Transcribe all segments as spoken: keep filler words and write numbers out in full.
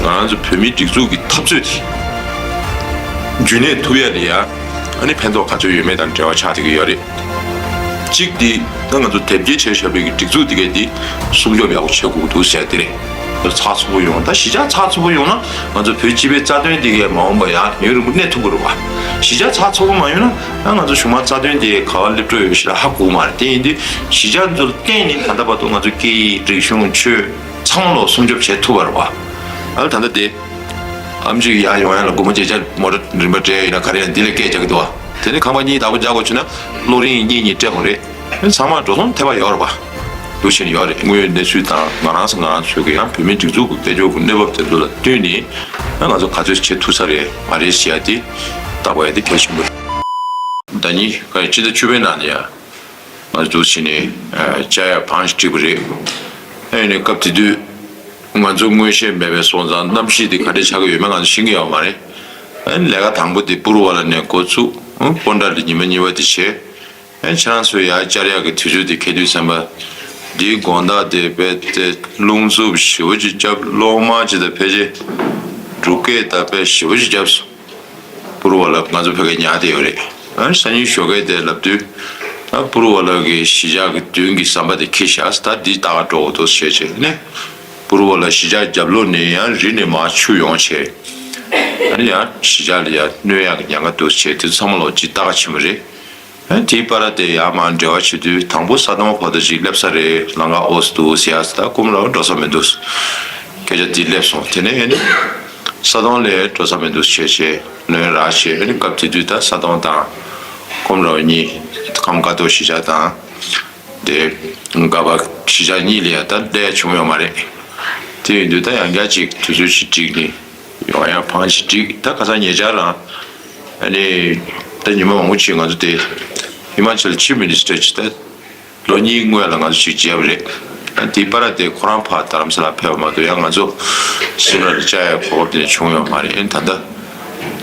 ང་ཚོ་བོད་མིའི་སྒྲིག་འཛུགས་ཀྱི་འཐབ་རྩོད་དེ་རྒྱུན་གནས་ཐུབ་ཡ་དེ་ཡ། ཨ་ནི་ཕན་ཐོགས་ག་ཚོད་ཡོད་མེད་དང་འབྲེལ་བ་ཆགས་བསྡད་ཀྱི་ཡོད་རེད། གཅིག་དེ་ད་ང་ཚོ་དེབ་སྐྱེལ་བྱས་བཞག་པའི་གི་སྒྲིག་འཛུགས་དེ་གས་དེ་སྲུང་སྐྱོབ་ཡག་པོ་བྱེད་དགོས་འདུག་ཟེར་དེ་རེད། ཚགས་ཚུད་པོ་ཡོང་། ད་གཞིས་ཆགས་ཚགས་ཚུད་པོ་ཡོང་ན་ང་ཚོ་བོད་སྤྱི་པའི་རྩ་དོན་དེ་གས་མ་འོངས་པ་ཡང་ཡུན་རིང་པོ་གནས་ཐུབ་ཀྱི་རེད་བ། གཞིས་ཆགས་ཚགས་ཚུད་པོ་མ་ཡོང་ན་ད་ང་ཚོ་གཞུང་མང་རྩ་དོན་དེ་ག་བ་སླེབས་འགྲོ་ཡོད་ཞེ་དྲག་ཧ་གོ་གི་མ་རེད། དེ་ཡིན་དུས་གཞིས་ཆགས་ཚོ་ལ་བརྟེན་ནས་ད་ལྟ་བར་དུ་ང་ཚོ་སྐད་ཡིག་རིག་གཞུང་ཆོས་ཚང་མ་ལོག་སྲུང་སྐྱོབ་བྱེད་ཐུབ་པ་རེད་བ། ཨ་ལ་ད་ལྟ་དེ། ཨམ་ཅིག་ཡར་ཡོང་ཡ་ལ་སྒོར་མོ་བརྒྱ་ཆ་མོ་ཊ་རིན་པ་སྤྲད་ཡོད་ན་ག་རེ་ཡང་འདི་ལས་སྐད་རྒྱག་གི་འདུག་བ། དེ་ནི་ཁང་པ་གཉིས་བདག་པོ་རྒྱག་དགོས་བྱུང་ན་གློག་རིན་གཉིས་གཉིས་སྤྲད་དགོས་རེད། ཚང་མ་འགྲོ་སོང་ཐེབས་པ་ཡོད་རེད་བ། འདུག་བྱས་ནས་ཡོད་རེད། དངོས་ཡོད་གནས་ཚུལ་དང་ང་རང་ཚོ་ང་རང་ཚོའི་གི་ཡང་བོད་མིའི་སྒྲིག་འཛུགས་ཀྱི་དཔལ་འབྱོར་གྱི་གནས་བབ་དེ་ཚོ་ལ་བསྟུན་ནས་ང་ཚོ་ག་ཚོད་བྱེད་ཐུབ་ས་རེད་མ་རེད་ཟེར་ཡ་དེ་བརྟག་པ་ཡ་དེ་གལ་ཆེན་པོ་རེད། ཟླ་ཉིན་ག་ཡི་སྤྱི་ཟླ་བཅུ་པའི་ནང་ནས་ཡ། ང་ཚོ་འདུག་བྱས་ནས་བཅར་ཡ་བང་ཞིག་བསྒྲིགས་པ་རེད། ཨ་ནི་སྐབས་དེ་དུས་ང་ཚོ་མངོན་ཤེས་མེད་པའི་སོང་ཙང་གནམ་གཤིས་དེ་ག་འདྲ་ཆགས་ཀྱི་ཡོད་མེད་ང་ཚོ་ཤེས་ཀྱི་ཡོད་མ་རེད། ཨ་ནི་ལས་ཀ་དང་པོ་དེ་པུ་རུ་ཝ་ལ་ནས་འགོ་ཚུགས། སྤོན་ཊ་ལ་ཉི་མ་གཉིས་པ་དེ་བྱས། ཨ་ནི་ཁྱེད་རང་ཚོ་ཡར་བཅར་ཡག་གི་དུས་ཚོད་དེ་འཁེལ་དུས་ཙམ་པ། འདིའི་དགོང་དག་དེ་རྦད་དེ་རླུང་འཚུབ་ཞེ་པོ་ཅིག་བརྒྱབ། གློག་དམར་ཅིག་དང་ཕལ་ཆེར་འབྲུག་སྐད་དང་རྦད་ཞེ་པོ་ཅིག་བརྒྱབ་སོང་། པུ་རུ་ཝ་ལ་ང་ཚོ་ཕ་གིར་ཉར་བསྡད་ཡོད་རེད། ཨ་ནི་སང་ཉིན་ཞོགས་ཀས་དེ་ལབ་དུས། ད་པུ་རུ་ཝ་ལ་གི་གཞིས་ཆགས་ཀྱི་མདུན་གྱི་ཟམ་པ་དེ་འཁེལ་བཞག་ད་འདི་ལྟ་ག་འགྲོ་དགོས་འདུག་ཟེར་བྱས་ནས། པུ་རུ་ཝ་ལ་གཞིས་ཆགས་རྒྱབ་ལོགས་ནས་ཡང་རི་ནས་མར་ཆུ་ཡོང་བྱས། ཨ་ནི་ཡང་གཞིས་ཆགས་ལ་ཡང་གནོད་ཡག་གི་ཉེན་ཁ་འདུག་ཟེར་བྱས་དེ་ཚང་མ་ལོག་ཅིག་ལྟ་ག་ཕྱིན་པ་རེད། ཨ་ནི་དེའི་བར་དེ་ཡར་མར་འབྲེལ་བ་བྱེད་དུས་དང་པོ་ས་དོང་བར་དུ་ཅིག་སླེབས་ས་རེད། ལམ་ཁ་ཨོ་སི་འདུག་ཟེར་ཡ་ད་ཀུམ་ར་འགྲོ་ས་མི་འདུག་སྐད་ཆ་དེ་སླེབས་སོང་། དེ་ནས་ཨ་ནི་ས་དོང་ལ་འགྲོ་ས་མི་འདུག་བྱས་བྱས་ལོན་རག་བྱས། ཨ་ནི་སྐབས་དེ་དུས་ད་ས་དོང་དང་ཀུམ་ར་གཉིས། ཁམས་དཀར་སྟོད་གཞིས་ཆགས་དང་དེ་སྒ་པ་གཞིས་ཆགས་གཉིས་ལ་ཡ་ད་སླེབས་བྱུང་ཡོད་མ་རེད། དེ་ཡིན་དུས་ད་ཡང་བསྐྱར་ཅིག་དུས་ཚོད་ཅིག་བསྒྲིགས་ནས་ཡོང་ཡ་བང་ཞིག་བསྒྲིགས། ད་ཁ་སང་ཉེ་ཆར་རང་ཨ་ནི་ད་ཉི་མ་མང་པོ་ཅིག་ང་ཚོ་དེ་ཧི་མ་ཅལ་ཆིབ་མི་ནི་སི་ཊར་ཅིག་ད་ལོ་གཉིས་སྔོན་ལ་ང་ཚོ་ཅིག་མཇལ་བ་རེད། ཨ་དེའི་བར་དེ་ཁོ་རང་ཕར་རྡ་རམ་ས་ལ་ཕེབས་པ་མ་གཏོགས་ཡང་ང་ཚོ་སིམ་ལ་ལ་བཅར་ཡ་གོ་སྐབས་དེ་འདྲ་བྱུང་ཡོད་མ་རེད། ཨ་ནི་ད་ལྟ་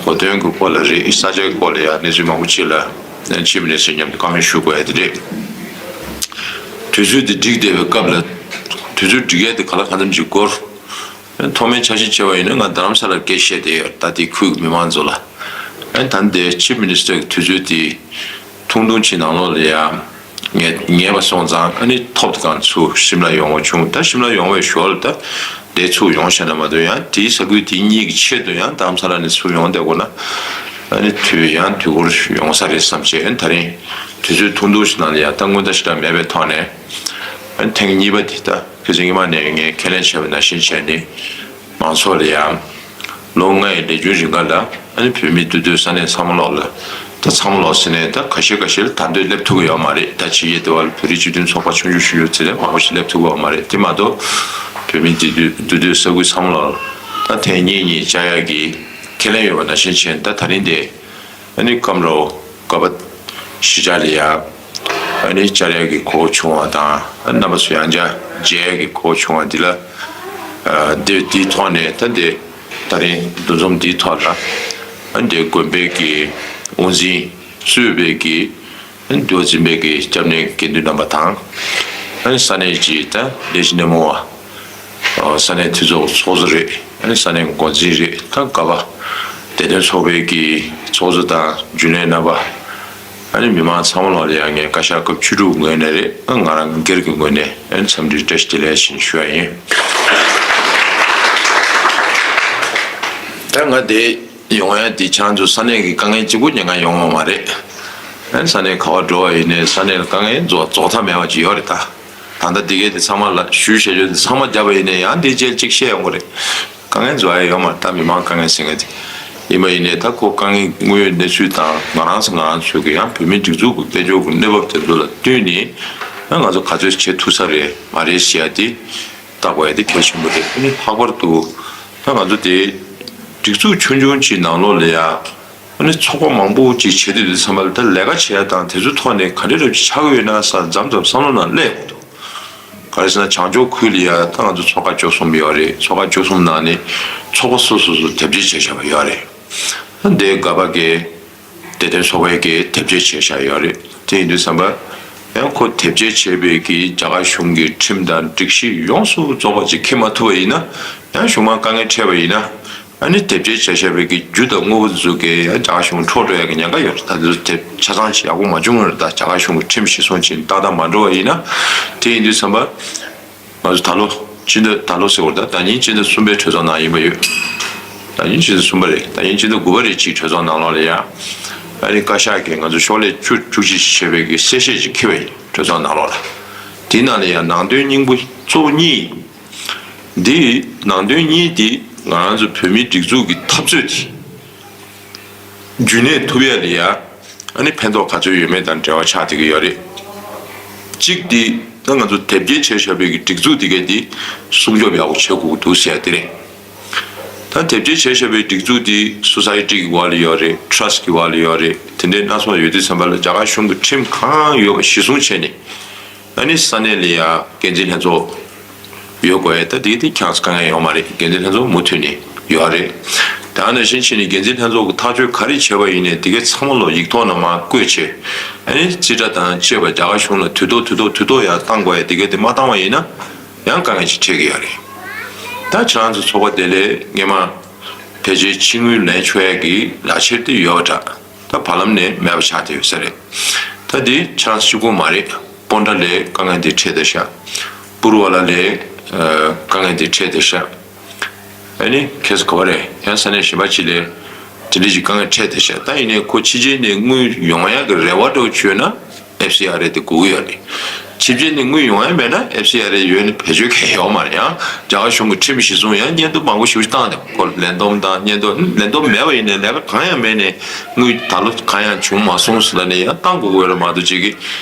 གོ་སྟོན་གྱི་སྐོར་ལ་རེད། ས་ཆའི་སྐོར་ལ་ཡང་གནས་ཚུལ་མང་པོ་ཅིག་ལ་ཆིབ་མི་ནི་སི་ཊར་མཉམ་དུ་བཀའ་མོལ་ཞུ་དགོས་ཡ་དེ་རེད། དུས་ཚོད་དེ་བསྒྲིགས་བསྡད་པའི་སྐབས་ལ་དུས་ཚོད་སྒྲིག་ཡ་དེ་ག་ལ་གང་འཚམ་ཅིག་འགོར། ཐོག་མའི་འཆར་གཞི་བྱས་པ་ཡིན་ན་ང་རྡ་རམ་ས་ལར་སྐད་བཤད་བསྡད་ཡོད། ད་ལྟའི་ཁུལ་གྱི་མི་མང་ཚོ་ལ། ཨ་ནི་ད་ལྟའི་ཆིབ་མི་ནི་སི་ཊར་གྱི་དུས་ཚོད་དེ་ཐུང་ཐུང་ཅིག་ནང་ལོགས་ལ་ཡང་ངེས་ངེས་པ་སོང་ཙང་ཨ་ནི་ཐོབ་དང་ཚུར་ཤིམ་ལ་ཡོང་བ་བྱུང་། ད་ཤིམ་ལ་ཡོང་བའི་ཞོར་ལ་ད་དེ་ཚུར་ཡོང་ཤེས་ན་མ་གཏོགས་ཡང་དེའི་ས་ཁུལ་དེ་གཉིས་ཀྱི་ཆེད་དུ་ཡང་རྡ་རམ་ས་ལ་ནས་ཚུར་ཡོང་བསྡད་དགོས་ན་ཨ་ནི་དུས་ཡང་དུས་འགོར་ཡོང་ས་རེད་བསམ་བྱས། ཨ་ནི་ད་རིང་དུས་ཚོད་ཐུང་ཐུང་ཞིག་ནང་ལ་ཡང་ད་སྔོན་བརྡ་ཞེ་དྲག་མེད་པའི་ཐོག་ནས་ཨ་ནི་ཐེངས་གཉིས་པ་དེ་ད། ཁ་སང་ཉི་མ་ནས་ངས་ཁས་ལེན་བྱས་པ་ནང་བཞིན་བྱས་ནས་མང་ཚོགས་ལ་ཡང་ལོ་ལྔ་ཡི་ལས་རྒྱུན་རིང་ག་ལ་ཨ་ནི་བོད་མི་འདུས་སྡོད་ས་གནས་ཚང་མ་ལོག་ལ་ད་ཚང་མ་ལོག་ཟེར་ནས་ད་ཁ་ཤས་ཁ་ཤས་ལ་ད་འདོད་སླེབས་ཐུབ་ཀྱི་ཡོད་མ་རེད། ད་ཕྱི་རྒྱལ་དེ་བ་ལ་བོད་རིགས་སྤྱི་མཐུན་ཚོགས་པ་ཆུང་ཆུང་ཆུང་ཆུང་དེ་ལས་མང་པོ་ཞིག་སླེབས་ཐུབ་ཀྱི་ཡོད་མ་རེད། དེ་མ་གཏོགས་བོད་མི་འདུས་སྡོད་འདུས་སྡོད་ས་ཁུལ་ཚང་མ་ལོག་ལ་ད་ཐེངས་གཉིས་གཉིས་བཅར་ཡག་གི་ཁས་ལེན་ཡོད་པ་ནང་བཞིན་བྱས་ནས་ད་ད་རིང་དེ། ཨ་ནི་སྐམ་རོ་ཀ་པ་གཞིས་ཆགས་ལ་ཡ་ཨ་ནི་བཅར་ཡག་གི་གོ་སྐབས་བྱུང་བ་དང་ཨ་རྣམ་པ་ཚོ་ཡང་བསྐྱར་མཇལ་ཡག་གི་གོ་སྐབས་བྱུང་བ་འདི་ལ་ཨ་འདི་འདིའི་ཐོག་ནས་ད་འདི་ད་རིང་འདུ་འཛོམས་འདིའི་ཐོག་ལ་ཨ་འདི་དགོན་པའི་གི་དབུ་འཛིན་གཙོས་པའི་གི་ཨ་འདུལ་བ་འཛིན་པའི་གི་སྐྱབས་གནས་དགེ་འདུན་རྣམ་པ་དང་ཨ་ནི་ས་གནས་ཀྱི་ད་ལས་བྱེད་སྣེ་མོ་བ། ས་གནས་འཐུས་ཚོགས་ཚོགས་གཙོ་རེད། ས་གནས་འགོ་འཛིན་རེད། ད་ག་པ་དད་ལྡན་ཚོགས་པའི་གི་ཚོགས་གཙོ་དང་རྒྱུན་ལས་རྣམ་པ། ཨ་ནི་མི་མང་ཚང་མ་ལོག་ལ་ཡང་ངས་བཀའ་ཤག་སྐབས་བཅུ་དྲུག་ངོས་ནས་རེད། ང་རང་སྒེར་གྱི་ངོས་ནས་ཨ་ནི་འཚམས་འདྲི་བཀྲ་ཤིས་བདེ་ལེགས་ཞེས་ཞུ་ཡ་ཡིན། ད་ང་དེ་ཡོང་ཡ་དེ་ཁྱེད་རང་ཚོ་ས་གནས་ཀྱི་དཀའ་ངལ་གཅིག་པུ་ཉན་ག་ཡོང་བ་མ་རེད། ཨ་ནི་ས་གནས་ག་པར་འགྲོ་བ་ཡིན་ནའི་ས་གནས་ལ་དཀའ་ངལ་རྫོགས་རྫོགས་མཐའ་མེད་པ་ཅིག་ཡོད་རེད་ད། ད་ལྟ་འདི་གའི་དེ་ཚང་མ་ལ་ཞུས་བྱས་ཡོད་དེ་ཚང་མ་བརྒྱབ་པ་ཡིན་ནའི་ཡང་འདི་རྗེས་གཅིག་བཤད་ཡོང་གི་རེད། དཀའ་ངལ་རྫོགས་ཡ་ཡོད་མ་རེད། ད་མི་མང་དཀའ་ངལ་ཟེར་མཁན་དེ་ཡིན་པ་ཡིན་ནའི་ད་ཁོ་དཀའ་ངལ་དངོས་ཡོད་གནས་ཚུལ་དང་ང་རང་ཚོ་ང་རང་ཚོའི་གི་ཡང་བོད་མིའི་སྒྲིག་འཛུགས་ཀྱི་དཔལ་འབྱོར་གྱི་གནས་བབ་དེ་ཚོ་ལ་བསྟུན་ནས་ཡང་ང་ཚོ་ག་ཚོད་བྱེད་ཐུབ་ས་རེད་མ་རེད་ཟེར་ཡ་དེ་བརྟག་དགོས་ཡ་དེ་གལ་ཆེན་པོ་རེད། ཨ་ནི་ལྷག་པར་དུ་ད་ང་ཚོ་དེ་སྒྲིག་འཛུགས་ཆུང་ཆུང་ཅིག་ནང་ལོགས་ལ་ཡ། ཨ་ནི་ཚོགས་པ་མང་པོ་ཅིག་བྱེད་དུས་དུས་ཙམ་པ་ལ་ད་ལས་ཀ་བྱེད་ཡ་དང་དེ་ཚོའི་ཐོག་ནས་ག་འདྲ་འདྲ་ཅིག་ཆགས་ཀྱི་ཡོད་ན་ས་མཚམས་མཚམས་བསམ་བློ་ནང་སླེབས་ཡོང་གི་འདུག་ག་རེ་ཟེར་ན་བྱང་ཕྱོགས་ཁུལ་ལ་ཡ་ད་ང་ཚོ་ཚོགས་ཁག་བཅུ་གསུམ་ཡོད་རེད། ཚོགས་ཁག་བཅུ་གསུམ་ནང་ནས་ཚོགས་པ་སོ་སོ་སོ་དེབ་སྐྱེལ་བྱས་བཞག་པ་ཡོད་རེད། ད་འདི་སྒ་པ་གི་དད་ལྡན་ཚོགས་པའི་གི་དེབ་སྐྱེལ་བྱས་བཞག་ཡོད་རེད། དེ་ཡིན་དུས་ཙམ་པ་ ཡང་ཁོ་དེབ་སྐྱེལ་བྱས་པའི་གི་རྒྱ་གར་གཞུང་གི་ཁྲིམས་དང་སྒྲིག་གཞི་ཡོངས་སུ་རྫོགས་པ་ཅིག་འཁྱེར་མ་ཐུབ་པ་ཡིན་ན། ཡང་གཞུང་མང་དཀའ་ངལ་འཕྲད་པ་ཡིན་ན། ཨ་ནི་དེབ་སྐྱེལ་བྱས་བཞག་པའི་གི་རྒྱུ་དང་དངོས་པོ་དེ་ཚོ་གི་ཡང་རྒྱ་གར་གཞུང་འཕྲོག་འགྲོ་ཡ་གི་ཉེན་ཁ་ཡོད་རེད། ད་དེ་ཚོ་དེབ་ཆ་ཚང་ཞིག་ཡག་པོ་མ་བྱུང་བ་རེད། ད་རྒྱ་གར་གཞུང་གི་ཁྲིམས་གཞིར་བཟུང་བྱས་ནས་ཏག་ཏག་མ་འགྲོ་བ་ཡིན་ན། དེ་ཡིན་དུས་ཙམ་པ། ང་ཚོ་ད་ལོ་སྤྱི་ཟླ་ད་ལོ་ཟེར་བ་ད་ད་ཉིན་སྤྱི་ཟླ་གསུམ་པའི་གྲོས་ཚོགས་ནང་ཡིན་པ་ཡོད། ད་ཉིན་སྤྱི་ཟླ་གསུམ་པ་རེད། ད་ཉིན་སྤྱི་ཟླ་དགུ་པ་རེད། ཅིག་གྲོས་ཚོགས་ནང་ལོགས་ལ་ཡ། ཨ་ནི་བཀའ་ཤག་གིས་ང་ཚོ་ཤོག་ལྷེ་བཅུ་བཅུ་གཅིག་བྱས་པའི་གི་གསལ་བཤད་ཅིག་འཁྱེར་བ་ཡིན། གྲོས་ཚོགས་ནང་ལོགས་ལ། དེའི་ནང་ལ་ཡ་ནང་དོན་སྙིང་པོ་གཙོ་བོ་གཉིས་ཡིན། འདི་ནང་དོན་གཉིས་འདི་ང་རང་ཚོ་བོད་མིའི་སྒྲིག་འཛུགས་ཀྱི་འཐབ་རྩོད་དེ། རྒྱུན་གནས་ཐུབ་ཡ་ལ་ཡ། ཨ་ནི་ཕན་ཐོགས་ག་ཚོད་ཡོད་མེད་དང་འབྲེལ་བ་ཆགས་བསྡད་ཀྱི་ཡོད་རེད། གཅིག་འདི་ད་ང་ཚོ་དེབ་སྐྱེལ་བྱས་བཞག་པའི་གི་སྒྲིག་འཛུགས་འདི་གས་འདི་སྲུང་སྐྱོབ་ཡག་པོ་བྱེད་དགོས་ཀྱི་འདུག་ཟེར་ཡ་དེ་རེད། ད་དེབ་སྐྱེལ་བྱས་བཞག་པའི་སྒྲིག་འཛུགས་འདི་སོ་སའི་ཊི་གི་འོག་ལ་ཡོད་རེད། ཊྲ་སི་ཊི་གི་འོག་ལ་ཡོད་རེད། དེ་འདྲའི་སྣ་ཚོགས་ཡོད་དུས་ཙམ་པ་ལ་རྒྱ་གར་གཞུང་གི་ཁྲིམས་གང་ཡོད་པ་གཞིར་བཟུང་བྱས་ནས། ཨ་ནི་ས་གནས་ལ་ཡ་འགན་འཛིན་ལྷན་ཚོགས་ཡོད་དགོས་ཡ། ད་དེ་དེ་ཁྱོན་ནས་དཀའ་ངལ་ཡོད་མ་རེད། འགན་འཛིན་ལྷན་ཚོགས་མུ་མཐུད་ནས་ཡོད་རེད། དེ་ནང་བཞིན་བྱས་ནས་འགན་འཛིན་ལྷན་ཚོགས་ཀྱིས་ཐག་གཅོད་ག་རེ་བྱས་པ་ཡིན་ནའི་དེ་གའི་ཚང་མ་ལོ་ཡིག་ཐོག་ནང་མར་བཀོད་བྱས། ཨ་ནི་རྩིས་ཁྲ་དང་བཅས་པ་རྒྱ་གར་གཞུང་ལ་དུས་ཐོག་དུས་ཐོག་དུས་ཐོག་ཡར་བཏང་དགོས་ཡ། དེ་གའི་དེ་མ་བཏང་བ་ཡིན་ན་ཡང་དཀའ་ངལ་ཅིག་འཕྲད་ཀྱི་ཡོད་རེད། ད་ཁྱེད་རང་ཚོ་ཚོགས་པ་དེ་ལས་སྔོན་མ་ཕལ་ཆེར་ཕྱི་དངུལ་ལེན་ཆོག་ཡ་གི་ལག་ཁྱེར་དེ་ཡོད་པ་འདྲ། ད་བར་ལམ་ནས་མེད་པ་ཆགས་བསྡད་ཡོད་ས་རེད། ད་འདི་ཁྱེད་རང་ཚོ་གཅིག་པོ་མ་རེད། སྤོན་ཊ་ལ་དཀའ་ངལ་འདི་འཕྲད་བསྡད་ཤག་པུ་རུ་ཝ་ལ་ལ་དཀའ་ངལ་འདི་འཕྲད་བསྡད་ཤག་ཨ་ནི་ཁྱེད་ཚོ་ག་པར་རེད། ཡང་ས་གནས་གཞན་པ་ཅིག་ལ་དེ་འདྲ་ཞིག་དཀའ་ངལ་འཕྲད་བསྡད་ཤག་ད་ཡིན་ནའི་ཁོ་ཕྱི་རྒྱལ་ནས་དངུལ་ཡོང་ཡག་གི་རེ་བ་འདྲ་བོ་བྱུང་ན། ཨེཕ་སི་ཨར་ཨེ་དེ་དགོས་ཀྱི་ཡོད་རེད། ཕྱི་རྒྱལ་ནས་དངུལ་ཡོང་ཡ་མེད་ན་ཨེཕ་སི་ཨར་ཨེ་ཡོད་ནས་བེད་སྤྱོད་གང་ཡང་ཡོད་མ་རེད། ཡང་རྒྱ་གར་གཞུང་གི་ཁྲིམས་གཞིར་བཟུང་ཡང་སྙན་ཐོ་མང་པོ་ཞེ་པོ་ཞིག་བཏང་སྟེ། ཁོ་ལས་བསྡོམས་དང་སྙན་ཐོ་ལས་བསྡོམས་མེད་པ་ཡིན་ནའི་ལས་ཀ་གང་ཡང་མེད་ནས་དངུལ་ད་ལོ་གང་ཡང་བྱུང་མ་སོང་ཟེར་ལབ་ནས་ཡང་བཏང་དགོས་ཀྱི་ཡོད་རེད་མ་གཏོགས་ཅིག་གིས་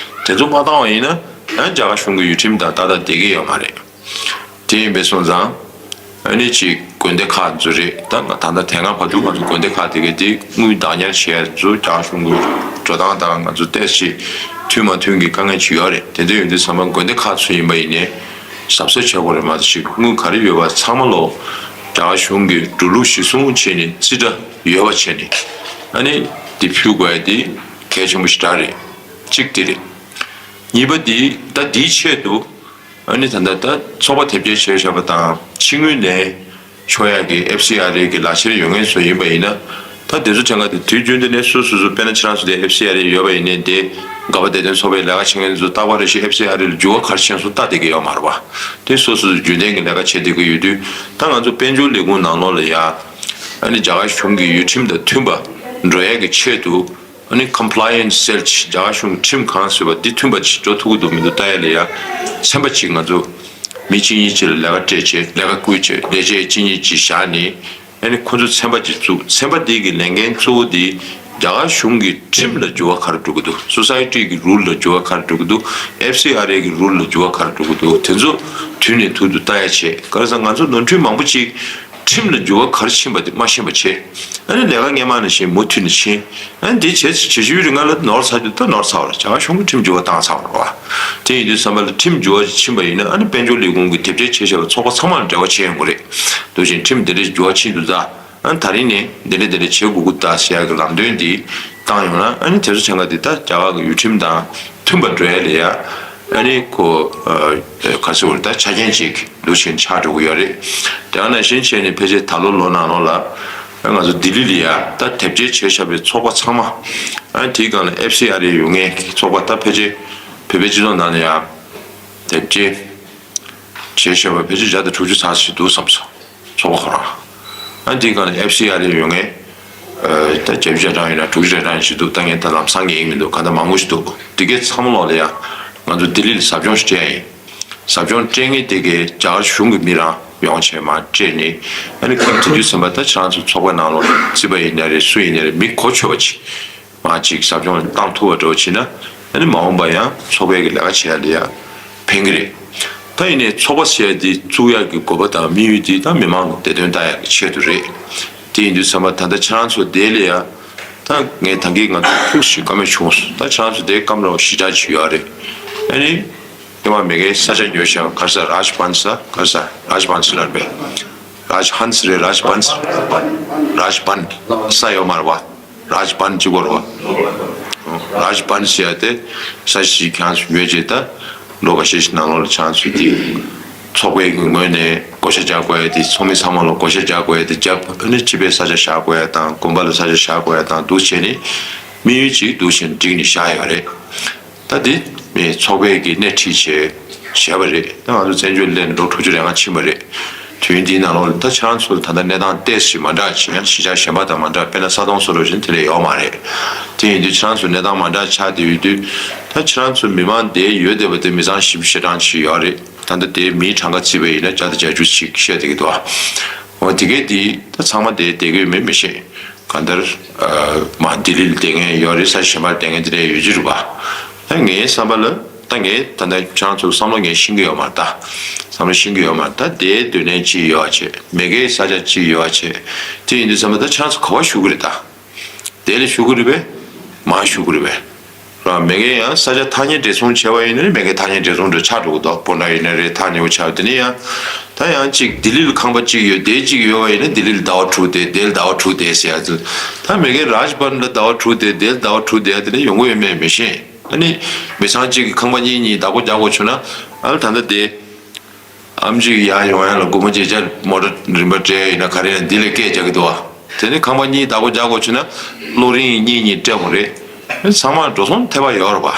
དེ་ཚོ་མ་བཏང་བ་ཡིན་ན་ཡང་རྒྱ་གར་གཞུང་གི་ཡུལ་ཁྲིམས་དང་ཏག་ཏག་བསྡད་ཀྱི་ཡོད་མ་རེད། དེ་ཡིན་པས་སོང་ཙང་། ཨ་ནི་ཅིག་དགོན་སྡེ་ཁག་ཚོ་རེད། ད་ང་ད་ལྟ་དེ་སྔ་བར་དུ་ང་ཚོ་དགོན་སྡེ་ཁག་དེ་གའི་དེ་དངུལ་བདག་ཉར་བྱེད་ཡ་ཚོ་རྒྱ་གཞུང་གི་འགྲོ་སྟངས་དང་ང་ཚོ་ཏོག་ཙམ་མཐུན་མ་མཐུན་གྱི་དཀའ་ངལ་ཅིག་ཡོད་རེད། དེ་འདྲ་ཡོང་དུས་ཙམ་པ་དགོན་སྡེ་ཁག་ཚོ་ཡིན་པ་ཡིན་ནའི་གཟབ་གཟབ་བྱེད་དགོས་རེད་མ་གཏོགས་ཅིག་དངུལ་ག་རེ་ཡོད་པ་ཚང་མ་ལོ་རྒྱ་གཞུང་གི་འགྲོ་ལུགས་གཞིར་བཟུང་བྱས་ནས་རྩིས་ཁྲ་ཡོད་པ་བྱས་ནས་ཨ་ནི་དེ་ཕུལ་དགོས་ཡ་དེ་གལ་ཆེན་པོ་ཞེ་དྲག་རེད། གཅིག་དེ་རེད། གཉིས་པ་དེ་ད་དེའི་ཆེད་དུ། ཨ་ནི་ད་ལྟ་ད་ཚོགས་པ་དེབ་སྐྱེལ་བྱས་བཞག་པ་དང་ཕྱི་དངུལ་ལེན་ཆོག་ཡག་གི་ཨེཕ་སི་ཨར་ཨེ་གི་ལག་ཁྱེར་ཡོད་མཁན་ཚོ་ཡིན་པ་ཡིན་ན། ད་དེ་ཚོ་ཐད་ཀར་དེ་དུས་རྒྱུན་དུ་ནས་སོ་སོ་སོ་དཔེར་ན་ཁྱེད་རང་ཚོ་དེ་ཨེཕ་སི་ཨར་ཨེ་ཡོད་པ་ཡིན་ནའི་དེ་འགག་པ་བདེ་དོན་ཚོགས་པའི་ལས་ཀ་བྱེད་མཁན་ཚོ་རྟག་པར་རེ་བཞིན་ཨེཕ་སི་ཨར་ཨེ་ལ་འགྱུར་བ་ག་རེ་ཕྱིན་སོང་ལྟ་བསྡད་ཀྱི་ཡོད་མ་རེད་པ། དེ་སོ་སོ་སོ་རྒྱུན་ལྡན་གྱི་ལས་ཀ་བྱེད་བསྡད་ཀྱི་ཡོད་དུས་ད་ང་ཚོ་དཔལ་འབྱོར་ལས་ཁུངས་ནང་ལོགས་ལ་ཡ། ཨ་ནི་རྒྱ་གར་གཞུང་གི་ཡུལ་ཁྲིམས་དང་མཐུན་པ་འགྲོ་ཡག་གི་ཆེད་དུ། ཨ་ནི་compliance cell་ཅིག་རྒྱ་གར་གཞུང་གི་ཁྲིམས་གང་ཟེར་བ་འདི་མཐུན་པ་ཅིག་འགྲོ་ཐུབ་ཀྱི་འདུག་མི་འདུག་ལྟ་ཡ་ལ་ཡ། ཚན་པ་ཅིག་ང་ཚོ་མི་གཅིག་གཉིས་ཅིག་ལ་ལས་ཀ་སྤྲད་བྱས་ལས་ཀ་བསྐུལ་བྱས་ལས་བྱེད་གཅིག་གཉིས་ཅིག་བཞག་ནས་ཨ་ནི་ཁོ་ཚོ་ཚན་པ་ཅིག་བཙུགས། ཚན་པ་འདི་གི་ལས་འགན་གཙོ་བོ་འདི་རྒྱ་གར་གཞུང་གི་ཁྲིམས་ལ་འགྱུར་བ་ག་རེ་འགྲོ་གི་འདུག་སོ་སའི་ཊི་གི་རུལ་ལ་འགྱུར་བ་ག་རེ་འགྲོ་གི་འདུག་ཨེཕ་སི་ཨར་ཨེ་གི་རུལ་ལ་འགྱུར་བ་ག་རེ་འགྲོ་གི་འདུག་དེ་ཚོ་དུས་ནས་དུས་སུ་ལྟ་ཡ་བྱས། ག་རེ་ཟེར་ང་ཚོ་ནོར་འཁྲུལ་མང་པོ་ཅིག་ཁྲིམས་ལ་འགྱུར་བ་ག་རེ་ཕྱིན་པ་དེ་མ་ཤེས་པ་བྱས། ཨ་ནི་ལས་ཀ་སྔན་མ་ནང་བཞིན་མུ་མཐུད་ནས་ཕྱིན། ཨ་ནི་དེ་བྱས་བྱེད་ཤུལ་རིང་ལ་ནོར་ཚར་རྒྱུ་ད་ནོར་ཚར་བ་རེད། རྒྱ་གར་གཞུང་གིས་ཁྲིམས་འགྱུར་བ་བཏང་ཚར་བ་རེད་བ། དེ་ཡིན་དུས་ཙམ་པ་ལ་ཁྲིམས་འགྱུར་བ་ཞིག་ཕྱིན་པ་ཡིན་ན་ཨ་ནི་དཔལ་འབྱོར་ལས་ཁུངས་ཀྱི་དེབ་སྐྱེལ་བྱས་བཞག་པའི་ཚོགས་པ་ཚང་མ་ལ་འབྲེལ་བ་བྱེད་ཡོང་གི་རེད། འདུག་ཅིང་ཁྲིམས་འདི་འདྲའི་འགྱུར་བ་ཕྱིན་འདུག་ད། ཨ་ནི་ད་རིང་ནས་འདི་འདྲ་འདི་འདྲ་བྱེད་དགོས་ཀྱི་ད་ཟེར་ཡག་གི་ལམ་སྟོན་འདི་བཏང་ཡོང་ན་ཨ་ནི་དེ་ཚོ་ཆ་ཚང་འདི་ད་རྒྱ་གར་གྱི་ཡུལ་ཁྲིམས་དང་མཐུན་པ་འགྲོ་ཡ་ལ་ཡ། ཨ་ནི་ཁོ་ཨ་ག་ཚོད་ད་ཆ་རྐྱེན་ཅིག་འདུག་ཅིང་ཆགས་འགྲོ་གི་ཡོད་རེད། དེ་ནང་བཞིན་བྱས་ནས་ཕལ་ཆེར་ད་ལོ་ལོ་ནང་ལོགས་ལ་ང་ཚོ་ལྡི་ལི་ལ་ཡ་ད་དེབ་སྐྱེལ་བྱས་བཞག་པའི་ཚོགས་པ་ཚང་མ་ཨ་ནི་དེའི་སྒང་ལ་ཨེཕ་སི་ཨར་ཨེ་ཡོད་མཁན་གྱི་ཚོགས་པ་ད་ཕལ་ཆེར་བོད་པའི་སྤྱི་ཚོགས་ནང་ལ་ཡ་དེབ་སྐྱེལ་བྱས་བཞག་པ་ཕལ་ཆེར་བརྒྱ་དང་དྲུག་ཅུ་ཙམ་ཞིག་འདུག་བསམ་སོང་། ཚོགས་པ་ཁོ་རང་། ཨ་འདི་ག་ནས་ཨེཕ་སི་ཨར་ཨེ་ཡོད་ངེས། ད་བརྒྱད་ཅུ་གྲངས་ཡོད་ན་དྲུག་ཅུ་གྲངས་ཞིག་འདུག་ད་ངས་ད་ལམ་སང་གི་ཡིན་མི་འདུག་ག་ད་མང་པོ་ཞིག་འདུག་དེ་གའི་ཚང་མ་ལོག་ལ་ཡ། ང་ཚོ་ལྡི་ལི་ལ་ཟབ་སྦྱོང་ཞིག་སྤྲད་ཡིན། ཟབ་སྦྱོང་སྤྲད་ངེས་དེ་གའི་རྒྱ་གར་གཞུང་གི་མི་རང་ཡོང་བྱས་མར་སྤྲད་ནས། ཨ་ནི་སྐབས་དེ་དུས་ཙམ་པ་ད་ཁྱེད་རང་ཚོ་ཚོགས་པའི་ནང་ལོགས་རྩིས་པ་ཡིན་ནའི་རེད་སུ་ཡིན་ནའི་རེད་མི་གོ་ཆོད་པ་ཅིག་མ་ཅིག་ཟབ་སྦྱོང་བཏང་ཐུབ་པ་འདྲ་བོ་བྱས་ན་ཨ་ནི་མ་འོངས་པ་ཡང་ཚོགས་པའི་གི་ལས་ཀ་བྱེད་ཡ་ལ་ཡ་ཕན་གི་རེད། ད་ཡིན་ནའི་ཚོགས་པ་ཟེར་ཡ་འདི་བཙུགས་ཡ་གི་དགོས་པ་དང་དམིགས་ཡུལ་འདི་ད་མི་མང་གི་བདེ་དོན་ལྟ་ཡ་གི་ཆེད་དུ་རེད། དེ་ཡིན་དུས་ཙམ་པ་ད་ལྟ་ཁྱེད་རང་ཚོ་དེ་ལ་ཡ་ད་ངས་ད་གིན་ང་ཚོ་ཐུགས་ཞིག་བཀའ་མོལ་བྱུང་སོང་། ད་ཁྱེད་རང་ཚོ་དེ་སྐམ་རོགས་ཞེ་དྲག་ཅིག་ཡོད་རེད། ཨ་ནི་ཉི་མ་མེད་མཁན་ས་ཆ་ཉོས་ཤག་ག་རེ་ཟ་རཱཇ་བན་ས་ག་རེ་ཟ་རཱཇ་བན་ས་ལབ་པས། རཱཇ་ཧན་ས་རེད་རཱཇ་བན་ས། རཱཇ་བན་ས་ཡོད་མ་རེད་བ། རཱཇ་བན་གཅིག་པོ་རེད་བ། རཱཇ་བྷན་ཟེར་ཡ་དེ་ས་གཞི་ཁྱེད་རང་ཚོ་ཡོད་ཅེས། ད་ལོ་འགའ་ཤས་ཤིག་ནང་ལོགས་ལ་ཁྱེད་རང་ཚོས་དེ་ཚོགས་པའི་ངོས་ནས་བགོ་བཤའ་རྒྱག་དགོས་ཡ་དེ། ཚོགས་མི་ཚང་མ་ལ་བགོ་བཤའ་རྒྱག་དགོས་ཡ་དེ་རྒྱབ། ཨ་ནི་སྤྱི་པའི་ས་ཆ་བཞག་དགོས་ཡ་དང་། དགོན་པ་ལ་ས་ཆ་བཞག་དགོས་ཡ་དང་འདུག་བྱས་ནས་དམིགས་ཡུལ་གཅིག་འདུག་བྱས་ནས་བསྒྲིགས་ནས་བཞག་ཡོད་རེད། ད་དེ་མི་ཚོགས་པའི་གི་སྣེ་ཁྲིད་བྱས་བྱས་པ་རེད། ད་ང་ཚོ་བཙན་བྱོལ་སླེབས་ནས་ལོ་དྲུག་ཅུ་རེ་ལྔ་ཕྱིན་པ་རེད། དུས་ཡུན་འདིའི་ནང་ལོགས་ལ་ད་ཁྱེད་རང་ཚོ་ལ་ད་ལྟ་གནས་སྟངས་ཏོག་ཙམ་མ་འདྲ་བྱས། ཡང་གཞིས་ཆགས་གཞན་པ་དང་མ་འདྲ། དཔེར་ན་ས་དོང་སོགས་ལ་བཞིན་དེ་འདྲ་ཡོད་མ་རེད། དེ་ཡིན་དུས་ཁྱེད་རང་ཚོ་གནས་སྟངས་མ་འདྲ་ཆགས་བསྡད་ཡོད་དུས། ད་ཁྱེད་རང་ཚོ་མི་མང་དེ་ཡོད་བསྡད་པ་དེ་མི་ཚང་བཞི་བཅུ་ཞེ་གྲངས་ཅིག་ཡོད་རེད། ད་ལྟ་དེ་མིའི་གྲངས་ཀ་བརྩིས་པ་ཡིན་ན་བརྒྱ་དང་བརྒྱད་ཅུ་ཅིག་བཤད་བསྡད་ཀྱི་འདུག་འོ་དེ་གས་དེ་ད་ཚང་མ་དེ་བསྡད་ཀྱི་ཡོད་མེད་མི་ཤེས། གང་ལྟར་ཨ་མ་ལྡི་ལི་ལ་བསྡད་མཁན་ཡོད་རེད། ས་གཞན་པར་བསྡད་མཁན་དེ་འདྲ་ཡོད་ཀྱི་རེད་པ། ད་ངའི་བསམ་པ་ལ། ད་ངས་ད་ལྟ་ཁྱེད་རང་ཚོ་བསམ་བློ་ངས་ཤེས་ཀྱི་ཡོད་མ་རེད། ད་བསམ་བློ་ཤེས་ཀྱི་ཡོད་མ་རེད། ད་དེའི་སྡོད་གནས་གཅིག་ཡོད་པ་བྱས། མི་སྒེར་ས་ཆ་གཅིག་ཡོད་པ་བྱས། དེ་ཡིན་དུས་ཙམ་པ་ད་ཁྱེད་རང་ཚོ་ག་པར་བཞུགས་ཀྱི་རེད། ད་དེ་ལ་བཞུགས་ཀྱི་རེད་པས། མར་བཞུགས་ཀྱི་རེད་པས། རང་མི་སྒེར་ཡང་ས་ཆ་ཐ་སྙད་བགྲེས་སོང་བྱས་པ་ཡིན་ན་མི་སྒེར་ཐ་སྙད་བགྲེས་སོང་འདྲ་ཆགས་འགྲོ་གི་འདུག་སྤོན་ཊ་ཡིན་ན་རེད། ཐག་ཉེ་པོ་ཆགས། དེ་ནས་ཡང་ད་ཡང་གཅིག་ལྡི་ལི་ལ་ཁང་པ་གཅིག་ཡོད། དེ་གཅིག་ཡོད་པ་ཡིན་ན་ལྡི་ལི་ལ་ཟླ་བ་དྲུག་བསྡད། དེ་ལ་ཟླ་བ་དྲུག་བསྡད་ཟེར་ཡ་ཚོ། ད་མི་སྒེར་རཱཇ་བྷན་ལ་ཟླ་བ་དྲུག་བསྡད། དེ་ལ་ཟླ་བ་དྲུག་བསྡད་ཡ་དེ་འདྲ་ཡོང་གི་ཡོད་མེད་མི་ཤེས། ཨ་ནི་མི་ཚང་གཅིག་གིས་ཁང་པ་གཉིས་གཉིས་བདག་པོ་རྒྱག་དགོས་བྱུང་ན། ཨ་ནི་ད་ལྟ་དེ་ཨམ་ཆི་ཡར་ཡོང་ཡ་ལ་སྒོར་མོ་བརྒྱད་བརྒྱ་མོ་ཊ་རིན་པ་སྤྲད་ཡིན་ན་ག་རེ་ཡིན་ན་འདི་ལས་སྐད་རྒྱག་གི་འདུག་བ། དེ་ནས་ཁང་པ་གཉིས་བདག་པོ་རྒྱག་དགོས་བྱུང་ན་གློག་རིན་གཉིས་གཉིས་སྤྲད་དགོས་རེད། ཨ་ནི་ཚང་མ་འགྲོ་སོང་ཐེབས་པ་ཡོད་རེད་པ།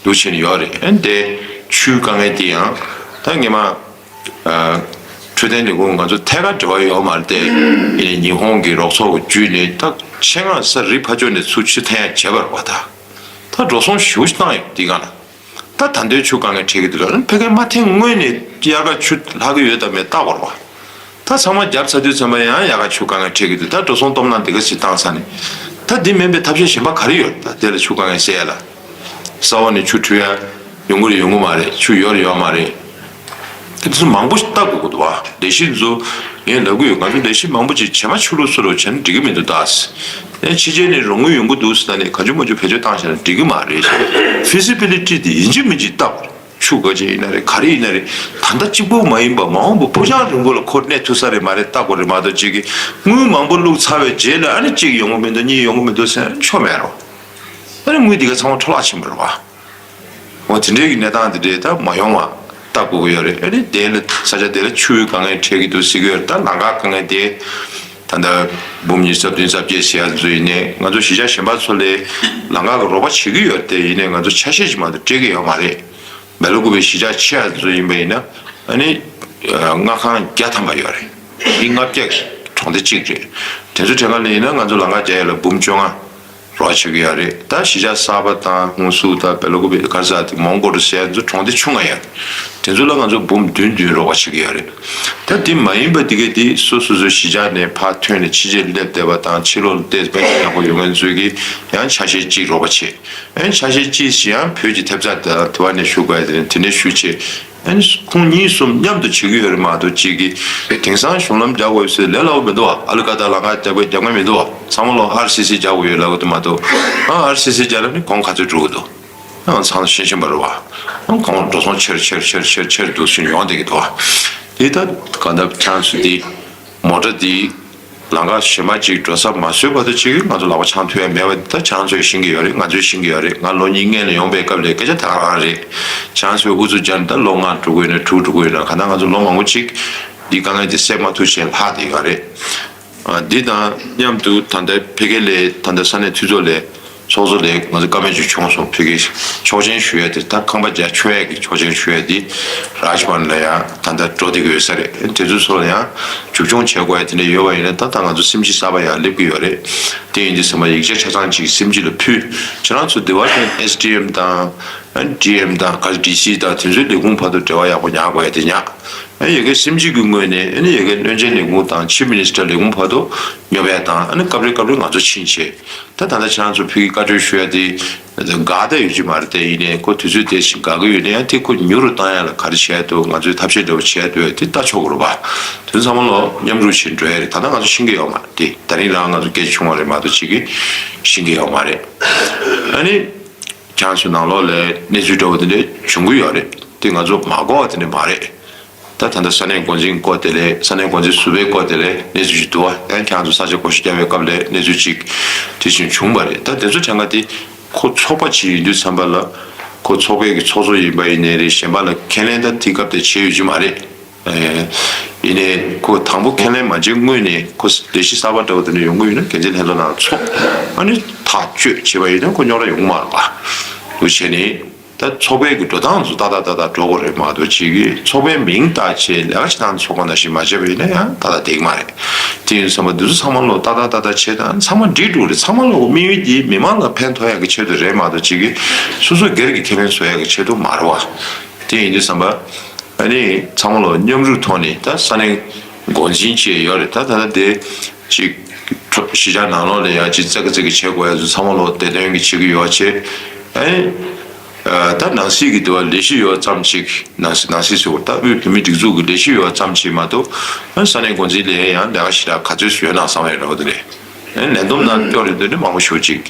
འདུག་བྱས་ནས་ཡོད་རེད། ཨ་ནི་དེ་ཆུའི་དཀའ་ངལ་དེ་ཡང་ད་ངས་མ་ཨ་འཕྲོད་བསྟེན་ལས་ཁུངས་ང་ཚོ་ཐད་ཀར་འབྲེལ་བ་ཡོད་མ་རེད་དེ། ཡིན་ནའི་ཉི་ཧོང་གི་རོགས་ཚོགས་བརྒྱུད་ནས་ད་ཆེད་མངགས་ས་རི་ཕར་ཕྱོགས་ནས་ཚུར་ཆུ་འཐེན་ཡ་བྱས་པ་རེད་པ། ད་ད་འགྲོ་སོང་ཞེ་པོ་ཞིག་བཏང་ཡོད་འདི་ག་ལ། ད་ད་ལྟའི་ཆུ་དཀའ་ངལ་འཕྲད་ཀྱི་འདུག་ལ། ཕ་གིར་མ་འཐེན་སྔོན་ནས་དབྱར་ཁ་ཆུ་ལྷག་གི་ཡོད་དམ་མེད་བལྟ་དགོས་རེད་པ། ད་ཚང་མ་བརྒྱབ་ཚར་དུས་ཙམ་པ་ཡང་དབྱར་ཁ་ཆུ་དཀའ་ངལ་འཕྲད་ཀྱི་འདུག་ད་འགྲོ་སོང་སྟོབས་ན་འདི་ག་ཞིག་བཏང་ཚར་ནས། ད་འདི་མིན་པའི་ཐབས་ཤེས་གཞན་པ་ག་རེ་ཡོད། ད་དེ་ལ་ཆུ་དཀའ་ངལ་སེལ་ཡ་ལ། ས་འོག་ནས་ཆུ་འཁྲུ་ཡ་ཡོང་གི་རེད་ཡོང་གི་མ་རེད། ཆུ་ཡོད་རེད་ཡོད་མ་རེད། དེ་ཚོ་མང་པོ་ཞིག་བལྟ་དགོས་ཀྱི་འདུག་བ། ལས་གཞི་ཚོ་ངས་ལབ་ཀྱི་ཡོད། ང་ཚོ་ལས་གཞི་མང་པོ་ཅིག་བྱེ་མ་ཆུ་ལོག་སོགས་ལ་བྱས་ན་འགྲིག་གི་མི་འདུག་ད་ཨེ་ཕྱི་རྒྱལ་ནས་རོགས་དངུལ་ཡོང་གི་འདུག་ཟེར་ནས་ག་ཅུ་མ་ཅུ་བེད་སྤྱོད་བཏང་བྱས་ན་འགྲིག་གི་མ་རེད། ཕི་སི་བི་ལི་ཊི་དེ་ཡིན་གཅིག་མིན་གཅིག་བལྟ་དགོས་རེད། ཆུ་ག་ཅིག་ཡིན་ན་རེད། ག་རེ་ཡིན་ན་རེད། ད་ལྟ་གཅིག་པོ་མ་ཡིན་པ་མ་འོངས་པ་ཕོ་བྲང་རིང་པོ་ལ་ཁོ་གནས་ཐུབ་ས་རེད་མ་རེད་བལྟ་དགོས་རེད་མ་གཏོགས། གཅིག་གིས་དངུལ་མང་པོ་བླུགས་ཚར་བའི་རྗེས་ལ་ཨ་ནི་གཅིག་ཡོང་གི་མི་འདུག་གཉིས་ཡོང་གི་མི་འདུག་ཟེར་ན་ཆོ་མེད་རོ། ཨ་ནི་དངུལ་འདི་ག་ཚང་མ་འཕྲོ་བརླག་ཕྱིན་པ་རེད་བ། འོ་དེ་འདྲའི་གི་གནས་སྟངས་དེ་འདྲའི་ད་མ་ཡོང་བ་བལྟ་དགོས་ཀྱི་ཡོད་རེད། ཨ་ནི་དེ་ལ་ས་ཆ་དེ་ལ་ཆུའི་དཀའ་ངལ་འཕྲད་ཀྱི་འདུག་ཟེར་གྱི་ཡོད་རེད། ད་ལམ་ཁ་དཀའ་ངལ་དེ་ད་ལྟ་འབུམ་གཉིས་རྩ་བདུན་རྩ་བརྒྱད་ཟེར་ཡ་ཚོ་ཡིན་ནའི་ང་ཚོ་གཞིས་ཆགས་གཞན་པ་ཚོ་ལས་ལམ་ཁ་གི་རོགས་པ་བྱེད་ཀྱི་ཡོད་རེད། དེ་ཡིན་ནའི་ང་ཚོ་ཆ་ཤས་ཅིག་མ་གཏོགས་སྤྲད་ཀྱི་ཡོད་མ་རེད། སྦེལ་ཀོབ་པའི་གཞིས་ཆགས་ཆེ་བ་ཚོ་ཡིན་པ་ཡིན་ན་ཨ་ནི་ཨ་མངའ་ཁང་བརྒྱ་ཐམ་པ་ཡོད་རེད། མི་ལྔ་བརྒྱ་གྲོང་སྡེ་གཅིག་རེད། དེ་ཚོ་དྲན་ག་ལ་ཡིན་ན་ང་ཚོ་ལམ་ཁ་རྒྱག་ཡ་ལ་འབུམ་བཅོ་ལྔ་རོགས་བྱེད་ཀྱི་ཡོད་རེད། ད་གཞིས་ཆགས་གསར་པ་དང་ཧུན་སུར་དང་སྦེལ་ཀོབ་པའི་ག་ས་དེ་མོན་གྷོ་རུ་ཟེར་ཡ་ཚོ་གྲོང་སྡེ་ཆུང་ང་ཡོད་རེད། དེ་ཚོ་ལ་ང་ཚོ་འབུམ་བདུན་བདུན་རོགས་པ་བྱེད་ཀྱི་ཡོད་རེད། ད་དེ་མ་ཡིན་པ་དེ་གས་དེ་སོ་སོ་སོའི་གཞིས་ཆགས་ནས་ཕར་ཐོན་ནས་ཕྱི་རྒྱལ་སླེབས་བསྡད་པ་དང་ཕྱི་ལོགས་ལ་བལྟས་དཔལ་འབྱོར་ཡག་པོ་ཡོད་མཁན་ཚོས་ཀྱིས་ཡང་ཆ་ཤས་གཅིག་རོགས་པ་བྱེད། ཨ་ནི་ཆ་ཤས་གཅིག་ཞིག་ཡང་བོད་ཀྱི་ཐེབས་རྩ་དང་དེ་བ་ནས་ཞུ་དགོས་ཡ་དེ་ནས་དེ་ནས་ཞུ་བྱེད། ཨ་ནི་ཁོང་གཉིས་གསུམ་མཉམ་དུ་བྱེད་ཀྱི་ཡོད་རེད་མ་གཏོགས་གཅིག་གིས་དེང་སང་གཞུང་ལམ་རྒྱག་དགོས་ཟེར་ལས་སླ་པོ་མི་འདུག་བ། ཨ་ལི་ཀ་དང་ལམ་ཁ་རྒྱག་དགོས་རྒྱག་མཁན་མི་འདུག་བ། ཚང་མ་ལོ་ཨར་སི་སི་རྒྱག་དགོས་ཡོད་ལབ་གི་འདུག་མ་གཏོགས། ཨ་ཨར་སི་སི་རྒྱག་ན་ནི་གོང་ག་ཚོད་འགྲོ་གི་འདུག་ཨ་ཚང་ཤེས་བཞིན་པ་རེད་བ། ཨ་གོང་འགྲོ་སོང་ཆེར་ཆེར་ཆེར་ཆེར་ཆེར་འདུག་སུ་ཡོང་བསྡད་ཀྱི་འདུག་བ། དེ་ད་ག་འདབ་ཁྱང་སུ་དེ་མོ་ཊ་དེ། ལམ་ཁ་གཞན་པ་ཅིག་འགྲོ་ས་མ་བཟོས་བར་དུ་ཅིག་ང་ཚོ་ལག་པ་འཆང་ཐུབ་ཡ་མེད་པ་འདི་ད་ཁྱེད་རང་ཚོས་ཤེས་ཀྱི་ཡོད་རེད། ང་ཚོས་ཤེས་ཀྱི་ཡོད་རེད། ང་ལོ་གཉིས་སྔོན་ལ་ཡོང་པའི་སྐབས་ལ་སྐད་ཆ་ད་ག་རང་རེད། ཁྱེད་རང་ཚོས་ཨུ་ཚུགས་རྒྱག་ནས་ད་ལོ་ལྔ་འགྲོ་གི་ཡོད་ན་དྲུག་འགྲོ་གི་ཡོད་ན་གང་ལྟར་ང་ཚོ་ལོ་མང་པོ་ཅིག་འདི་དཀའ་ངལ་འདི་སེལ་མ་ཐུབ་བྱས་ལྷག་བསྡད་ཡོད་རེད། ཨ་འདི་དང་མཉམ་དུ་ད་ལྟ་ཕ་གི་ལ་ད་ལྟ་ས་གནས་འཐུས་ཚོགས་ལ་ཚོགས་གཙོ་ལས་ང་ཚོ་བཀའ་མོལ་ཅིག་བྱུང་སོང་། ཕ་གི་ཆོག་མཆན་ཞུ་ཡ་དེ་ད་ཁང་པ་རྒྱ་ཆོག་ཡ་གི་ཆོག་མཆན་ཞུ་ཡ་དེ་རཱཇ་བྷན་ལ་ཡང་ད་ལྟ་འགྲོ་བསྡད་ཀྱི་ཡོད་ས་རེད། དེ་ཚོ་ཚོ་ལ་ཡང་མཇུག་སྐྱོང་བྱེད་དགོས་ཡ་དེ་འདྲ་ཡོད་པ་ཡིན་ན་ད་ད་ང་ཚོ་སེམས་ཅན་གསར་པ་ཡང་སླེབས་ཀྱི་ཡོད་རེད། དེ་ཡིན་དུས་ཙམ་པ་ཡིག་ཆ་ཆ་ཚང་ཅིག་སེམས་ཅན་ལ་ཕུལ། ཁྱེད་རང་ཚོ་དེ་བར་དེ་ཨེས་ཌི་ཨེམ་དང་ཨ་ཌི་ཨེམ་དང་ག་ཌི་སི་དང་དེ་ཚོའི་ལས་ཁུངས་བར་དུ་འབྲེལ་བ་ཡག་པོ་ཉར་དགོས་ཡ་དེ་ཉར། ཨ་ཡ་གི་སེམས་ཅན་གྱི་ངོས་ནས་ཨ་ནི་ཡ་གི་བློན་ཆེན་ལས་ཁུངས་དང་ཆིབ་མི་ནི་སི་ཊར་ལས་ཁུངས་བར་དུ་སྙོབ་ཡ་དང་། ཨ་ནི་སྐབས་རེ་སྐབས་རེ་ང་ཚོ་ཕྱིན་བྱས། ད་ད་ལྟ་ཁྱེད་རང་ཚོ་ཕ་གིར་བཀའ་འཁྲོལ་ཞུ་ཡ་དེ་དགའ་བསྡད་ཡོད་ཀྱི་མ་རེད། དེ་ཡིན་ནའི་ཁོ་དུས་ཚོད་དེ་བཞིན་དགའ་གི་ཡོད་ན་ཡང་དེ་ཁོ་མྱུར་དུ་བཏང་ཡ་ལ་ག་རེ་བྱས་འདུག་ང་ཚོས་ཐབས་ཤེས་འདྲ་བོ་བྱས་འདུག་དེ་ལྟ་ཆོག་གི་རེད་པ། དེ་ཚང་མ་ལོ་མཉམ་རུབ་བྱས་འགྲོ་ཡ་རེད། ད་ལྟ་ང་ཚོ་ཤེས་ཀྱི་ཡོད་མ་རེད། དེ་ད་རིང་རང་ང་ཚོ་སྐད་ཆ་བྱུང་བ་རེད་མ་གཏོགས་གཅིག་གིས་ཤེས་ཀྱི་ཡོད་མ་རེད། ཨ་ནི་ཁྱེད་རང་ཚོ་ནང་ལོགས་ལ་གནས་ཚུལ་འདྲ་བོ་དེ་འདྲ་བྱུང་གི་ཡོད་རེད། དེ་ང་ཚོ་མ་གོ་བ་དེ་འདྲ་མ་རེད། ད་ད་ལྟ་ས་གནས་འགོ་འཛིན་སྐོར་དེ་ལས་ས་གནས་འགོ་འཛིན་ཟུར་པའི་སྐོར་དེ་ལས་གནས་ཚུལ་ཞིག་འདུག་བ། ཡང་ཁྱེད་རང་ཚོ་ས་ཆ་བགོ་བཤའ་བརྒྱབ་པའི་སྐབས་ལས་གནས་ཚུལ་ཅིག་དེ་བཞིན་བྱུང་བ་རེད། ད་དེ་ཚོ་དྲན་ག་དེ་ ཁོ་ཚོགས་པ་ཅིག་ཡིན་དུས་ཙམ་པ་ལ་ཁོ་ཚོགས་པའི་གི་ཚོགས་གཙོ་ཡིན་པ་ཡིན་ནའི་རེད། གཞན་པ་ལ་ཁས་ལེན་ད་དེ་སྐབས་དེ་བྱས་ཡོད་ཀྱི་མ་རེད། ཨེ། ཡིན་ནའི་ཁོ་དང་པོ་ཁས་ལེན་མ་བྱས་སྔོན་ནས་ཁོ་ལས་གཞི་གསར་པ་འདྲ་བོ་དེ་འདྲ་ཡོང་གི་ཡོད་ན་འགན་འཛིན་ལྷན་ཚོགས་ནང་ཚོགས་ཨ་ནི་ཐག་གཅོད་བྱས་པ་ཡིན་ན་ཁོ་རྙོག་དྲ་ཡོང་གི་མ་རེད་པ། འདུག་བྱས་ནས་ད་ཚོགས་པའི་གི་འགྲོ་སྟངས་ཚོ་ཏག་ཏག་ཏག་ཏག་འགྲོ་དགོས་རེད་མ་གཏོགས་ཅིག་གིས་ཚོགས་པའི་མིང་བཏགས་བྱས་ལས་ཀ་བྱེད་སྟངས་ཚོགས་པ་ནང་བཞིན་མ་བྱས་པ་ཡིན་ན་ཡང་ཏག་ཏག་བསྡད་ཀྱི་མ་རེད། དེ་ཡིན་ཙམ་པ་འདི་ཚོ་ཚང་མ་ལོ་ཏག་ཏག་ཏག་ཏག་བྱས་དང་ཚང་མ་འགྲིག་འགྲོ་རེད། ཚང་མ་ལོ་དམིགས་ཡུལ་འདི་མི་མང་ལ་ཕན་ཐོགས་ཡག་གི་ཆེད་དུ་རེད་མ་གཏོགས་ཅིག་གིས་སོ་སོ་སྒེར་གྱི་ཁེ་ཕན་བཟོ་ཡག་གི་ཆེད་དུ་མ་རེད་བ། དེ་ཡིན་དུས་ཙམ་པ། ཨ་ནི་ཚང་མ་ལོ་མཉམ་རུབ་ཐོག་ནས་ད་ས་གནས་འགོ་འཛིན་བཅས་ཡོད་རེད། ད་ད་ལྟ་དེ་ཅིག་གཞིས་ཆགས་ནང་ལོགས་ལ་ཡ་ཅིག་ཙག་གི་ཙག་གི་བྱེད་དགོས་ཡ་ཚོ་ཚང་མ་ལོ་བདེ་དོན་གྱི་བྱེད་ཀྱི་ཡོད་བྱས། ཨ་ནི་ད་ནང་སྲིད་ཀྱི་དེ་བ་ལས་གཞི་ཡོད་ཙམ་ཅིག་ནང་སྲིད་ནང་སྲིད་ཟེར་བ་ད་དབུས་བོད་མིའི་སྒྲིག་འཛུགས་ཀྱི་ལས་གཞི་ཡོད་ཙམ་ཅིག་མ་གཏོགས་ས་གནས་འགོ་འཛིན་ལ་ཡང་ལས་ཀ་ཞེ་དྲག་ག་ཚོད་ཡོད་ན་བསམ་ཡོད་འདྲ་བོ་དེ་རེད། ཨ་ནི་ལས་བསྡོམས་ནང་སྐྱོར་རེ་འདོད་ནི་མང་པོ་ཞེ་པོ་ཅིག་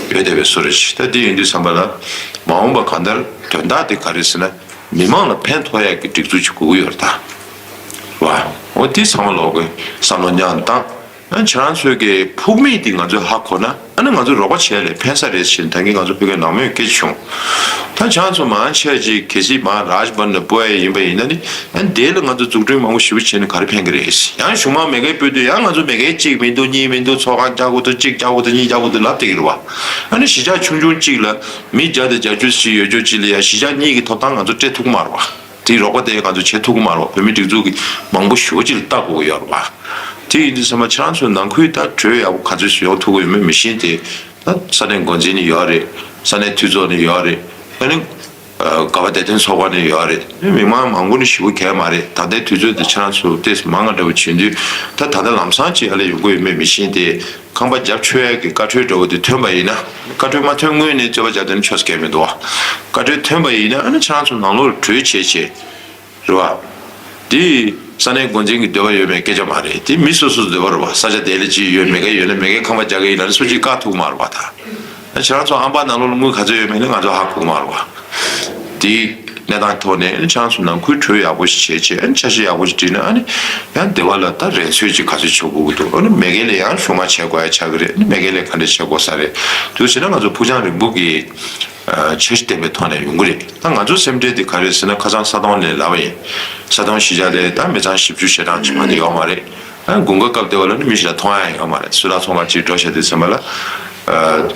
ཡོད་བསྡད་པའི་བཟོ་འདྲ་ཅིག་ད་དེ་ཡིན་དུས་ཙམ་པ་ལ་མ་འོངས་པ་གང་ལྟར་དོན་དག་དེ་ག་རེ་ཟེར་ན། མི་མང་ལ་ཕན་ཐོགས་ཡག་གི་སྒྲིག་འཛུགས་ཅིག་དགོས་ཀྱི་ཡོད་རེད་ད། བ། འོ་དེ་ཚང་མ་ལོག་གི་བསམ་བློ་མཉམ་བཏང་། ཨ་ཁྱེད་རང་ཚོའི་གི་ཕུགས་དམིགས་དེ་ང་ཚོས་ཧ་གོ་ན་ཨ་ནི་ང་ཚོ་རོགས་པ་བྱས་ལས་ཕན་ས་རེད་ཟེར་ད་གིན་ང་ཚོ་ཕ་གིར་ནང་མོས་སྐད་ཆ་བྱུང་། ད་ཁྱེད་རང་ཚོ་མང་ཆེ་ཅིག་གལ་སྲིད་མ་རཱཇ་བྷན་ལ་སྤོ་ཡ་ཡིན་པ་ཡིན་ན་ནི་ཨ་ནི་དེ་ལ་ང་ཚོ་འཛུགས་སྐྲུན་མང་པོ་ཞེ་པོ་བྱས་ནས་ག་རེ་ཕན་གི་རེད། ཡང་གཞུང་མང་མེ་ཀའི་སྤོས་དུས་ཡང་ང་ཚོ་མེ་ཀའི་གཅིག་མི་འདུག་གཉིས་མི་འདུག་ཚོགས་ཁང་རྒྱག་དགོས་འདུག་གཅིག་རྒྱག་དགོས་འདུག་གཉིས་རྒྱག་དགོས་འདུག་ལབ་བསྡད་ཀྱི་རེད་བ། ཨ་ནི་གཞིས་ཆགས་ཆུང་ཆུང་གཅིག་ལ་མི་བརྒྱ་དང་བརྒྱད་ཅུ་ཞིག་ཡོད་ཆོག་ཅིག་ལ་ཡང་གཞིས་ཆགས་གཉིས་ཀྱི་ཐོབ་ཐང་ང་ཚོ་སྤྲད་ཐུབ་ཀྱི་མ་རེད་བ། དེའི་རོགས་པ་དེ་ང་ཚོ་བྱེད་ཐུབ་ཀྱི་མ་རེད་བ། བོད་མིའི་སྒྲིག་འཛུགས་ཀྱི་མང་པོ་ཞེ་པོ་ཅིག་ལ་ལྟ་དགོས་ཀྱི་ཡོད་རེད་བ། དེ་ཡིན་དུས་ཙམ་པ་ཁྱེད་རང་ཚོའི་ནང་ཁུལ་ད་གྲོས་ཡག་པོ་ག་ཚོད་ཞིག་ཡོང་ཐུབ་ཀྱི་ཡོད་མེད་མི་ཤེས་ཏེ། ད་ས་གནས་འགོ་འཛིན་ནས་ཡོད་རེད། ས་གནས་འཐུས་ཚོགས་ནས་ཡོད་རེད། ཨ་ནི། ཨ་ག་བ་བདེ་དོན་ཚོགས་པ་ནས་ཡོད་རེད། མི་མང་མང་པོ་ནི་ཞེ་པོ་གལ་མ་རེད། ད་ལྟའི་དུས་ཚོད་དུ་ཁྱེད་རང་ཚོ་ཏོག་ཙམ་མང་བ་འདྲ་བོ་བྱེད་དུས་ད་ད་ལྟ་ལམ་སང་ཅིག་ཨ་ལས་ཡོང་གི་ཡོད་མེད་མི་ཤེས་ཏེ། ཁང་པ་རྒྱབ་ཆོག་ཡག་གི་བཀའ་འཁྲོལ་འདྲ་བོ་དེ་ཐོན་པ་ཡིན་ན། བཀའ་འཁྲོལ་མ་ཐོན་སྔོན་ནས་རྩོད་པ་རྒྱག་དོན་ཆོག་སྐལ་མི་འདུག་བ། བཀའ་འཁྲོལ་ཐོན་པ་ཡིན་ན་ཨ་ནི་ཁྱེད་རང་ཚོ་ནང་ལོགས་གྲོས་བྱས་བྱས། རེད་བ། དེ་ས་གནས་འགོ་འཛིན་གྱི་འདོད་པ་ཡོད་མེད་སྐད་ཆ་མ་རེད། དེ་མི་སོ་སོ་སོའི་འདོད་པ་རེད་བ། ས་ཆ་དེ་ལ་ཅི་ཡོད་མེད་ཀ་ཡོད་ན་མེད་ཀའི་ཁང་པ་རྒྱག་གི་ཡིན་ལ་ནི་སུ་གཅིག་བཀག་ཐུབ་མ་རེད་བ་ད། ཁྱེད་རང་ཚོ་ཨམ་པ་ནང་ལོགས་ལ་དངུལ་ག་ཚོད་ཡོད་མེད་ནི་ང་ཚོ་ཧ་གོ་མ་རེད་བ། དེའི་གནས་སྟངས་ཐོག་ནས་ཁྱེད་རང་ཚོ་ནང་ཁུལ་གྲོས་ཡག་པོ་ཞིག་བྱས་བྱས་འཆར་གཞི་ཡག་པོ་ཞིག་བསྒྲིགས་ན་ཨ་ནི་ཡང་སྡེ་བ་ལ་ད་རན་ཚོད་ཅིག་ག་ཚོད་ཆོག་དགོས་ཀྱི་འདུག་ཨ་ནི་མེ་ཀེ་ལས་ཡང་ཤུགས་མ་བྱེད་དགོས་ཡ་ཆགས་ཀྱི་རེད། ཨ་ནི་མེ་ཀེ་ལས་ག་འདྲ་བྱེད་དགོས་ས་རེད། དུས་ཕྱིན་ན་ང་ཚོ་ཕུགས་རྒྱང་རིང་པོ་གི་འཆར་གཞི་ལྡན་པའི་ཐོག་ནས་ཡོང་གི་རེད། ད་ང་ཚོ་སེམས་ཁྲལ་དེ་ག་རེ་ཟེར་ན་ཁ་སང་ས་སྟོང་ནས་ལབ་པ་ཡིན། ས་སྟོང་གཞིས་ཆགས་ལས་ད་མི་ཚང་བཞི་བཅུ་ཞེ་གྲངས་ཅིག་མ་གཏོགས་ཡོད་མ་རེད། ཨ་དགུན་ཁ་སྐབས་དེ་བ་ལ་ནི་མི་ཞེ་དྲག་མཐོང་ཡ་ཡོད་མ་རེད། སུ་ལ་ཚོང་ཁང་ཅིག་འགྲོ་བྱས་དུས་ཙམ་པ་ལ།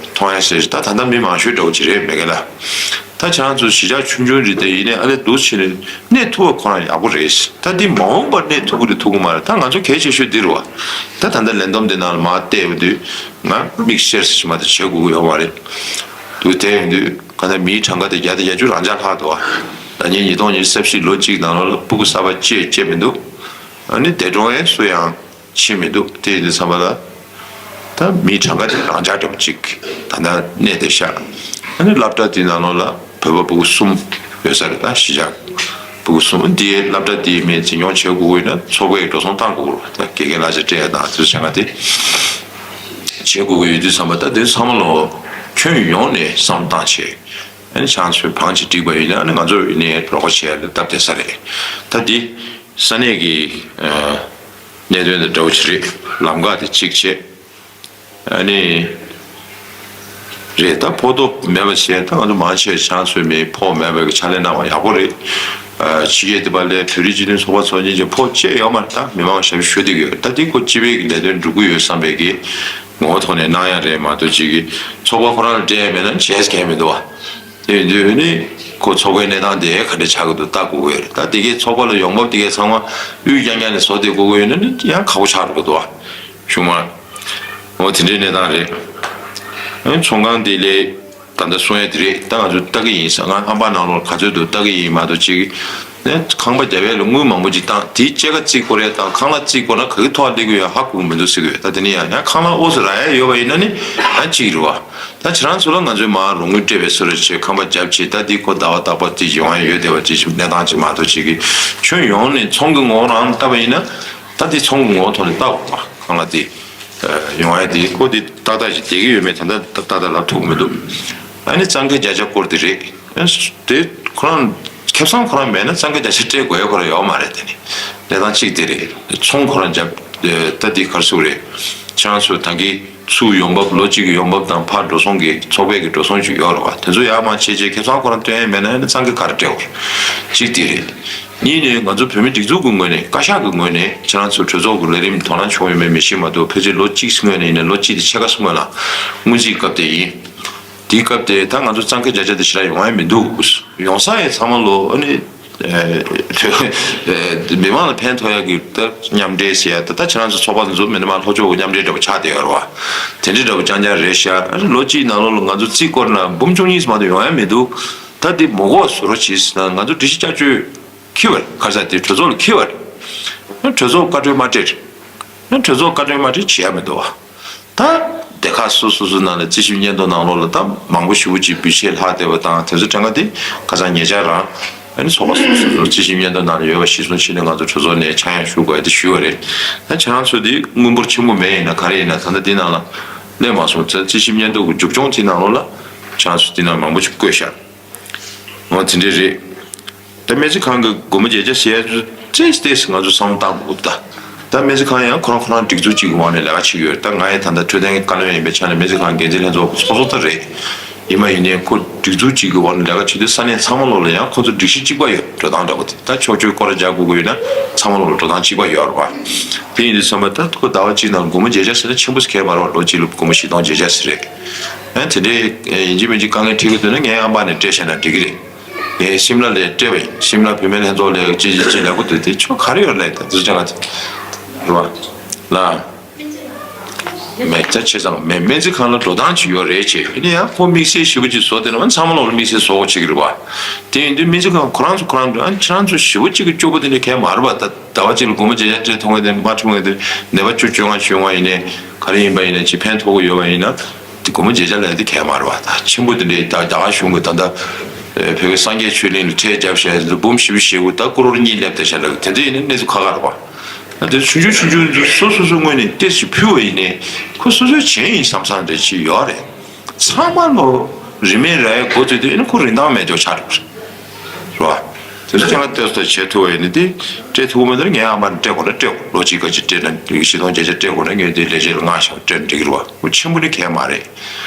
མཐོང་ཡ་ཟེར་ད་ད་ལྟ་མི་མང་ཤོས་འདྲ་བོ་ཅིག་རེད་མེ་ཀེ་ལ། ད་ཁྱེད་རང་ཚོ་གཞིས་ཆགས་ཆུང་ཆུང་རེད་དེ་ཡིན་ནའི་ཨ་ལས་འདུག་ཕྱིན་ནས་གནས་ཐུབ་པ་ཁོ་རང་ཡག་པོ་རེད། ད་འདི་མ་འོངས་པར་གནས་ཐུབ་ཀྱི་རེད་ཐུབ་ཀྱི་མ་རེད། ད་ང་ཚོ་གལ་ཆེ་ཤོས་འདི་རེད་བ། ད་ད་ལྟ་ལས་བསྡོམས་འདི་ནང་ལ་མར་བལྟས་པ་དུས་ང་དམིགས་བསལ་ཞིག་མ་གཏོགས་བྱེད་དགོས་ཀྱི་ཡོད་མ་རེད། འདུག་དེ་ཡིན་དུས་ག་ད་མིའི་གྲངས་ཀ་དེ་བརྒྱ་དང་བརྒྱད་ཅུ་རང་འཇགས་ལྷག་འདུག་བ། ད་ཉིན་ཉིས་སྟོང་ཉི་ཤུ་རྩ་བཞི་ལོ་གཅིག་ནང་ལོགས་ལ་སྤུ་གུ་གསར་པ་སྐྱེས་སྐྱེས་མི་འདུག་ཨ་ནི་འདས་གྲོངས་ཡས་སུ་ཡང་ཕྱིན་མི་འདུག་དེ་ཡིན་དུས་ཙམ་པ་ལ། ད་མིའི་གྲངས་ཀ་དེ་རང་འཇགས་འདྲ་པོ་ཅིག་ད་ལྟ་གནས་བསྡད་ཤག་ཨ་ནི་སློབ་གྲྭ་དེའི་ནང་ལོགས་ལ་བོད་པ་སྤུ་གུ་གསུམ་ཡོད་ས་རེད། ད་གཞིས་ཆགས་སྤུ་གུ་གསུམ་འདིའི་སློབ་གྲྭ་དེའི་མི་འཛིན་སྐྱོང་བྱེད་དགོས་ཀྱི་ཡོད་ན་ཚོགས་པས་འགྲོ་སོང་བཏང་དགོས་ཀྱི་རེད། ད་དགེ་རྒན་གླ་ཆ་སྤྲད་ཡ་དང་དེ་ཚོ་བྱེད་ང་དེ་བྱེད་དགོས་ཀྱི་ཡོད་དུས་ཙམ་པ་ད་དེ་ཚང་མ་ལོ་ཁྱོན་ཡོངས་ནས་བསམ་བཏང་བྱས་ཨ་ནི་ཆང་ཚོས་བང་ཅིག་བསྒྲིགས་པ་ཡིན་ན་ཨ་ནི་ང་ཚོ་ཡིན་ནའི་རོགས་པ་བྱེད་ཡ་ལ་སྟབས་བདེ་ས་རེད། ད་འདི་ས་གནས་ཀྱི་གནད་དོན་དང་འདྲ་བོ་ཅིག་རེད། ལམ་ཁ་དེ་གཅིག་བྱས། ཨ་ནི། རེད་ད་ཕོགས་ཐོབ་མེད་པ་བྱས་ད་ང་ཚོ་མང་ཆེ་ཆང་ཚོས་མི་ཕོགས་མེད་པའི་ཕྱག་ལས་གནང་བ་ཡག་པོ་རེད། ཕྱི་རྒྱལ་དེ་པ་ལས་བོད་རིགས་སྤྱི་མཐུན་ཚོགས་པ་ཚོ་གཉིས་ཀྱི་ཕོགས་བཅད་ཡོད་མ་རེད། ད་མི་མང་ཞབས་ཞུ་བསྡད་ཀྱི་ཡོད། ད་འདི་ཁོ་སྤྱི་པའི་གི་ལས་དོན་སྒྲུབ་ཀྱི་ཡོད་བསམ་པའི་གི་ངོ་བོ་ཐོག་ནས་གནང་ཡ་རེད་མ་གཏོགས་ཅིག་གི་ཚོགས་པ་ཁོ་རང་ལ་སྤྲད་ཡ་མེད་ན་བྱས་མཁན་མི་འདུག་བ། དེ་ཡིན་དུས་ནི་ཁོ་ཚོགས་པའི་གནས་སྟངས་དེ་ག་འདྲ་ཆགས་ཀྱི་འདུག་ལྟ་དགོས་ཀྱི་རེད། ད་དེ་གའི་ཚོགས་པ་ལ་ཡོང་འབབ་དེ་གའི་ཚང་མ་དབུས་རྐྱང་རྐྱང་ནས་བཟོ་བསྡད་དགོས་ཀྱི་ཡོད་ན་ནི་ཡང་ཁག་པོ་ཆགས་འགྲོ་གི་འདུག་བ། གཞུང་མང་། འོ་དེ་འདྲའི་གནས་སྟངས་རེད། ཨ་ནི་ཚོང་ཁང་དེ་ལས་ད་ལྟ་གསུང་ཡ་དེ་རེད། ད་ང་ཚོ་ལྟ་གི་ཡིན་ས་ང་ཨམ་པ་ནང་ལོགས་ག་ཚོད་འདུག་ལྟ་གི་ཡིན་མ་གཏོགས་ཅིག་ནས་ཁང་པ་རྒྱབ་ཡ་ལ་དངུལ་མང་པོ་ཅིག་བཏང་དེའི་སྐྱེད་ཀ་རྩིས་སྐོར་ཡ་དང་ཁང་གླ་རྩིས་སྐོར་ན་ག་གི་ཐོག་སླེབས་ཀྱི་ཡོད་ཧ་གོ་གི་མི་འདུག་ཟེར་གི་ཡོད། ད་དེ་ནི་ཡང་ཡང་ཁང་གླ་ཨོ་སི་རག་ཡ་ཡོད་པ་ཡིན་ན་ནི་ཡང་གཅིག་རེད་བ། ད་ཁྱེད་རང་ཚོ་ལ་ང་ཚོའི་མར་རོགས་དངུལ་སྤྲད་པའི་བཟོ་འདྲ་བྱས་ཁང་པ་རྒྱབ་བྱས་ད་འདི་ཁོ་ཟླ་བ་རྟག་པར་དེ་ཡོང་ཡ་ཡོད་བསྡད་པ་དེ་གནས་སྟངས་ཅིག་མ་གཏོགས་ཅིག་གི་ཁྱོན་ཡོངས་ནས་ཚོང་གི་ངོ་བོ་རང་ལ་བལྟས་པ་ཡིན་ན་ད་འདི་ཚོང་གི་ངོ་བོ་ཐོག་ནས་ལྟ་དགོས་པ་ཁང་གླ་དེ་ཡོང་ཡ་དེ་ཁོ་དེ་ཏག་ཏག་ཅིག་བསྡད་ཀྱི་ཡོད་མེད་ད་ལྟ་ཏག་ཏག་ལབ་ཐུབ་ཀྱི་མི་འདུག་ཨ་ནི་གཙང་ཁེ་བརྒྱ་ཆ་སྐོར་དེ་རེད། དེ་ཁོ་རང་ཁེ་བཟང་ཁོ་རང་མེད་ན་གཙང་ཁེ་བརྒྱ་ཆ་སྤྲད་དགོས་ཡ་ཁོ་རང་ཡོད་མ་རེད། དེ་ནི་གནས་སྟངས་གཅིག་དེ་རེད། ཚོང་ཁོ་རང་རྒྱབ་ ད་འདི་ག་རེ་ཟེར་དགོས་རེད། ཁྱེད་རང་ཚོ་ད་གིན་ཚུར་ཡོང་འབབ་ལོ་གཅིག་གི་ཡོང་འབབ་དང་ཕར་འགྲོ་སོང་གི་ཚོགས་པའི་གི་འགྲོ་སོང་ཅིག་ཡོད་རེད་བ། དེ་ཚོ་ཡར་མར་བྱས་བྱས་ཁེ་བཟང་ཁོ་རང་སྟོན་ཡས་མེད་ན་ཨ་ནི་གཙང་ཁེ་ག་རེ་སྤྲད་དགོས་རེད། གཅིག་དེ་རེད། གཉིས་ནས་ང་ཚོ་བོད་མི་སྒྲིག་འཛུགས་ཀྱི་ངོས་ནས་བཀའ་ཤག་གི་ངོས་ནས་ཁྱེད་རང་ཚོ་གྲོས་ཚོགས་ཀྱི་ལས་རིམ་དོ་སྣང་བྱུང་ཡོད་མེད་མི་ཤེས་མ་གཏོགས་ཕལ་ཆེར་ལོ་གཅིག་སྔོན་ནས་ཡིན་ན་ལོ་གཅིག་དང་ཕྱེད་ཀ་སྔོན་ལ་སྔོན་རྩིས་སྐབས་དེ་ཡིན། དེའི་སྐབས་དེ་ད་ང་ཚོ་གཙང་ཁེ་བརྒྱ་ཆ་དེ་ཞེ་དྲག་ཡོང་ཡ་མི་འདུག་ཡོང་ས་ཡི་ཚང་མ་ལོ་ཨ་ནི་མི་མང་ལ་ཕན་ཐོགས་ཡ་གི་ད་མཉམ་འབྲེལ་ཟེར་ཡ་ད་ལྟ་ཁྱེད་རང་ཚོ་ཚོགས་པ་འཛུགས་མི་ནི་མ་ལྷོ་ཕྱོགས་ཀྱི་མཉམ་འབྲེལ་འདྲ་པོ་ཆགས་བསྡད་ཡོད་རེད་བ། དེ་འདྲ་འདྲ་པོ་རྐྱང་རྐྱང་རེད་ཤག་ཨ་ནི་ལོ་གཅིག་ནང་ལོགས་ལ་ང་ཚོ་རྩིས་སྐོར་ན་འབུམ་བཅུ་གཉིས་མ་གཏོགས་ཡོང་ཡ་མི་འདུག་ད་འདི་མི་དགོས་བཟོ་རོགས་གྱིས་ཟེར་ན་ང་ཚོ་སྒྲིག་གཞི་བསྐྱར་བཅོས་འཁྱེར་བ་རེད། ག་རེ་ཟེར་དེ་གྲོས་ཚོགས་ལ་འཁྱེར་བ་རེད། གྲོས་ཚོགས་བཀའ་འཁྲོལ་མ་སྤྲད་རེད། གྲོས་ཚོགས་བཀའ་འཁྲོལ་མ་སྤྲད་བྱེད་ཡ་མི་འདུག་བ། ད་སྡེ་ཁག་སོ་སོ་སོ་ནང་ལ་རྩིས་ཞིབ་སྙན་ཐོ་ནང་ལོགས་ལ་ད་མང་པོ་ཞེ་པོ་ཅིག་འབུལ་ཆད་ལྷག་བསྡད་པ་དང་དེ་ཚོ་དྲན་ག་དེ་ཁ་སང་ཉེ་ཆར་རང་ཨ་ནི་ཚོགས་པ་སོ་སོ་སོ་རྩིས་ཞིབ་སྙན་ཐོ་ནང་ལ་ཡོད་པ་གཞིར་བཟུང་བྱས་ནས་ང་ཚོ་གྲོས་ཚོགས་ནས་ཆག་ཡང་ཞུ་དགོས་ཡ་དེ་ཞུས་པ་རེད། ད་ཁྱེད་རང་ཚོ་དེ་དངུལ་འབོར་ཆེན་པོ་མེད་ཡིན་ན་ག་རེ་ཡིན་ན་ད་ལྟ་འདི་ནང་ལ་སླེབས་མ་སོང་ཚེ་རྩིས་ཞིབ་སྙན་ཐོ་གི་མཇུག་སྐྱོང་དེ་ནང་ལོགས་ལ་ཁྱེད་རང་ཚོ་འདི་ནང་མང་པོ་ཅིག་བཀོད་ཤག་འོ་དེ་འདྲས་རེད། ད་སྨན་རྩིས་ཁང་གི་སྒོར་མོ་བརྒྱད་བརྒྱ་ཟེར་ཡ་ཏོག་ཙམ་ཏོག་ཙམ་ང་ཚོ་བསམ་བློ་བཏང་དགོས་ད། ད་སྨན་རྩིས་ཁང་ཡང་ཁོ་རང་ཁོ་རང་སྒྲིག་འཛུགས་གཅིག་གི་འོག་ནས་ལས་ཀ་བྱེད་ཀྱི་ཡོད་རེད། ད་ང་ཡི་ད་ལྟ་འཕྲོད་བསྟེན་གྱི་བཀའ་བློན་ཡིན་པའི་ཆ་ནས་སྨན་རྩིས་ཁང་འགན་འཛིན་ལྷན་ཚོགས་ཚོགས་གཙོ་ད་རེད། ཡིན་པ་ཡིན་ནའི་ཁོ་སྒྲིག་འཛུགས་གཅིག་གི་འོག་ནས་ལས་ཀ་བྱེད་དུས་ས་གནས་ཚང་མ་ལོག་ལ་ཡང་ཁོ་ཚོ་སྒྲིག་གཞི་གཅིག་པ་ཡོད་འགྲོ་སྟངས་འདྲ་པོ་དེ། ད་ཕྱོགས་བསྐྱོད་སྐོར་ར་རྒྱག་དགོས་ཀྱི་ཡོད་ན་ཚང་མ་ལོག་ལ་འགྲོ་སྟངས་གཅིག་པ་ཡོད་རེད་པ། དེ་ཡིན་དུས་ཚང་མ་ད་ཁོ་ཟླ་བ་གཅིག་ནང་སྒོར་མོ་བརྒྱད་བརྒྱ་ཟེར་ན་ཆེན་པོ་ཟེར་གྱི་མ་རེད་པ། ལོ་གཅིག་ལ་སྒོར་མོ་བཞི་སྟོང་བརྒྱད་བརྒྱ་ཟེར་རེད། ཨ་དེ་འདྲའི་ཡིན་གཅིག་མིན་གཅིག་དཀའ་ངལ་འཕྲད་ཀྱི་འདུག་ན་ངས་ཨམ་པ་ནས་སྤྲད་བཞག་ན་འགྲིག་གི་རེད། ངས་ཤིམ་ལ་ལ་སྤྲད་པ་ཡིན། ཤིམ་ལ་བུད་མེད་ལྷན་ཚོགས་ལ་ཅི་ཅི་ཅི་ལབ་ཀྱི་འདུག་དེ་ཆོ་ག་རེ་ཡོད་ལབ་ད་དུས་ཅང་ལ་རེད་བ། ལ། མེད་ད་བྱས་ཙང་མེད་སྨན་རྩིས་ཁང་ལ་འགྲོ་སྟངས་ཅིག་ཡོད་རེད་ཅེས་ཡིན་ན་ཡང་ཁོ་དམིགས་བསལ་ཞེ་པོ་ཅིག་བཟོ་དེ་ན་ཚང་མ་ལོག་ལ་དམིགས་བསལ་བཟོ་དགོས་བྱེད་ཀྱི་རེད་བ། དེ་ཡིན་དུས་སྨན་རྩིས་ཁང་ཁོ་རང་ཚོ་ཁོ་རང་ཚོ་ཨ་ཁྱེད་རང་ཚོ་ཞེ་པོ་ཅིག་གི་སྐྱོ་པོ་དེ་འདྲ་གང་ཡང་མ་རེད་བ། ད་ཟླ་བ་གཅིག་ལ་སྒོར་མོ་བརྒྱད་བརྒྱ་སྤྲད་ཐུབ་མཁན་དེ་མ་ཐུབ་མཁན་དེ་ནད་པ་བཅུ་བཅོ་ལྔ་བཅོ་ལྔ་ཡིན་ནའི་ག་རེ་ཡིན་པ་ཡིན་ནའི་ཅིག་ཕན་ཐོགས་ཀྱི་ཡོད་པ་ཡིན་ན། དེ་སྒོར་མོ་བརྒྱད་བརྒྱ་ལས་དེ་གལ་མ་རེད་བ། ད་ཆེན་པོ་དེ་འདྲའི་ད་རྒྱ་གར་གཞུང་གི་ད་ལྟ་བོད་ཀྱི་སངས་རྒྱས་ཆོས་གླིང་ལ་ཁྲལ་བརྒྱབ་བཞག་ཡ་འབུམ་བཞི་བཅུ་ཞེ་དགུ་ད་ཀོ་རོར་གཉིས་སླེབས་བསྡད་བཞག་ལ་དེ་འདྲ་ཡིན་ན་གནས་ཚུལ་ཁག་ཁག་རེད་བ། ད་དེ་ཆུང་ཆུང་ཆུང་ཆུང་ཚོ་སོ་སོ་སོ་ངོས་ནས་ཏོག་ཙམ་ཕུལ་བ་ཡིན་ནའི་ཁོ་སོ་སོའི་བྱས་ཡིན་བསམ་བསམ་འདྲ་ཅིག་ཡོད་རེད། ཚང་མ་ལོ་རིན་མེད་རག་ཡ་འགོ་བཙུགས་དུས་ཨ་ནི་ཁོ་རིན་ཐང་མེད་འཇོག་ཆགས་འགྲོ་གི་རེད། རེད་བ། དེ་ཚོ་ཀྱང་ལ་ལྟོས་ལྟོས་བྱེད་ཐུབ་པ་ཡིན་ན་དེ་སྤྲད་ཐུབ་ཀྱི་མེད་ན་ངས་ཨ་མར་སྤྲད་དགོས་ན་སྤྲད་དགོས། ལོ་གཅིག་ག་ཅིག་སྤྲད་ན་ལོ་བཞི་སྟོང་བརྒྱད་བརྒྱ་སྤྲད་དགོས་ན་ངས་དེ་ལས་བྱེད་ལ་མངགས་བཞག་སྤྲད་ན་འགྲིག་གི་རེད་བ། འུ་ཆེན་པོ་ནི་གལ་མ་རེད།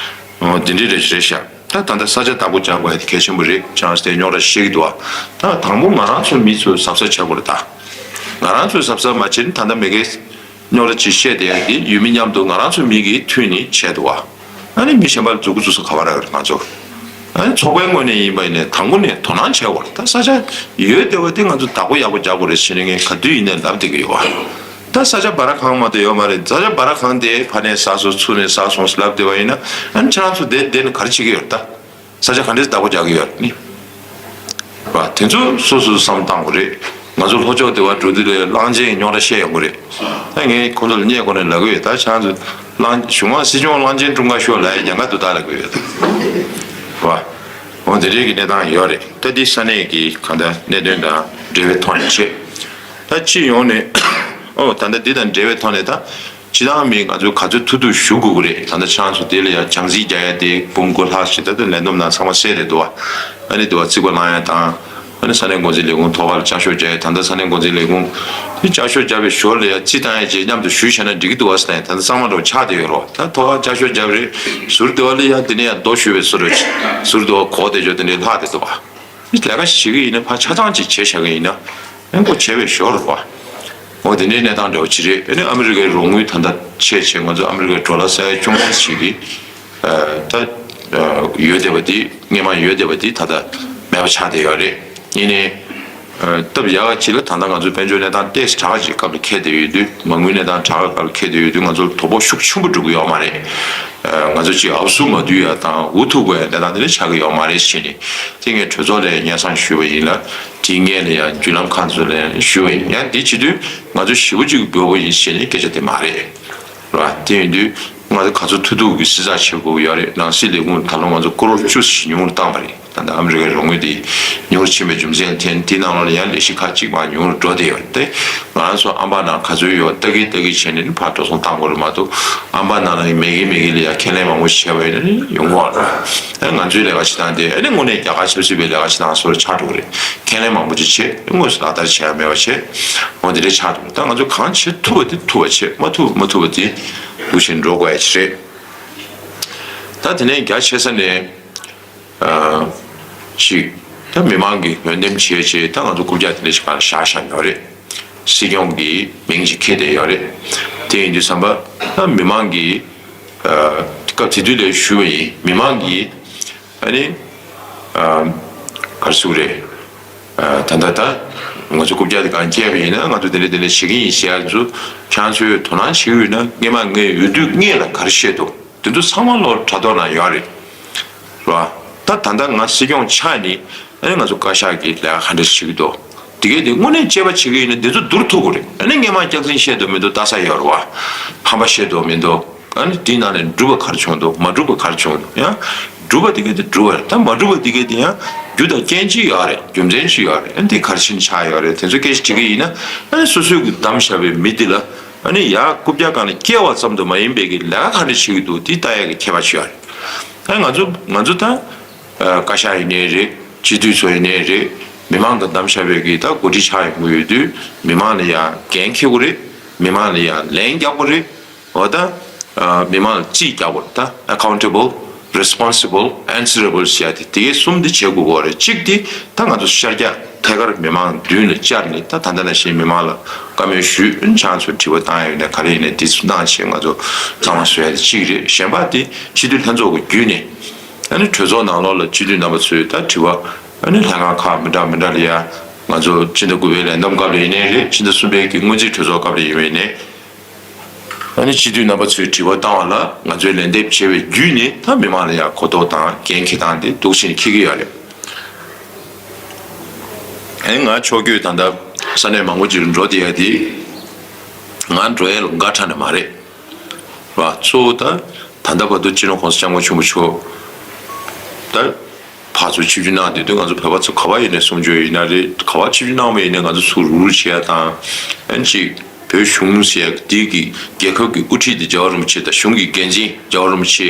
འོ་དེ་འདྲའི་རེད་རེད་ཤག་ད་ད་ལྟ་ས་ཆ་བདག་པོ་རྒྱག་དགོས་ཡ་དེ་གལ་ཆེན་པོ་རེད། ཅང་སྟེ་རྙོག་དྲ་བཤད་ཀྱི་འདུག་བ། ད་དང་པོ་ང་རང་ཚོ་མི་ཚོ་གཟབ་གཟབ་བྱ་དགོས་རེད་ད། ང་རང་ཚོས་གཟབ་གཟབ་མ་བྱས་ན་ད་ལྟ་མི་སྒེར་རྙོག་དྲ་ཅིག་བཤད་བསྡད་ཡ་དེ་ཡུལ་མི་མཉམ་དུ་ང་རང་ཚོ་མི་གིས་མཐུན་ནས་བྱས་འདུག་བ། ཨ་ནི་མི་གཞན་པ་ལ་མཛུབ་གུ་བཙུགས་ས་ག་པར་ཡོད་རེད་ང་ཚོར། ཨ་ནི་ཚོགས་པའི་ངོས་ནས་ཡིན་པ་ཡིན་ནའི་དང་པོ་ནས་དོ་སྣང་བྱས་དགོས་རེད། ད་ས་ཆ་ཡོད་བསྡད་པ་དེ་ང་ཚོ་བདག་པོ་ཡག་པོ་རྒྱག་དགོས་རེད་ཟེར་ནས་ངས་ག་དུས་ཡིན་ནའི་ལབ་བསྡད་ཀྱི་ཡོད་བ། ད་ས་ཆ་སྦ་ར་གང་མ་གཏོགས་ཡོད་མ་རེད། ས་ཆ་སྦ་ར་གང་དེ་ཕ་ནས་ཟ་སོང་ཚུར་ནས་ཟ་སོང་ཟེར་ལབ་བསྡད་པ་ཡིན་ན་ཨ་ནི་ཁྱེད་རང་ཚོ་དེ་བསྡད་ནས་ག་རེ་བྱེད་ཀྱི་ཡོད་རེད་ད། ས་ཆ་ག་འདྲས་བདག་པོ་རྒྱག་གི་ཡོད་ནི། བ་དེ་ཚོ་སོ་སོས་བསམ་བཏང་དགོས་རེད། ང་ཚོ་ལྷོ་ཕྱོགས་དེ་བ་འགྲོ་དུས་ལ་གླང་ཆེན་རྙོག་དྲ་བཤད་ཡོང་གི་རེད། ད་ངས་ཁོ་ཚོ་ལ་བརྙས་ཁོ་ནས་ལབ་གི་ཡོད། ད་ཁྱེད་རང་ཚོ་གླང་གཞུང་མང་སྲིད་སྐྱོང་གླང་ཆེན་ཀྲུང་ག་ཤོག་ལབ་ཡ་ཡང་ག་འདུག་ད་ལབ་གི་ཡོད་ད། བ། འོ་དེ་འདྲའི་གི་གནས་སྟངས་ཡོད་རེད། ད་འདི་ས་གནས་ཀྱི་གང་ལྟར་གནད་དོན་དང་འབྲེལ་བའི་ཐོག་ནས་བྱས། ད་སྤྱི་ཡོངས་ནས་ཨོ་ད་ལྟ་འདི་དང་འབྲེལ་བའི་ཐོག་ནས་ད། སྤྱི་བཏང་མི་ང་ཚོས་ག་ཚོད་ཐུབ་ཐུབ་ཞུ་དགོས་ཀྱི་རེད། ད་ལྟ་ཁྱེད་རང་ཚོ་དེ་ལ་ཡང་སྦྱང་རྩིས་རྒྱག་ཡ་དེ་འབུམ་དགུ་ལྷག་ཞིག་ད་ལྟ་ལས་བསྡོམས་ནང་ཚང་མ་གསལ་རེད་འདུག་བ། ཨ་ནི་དེ་བ་རྩིས་པ་བླང་ཡ་དང་། ཨ་ནི་ས་གནས་འགོ་འཛིན་ལས་ཁུངས་ཐོག་ཁར་བསྐྱར་ཞིབ་རྒྱག་ཡ། ད་ལྟ་ས་གནས་འགོ་འཛིན་ལས་ཁུངས་དེ་བསྐྱར་ཞིབ་རྒྱག་པའི་ཞོར་ལ་ཡང་རྩིས་བཏང་ཡ་བཅས་མཉམ་དུ་ཞུས་བྱས་ན་འགྲིག་གི་འདུག་བ་ཟེར་ན་ཡང་ད་ལྟ་གཙང་མ་འགྲོ་ཆགས་བསྡད་ཡོད་རེད་བ། ད་ཐོག་ཁར་བསྐྱར་ཞིབ་རྒྱག་པ་རེད། ཟུར་དེ་བ་ལ་ཡང་དེ་ནས་ཡང་རྡོ་གཞུ་བའི་བཟོ་འདྲ་ཅིག་ཟུར་དེ་བ་གོག་དེ་ཅོ་དེ་འདྲའི་ལྷག་བསྡད་འདུག་བ། ལས་ཀ་བྱེད་ཀྱི་ཡིན་ན་ཕར་ཆ་ཚང་ཅིག་བྱས་བཞག་གི་ཡིན་ན་ཨེ་ཁོ་བྱས་པའི་ཞོར་རེད་བ། འོ་དེ་འདྲའི་གནས་སྟངས་འདྲ་བོ་ཅིག་རེད། ཨ་ནི་ཨ་མི་རི་ཀའི་རོགས་དངུལ་ད་ལྟ་ཆད་བྱས་ང་ཚོ་ཨ་མི་རི་ཀའི་ཌོ་ལར་ས་ཡ་བཅོ་ལྔ་ཞིག་གི་ད་ཡོད་བསྡད་པ་དེ་སྔོན་མ་ཡོད་བསྡད་པ་དེ་ད་ལྟ་མེད་པ་ཆགས་བསྡད་ཡོད་རེད། ཡིན་ནའི་སྟབས་ཡག་ག་ཅིག་ལ་ད་ལྟ་ང་ཚོ་དཔལ་འབྱོར་གནས་སྟངས་ཏོག་ཙམ་དྲག་ཅིག་སྐབས་ལ་འཁེལ་བསྡད་ཡོད་དུས་མ་དངུལ་གནས་སྟངས་དྲག་སྐབས་ལ་འཁེལ་བསྡད་ཡོད་དུས་ང་ཚོར་དོ་ཕོག་ཤུགས་ཆེན་པོ་འགྲོ་གི་ཡོད་མ་རེད། ང་ཚོ་ཅིག་ཨབ་སུ་མ་བསྡུ་ཡ་དང་འུ་ཐུག་དགོས་ཡ་གནས་སྟངས་དེ་འདྲ་ཆགས་ཀྱི་ཡོད་མ་རེད་ཟེར་ནས་དེ་ངས་གྲོས་ཚོགས་ལ་སྙན་སེང་ཞུས་པ་ཡིན་ལ། དེའི་སྔོན་ལ་ཡང་བརྒྱུད་ལམ་ཁག་ཚོ་ལ་ཡང་ཞུས་པ་ཡིན། ཡང་འདི་བྱེད་དུས་ང་ཚོ་ཞེ་པོ་ཅིག་འབོད་པ་ཡིན་ཞེས་ནས་སྐད་ཆ་དེ་མ་རེད། རེད་བ། དེ་ཡིན་དུས་ང་ཚོ་ག་ཚོད་ཐུབ་ཐུབ་ཀྱི་བསྲི་ཚགས་བྱེད་དགོས་ཀྱི་ཡོད་རེད། ནང་སྲིད་ལས་ཁུངས་ད་ལོ་ང་ཚོ་ཀོ་རོར་བཅུ་ཞིག་ཉུང་རུ་བཏང་བ་རེད། ད་ལྟ་ཨ་མི་རི་ཀའི་རོགས་དངུལ་དེ་ཉུང་རུ་ཕྱིན་པའི་རྒྱུ་མཚན་ལ་བརྟེན་དེའི་ནང་ལོགས་ལ་ཡང་ལས་གཞི་ཁག་གཅིག་མར་ཉུང་རུ་འགྲོ་བསྡད་ཡོད་རེད་དེ། ང་རང་ཚོ་ཨམ་ཕག་ནང་ག་ཚོད་ཡོད་ལྟ་གི་ལྟ་གི་བྱས་ནས་ནི་ཕར་འགྲོ་སོང་བཏང་དགོས་རེད་མ་གཏོགས། ཨམ་ཕག་ནང་ལ་མེད་གི་མེད་གི་ལ་ཡང་ཁས་ལེན་མང་པོ་བྱས་པ་ཡིན་ན་ནི་ཡོང་གི་མ་རེད། ཨ་ང་ཚོའི་ལས་ཀ་བྱེད་སྟངས་དེ་ཨ་ནི་དངོས་གནས་རྒྱ་གར་ཆབ་སྲིད་པའི་ལས་ཀ་བྱེད་སྟངས་བཟོ་འདྲ་ཆགས་འགྲོ་གི་རེད། ཁས་ལེན་མང་པོ་ཅིག་བྱས་དངོས་སུ་ལག་བསྟར་བྱས་ཡ་མེད་པ་བྱས། འོ་དེ་འདྲ་ཆགས་འགྲོ་གི་རེད། ད་ང་ཚོ་གང་བྱེད་ཐུབ་པ་དེ་ཐུབ་པ་བྱས། མ་ཐུབ་མ་ཐུབ་པ་དེ་འདུག་བཞིན་འགྲོ་དགོས་ཡ་ཅིག་རེད། ད་དེ་ནས་རྒྱ་ཆེ་ས་ནས། ཨ་ཅིག་ད་མི་མང་གིས་འོས་འདེམས་བྱས་བྱས་ད་ང་ཚོ་རྐུབ་བཀྱག་དེ་འདྲ་ཞིག་གང་བཞག་བཞག་ཡོད་རེད། སྲིད་སྐྱོང་གི་མིང་ཅིག་འཁྱེར་བསྡད་ཡོད་རེད། དེ་ཡིན་དུས་ཙམ་པ་ད་མི་མང་གིས་ཨ་སྐབས་དེ་དུས་ལ་ཞུས་པ་ཡིན། མི་མང་གིས་ཨ་ནི་ཨ་ག་རེ་ཟེར་དགོས་རེད། ཨ་ད་ལྟ་ད་ང་ཚོ་རྐུབ་བཀྱག་དེ་གང་བསྐྱལ་བ་ཡིན་ན་ང་ཚོ་དེ་འདྲ་དེ་འདྲ་བྱེད་ཀྱི་ཡིན་ཟེར་ཡ་ཚོ་ཁྱེད་རང་ཚོས་དོ་སྣང་བྱེད་ཀྱི་ཡོད་ན་སྔས་མ་ངས་འོས་བསྡུ་སྔས་ལ་ག་རེ་བཤད་འདུག་དེ་ཚོ་ཚང་མ་ལོ་དྲ་ཐོག་ན་ཡོད་རེད། རེད་བ། ད་ད་ལྟ་ང་སྲིད་སྐྱོང་ཆགས་ནས་ཨ་ནི་ང་ཚོ་བཀའ་ཤག་གི་ལས་ཀ་ག་འདྲ་ཞིག་བྱེད་ཀྱི་འདུག་དེ་གས་དེ་དངོས་གནས་དཔྱད་པ་བྱེད་ཀྱི་ཡིན་ན་འདི་ཚོ་བསྡུར་ཐུབ་ཀྱི་རེད། ཨ་ནི་སྔས་མ་སྐྱག་རྫུན་བཤད་འདུག་མི་འདུག་ལྟ་ས་ཡོད་རེད་བ། ཕམ་པ་བཤད་འདུག་མི་འདུག་ཨ་ནི་དེའི་ནང་ནས་འགྲུབ་པ་ག་རེ་བྱུང་འདུག་མ་འགྲུབ་པ་ག་རེ་བྱུང་འདུག་ཡང་འགྲུབ་པ་དེ་གས་དེ་འགྲུབ་པ་རེད། ད་མ་འགྲུབ་པ་དེ་གས་དེ་ཡང་རྒྱུ་དང་རྐྱེན་གཅིག་ཡོད་རེད། རྒྱུ་མཚན་ཞིག་ཡོད་རེད། ཨ་ནི་དེ་ག་རེ་བྱས་ནས་ཆགས་ཡོད་རེད། དེ་ཚོ་སྐད་ཆ་དྲི་གི་ཡིན་ན་ཨ་ནི་སོ་སོས་གི་བདམས་བཞག་པའི་མི་དེ་ལ་ཨ་ནི་ཡར་རྐུབ་བཀྱག་སྒང་ལ་བསྐྱལ་བ་ཙམ་དུ་མ་ཡིན་པའི་གི་ལས་ཀ་ག་འདྲ་བྱེད་ཀྱི་འདུག་དེ་ལྟ་ཡག་གི་ཁྱད་པར་ཅིག་ཡོད་རེད། ཨ་ནི་ང་ཚོ་ང་ཚོ་ད་བཀའ་ཤག་ཡིན་ནའི་རེད། སྤྱི་འཐུས་ཚོ་ཡིན་ནའི་རེད། མི་མང་གིས་བདམས་བཞག་པའི་གི་ད་འགོ་ཁྲིད་ཆགས་ཡོང་གི་ཡོད་དུས་མི་མང་ལ་ཡང་འགན་འཁྱེར་དགོས་རེད། མི་མང་ལ་ཡང་ལན་རྒྱག་དགོས་རེད། འོ་ད་མི་མང་ལ་རྩིས་རྒྱག་དགོས་རེད། ད་accountable, responsible, answerable ཟེར་ཡ་དེ་དེ་གས་གསུམ་དེ་བྱེད་དགོས་ཀྱི་རེད། གཅིག་དེ་ད་ང་ཚོ་ཤར་རྒྱག་ཐད་ཀར་མི་མང་མདུན་ལ་བཅར་ནས་ད་ད་ལྟ་ནང་བཞིན་མི་མང་ལ་བཀའ་མོལ་ཞུས། ཨ་ནི་ཁྱེད་ཚོས་དྲི་བ་བཏང་ཡ་ཡོད་ན་ག་རེ་ཡིན་ནའི་དེ་ཚོ་གནང་བྱས་ང་ཚོ་གཙང་མ་བཟོ་ཡ་དེ་གཅིག་རེད། གཞན་པ་དེ་སྤྱི་འཐུས་ལྷན་ཚོགས་ཀྱི་བརྒྱུད་ནས་ཨ་ནི་གྲོས་ཚོགས་ནང་ལོགས་ལ་སྤྱི་འཐུས་རྣམ་པ་ཚོས་ད་དྲི་བ་ཨ་ནི་ལྷན་ཁང་ཁག་མི་འདྲ་མི་འདྲ་ལ་ཡ་ང་ཚོ་ཕྱི་ཟླ་དགུ་པའི་ལས་བསྡོམས་སྐབས་ལ་ཡིན་ནའི་རེད། ཕྱི་ཟླ་གསུམ་པའི་གི་སྔོན་རྩིས་གྲོས་ཚོགས་སྐབས་ལ་ཡིན་པ་ཡིན་ནའི། ཨ་ནི་སྤྱི་འཐུས་རྣམ་པ་ཚོས་དྲི་བ་བཏང་བ་ལ་ང་ཚོས་ལན་འདེབས་བྱས་པའི་བརྒྱུད་ནས་ད་མི་མང་ལ་ཡང་གོ་རྟོགས་དང་འགན་འཁྱེར་སྟངས་དེ་འདུག་བྱས་ནས་འཁྱེར་གྱི་ཡོད་རེད། ཨ་ནི་ང་ཕྱོགས་བསྐྱོད་ད་ལྟ་ས་གནས་མང་པོ་ཅིག་ལ་འགྲོ་བསྡད་ཡ་དེ་ང་འགྲོ་ཡ་ལ་འགའ་ཁྲ་ནས་མ་རེད། ར་གཙོ་བོ་ད་ད་ལྟ་བར་དུ་སྤྱི་ནོར་༸གོང་ས་༸སྐྱབས་མགོན་ཆེན་པོ་མཆོག་ད། ཕར་ཚུར་ཆིབས་བསྒྱུར་གནང་བསྡད་དུས་ང་ཚོ་བོད་པ་ཚོ་ག་པར་ཡིན་ནའི་གསུང་ཆོས་ཡིན་ན་རེད། ག་པར་ཆིབས་བསྒྱུར་གནང་བ་ཡིན་ནའི་ང་ཚོ་ཚུར་རུག་རུག་བྱེད་ཡ་དང་། ཨ་ནི་གཅིག་བོད་གཞུང་ཟེར་ཡ་འདི་གི་རྒྱལ་ཁབ་ཀྱི་དབུ་ཁྲིད་འདི་རྒྱལ་བ་རིན་པོ་ཆེ་དང་གཞུང་གི་འགན་འཛིན་རྒྱལ་བ་རིན་པོ་ཆེ་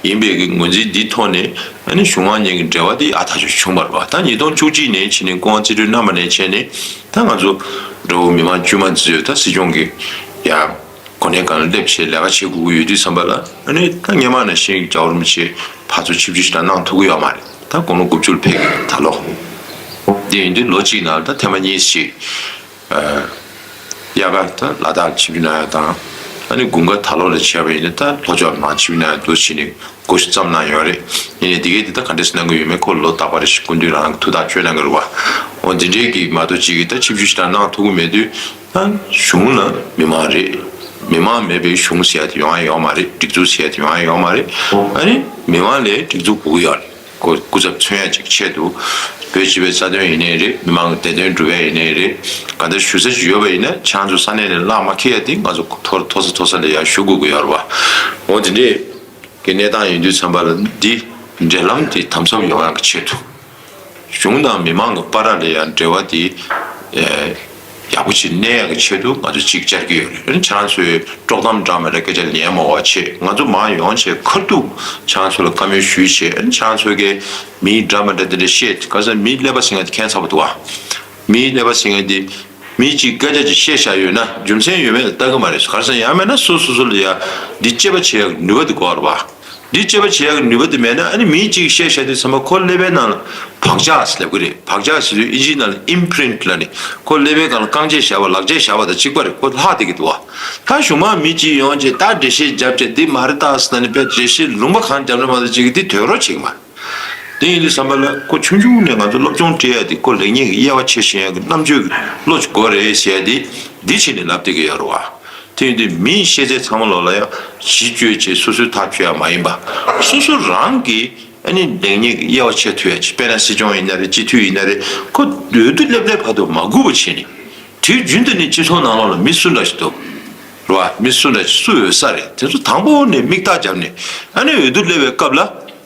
ཡིན་པའི་གི་ངོས་འཛིན་འདིའི་ཐོག་ནས་ཨ་ནི་གཞུང་མང་གཉིས་ཀྱི་འབྲེལ་བ་འདི་ཨ་ཐག་ཆོད་བྱུང་བ་རེད་བ། ད་ཉིས་སྟོང་བཅུ་གཅིག་ནས་ཕྱི་ནས་སྐུ་ངོ་ཚེ་སྒྲོན་རྣམ་པ་ནས་བྱས་ནས་ད་ང་ཚོ་འདྲ་བོ་མི་མང་དཀྱུས་མ་འདི་ཚོས་ད་སྲིད་སྐྱོང་གི་ཡ། གོ་གནས་སྒང་ལ་སླེབས་བྱས་ལས་ཀ་བྱེད་དགོས་ཀྱི་ཡོད་དུས་ཙམ་པ་ལ་ཨ་ནི་ད་སྔས་མ་ནང་བཞིན་རྒྱལ་བ་རིན་པོ་ཆེ་ཕར་ཚུར་ཆིབས་བསྒྱུར་ཞིག་ད་གནང་ཐུབ་ཀྱི་ཡོད་མ་རེད། ད་དགུང་ལོ་དགུ་བཅུ་ལ་ཕེབས་ཀྱི་ད་ལོ། དེ་ཡིན་དུས་ལོ་གཅིག་ནང་ད་ཐེངས་མ་གཉིས་ཤིག་ཨ་དབྱར་ཁ་ད་ལ་དྭགས་ལ་ཆིབས་བསྒྱུར་གནང་ཡ་དང་། ཨ་ནི་དགུན་ཁ་ད་ལོ་ལ་བྱས་པ་ཡིན་ན་ད་ལྷོ་ཕྱོགས་ནང་ཆིབས་བསྒྱུར་གནང་ཡ་འདུག་བྱས་ནས་སྒོ་ཞིག་བརྩམས་གནང་ཡོད་རེད། ཡིན་ནའི་དེ་གས་དེ་ད་ག་འདྲས་སེ་གནང་གི་ཡོད་མེད་ཁོ་ལོ་རྟག་པར་རེ་ཞིག་སྐུ་མདུན་རང་གི་ཐུགས་ཐག་གཅོད་གནང་གི་རེད་བ། འོ་འདི་འདྲའི་གི་མ་གཏོགས་ཅིག་གི་ད་ཆིབས་བསྒྱུར་ཞིག་ད་གནང་ཐུབ་ཀྱི་མེད་དུས། ད་གཞུང་ལ་མི་མང་རེད། མི་མང་མེད་པའི་གཞུང་ཟེར་ཡ་དེ་ཡོང་ཡ་ཡོད་མ་རེད། སྒྲིག་འཛུགས་ཟེར་ཡ་དེ་ཡོང་ཡ་ཡོད་མ་རེད། ཨ་ནི་མི་མང་ལ་སྒྲིག་འཛུགས་དགོས་ཀྱི་ཡོད་རེད། ཁོ་སྐུ་ཚབ་མཚོན་ཡ་ཅིག་ཆེད་དུ་བོད་སྤྱི་པའི་རྩ་དོན་ཡིན་ནའི་རེད། མི་མང་གི་བདེ་དོན་སྒྲུབ་ཡ་ཡིན་ནའི་རེད། ག་འདྲ་ཞུ་ས་ཅིག་ཡོད་པ་ཡིན་ན་ཁྱེད་རང་ཚོ་ས་གནས་ནས་གླགས་མ་འཁེལ་ཡ་དེ་ང་ཚོ་མཐོ་མཐོ་ས་མཐོ་ས་ལ་ཡ་ཞུ་དགོས་ཀྱི་ཡོད་རེད་བ། འོ་དེ་འདྲས། གི་གནས་སྟངས་ཡིན་དུས་ཙམ་པ་ལ་འདི་འབྲེལ་ལམ་དེ་དམ་ཟབ་ཡོང་ཡག་གི་ཆེད་དུ། གཞུང་དང་མི་མང་གི་བར་ལ་ཡང་འབྲེལ་བ་དེ་ཨེ་ཡག་པོ་ཅིག་གནས་ཡག་གི་ཆེད་དུ་ང་ཚོ་ཅིག་བཅར་གྱི་ཡོད་རེད། ཨ་ནི་ཁྱེད་རང་ཚོས་དཀྲོག་གཏམ་འདྲ་མི་འདྲ་སྐད་ཆ་ལན་མ་དགོས་པ་བྱས། ང་ཚོ་མར་ཡོང་བྱས་ཁ་ཐུག་ཁྱེད་རང་ཚོ་ལ་བཀའ་མོལ་ཞུས་བྱས། ཨ་ནི་ཁྱེད་རང་ཚོ་གིས་མི་འདྲ་མི་འདྲ་དེ་འདྲ་བཤད། ག་ས་མི་ཀླད་པ་ཟིང་ང་དེ་ཁྱད་མཚར་པོ་འདུག་ཨ། མིའི་ཀླད་པ་ཟེར་མཁན་དེ། མི་གཅིག་སྐད་ཆ་ཅིག་བཤད་བཞག་ཡོད་ན་རྒྱུ་མཚན་ཡོད་མེད་ལ་ལྟ་གི་མ་རེད། ག་རེ་ཟེར་ན་ཡང་མིན་ན་སོ་སོ་སོ་ལ་ཡ་འདི་དཔྱད་པ་བྱེད་ཡག་གི་ནུས་པ་དེ་དགོས་རེད་བ། འདི་དཔྱད་པ་བྱེད་ཡག་གི་ནུས་པ་དེ་མེད་ན་ཨ་ནི་མི་གཅིག་བཤད་བཞག་དུས་ཙམ་པ་ཁོ་ཀླད་པའི་ནང་ལ་བག་ཆགས་ཟེར་ལབ་གི་རེད། བག་ཆགས་ཟེར་དུས་ཨིན་ཇིའི་ནང་ལ་ཨིམ་པི་རིན་ཊི་ལབ་ནས་ཁོ་ཀླད་པའི་སྒང་ལ་རྐང་རྗེས་བཞག་པ་ལག་རྗེས་བཞག་པ་དང་གཅིག་པ་རེད། ཁོ་ལྷག་བསྡད་ཀྱི་འདུག་བ། ད་གཞུག་མ་མི་གཅིག་ཡོང་བྱས་ད་འགྲེལ་བཤད་བརྒྱབ་བྱས་འདི་མ་རེད་ད་ཟེར་ནས་དཔེ་འགྲེལ་བཤད་ལུང་པ་གང་བརྒྱབ་ན་མ་གཏོགས་གཅིག་གིས་འདི་དོན་རོགས་བྱེད་ཀྱི་མ་རེད། དེ་ཡིན་དུས་ཙམ་པ་ལ་ཁོ་ཆུང་ཆུང་ནས་ང་ཚོ་སློབ་སྦྱོང་སྤྲད་ཡ་དེ་ཁོ་ལེགས་ཉེས་ཀྱི་དབྱེ་བ་ཕྱེ་ཤེས་ཡ་གི་རྣམ་དཔྱོད་ཀྱི་བློ་ཅིག་དགོས་རེད་ཟེར་ཡ་དེ་འདི་བྱས་ནས་ལབ་བསྡད་ཀྱི་ཡོད་རེད་བ། དེ་ཡིན་དུས་མིའི་ཤེས་ཚད་ཚང་མ་ལོག་ལ་ཡང་གཞི་བཅོལ་བྱས་སོ་སོའི་ཐག་གཅོད་ཡ་མ་ཡིན་པ། སོ་སོ་རང་གིས་ཨ་ནི་ལེགས་ཉེས་ཀྱི་དབྱེ་བ་ཕྱེ་ཐུབ་ཡ་ཅིག་དཔེར་ན་སྲིད་སྐྱོང་ཡིན་ན་རེད། སྤྱི་འཐུས་ཡིན་ན་རེད། ཁོ་འོས་བསྡུ་སླེབས་སླེབས་བར་དུ་མ་སྒུག་པ་བྱས་ནས་དུས་རྒྱུན་དུ་ནས་སྤྱི་ཚོགས་ནང་ལོགས་ལ་མི་སུ་འདྲ་ཞིག་འདུག་རེད་བ། མི་སུ་འདྲ་ཞིག་སུ་འོས་ས་རེད། དེ་ཚོ་དང་པོ་ནས་མིག་བརྟག་བརྒྱབ་ནས་ཨ་ནི་འོས་བསྡུ་སླེབས་པའི་སྐབས་ལ།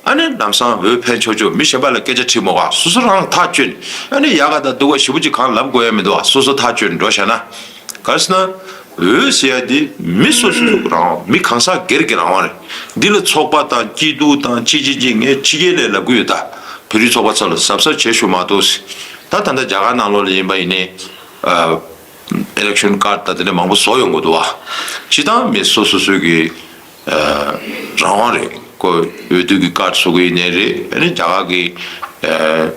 ཨ་ནི་ལམ་སང་འོས་འཕེན་ཆོག་ཆོག་མི་གཞན་པ་ལ་སྐད་ཆ་དྲིས་མ་དགོས། སོ་སོ་རང་ཐག་གཅོད་ནས། ཨ་ནི་ཡག་ག་དང་སྡུག་ག་ཞེ་པོ་ཅིག་གང་ལབ་དགོས་ཡ་མི་འདུག་བ། སོ་སོ་ཐག་གཅོད་ནས་འགྲོ་བཞག་ན། ག་རེ་ཟེར་ན། འོས་ཟེར་ཡ་འདི་མི་སོ་སོ་སོ་གི་རང་དབང་། མི་གང་ཟག་སྒེར་གྱི་རང་དབང་རེད། འདི་ལ་ཚོགས་པ་དང་སྐྱིད་སྡུག་དང་ཅི་ཅི་ཅི་ངས་ཕྱི་རྒྱལ་ལ་ལབ་གི་ཡོད། ད་བོད་རིགས་ཚོགས་པ་ཚོ་ལ་གཟབ་གཟབ་བྱེད་ཤོག་མ་གཏོགས། ད་ད་ལྟ་རྒྱ་གར་ནང་ལོགས་ལ་ཡིན་པ་ཡིན་ནའི། ཨ། ཨི་ལེག་ཤོན་ཀར་ད་དེ་འདྲ་མང་པོ་བཟོ་ཡོང་གི་འདུག་བ། སྤྱིར་བཏང་མི་སོ་སོ་སོ་གི་ཨ། རང་དབང་རེད། ཁོ་འོས་བསྡུ་གི་ཀར་བཟོ་གི་ཡིན་ནའི་རེད། ཨ་ནི་རྒྱ་གར་གི་ཨ།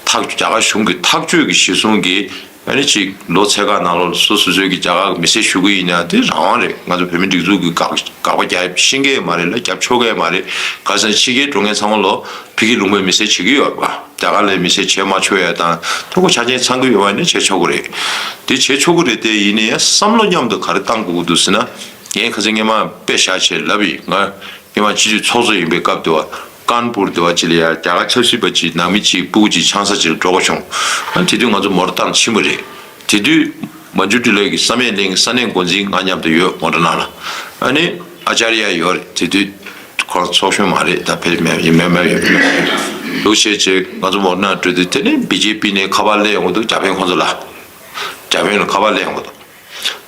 ཐག་རྒྱ་གར་གཞུང་གི་ཐག་གཅོད་ཀྱི་གཞི་བཟུང་གིས་ཨ་ནི་ཅིག་ལོ་ཚད་ཀ་ནང་ལོགས་སོ་སོ་སོའི་གི་རྒྱ་གར་གི་མི་སེར་ཞུ་གི་ཡིན་ན་དེ་རང་དབང་རེད། ང་ཚོ་བོད་མི་སྒྲིག་འཛུགས་ཀྱི་དགག་དགག་པ་རྒྱག་ཤེས་ཀྱི་མ་རེད་ལ་རྒྱབ་ཆོག་གི་མ་རེད། ག་རེ་ཟེར་ན་ཕྱི་རྒྱལ་འགྲོ་མཁན་ཚང་མ་ལོ་ཕ་གི་ལུང་པའི་མི་སེར་བྱེད་ཀྱི་ཡོད་རེད་པ། རྒྱ་གར་ལ་མི་སེར་བྱེད་མ་ཆོག་ཡ་དང་ཐོ་གོ་ཆ་རྐྱེན་ཚང་གི་ཡོད་པ་ནི་བྱེད་ཆོག་གི་རེད། དེ་བྱེད་ཆོག་གི་རེད་དེ། ཡིན་ནའི་ཡང་བསམ་བློ་མཉམ་དུ་ག་རེ་བཏང་དགོས་ཀྱི་འདུག་ཟེར་ན། ངས་ཁ་སང་སྔོན་མ་དཔེ་བཞག་བྱས་ལབ་ཡིན། ང་སྔོན་མ་སྤྱི་འཐུས་ཚོགས་གཙོ་ཡིན་པའི་སྐབས་དུ་བ་ཀན་པུར་དུ་བ་ཅི་ལ་ཡ་རྒྱ་གར་ཆབ་སྲིད་པ་ཅིག་ནང་མི་གཅིག་སྤུ་གུ་གཅིག་ཆང་ས་ཅིག་ལ་འགྲོ་དགོས་བྱུང་། ཨ། དེ་དུས་ང་ཚོ་མོ་ཊ་བཏང་ཕྱིན་པ་རེད། དེ་དུས་མ་ཇུ་ཊི་ལོས་ཀྱི་བསམ་ཡས་གླིང་གི་ས་གནས་འགོ་འཛིན་ང་མཉམ་དུ་ཡོད་མོ་ཊ་ནང་ལ། ཨ་ནི་ཨ་ཅར་ཡ་ཡོད་རེད། དེ་དུས་ཁོང་ཚོགས་གཞོན་མ་རེད། ད་ཕེབས་མེད་ཡིན། མེད་མེད་ཡིན། ལུགས་བཤད་ཅིག་ང་ཚོ་མོ་ཊ་ནང་འགྲོ་དུས་དེ་ནི་བི་ཇེ་པི་ནས་ཁ་པར་སླེབས་ཡོང་གི་འདུག་རྒྱ་དཔོན་ཁོང་ཚོ་ལ། རྒྱ་དཔོན་ལ་ཁ་པར་སླེབས་ཡོང་གི་འདུག་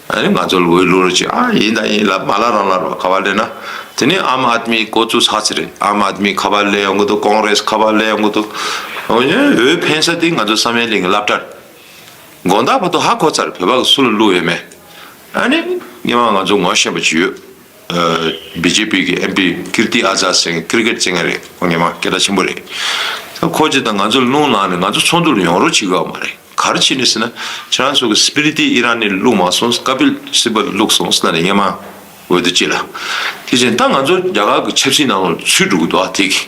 ཨ་ནི་ང་ཚོ་ལ་འོས་བླུག་རོགས་བྱེད། ཨ། ཡིན་ད་ཡིན་ལབ། མ་ལབ་རང་ལབ་རོགས། ཁ་པར་སླེབས་ན། དེ་ནི་ཨམ་ཨད་མི་འགོ་བཙུགས་ཚར་ཚར་རེད། ཨམ་ཨད་མི་ཁ་པར་སླེབས་ཡོང་གི་འདུག་ཀོང་རེས་ཁ་པར་སླེབས་ཡོང་གི་འདུག་འོ་ཡ། འོས་འཕེན་ས་དེ་ང་ཚོ་བསམ་ཡས་གླིང་གི་སློབ་གྲྭ་རེད། དགོང་དག་བར་དུ་ཧ་གོ་ཚར། བོད་པ་གི་སུ་ལ་བླུགས་ཡོད་མེད། ཨ་ནི་སྔོན་མ་ང་ཚོ་ངོ་ཤེས་པ་ཅིག་ཡོད། ཨ། བི་ཇེ་པི་གི་ཨེམ་པི་ཀིར་ཏི་ཨ་ཛཱད་ཟེར་མཁན་ཀིར་ཀེཊ་རྩེད་མཁན་རེད། ཁོ་སྔོན་མ་སྐད་གྲགས་ཆེན་པོ་རེད། ཁོ་ཅིག་དང་ང་ཚོ་ལ་རླུང་ལངས་ནས་ང་ཚོ་ཚོགས་འདུ་ལ་ཡོང་རོགས་བྱེད་དགོས་མ་རེད། ག་རེ་བྱས་ནས་ཟེར་ན། ཁྱེད་རང་ཚོ་གི་སི་པི་རི་ཏི་ཨི་རན་ནས་བླུགས་མ་སོང་། ཀ་པིལ་སིབ་བལ་བླུགས་སོང་ཟེར་ནས་སྔོན་མ། འོས་བསྡུ་སྤྱི་ལ། དེ་བཞིན་ད་ང་ཚོ་རྒྱ་གར་གྱི་ཆབ་སྲིད་ནང་ལོགས་ཚུད་འགྲོ་གི་འདུག་ཨ། དེ་གི་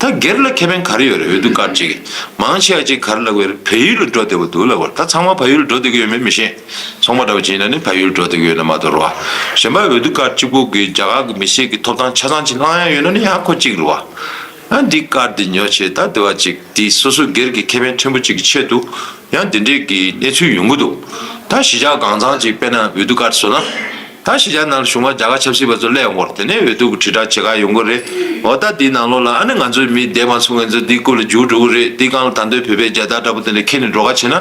ད་སྒེར་ལ་ཁེ་ཕན་ག་རེ་ཡོད་རེད། འོས་བསྡུ་སྐར་གཅིག་གི་མང་ཆེ་བ་ཅིག་ག་རེ་ལབ་ཀྱི་རེད། བལ་ཡུལ་ལ་འགྲོ་བདེ་པོ་འདུག་ལབ་པ་རེད། ད་ཚང་མ་བལ་ཡུལ་ལ་འགྲོ་བདེ་གི་ཡོད་མེད་མི་ཤེས། ཚོང་པ་འདྲ་བོ་ཅིག་ཡིན་ན་ནི་བལ་ཡུལ་ལ་འགྲོ་བདེ་གི་ཡོད་ན་མ་གཏོགས་རེད་བ། གཞན་པ་འོས་བསྡུ་སྐར་གཅིག་པོ་གི་རྒྱ་གར་གྱི་མི་སེར་གྱི་ཐོབ་ཐང་ཆ་ཚང་ཅིག་བླང་ཡ་ཡོད་ན་ནི་ཡང་ཁོ་གཅིག་རེད་བ། ཨ། འདི་སྐར་འདི་ཉོ་བྱས་ད་དེ་བ་ཅིག་འདི་སོ་སོ་སྒེར་གྱི་ཁེ་ཕན་ཕྲན་བུ་ཅིག་གི་ཆེད་དུ་ཡང་འདི་འདྲའི་གི་གནས་ཚུལ་ཡོང་གི་འདུག་ད་གཞིས་ཆགས་གང་ཚང་ཅིག་དཔེར་ན་འོས་བསྡུ་སྐར་བཟོ་ན། ད་གཞིས་ཆགས་ནང་ལ་གཞུང་ལ་རྒྱ་གར་ཆབ་སྲིད་པ་ཚོ་སླེབས་ཡོང་གི་རེད། དེ་ནས་འོས་བསྡུ་གི་དྲིལ་བསྒྲགས་བྱེད་ག་ཡོང་གི་རེད། འོ་ད་འདིའི་ནང་ལོགས་ལ་ཨ་ནི་ང་ཚོའི་མི་བསྡད་མ་ཚུགས་མཁན་ཚོ་འདིའི་སྐོར་ལ་འཇུག་འགྲོ་གི་རེད། འདིའི་སྒང་ལ་ད་འདོད་བོད་པའི་རྒྱལ་དར་འདྲ་པོ་དེ་འདྲ་འཁྱེར་ནས་འགྲོ་ག་བྱེད་ན།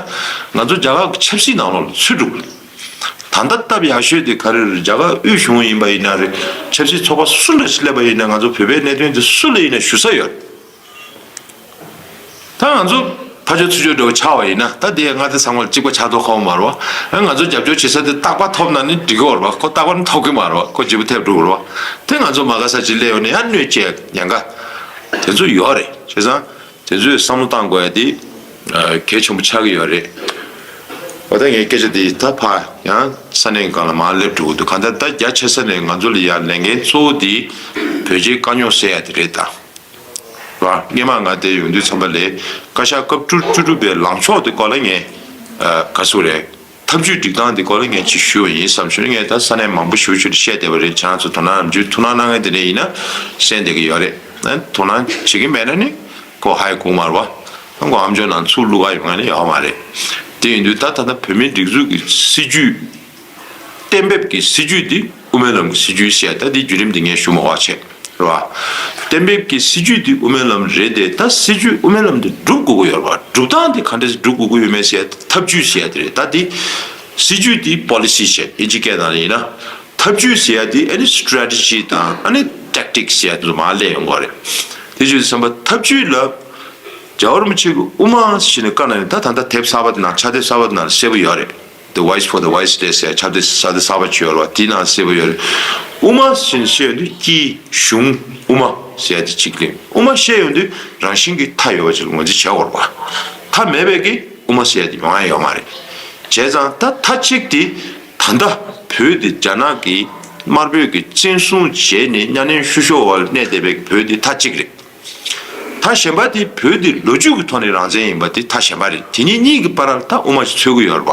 ང་ཚོ་རྒྱ་གར་གྱི་ཆབ་སྲིད་ནང་ལོགས་ལ་ཚུད་འགྲོ་གི་རེད། ད་ལྟ་སྟབས་ཡག་ཤོས་དེ་ག་རེ་རེད། རྒྱ་གར་དབུས་གཞུང་ཡིན་པ་ཡིན་ན་རེད། ཆབ་སྲིད་ཚོགས་པ་སུ་འདྲ་ཞིག་སླེབས་པ་ཡིན་ན་ང་ཚོ་བོད་པའི་གནད་དོན་དེ་སུ་ལ་ཡིན་ན་ཞུ་ས་ཡོད་རེད། ད་ང་ཚོ་ཕར་ཕྱོགས་ཚུར་ཕྱོགས་འདྲ་བོ་ཆགས་པ་ཡིན་ན། ད་དེ་ང་དེ་ཚང་མ་ལ་གཅིག་པ་ཆགས་མདོག་ཁ་པོ་མ་རེད་བ། ང་ཚོ་རྒྱབ་སྐྱོར་བྱེད་ས་དེ་རྟག་པར་ཐོབ་ན་ནི་འགྲིག་གི་ཡོད་རེད་བ། ཁོ་རྟག་པར་ནི་ཐོབ་ཀྱི་མ་རེད་བ། ཁོ་ལྗིད་པོ་ཐེབས་འགྲོ་གི་རེད་བ། དེ་ང་ཚོ་མ་དགའ་ས་ཅིག་སླེབས་ཡོང་ན་ཡང་གནོད་སྐྱེལ་ཉེན་ཁ་དེ་ཚོ་ཡོད་རེད། བྱས་ཙང་དེ་ཚོས་བསམ་བློ་བཏང་དགོས་ཡ་དེ་གལ་ཆེན་པོ་ཆགས་ཀྱི་ཡོད་རེད། འོ་ད་ངའི་སྐད་ཆ་དེ་ད་ཕར་ཡང་ས་གནས་སྒང་ལ་མར་སླེབས་འགྲོ་གི་འདུག་གང་ལྟར་ད་རྒྱ་ཆེ་ས་ནས་ང་ཚོ་ལ་ཡང་ལས་འགན་གཙོ་བོ་དེ་བོད་རྒྱའི་དཀའ་རྙོག་སེལ་ཡ་དེ་རེད་ད། ར། སྔོན་མ་ང་དེ་ཡོང་དུས་ཙམ་པ་ལས་བཀའ་ཤག་སྐབས་བཅུ་བཅུ་དྲུག་པའི་ལངས་ཕྱོགས་དེ་སྐོར་ལ་ངས་ཨ་ག་ཟེར་རེད། ཐབས་ཇུས་སྒྲིག་སྟངས་དེ་སྐོར་ལ་ངས་ཅིག་ཞུ་བ་ཡིན་བསམ་བྱུང་། ངས་ད་ས་གནས་མང་པོ་ཞེ་པོ་ཅིག་ལ་བཤད་བསྡད་པ་རེད། ཁྱེད་རང་ཚོ་དོ་སྣང་ནམ་རྒྱུན་ཐུགས་སྣང་གནང་མཁན་དེ་འདྲ་ཡིན་ན་གསན་བསྡད་ཀྱི་ཡོད་རེད། ཨ། དོ་སྣང་བྱེད་ཀྱི་མེད་ན་ནི་ཁོ་ཧ་ཡ་གོ་མ་རེད་བ། ཁོ་ཨམ་ཅོག་ནང་ཚུར་བླུག་ག་ཡོང་མཁན་ནི་ཡོད་མ་རེད། དེ་ཡིན་དུས་ད་ད་ལྟ་བོད་མིའི་སྒྲིག་འཛུགས་ཀྱི་སྲིད་ཇུས། གཏན་འབེབས་ཀྱི་སྲིད་ཇུས་འདི་དབུ་མའི་ལམ་གྱི་སྲིད་ཇུས་ཟེར། ད་འདིའི་བརྒྱུད་རིམ་འདི་ངས་ཞུ་མ་དགོས་བྱས། རེད་བ། གཏན་འབེབས་ཀྱི་སྲིད་ཇུས་འདི་དབུ་མའི་ལམ་རེད་དེ། ད་སྲིད་ཇུས་དབུ་མའི་ལམ་འདི་སྒྲུབ་དགོས་ཀྱི་ཡོད་རེད་བ། སྒྲུབ་སྟངས་འདི་ག་འདྲས་སྒྲུབ་དགོས་ཀྱི་ཡོད་མེད་ཟེར་ཐབས་ཇུས་ཟེར་ཡ་དེ་རེད། ད་འདི་སྲིད་ཇུས་འདི་པོ་ལི་སི་བྱས། དབྱིན་ཇི་སྐད་ནང་ལ་ཡིན་ན། ཐབས་ཇུས་ཟེར་ཡ་འདི་ཨ་ནི་སི་ཊེ་རེ་ཊི་ཇི་དང་ཨ་ནི་ཊེག་ཊིག་སི་ཟེར་ཡ་དེ་ཚོ་མར་སླེབས་ཡོང་གི་རེད། དེ་བྱས་ཙང་ཐབས་ཇུས་ལ་རྒྱལ་བ་རིན་པོ་ཆེ་གི་དབུ་མ་ཞེས་ནས་བཀའ་གནང་ནས། ད་ད་ལྟ་དེབ་གསར་པ་དེ་ནང་། ཕྱག་དེབ་གསར་པ་དེ་ནང་གསལ་པོ་ཡོད་རེད། The Voice for the Voiceless ཟེར་ཕྱག་དེབ་གསར་དེབ་གསར་པ་ཅིག་ཡོད་རེད་བ། དེའི་ནང་གསལ་པོ་ཡོད་རེད། དབུ་མ་ཟེར་ནས་བཤད་ཡོང་དུས་སྐྱིད་གཞུང་དབུ་མ་ཟེར་ཡ་དེ་གཅིག་རེད། དབུ་མ་བཤད་ཡོང་དུས་རང་བཞིན་གྱི་མཐའ་ཡོད་པ་ཅིག་ལ་ངོས་འཛིན་བྱེད་དགོས་རེད་བ། མཐའ་མེད་པའི་གི་དབུ་མ་ཟེར་ཡ་དེ་ཡོང་ཡ་ཡོད་མ་རེད། བྱས་ཙང་ད་མཐའ་གཅིག་དེ་ད་ལྟ་བོད་དེ་རྒྱ་ནག་གི་དམར་པོས་ཀྱི་བཙན་བཟུང་བྱས་ནས་གཉའ་གནོན་བཤུ་གཞོག་འོག་ལ་གནས་བསྡད་པའི་བོད་དེ་མཐའ་གཅིག་རེད། མཐའ་གཞན་པ་དེ་བོད་དེ་ལོ་རྒྱུས་ཀྱི་ཐོག་ནས་རང་བཙན་ཡིན་པ་དེ་མཐའ་གཞན་པ་རེད། དེ་གཉིས་གཉིས་ཀྱི་བར་ལ་ད་དབུ་མ་ཞིག་འཚོལ་གྱི་ཡོད་རེད་བ།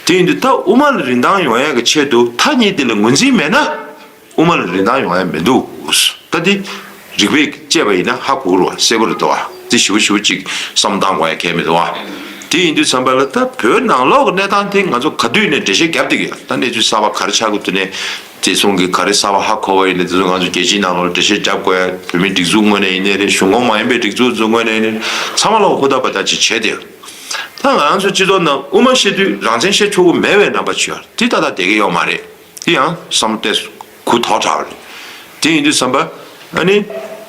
དེ་ཡིན་དུས་ད་དབུ་མ་ལ་རིན་ཐང་ཡོང་ཡ་གི་ཆེད་དུ་མཐའ་གཉིས་དེ་ལ་ངོས་འཛིན་མེད་ན། དབུ་མ་ལ་རིན་ཐང་ཡོང་ཡ་མི་འདུག་ད་དེ་རིགས་པས་དཔྱད་པ་ཡིན་ན་ཧ་གོ་རུ་བ་གསལ་པོ་རེད་དོ། བ་དེ་ཞིབ་པོ་ཞིབ་པོ་ཅིག་བསམ་བློ་བཏང་དགོས་ཡ་གལ་མི་འདུག་བ། དེ་ཡིན་དུས་ཙམ་པ་ལ་ད་བོད་ནང་ལོགས་ཀྱི་གནས་སྟངས་དེ་ང་ཚོ་ག་དུས་ནས་འགྲེལ་བཤད་བརྒྱབ་བསྡད་ཀྱི་ཡོད། ད་གནས་ཚུལ་གསར་པ་ག་རེ་ཆགས་ཀྱི་འདུག་ནས་ བདེ་སྲུང་གི་ག་རེ་གསར་པ་ཧ་གོ་བ་ཡིན་ནའི་དེ་ཚོ་ང་ཚོ་རྒྱལ་སྤྱིའི་ནང་ལོགས་འགྲེལ་བཤད་རྒྱབ་དགོས་ཡ། བོད་མིའི་སྒྲིག་འཛུགས་ངོས་ནས་ཡིན་ནའི་རེད། གཞུང་ཁོངས་མ་ཡིན་པའི་སྒྲིག་འཛུགས་ཚོ་ངོས་ནས་ཡིན་ནའི་རེད། ཚང་མ་ལ་ཧུར་ཐག་འབད་ཐག་ཅིག་བྱས་ཏེ། ད་ང་ཚོ་སྤྱི་ཚོགས་ནང་དབུ་མ་བཤད་དུས་རང་བཙན་བཤད་ཆོག་གི་མེད་པའི་རྣམ་པ་ཅིག་ཡོད་རེད། དེ་ཏག་ཏག་བསྡད་ཀྱི་ཡོད་མ་རེད། དེ་ཡང་བསམ་བློ་གཏད་དགོས་ཐོག་དྲགས་རེད། དེ་ཡིན་དུས་ཙམ་པ་ཨ་ནི་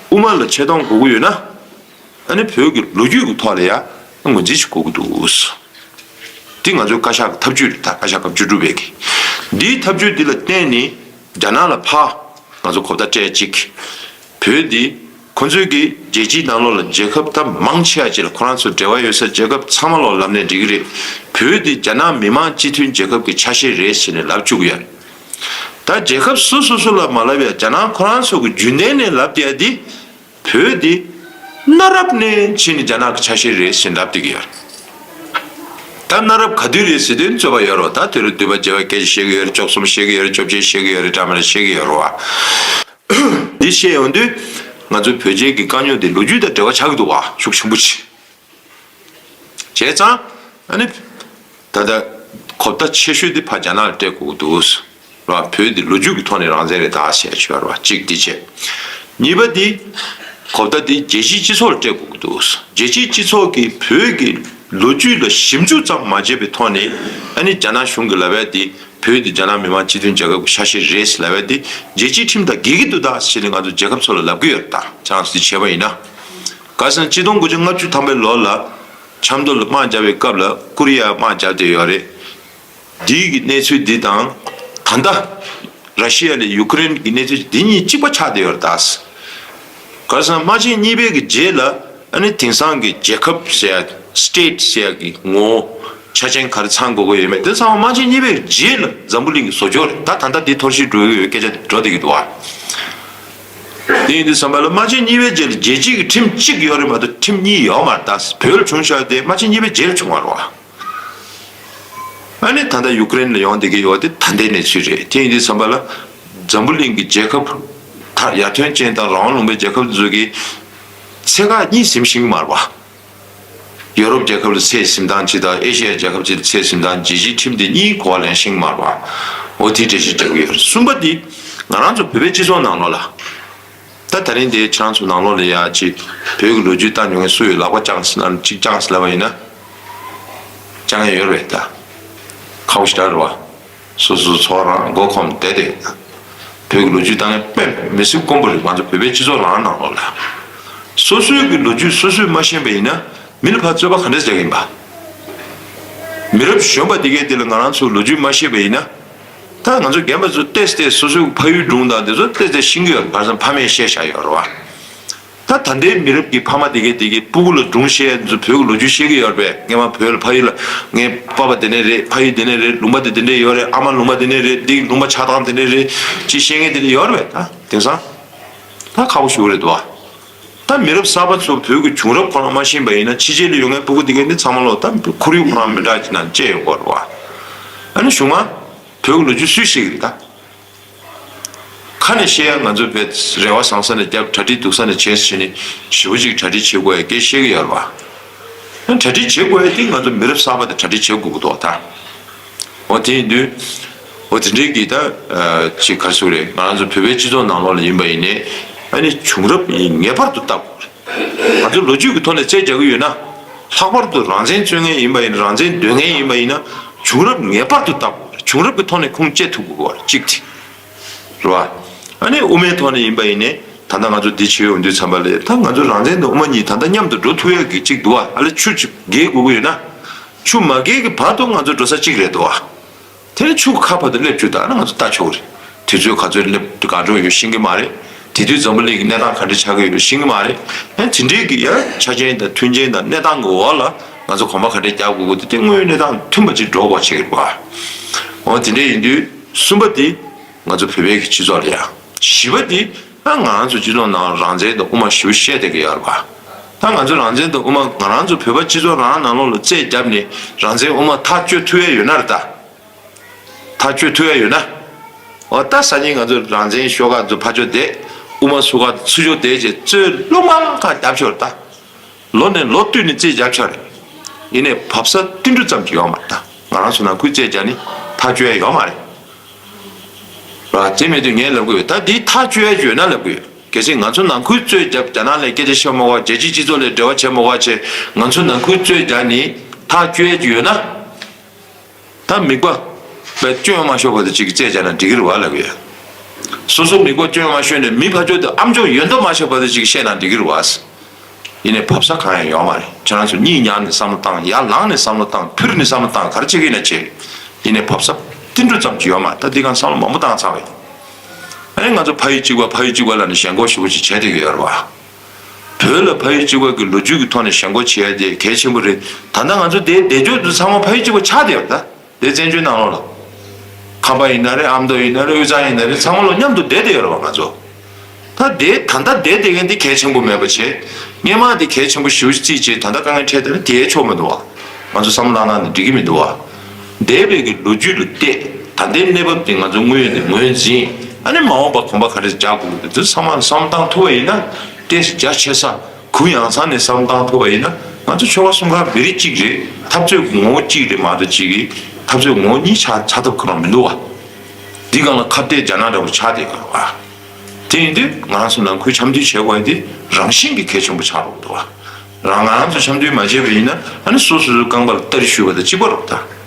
དབུ་མ་ལ་ཆེ་མཐོང་དགོས་ཀྱི་ཡོད་ན། ཨ་ནི་བོད་ཀྱི་ལོ་རྒྱུས་ཀྱི་ཐོག་ལ་ཡང་ངོས་འཛིན་ཞིག་དགོས་ཀྱི་འདུག། འདི་ང་ཚོའི་བཀའ་ཤག་གི་ཐབས་ཇུས་རེད། ད་བཀའ་ཤག་སྐབས་བཅུ་དྲུག་པའི་གི་འདིའི་ཐབས་ཇུས་འདི་ལ་བརྟེན་ནས་རྒྱ་ནག་ལ་ཕར་ང་ཚོ་གོ་བརྡ་སྤྲད་ཅིག། བོད་འདི་ཁོ་ཚོས་ཀྱི་རྒྱལ་སྤྱིའི་ནང་ལོགས་ལ་རྒྱལ་ཁབ་ད་མང་ཆེ་བ་ཅིག་ལ་ཁོ་རང་ཚོ་འབྲེལ་བ་ཡོད་ས་རྒྱལ་ཁབ་ཚང་མ་ལོག་ལབ་ནས་འགྲིག་གི་རེད། བོད་འདི་རྒྱ་ནག་མི་དམངས་སྤྱི་མཐུན་རྒྱལ་ཁབ་ཀྱི་ཆ་ཤས་རེད་ཟེར་ནས་ལབ་བཅུག་གི་ཡོད་རེད། ད་རྒྱལ་ཁབ་སོ་སོ་སོ་ལ་མ་ལབ་ཡ་རྒྱ་ནག་ཁོ་རང་ཚོ་གི་རྒྱུན་ལྡན་ནས་ལབ་བསྡད་ཡ་འདི། བོད་འདི་གནའ་རབས་ནས་ཕྱིན་ནས་རྒྱ་ནག་གི་ཆ་ཤས་རེད་ཟེར་ལབ་བསྡད་ཀྱི་ཡོད། ད་གནའ་རབས་ག་དུས་རེད་ཟེར་དུས་རྩོད་པ་ཡོད་རེད། ད་དུས་རབས་བདུན་པ་བརྒྱད་པ་སྐད་ཆ་བཤད་ཀྱི་ཡོད་རེད། བཅུ་གསུམ་བཤད་ཀྱི་ཡོད་རེད། བཅོ་བརྒྱད་བཤད་ཀྱི་ཡོད་རེད། འདྲ་མི་འདྲ་བཤད་ཀྱི་ཡོད་རེད་བ། འདི་བཤད་ཡོང་དུས་ང་ཚོའི་བོད་རྒྱའི་གི་དཀའ་རྙོག་འདི་ལོ་རྒྱུས་དང་འབྲེལ་བ་ཆགས་ཀྱི་འདུག་བ། ཤུགས་ཆེན་པོ་ཆེ། བྱས་ཙང་ཨ་ནི་ད་ལྟ་གོ་བརྡ་ཆེ་ཤོས་འདི་ཕར་རྒྱ་ནག་ལ་སྤྲད་དགོས་ཀྱི་འདུག་ར། བོད་འདི་ལོ་རྒྱུས་ཀྱི་ཐོག་ནས་རང་བཙན་རེད་ད་ཟེར་ཡ་ཆོད་ར་བ། གཅིག་འདི་བྱས། གཉིས་པ་འདི་གོ་བརྡ་འདི་རྒྱལ་སྤྱིའི་སྤྱི་ཚོགས་ལ་སྤྲད་དགོས་ཀྱི་འདུག། རྒྱལ་སྤྱིའི་སྤྱི་ཚོགས་ཀྱིས་བོད་ཀྱི་ལོ་རྒྱུས་ལ་ཞིབ་འཇུག་ཙམ་མ་བྱས་པའི་ཐོག་ནས་ཨ་ནི་རྒྱ་ནག་གཞུང་གིས་ལབ་ཡ་འདི་བོད་འདི་རྒྱ་ནག་མི་དམངས་སྤྱི་མཐུན་རྒྱལ་ཁབ་ཀྱི་ཆ་ཤས་རེད་ཟེར་ལབ་ཡ་འདི་རྒྱལ་སྤྱིའི་ཁྲིམས་དང་འགལ་གྱི་འདུག་ད་ཟེར་ནས་ང་ཚོ་རྒྱལ་ཁབ་ཚོ་ལ་ལབ་ཀྱི་ཡོད་རེད། ད་ཁྱེད་རང་ཚོས་འདི་བྱས་པ་ཡིན་ན། ག་ཟེར་ན་གཅིག་སྟོང་དགུ་བརྒྱ་ལྔ་བཅུ་ཐམ་པའི་ལོ་ལ་ཆབ་མདོ་ལ་དམག་རྒྱག་པའི་སྐབས་ལ་ཀོ་རི་ཡ་དམག་རྒྱག་བསྡད་ཡོད་རེད། འདིའི་གི་གནས་ཚུལ་འདི་དང་ད་ལྟ་ར་ཤི་ཡ་ལ་ཡུ་ཀེ་རེན་གྱི་གནས་ཚུལ་འདི་གཉིས་གཅིག་པ་ཆགས་བསྡད་ཡོད་རེད་ད། ག་ཟེར་ན་དམག་ཆེན་གཉིས་པའི་གི་རྗེས་ལ་ཨ་ནི་དེང་སང་གི་རྒྱལ་ཁབ་ཟེར་ཡ་སི་ཊེ་ཊི་ཟེར་ཡ་གི་ངོ་བོ་ཆ་ཅན་ག་རེ་ཚང་དགོས་ཀྱི་ཡོད་མེད་དེ་ཚང་མ་དམག་ཆེན་གཉིས་པའི་རྗེས་ལ་འཛམ་བུ་གླིང་གིས་བཟོ་ཆོག་རེད། ད་ད་ལྟ་འདི་འཐོར་ཞིག་འགྲོ་གི་ཡོད་སྐད་ཆ་འགྲོ་བསྡད་ཀྱི་འདུག་བ། དེ་ཡིན་དུས་ཙམ་པ་ལ་དམག་ཆེན་གཉིས་པའི་རྗེས་ལ་རྒྱལ་སྤྱི་གི་ཁྲིམས་གཅིག་ཡོད་རེད་མ་གཏོགས་ཁྲིམས་གཉིས་ཡོད་མ་རེད། ད་བོད་ལ་བྱུང་བཞག་དེ་དམག་ཆེན་གཉིས་པའི་རྗེས་ལ་བྱུང་བ་རེད་བ། ཨ་ནི་ད་ལྟ་ཡུ་ཀེ་རེན་ལ་ཡོང་བསྡད་ཀྱི་ཡོད་དེ་ད་ལྟའི་གནས་ཚུལ་རེད། དེ་ཡིན་དུས་ཙམ་པ་ལ་འཛམ་བུ་གླིང་གི་རྒྱལ་ཁབ་ད་ཡར་ཐོན་ཅན་དང་རང་དབང་ལུང་པའི་རྒྱལ་ཁབ་ཚོ་གིས་ཚད་བཀག་གཉིས་ཟིན་ཤེས་ཀྱི་མ་རེད་བ། ཡོ་རོབ་རྒྱལ་ཁབ་ལ་ཚད་ཟིན་སྟངས་གཅིག་དང་ཨེ་ཤི་ཡའི་རྒྱལ་ཁབ་ཅིག་ལ་ཚད་ཟིན་སྟངས་རྒྱལ་སྤྱིའི་ཁྲིམས་དེ་གཉིས་གོ་བ་ལེན་ཤེས་ཀྱི་མ་རེད་བ། འོ་དེ་འགྲེལ་བཤད་རྒྱག་གི་ཡོད་རེད། གསུམ་པ་དེ་ང་རང་ཚོ་བོད་པའི་སྤྱི་ཚོགས་ནང་ལོགས་ལ། ད་ད་རིང་དེ་ཁྱེད་རང་ཚོ་ནང་ལོགས་ལ་ཡ་ཅིག་བོད་ཀྱི་ལོ་རྒྱུས་ལྟ་མྱོང་མཁན་སུ་ཡོད། ལག་པ་བརྐྱངས་ཟེར་ན་གཅིག་བརྐྱངས་ཟེར་ལབ་པ་ཡིན་ན། བརྐྱང་ཡ་ཡོད་རེད་ད། ཁག་པོ་ཞེ་དྲག་རེད་བ། སོ་སོ་ཚོ་རང་མགོ་འཁོམས་བསྡད་དེ། བོད་ཀྱི་ལོ་རྒྱུས་ལྟ་མཁན་དཔེ་མི་སྲིད་དཀོན་པོ་རེད། ང་ཚོ་བོད་པའི་སྤྱི་ཚོགས་རང་ནང་ལོགས་ལ། སོ་སོའི་གི་ལོ་རྒྱུས་སོ་སོས་མ་ཤེས་པ་ཡིན་ན་མི་ལ་ཕར་རྩོད་པ་ག་འདྲས་རྒྱག་གི་ཡིན་པ། མི་རབས་གཞོན་པ་དེ་གས་དེ་ལ་ང་རང་ཚོའི་ལོ་རྒྱུས་མ་ཤེས་པ་ཡིན་ན། ད་ང་ཚོ་རྒན་པ་ཚོ་ཏོག་ཙམ་སོ་སོའི་ཕ་ཡུལ་སྒྲུང་དང་དེ་ཚོ་ཏོག་ཙམ་ཤེས་ཀྱི་ཡོད་རེད། ག་རེ་ཟེར་ན་ཕ་མས་བཤད་བཞག་ཡོད་རེད་བ། ད་ད་ལྟའི་མི་རབས་ཀྱི་ཕ་མ་དེ་གས་དེ་གས་སྤུ་གུ་ལ་སྒྲུང་བཤད་ཡ་ཚོ་བོད་ཀྱི་ལོ་རྒྱུས་ཤེས་ཀྱི་ཡོད་རེད་པས། ངས་མ་བོད་ལ་ཕ་ཡུལ་ལ་ངའི་པ་ཕ་དེ་ནས་རེད། ཕ་ཡུལ་དེ་ནས་རེད། ལུང་པ་དེ་དེ་འདྲས་ཡོད་རེད། ཨ་མ་ལུང་པ་དེ་ནས་རེད། འདི་ལུང་པ་ཆགས་སྟངས་དེ་འདྲས་རེད་ཅེས་བཤད་མཁན་དེ་འདྲས་ཡོད་རེད་པས། ད་དེང་སང་ད་ཁག་པོ་ཞེ་པོ་རེད་འདུག་བ། ད་མི་རབས་གསར་པ་ཚོ་བོད་ཀྱི་བྱུང་རབས་ཁོ་རང་མ་ཤེས་པ་ཡིན་ན་ཕྱི་རྒྱལ་ལ་ཡོད་མཁན་སྤུ་གུ་དེ་གས་ནི་ཚང་མ་ལོ་ད་ཁོར་ཡུག་ཁོ་རང་མི་འདྲ་ཅིག་ནང་སྐྱེས་ཡོང་གི་རེད་བ། ཨ་ནི་གཞུག་མ་བོད་ཀྱི་ལོ་རྒྱུས་སུས་ཤེས་ཀྱི་རེད་ད། ཁ་ནས་བཤད་ཡ་ང་ཚོ་བས་རེ་བ་བཟང་ས་ནས་རྒྱབ། གྲ་སྒྲིག་སྡུག་ས་ནས་བྱས་ཟེར་ནས་ཞེ་པོ་ཅིག་གྲ་སྒྲིག་བྱེད་དགོས་ཡ་སྐད་བཤད་ཀྱི་ཡོད་རེད་བ། ཨ་ནི་གྲ་སྒྲིག་བྱེད་དགོས་ཡ་དེ་ང་ཚོ་མི་རབས་གསར་པ་དེ་གྲ་སྒྲིག་བྱེད་དགོས་ཀྱི་འདུག་ད། འོ་དེ་ཡིན་དུས། འོ་དེ་འདྲའི་གི་ད། ཅིག་ག་རེ་ཟེར་དགོས་རེད། ང་རང་ཚོ་བོད་པའི་སྤྱི་ཚོགས་ནང་ལོགས་ལ་ཡིན་པ་ཡིན་ནའི། ཨ་ནི་བྱུང་རབས་ཡིན་ངེས་པར་དུ་ལྟ་དགོས་རེད། ང་ཚོ་ལོ་རྒྱུས་ཀྱི་ཐོག་ནས་རྩད་རྒྱག་གི་ཡོད་ན། ལྷག་པར་དུ་རང་བཙན་རྩོད་མཁན་ཡིན་པ་ཡིན་ན། རང་བཙན་འདོད་མཁན་ཡིན་པ་ཡིན་ན། བྱུང་རབས་ངེས་པར་དུ་ལྟ་དགོས་རེད། བྱུང་རབས་ཀྱི་ཐོག་ནས་ཁུངས་སྐྱེལ་ཐུབ་དགོས་པ་རེད། གཅིག་དེ། རེད་བ། ཨ་ནི་དབུ་མའི་ཐོག་ནས་ཡིན་པ་ཡིན་ནའི་ད་ལྟ་ང་ཚོ་འདི་བྱེད་ཡོང་དུས་ཙམ་པ་ལ་ད་ང་ཚོ་རང་བཙན་དང་དབུ་མ་གཉིས་ད་ལྟ་མཉམ་དུ་འགྲོ་ཐུབ་ཡག་གི་གཅིག་འདུག་བ། ཨ་ལས་ཆུ་གཅིག་བརྒལ་དགོས་ཀྱི་ཡོད་ན། ཆུ་མ་བརྒལ་གྱི་བར་དུ་ང་ཚོ་འགྲོ་ས་གཅིག་རེད་འདུག་བ། དེ་ནས་ཆུ་ཁ་བར་དུ་སླེབས་བཅུག་ད་ན་ང་ཚོ་ལྟ་ཆོག་གི་རེད། དུས་ཚོད་ག་ཚོད་སླེབས་ག་འགྲོ་ཡོད་ཤེས་ཀྱི་མ་རེད། དེ་དུས་འཛམ་བུ་གླིང་གི་གནས་སྟངས་ག་འདྲ་ཆགས་ཀྱི་ཡོད་ཤེས་ཀྱི་མ་རེད། ཨ་དེ་འདྲའི་གི་ཡ་ཆ་རྐྱེན་དང་མཐུན་རྐྱེན་དང་གནས་སྟངས་ཀྱི་འོག་ལ་ང་ཚོ་གོམ་པ་ག་འདྲ་རྒྱག་དགོས་ཀྱི་འདུག་དེ་དངོས་ཡོད་གནས་སྟངས་མཐུན་པ་ཅིག་འགྲོ་དགོས་ཆགས་ཀྱི་རེད་བ། འོ་དེ་འདྲ་ཡིན་དུས་གསུམ་པ་དེ། ང་ཚོ་བོད་པའི་སྤྱི་ཚོགས་ལ་ཡང་། བཞི་པ་འདི་ད་ང་རང་ཚོ་སྤྱི་ཚོགས་ནང་རང་བཙན་དང་དབུ་མ་ཞེ་པོ་བཤད་བསྡད་ཀྱི་ཡོད་རེད་པ། ད་ང་ཚོ་རང་བཙན་དང་དབུ་མ་ང་རང་ཚོ་བོད་པ་སྤྱི་ཚོགས་རང་ནང་ལོགས་ལ་རྩད་བརྒྱབ་ནས་རང་བཙན་དབུ་མ་ཐག་གཅོད་ཐུབ་ཡ་ཡོད་ན་རེད་ད། ཐག་གཅོད་ཐུབ་ཡ་ཡོད་ན། འོ་ད་སང་ཉིན་ང་ཚོ་རང་བཙན་ཤོག་ཁག་ཚོ་ཕར་ཕྱོགས་བསྡད། དབུ་མ་ཚུར་ཁག་ཚུར་ཕྱོགས་བསྡད་ཅེས་རྩོད་རླུང་མ་ཁ་རྒྱབ་ཤོར་ད། ལོ་ནས་ལོ་བསྟུད་ནས་རྩད་རྒྱབ་ཆོག་རེད། ཡིན་ནའི་བབས་ས་ཏིལ་འབྲུ་ཙམ་གྱི་ཡོད་མ་རེད་ད། ང་རང་ཚོ་ནང་ཁུལ་རྩད་རྒྱག་ནི་ཐག་གཅོད་ཡ་ཡོད་མ་རེད། ར། དེ་མེད་དུས་ངས་ལབ་དགོས་ཡོད། ད་འདི་ཐག་གཅོད་ཡ་ཡོད་ན་ལབ་དགོས་ཡོད། གལ་སྲིད་ང་ཚོ་ནང་ཁུལ་རྩོད་རྒྱབ། རྒྱ་ནག་ལ་སྐད་ཆ་བཤད་མ་དགོས། རྒྱལ་སྤྱིའི་སྤྱི་ཚོགས་ལ་འབྲེལ་བ་བྱེད་མ་དགོས་བྱས། ང་ཚོ་ནང་ཁུལ་རྩོད་རྒྱག་ནི་ཐག་གཅོད་ཡ་ཡོད་ན། ད་མིག་པ་བས་སྐྱོན་མ་ཤོར་བ་དེ་ཅིག་རྩད་བཅད་ན་འགྲིག་གི་རེད་བ་ལབ་ཡོད། སོ་སོ་མིག་པ་སྐྱོན་མ་ཤོར་ནས་མི་ཕར་ཕྱོགས་དེ་ཨམ་ཅོག་ཡོད་མདོག་མ་བྱས་བར་དུ་ཅིག་བཤད་ན་འགྲིག་གི་རེད་བ། ཡིན་ནའི་བབས་ས་གང་ཡང་ཡོད་མ་རེད། ཁྱེད་རང་ཚོ་གཉིད་ཉལ་ནས་བསམ་བློ་བཏང་། ཡར་ལངས་ནས་བསམ་བློ་བཏང་། ཕུར་ནས་བསམ་བློ་བཏང་། ག་རེ་བྱེད་ཀྱི་ཡིན་ན་བྱེད། ཡིན་ནའི་བབས་ས་ཏིལ་འབྲུ་ཙམ་གྱི་ཡོད་མ་རེད། ད་འདི་གང་བསམ་བློ་མང་པོ་བཏང་ཚར་བ་ཡིན། ཨ་ནི་ང་ཚོ་ཕ་ཡུལ་གཅིག་པ་ཕ་ཡུལ་གཅིག་པ་ལབ་ནས་ཞེན་ཁོག་ཞེ་པོ་ཅིག་བྱས་བསྡད་ཀྱི་ཡོད་རེད་བ། བོད་ལ་ཕ་ཡུལ་གཅིག་པ་གི་ལོ་རྒྱུས་ཀྱི་ཐོག་ནས་ཞེན་ཁོག་བྱེད་ཡ་དེ་གལ་ཆེན་པོ་རེད། ད་ལྟ་ང་ཚོ་དེ་བསྡད་ཕྱོགས་དུ་ཚང་མ་ཕ་ཡུལ་གཅིག་པ་ཆགས་བསྡད་ཡོད་རེད། ད་དེ་བཙན་བྱོལ་ནང་ལོགས་ལ། ཁམས་པ་ཡིན་ན་རེད། ཨ་མདོ་ཡིན་ན་རེད། དབུས་གཙང་ཡིན་ན་རེད། ཚང་མ་ལོ་མཉམ་དུ་བསྡད་བསྡད་ཡོད་རེད་བ། ང་ཚོ་ད་དེ་ད་ལྟ་བསྡད་བསྡད་མཁན་དེ་གལ་ཆེན་པོ་མེད་པ་བྱས། སྔོན་མ་དེ་གལ་ཆེན་པོ་ཞེ་པོ་ཅིག་བརྩིས་བྱས། ད་ལྟ་དཀའ་ངལ་འཕྲད་བསྡད་ན་དེའི་ཕྱོགས་མི་འདུག་བ། ང་ཚོ་བསམ་བློ་བཏང་ན་ནི་འགྲིག་གི་མི་འདུག་བ། འདས་པའི་གི་ལོ་རྒྱུས་ལ་བལྟས། ད་ལྟའི་གནས་བབ་དེ་ང་ཚོ་དངོས་ཡོད་དེ་ངོས་འཛིན། ཨ་ནི་མ་འོངས་པ་གོམ་པ་ག་རེ་རྒྱག་དགོས་ཀྱི་འདུག་དེ་ཚང་མ་བསམ་བློ་བཏང་ཐུབ་པ་ཡིན་ན། ཏོག་ཙམ་རྒྱ་ཆེ་ས། གུ་ཡངས་ས་ནས་བསམ་བློ་བཏང་ཐུབ་པ་ཡིན་ན། ང་ཚོ་ཆོལ་ཁ་གསུམ་ཀ་མི་རིགས་གཅིག་རེད། འཐབ་རྩོད་ངོ་བོ་གཅིག་རེད་མ་གཏོགས་གཅིག་གི་འཐབ་རྩོད་ངོ་བོ་གཉིས་ཆགས་ཆགས་ཐབས་ཁོ་རང་མི་འདུག་བ། འདི་སྒང་ལ་ཁ་གཏད་རྒྱ་ནག་འདྲ་བོ་ཆགས་བསྡད་ཡོད་རེད་བ། དེ་ཡིན་དུས་ང་རང་ཚོ་ནང་ཁུལ་འཆམ་མཐུན་བྱེད་དགོས་ཡ་དེ་རང་བཞིན་གྱིས་གལ་ཆེན་པོ་ཆགས་འགྲོ་གི་འདུག་བ། རང་ང་རང་ཚོ་འཆམ་མཐུན་མ་བྱས་པ་ཡིན་ན། ཨ་ནི་སོ་སོ་སོའི་རྐང་པ་ལ་སྟ་རེ་གཞུས་པ་དང་གཅིག་པ་རེད་ད།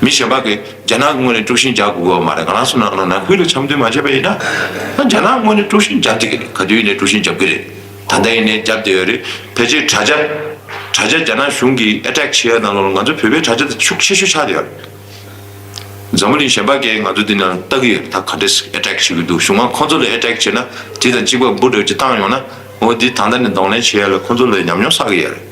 མི་གཞན་པ་གིས་རྒྱ་ནག་གི་ངོས་ནས་དཀྲུག་ཤིང་རྒྱག་དགོས་ཀྱི་ཡོད་མ་རེད། ང་རང་ཚོ་ནང་ལ་ནང་ཁུལ་ལ་འཆམ་མཐུན་མ་བྱས་པ་ཡིན་ན། ཨ་རྒྱ་ནག་ངོས་ནས་དཀྲུག་ཤིང་རྒྱག་བསྡད་ཀྱི་རེད། ག་དུས་ཡིན་ནའི་དཀྲུག་ཤིང་རྒྱབ་ཀྱི་རེད། ད་ལྟ་ཡིན་ནའི་རྒྱབ་བསྡད་ཡོད་རེད། ཕལ་ཆེར་དྲ་རྒྱ་དྲ་རྒྱ་རྒྱ་ནག་གཞུང་གིས་ཨེ་ཊེག་བྱེད་ཡ་ནང་ལོགས་ལ་ང་ཚོ་བོད་པའི་དྲ་རྒྱ་དེ་ཤུགས་ཆེ་ཤོས་ཆགས་བསྡད་ཡོད་རེད། འཛམ་བུ་གླིང་གཞན་པ་གིས་ང་ཚོ་འདི་ནང་ལྟ་གི་ཡོད། ད་ག་འདྲས་ཨེ་ཊེག་བྱེད་ཀྱི་འདུག་གཞུང་ང་ཁོང་ཚོ་ལ་ཨེ་ཊེག་བྱེད་ན་དེ་དང་གཅིག་པ་འབུ་འདྲ་ཅིག་བཏང་ཡོང་ན། འོ་འདི་ད་ལྟ་ནས་གདོང་ལེན་བྱེད་ཡ་ལ་ཁོང་ཚོ་ལ་ཉམས་མྱོང་བསགས་ཀྱི་ཡོད་རེད།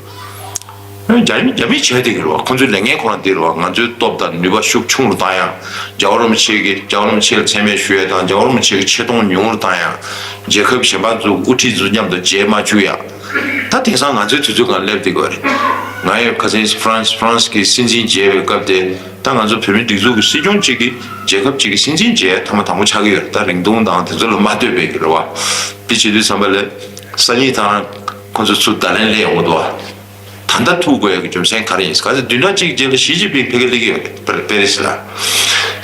རྒྱ་མི་རྒྱ་མིས་བྱས་བསྡད་ཀྱི་རེད་བ། ཁོང་ཚོའི་ལས་འགན་ཁོ་རང་འདི་རེད་བ། ང་ཚོའི་སྟོབས་དང་ནུས་པ་ཤུགས་ཆུང་རུ་བཏང་ཡ། རྒྱལ་བ་རིན་པོ་ཆེ་གི་རྒྱལ་བ་རིན་པོ་ཆེ་ལ་མཚན་སྨད་ཞུ་ཡ་དང་། རྒྱལ་བ་རིན་པོ་ཆེ་གི་ཆེ་མཐོང་ཉུང་རུ་བཏང་ཡ། རྒྱལ་ཁབ་གཞན་པ་ཚོ་དབུ་ཁྲིད་ཚོ་མཉམ་དུ་མཇལ་མ་བཅུག་ཡ། ད་དེང་སང་ང་ཚོའི་དུས་ཚོད་སྒང་སླེབས་བསྡད་ཀྱི་ཡོད་རེད། ང་ཡི་ཁ་སང་ཧྥ་རན་སི་ཧྥ་རན་སི་གི་སྲིད་འཛིན་མཇལ་བའི་སྐབས་དེ། ད་ང་ཚོ་བོད་མིའི་སྒྲིག་འཛུགས་ཀྱི་སྲིད་སྐྱོང་གཅིག་གིས་རྒྱལ་ཁབ་གཅིག་གི་སྲིད་འཛིན་མཇལ་ཐ་མ་དང་པོ་ཆགས་ཀྱི་ཡོད་རེད། ད་རིང་ཐུང་དང་དེ་ཚོ་ལ་མ་ལྟོས་པའི་གི་རེད་བ། དེ་བྱེད་དུས་ཙམ་པ་ལ་སང་ཉིན་དང་ཁོང་ཚོ་ཚུར་བརྡ་ལན་སླེབས་ཡོང་གི་འདུག་བ། ད་ལྟ་ཐུག་དགོས་ཡ་གི་རྒྱུ་མཚན་ག་རེ་ཡིན། ག་ཚོད་བདུན་ཕྲག་གཅིག་རྗེས་ལ་ཞི་ཅིན་ཕིང་ཕ་གིར་སླེབས་ཀྱི་ཡོད་རེད། པེ་རི་སི་ལ།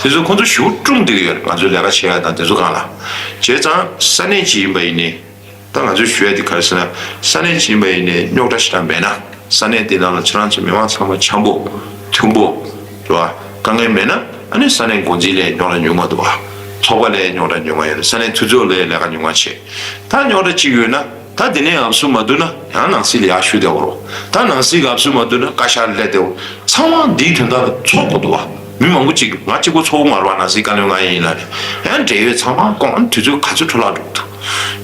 དེ་ཚོ་ཁོང་ཚོ་ཞེ་པོ་སྐྲུན་བསྡད་ཀྱི་ཡོད་རེད། ང་ཚོའི་ལས་ཀ་བྱེད་ཡ་དང་དེ་ཚོ་སྒང་ལ། བྱས་ཙང་ས་གནས་གཅིག་ཡིན་པ་ཡིན་ནའི། ད་ང་ཚོས་ཞུ་ཡ་དེ་ག་རེ་ཟེར་ན། ས་གནས་གཅིག་ཡིན་པ་ཡིན་ནའི་རྙོག་དྲ་ཞེ་དྲག་མེད་ན། ས་གནས་དེ་ནང་ལ་ཁྱེད་རང་ཚོ་མི་མང་ཚང་མ་འཆམ་པོ་མཐུན་པོ་རེད་བ། དཀའ་ངལ་མེད་ན། ཨ་ནི་ས་གནས་འགོ་འཛིན་ལ་རྙོག་དྲ་ཉུང་ང་འདུག་བ། ཚོགས་པ་ལ་རྙོག་དྲ་ཉུང་ང་ཡོད་རེད། ས་གནས་འཐུས་ཚོགས་ལ་ལས་ཀ་ཉུང་ང་བྱེད། ད་རྙོག་དྲ་གཅིག་ཡོད་ན། ད་དེ་ནས་ཨབ་སུ་མ་བསྡུ་ན་ཡང་ནང་སྲིད་ལ་ཡར་ཞུ་བསྡད་ཡོད་རེད། ད་ནང་སྲིད་ཀྱི་ཨབ་སུ་མ་བསྡུ་ན་བཀའ་ཤག་ལ་སླེབས་བསྡད་ཡོད་རེད། ཚང་མ་འདིའི་དོན་དག་ལ་ཚོགས་དགོས་འདུག་བ། མི་མང་པོ་ཅིག་ང་གཅིག་པོ་ཚོགས་མ་རེད་བ། ནང་སྲིད་བཀའ་བློན་ང་ཡིན་ལབ་ནས། ཡང་འབྲེལ་ཡོད་ཚང་མ་སྐོང་། དུས་ཚོད་ག་ཚོད་འཕྲོ་བརླག་འགྲོ་གི་འདུག་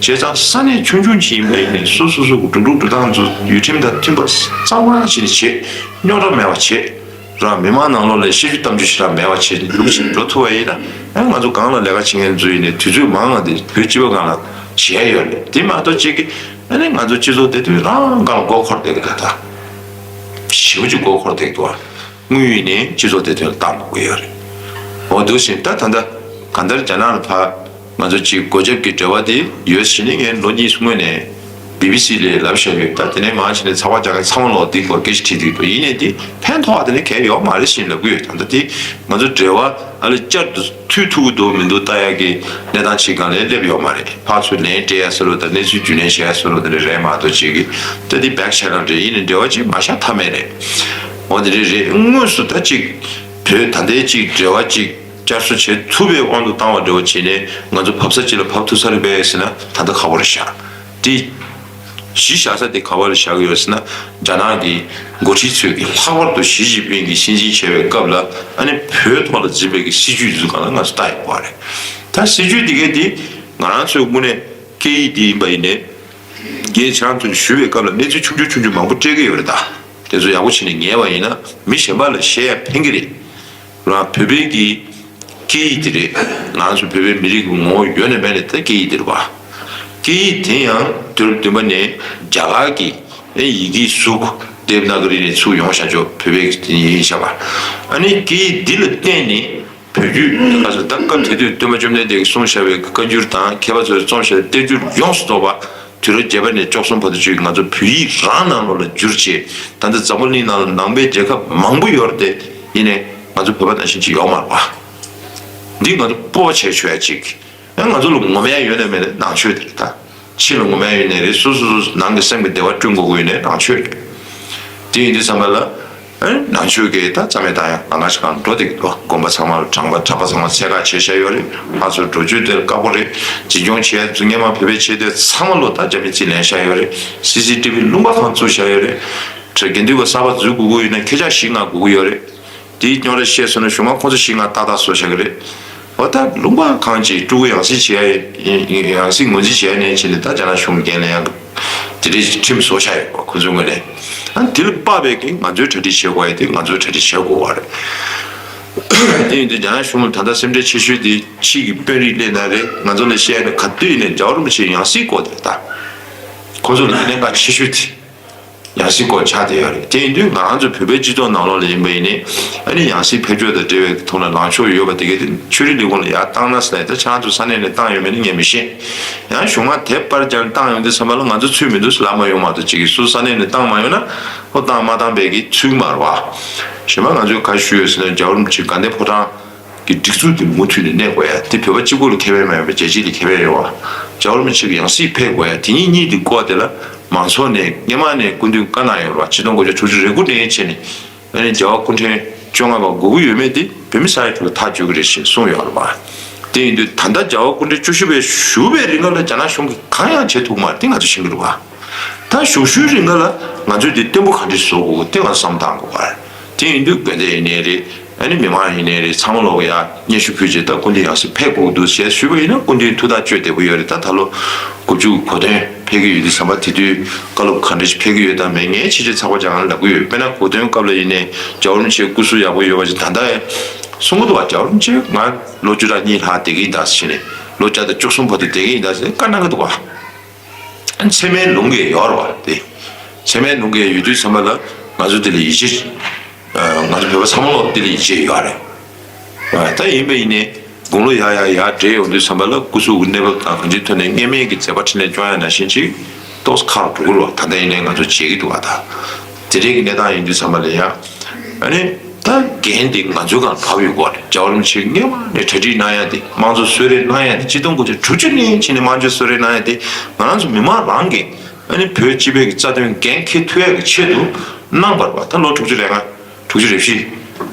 བྱས་ཙང་ས་གནས་ཆུང་ཆུང་ཅིག་ཡིན་པ་ཡིན་ནའི་སོ་སོ་སོ་གི་འགྲོ་འགྲོ་འགྲོ་སྟངས་ཚོ་ཡུལ་ཁྲིམས་དང་མཐུན་པ་གཙང་མ་བྱས་ནས་བྱེད། རྙོག་དྲ་མེད་པ་བྱེད། རང་མི་མང་ནང་ལོགས་ལ་བཤད་རྒྱུ་གཏམ་རྒྱུད་ཞེ་དྲག་མེད་པ་བྱས་ནས་ལུགས་ཤིག་འགྲོ་ཐུབ་པ་ཡིན་ན། ཨ་ང་ཚོ་སྒང་ལ་ལས་ཀ་བྱེད་མཁན་ཚོ་ཡིན་ནའི་དུས་ཚོད་མང་བ་དེ་བོད་སྤྱི་པ་སྒང་ལ་བྱས་ཡོད་རེད། དེ་མ་གཏོགས་གཅིག་གིས་ཨ་ནི་ང་ཚོ་སྤྱི་ཚོགས་བདེ་དོན་རང་སྒང་ལ་མགོ་འཁོར་བསྡད་ཀྱི་འདུག་ད་ཞེ་པོ་ཅིག་མགོ་འཁོར་བསྡད་ཀྱི་འདུག་དངོས་ཡོད་ནས་སྤྱི་ཚོགས་བདེ་དོན་ལ་བཏང་དགོས་ཀྱི་ཡོད་རེད། འོ་འདུག་བཞིན་ད་ད་ལྟ་གང་ལྟར་རྒྱ་ནག་ལ་ཕར་ང་ཚོ་གཅིག་སྒོ་རྒྱབ་ཀྱི་འབྲེལ་བ་དེ་ཡོད་བཞིན་ནས། ངས་ལོ་གཉིས་སྔོན་ནས་བི་བི་སི་ལ་ལབ་བཞག་ཡོད། ད་དེ་ནས་མར་ཕྱིན་ནས་ཚགས་པར་རྒྱག་མཁན་ཚང་མ་ལོག་འདི་སྐོར་སྐད་ཆ་དྲིས་བསྡད་འདུག་ཡིན་ནའི་དེ་ཕན་ཐོགས་པ་དེ་འདྲ་གང་ཡང་ཡོད་མ་རེད་ཅེས་ལབ་ཀྱི་ཡོད། ད་ལྟ་དེ་ང་ཚོ་འབྲེལ་བ་ཨ་ལ་བསྐྱར་དུ་མཐུད་ཐུབ་ཀྱི་འདུག་མི་འདུག་ལྟ་ཡག་གི་གནས་སྟངས་ཤིག་སྒང་ལ་སླེབས་ཡོད་མ་རེད། ཕར་ཚུར་ལན་སྤྲད་ཡ་ཟེར་རོ་དང་། གནས་ཚུལ་རྒྱུས་ལོན་བྱེད་ཡ་ཟེར་རོ་དེ་འདྲ་རེད་མ་གཏོགས་གཅིག་གིས་ད་དེ་བེག་བྱས་རང་རེད། ཡིན་ནའི་འབྲེལ་བ་ཅིག་མ་བཞག་ཐབས་མེད་རེད། འོ་དེ་རེད་རེད། དངོས་སུ་ད་ཅིག་བོད་ད་ལྟའི་ཅིག་འབྲེལ་བ་ཅིག་བསྐྱར་གསོ་བྱེད་ཐུབ་པའི་དབང་དུ་བཏང་བ་འདྲ་བོ་བྱས་ནས་ང་ཚོ་བབས་ས་གཅིག་ལ་བབས་ཐུབ་ས་རེད་པས་ཟེར་ན། ད་ལྟ་ཁག་པོ་རེད་ཤག་དེ་གཞི་བཞག་ས་དེ་ག་པར་བཞག་གི་ཡོད་ཟེར་ན། རྒྱ་ནག་གི་འགོ་ཁྲིད་ཚོས་ཀྱི་ལྷག་པར་དུ་ཞི་ཅིན་ཕིང་གིས་སྲིད་འཛིན་བྱས་པའི་སྐབས་ལ་ཨ་ནི་བོད་ཐོག་ལ་འཛིན་པའི་གི་སྲིད་ཇུས་ཚོ་སྒང་ལ་ང་ཚོ་ལྟ་ཡོང་བ་རེད། ད་སྲིད་ཇུས་དེ་གའི་དེ་ང་རང་ཚོའི་དངོས་གནས་སྐད་ཡིག་དེ་ཡིན་པ་ཡིན་ནའི། ངས་ཁྱེད་རང་ཚོར་ཞུ་བའི་སྐབས་ལ་གནས་ཚུལ་ཆུང་ཆུང་ཆུང་ཆུང་མང་པོ་སྤྲད་ཀྱི་ཡོད་རེད། ད་དེ་ཚོ་ཡག་པོ་བྱས་ནས་ཉན་པ་ཡིན་ན་མི་གཞན་པ་ལ་བཤད་ཡ་ཕན་གྱི་རེད། རང་བོད་པའི་གི་སྐད་ཡིག་དེ་རེད། ང་རང་ཚོ་བོད་པའི་མི་རིགས་ཀྱི་ངོ་བོ་ཡོད་ནས་མེད་ནས་ད་སྐད་ཡིག་དེ་རེད་བ། སྐད་ཡིག་དེ་ཡང་དུས་རབས་བདུན་པ་ནས་རྒྱ་གར་གྱི་ཨེ་ཡི་གེའི་གཟུགས་དེབ་ན་ག་རི་ནས་ཚུར་ཡོང་བཞག་ཆོག་བོད་པའི་གི་དེ་ཡིན་བཞག་པ། ཨ་ནི་སྐད་ཡིག་འདི་ལ་བརྟེན་ནས་བོད་བརྒྱུད་ད་ག་ཚོད་ད་སྐབས་དེ་དུས་སྟོན་པ་བཅོམ་ལྡན་འདས་ཀྱིས་གསུངས་བཞག་པའི་བཀའ་འགྱུར་དང་མཁས་པ་ཚོས་རྩོམ་བཞག་པའི་གཏེར་འགྱུར་ཡོངས་སུ་རྫོགས་པ། དུས་རབས་བརྒྱད་པ་ནས་བཅུ་གསུམ་བར་དུ་ཅིག་ང་ཚོ་བོད་ཡིག་རང་ནང་ལོགས་ལ་བསྒྱུར་བྱས། ད་ལྟ་འཛམ་བུ་གླིང་ནང་ལ་ནང་པའི་རྒྱལ་ཁབ་མང་པོ་ཡོད་རེད་དེ། ཡིན་ནའི་ང་ཚོ་བོད་པ་ནང་བཞིན་ཅིག་ཡོད་མ་རེད་པ། འདི་ང་ཚོ་སྤོབས་པ་བྱས་ཆོག་ཡ་གཅིག་ཨ་ང་ཚོ་ལ་ངོམ་ཡ་ཡོད་ན་མེད་ན་ནང་ཆོས་དེ་རེད་ད། ཕྱི་ལ་ངོམ་ཡ་ཡོད་ནའི་རེད། སོ་སོ་སོ་སོ་ནང་གི་སེམས་ཀྱི་བདེ་བ་བསྐྲུན་དགོས་ཀྱི་ཡོད་ནའི་ནང་ཆོས་རེད། དེ་ཡིན་དུས་ཙམ་པ་ལ། ཨེ་ནང་ཆོས་ཀྱི་ད་རྩ་མེད་བཏང་ཡ་ང་ང་ཞིག་གང་འགྲོ་བསྡད་ཀྱི་འདུག་དགོན་པ་ཚང་མ་ལ་གྲྭ་པ་གྲྭ་པ་ཚང་མ་ཚད་བཀག་བྱས་བཞག་ཡོད་རེད། ཕར་ཚུར་འགྲོ་བསྐྱོད་དེ་ལ་བཀག་པོ་རེད། འཛིན་སྐྱོང་བྱེད་ཡ་ཚོ་སྔོན་མ་བོད་པའི་ཆེས་མཐོའི་ཚང་མ་ལོ་ད་རྒྱ་མི་རྩིས་ལེན་བཞག་ཡོད་རེད། སི་སི་ཊི་བི་ལུང་པ་གང་བཙུགས་བཞག་ཡོད་རེད། དགེ་འདུན་པ་གསར་པ་འཛུལ་དགོས་ཀྱི་ཡོད་ན་ཁྱེད་ཅག་བཞི་ལྔ་དགོས་ཀྱི་ཡོད་རེད། དེའི་རྙོག་དྲ་བཤད་སོང་ན་གཞུག་མ་ཁོང་ཚོ་བཞི་ལྔ་ཏག་ཏག་བཟོ་བཞག་གི་རེད། འོ་ད་ལུང་པ་གང་ཅིག་སྤྲུལ་སྐུ་ཡང་སྲིད་བྱེད་ཡ་ཡང་སྲིད་ངོས་འཛིན་བྱེད་ཡ་ནས་བྱས་ནས་ད་རྒྱ་ནག་གཞུང་འགན་ལེན་ཡང་དེ་འདྲའི་ཁྲིམས་བཟོ་བཞག་ཡོད་པ་ཁོང་ཚོའི་ངོས་ནས། ཨ་དེ་ལ་དཔག་པའི་གི་ང་ཚོའི་གྲ་སྒྲིག་བྱེད་དགོས་ཡ་དེ་ང་ཚོའི་གྲ་སྒྲིག་བྱེད་དགོས་པ་རེད། དེ་ཡིན་དུས་རྒྱ་ནག་གཞུང་ལ་ད་ལྟ་སེམས་ཁྲལ་ཆེ་ཤོས་དེ་ཕྱིའི་གི་དཔོན་རིགས་སླེབས་ན་རེད། ང་ཚོ་ལ་བཤད་ན་ག་དུས་ཡིན་ནའི་རྒྱལ་བ་རིན་པོ་ཆེ་ཡང་སྲིད་སྐོར་དེ་རེད་ད། ཁོང་ཚོ་ལ་གནད་འགག་ཆེ་ཤོས་དེ། ཡང་སྲིད་སྐོར་ཆགས་བསྡད་ཡོད་རེད། དེ་ཡིན་དུས་ང་རང་ཚོ་བོད་པའི་སྤྱི་ཚོགས་ནང་ལོགས་ལ་ཡིན་པ་ཡིན་ནའི་ཨ་ནི་ཡང་སྲིད་ཕེབས་ཕྱོགས་དང་འབྲེལ་བའི་ཐོག་ལ་ལངས་ཕྱོགས་ཡོད་པ་དེ་གའི་དེ་ཆོས་རིག་ལས་ཁུངས་ལ་ཡར་བཏང་ན་ཟེར་ནས་ད་ཁྱེད་རང་ཚོ་ས་གནས་ནས་བཏང་ཡོད་མེད་ནི་ངས་མི་ཤེས། ཡང་གཞུག་མ་དེབ་པར་རྒྱབ་བཏང་ཡོང་དུས་ཙམ་པ་ལ་ང་ཚོ་ཚུད་མི་འདུག་ཟེར་ལབ་མ་ཡོང་མ་གཏོགས་ཅིག་གིས་སུ་ས་གནས་ནས་བཏང་མ་ཡོང་ན་ཁོ་བཏང་མ་བཏང་པའི་གི་ཚུད་མ་རེད་བ། གཞན་པ་ང་ཚོས་ག་ཞུས་ཡོད་ཟེར་ན་རྒྱལ་བ་རིན་པོ་ཆེ་དགའ་ལྡན་ཕོ་བྲང་གི་སྒྲིག་འཛུགས་དེ་མུ་མཐུད་ནས་གནས་དགོས་ཡ་དེ་བོད་པ་གཅིག་པུ་ལ་ཁེ་ཕན་མ་ཡིན་པར་རྒྱལ་སྤྱི་ལ་ཁེ་ཕན་ཡོད་བ། རྒྱལ་བ་རིན་པོ་ཆེ་གི་ཡང་སྲིད་ཕེབས་དགོས་ཡ་དེ་གཉིས་གཉིས་དེ་སྐོར་དེ་ལ་མང་ཚོགས་ནས་སྔོན་མ་ནས་སྐུ་མདུན་བཀའ་གནང་ཡོད་རེད་བ། ཆིག་སྟོང་དགུ་བརྒྱ་དྲུག་ཅུ་རེ་དགུ་ནས་བྱས་ནས་ཨ་ནི་རྒྱལ་བ་སྐུ་ཕྲེང་བཅོ་ལྔ་པ་དགོས་ཀྱི་ཡོད་མེད་དེ་བོད་མི་ས་ཡ་དྲུག་ལ་ཐག་གཅོད་ཀྱི་རེད་ཞེས་གསུངས་ཡོད་རེད་བ། དེ་ཡིན་དུས་ད་ལྟ་རྒྱལ་བ་སྐུ་ཕྲེང་བཅུ་བཞི་པའི་བཞུགས་པའི་རིང་ལ་རྒྱ་ནག་གཞུང་གིས་གང་ཡང་བྱེད་ཐུབ་མ་རེད་དེ་ང་ཚོ་ཤེས་ཀྱི་རེད་བ། ད་བཞུགས་བཞུགས་རིང་ལ་ང་ཚོས་དེ་བརྟན་པོ་ག་འདྲས་བཟོ་དགོས་དེ་ང་ཚོ་བསམ་བཏང་དགོས་པ་རེད། དེ་ཡིན་དུས་དགོན་སྡེ་ཡིན་ནའི་རེད། ཨ་ནི་མི་མང་ཡིན་ནའི་རེད། ཚང་མ་ལོག་ཡ་སྙན་ཞུ་ཕུལ་རྗེས་ད་སྐུ་མདུན་ཡང་སྲིད་ཕེབས་དགོས་འདུག་ཞེས་ཞུས་པ་ཡིན་ན་སྐུ་མདུན་ཐུགས་ཐག་གཅོད་བདེ་པོ་ཡོད་རེད། ད་ད་ལོ་དགུ་བཅུ་གོ་སྟོན་ཕེབས་ཀྱི་ཡོད་དུས་ཙམ་པ་དེ་དུས་བཀའ་སློབ་ག་འདྲ་ཞིག་ཕེབས་ཀྱི་ཡོད་དམ་མེད་ངས་ཕྱི་རྒྱལ་ཚགས་པར་སྦྱང་ལབ་ཀྱི་ཡོད། དཔེར་ན་གོ་སྟོན་སྐབས་ལ་ཡིན་ནའི་རྒྱལ་བ་རིན་པོ་ཆེ་སྐུ་གཟུགས་ཡག་པོ་ཡོད་པ་ཞིག་ད་ལྟ་གསུང་གི་འདུག་བ། རྒྱལ་བ་རིན་པོ་ཆེ་ང་ལོ་བཅུ་ཕྲག་གཉིས་ལྷག་བསྡད་ཀྱི་ཡིན་ད་ཟེར་ནས་ལོ་བརྒྱ་དང་བཅུ་གསུམ་བར་དུ་བསྡད་ཀྱི་ཡིན་ད་ཟེར་བཀའ་གནང་གི་འདུག་བ། ཚད་མའི་ལུང་གིས་ཡོད་རེད་བ་དེ། ཚད་མའི་ལུང་གིས་ཡོད་དུས་ཙམ་པ་ལ་ང་ཚོ་དེ་ལ་ཡིད་ཆེས། ང་ཚོ་བོད་པ་ཚང་མ་ལོག་དེ་ལ་ཡིད་ཆེས་ཡོད་རེད། ད་ཡིན་པ་ཡིན་ནའི་དགུང་ལོ་ཡར་ཡར་ཡར་བགྲེས་ཡོང་དུས་ཙམ་པ་ལ་སྐུ་གཟུགས་ཀྱི་གནས་བབ་དང་གང་ཅིའི་ཐོག་ནས་སྔོན་མའི་གི་མཛད་པ་འཕྲིན་ལས་སྐྱོང་ཡ་ནང་བཞིན་ཅིག་ཏོག་ཙམ་ཁག་འགྲོ་གི་རེད་བ། ད་ལྟ་ཡིན་ནའི་ང་ཚོ་བརྗེད་ཀྱི་འདུག་བ། ད་དེ་འདྲའི་གི་གནས་སྟངས་ཡིན་དུས་ཙམ་པ་ལ་ཡང་ཨ་ནི། ད་འགན་དེ་ང་ཚོའི་སྒང་བབས་ཡོད་སྐོར་རེད། རྒྱལ་བ་རིན་པོ་ཆེ་སྔོན་མ་ནས་གྲ་སྒྲིག་གནང་ཡ་དེ་དམངས་གཙོ་གསོལ་རས་གནང་ཡ་དེ་ཆིག་སྟོང་དགུ་བརྒྱ་དྲུག་ཅུ་ནས་བྱས་ནས་དམངས་གཙོ་གསོལ་རས་གནང་ཡ་དེ་ང་རང་ཚོ་མི་མང་རང་གིས་ཨ་ནི་བོད་སྤྱི་པའི་གི་རྩ་དོན་འགན་འཁྱེར་ཐུབ་ཡ་གི་ཆེད་དུ་གནང་བ་རེད་བ། ད་ལོ་དྲུག་ཅུ་རེ་ལྔ་དྲུག་ཅུ་རེ་བཞི་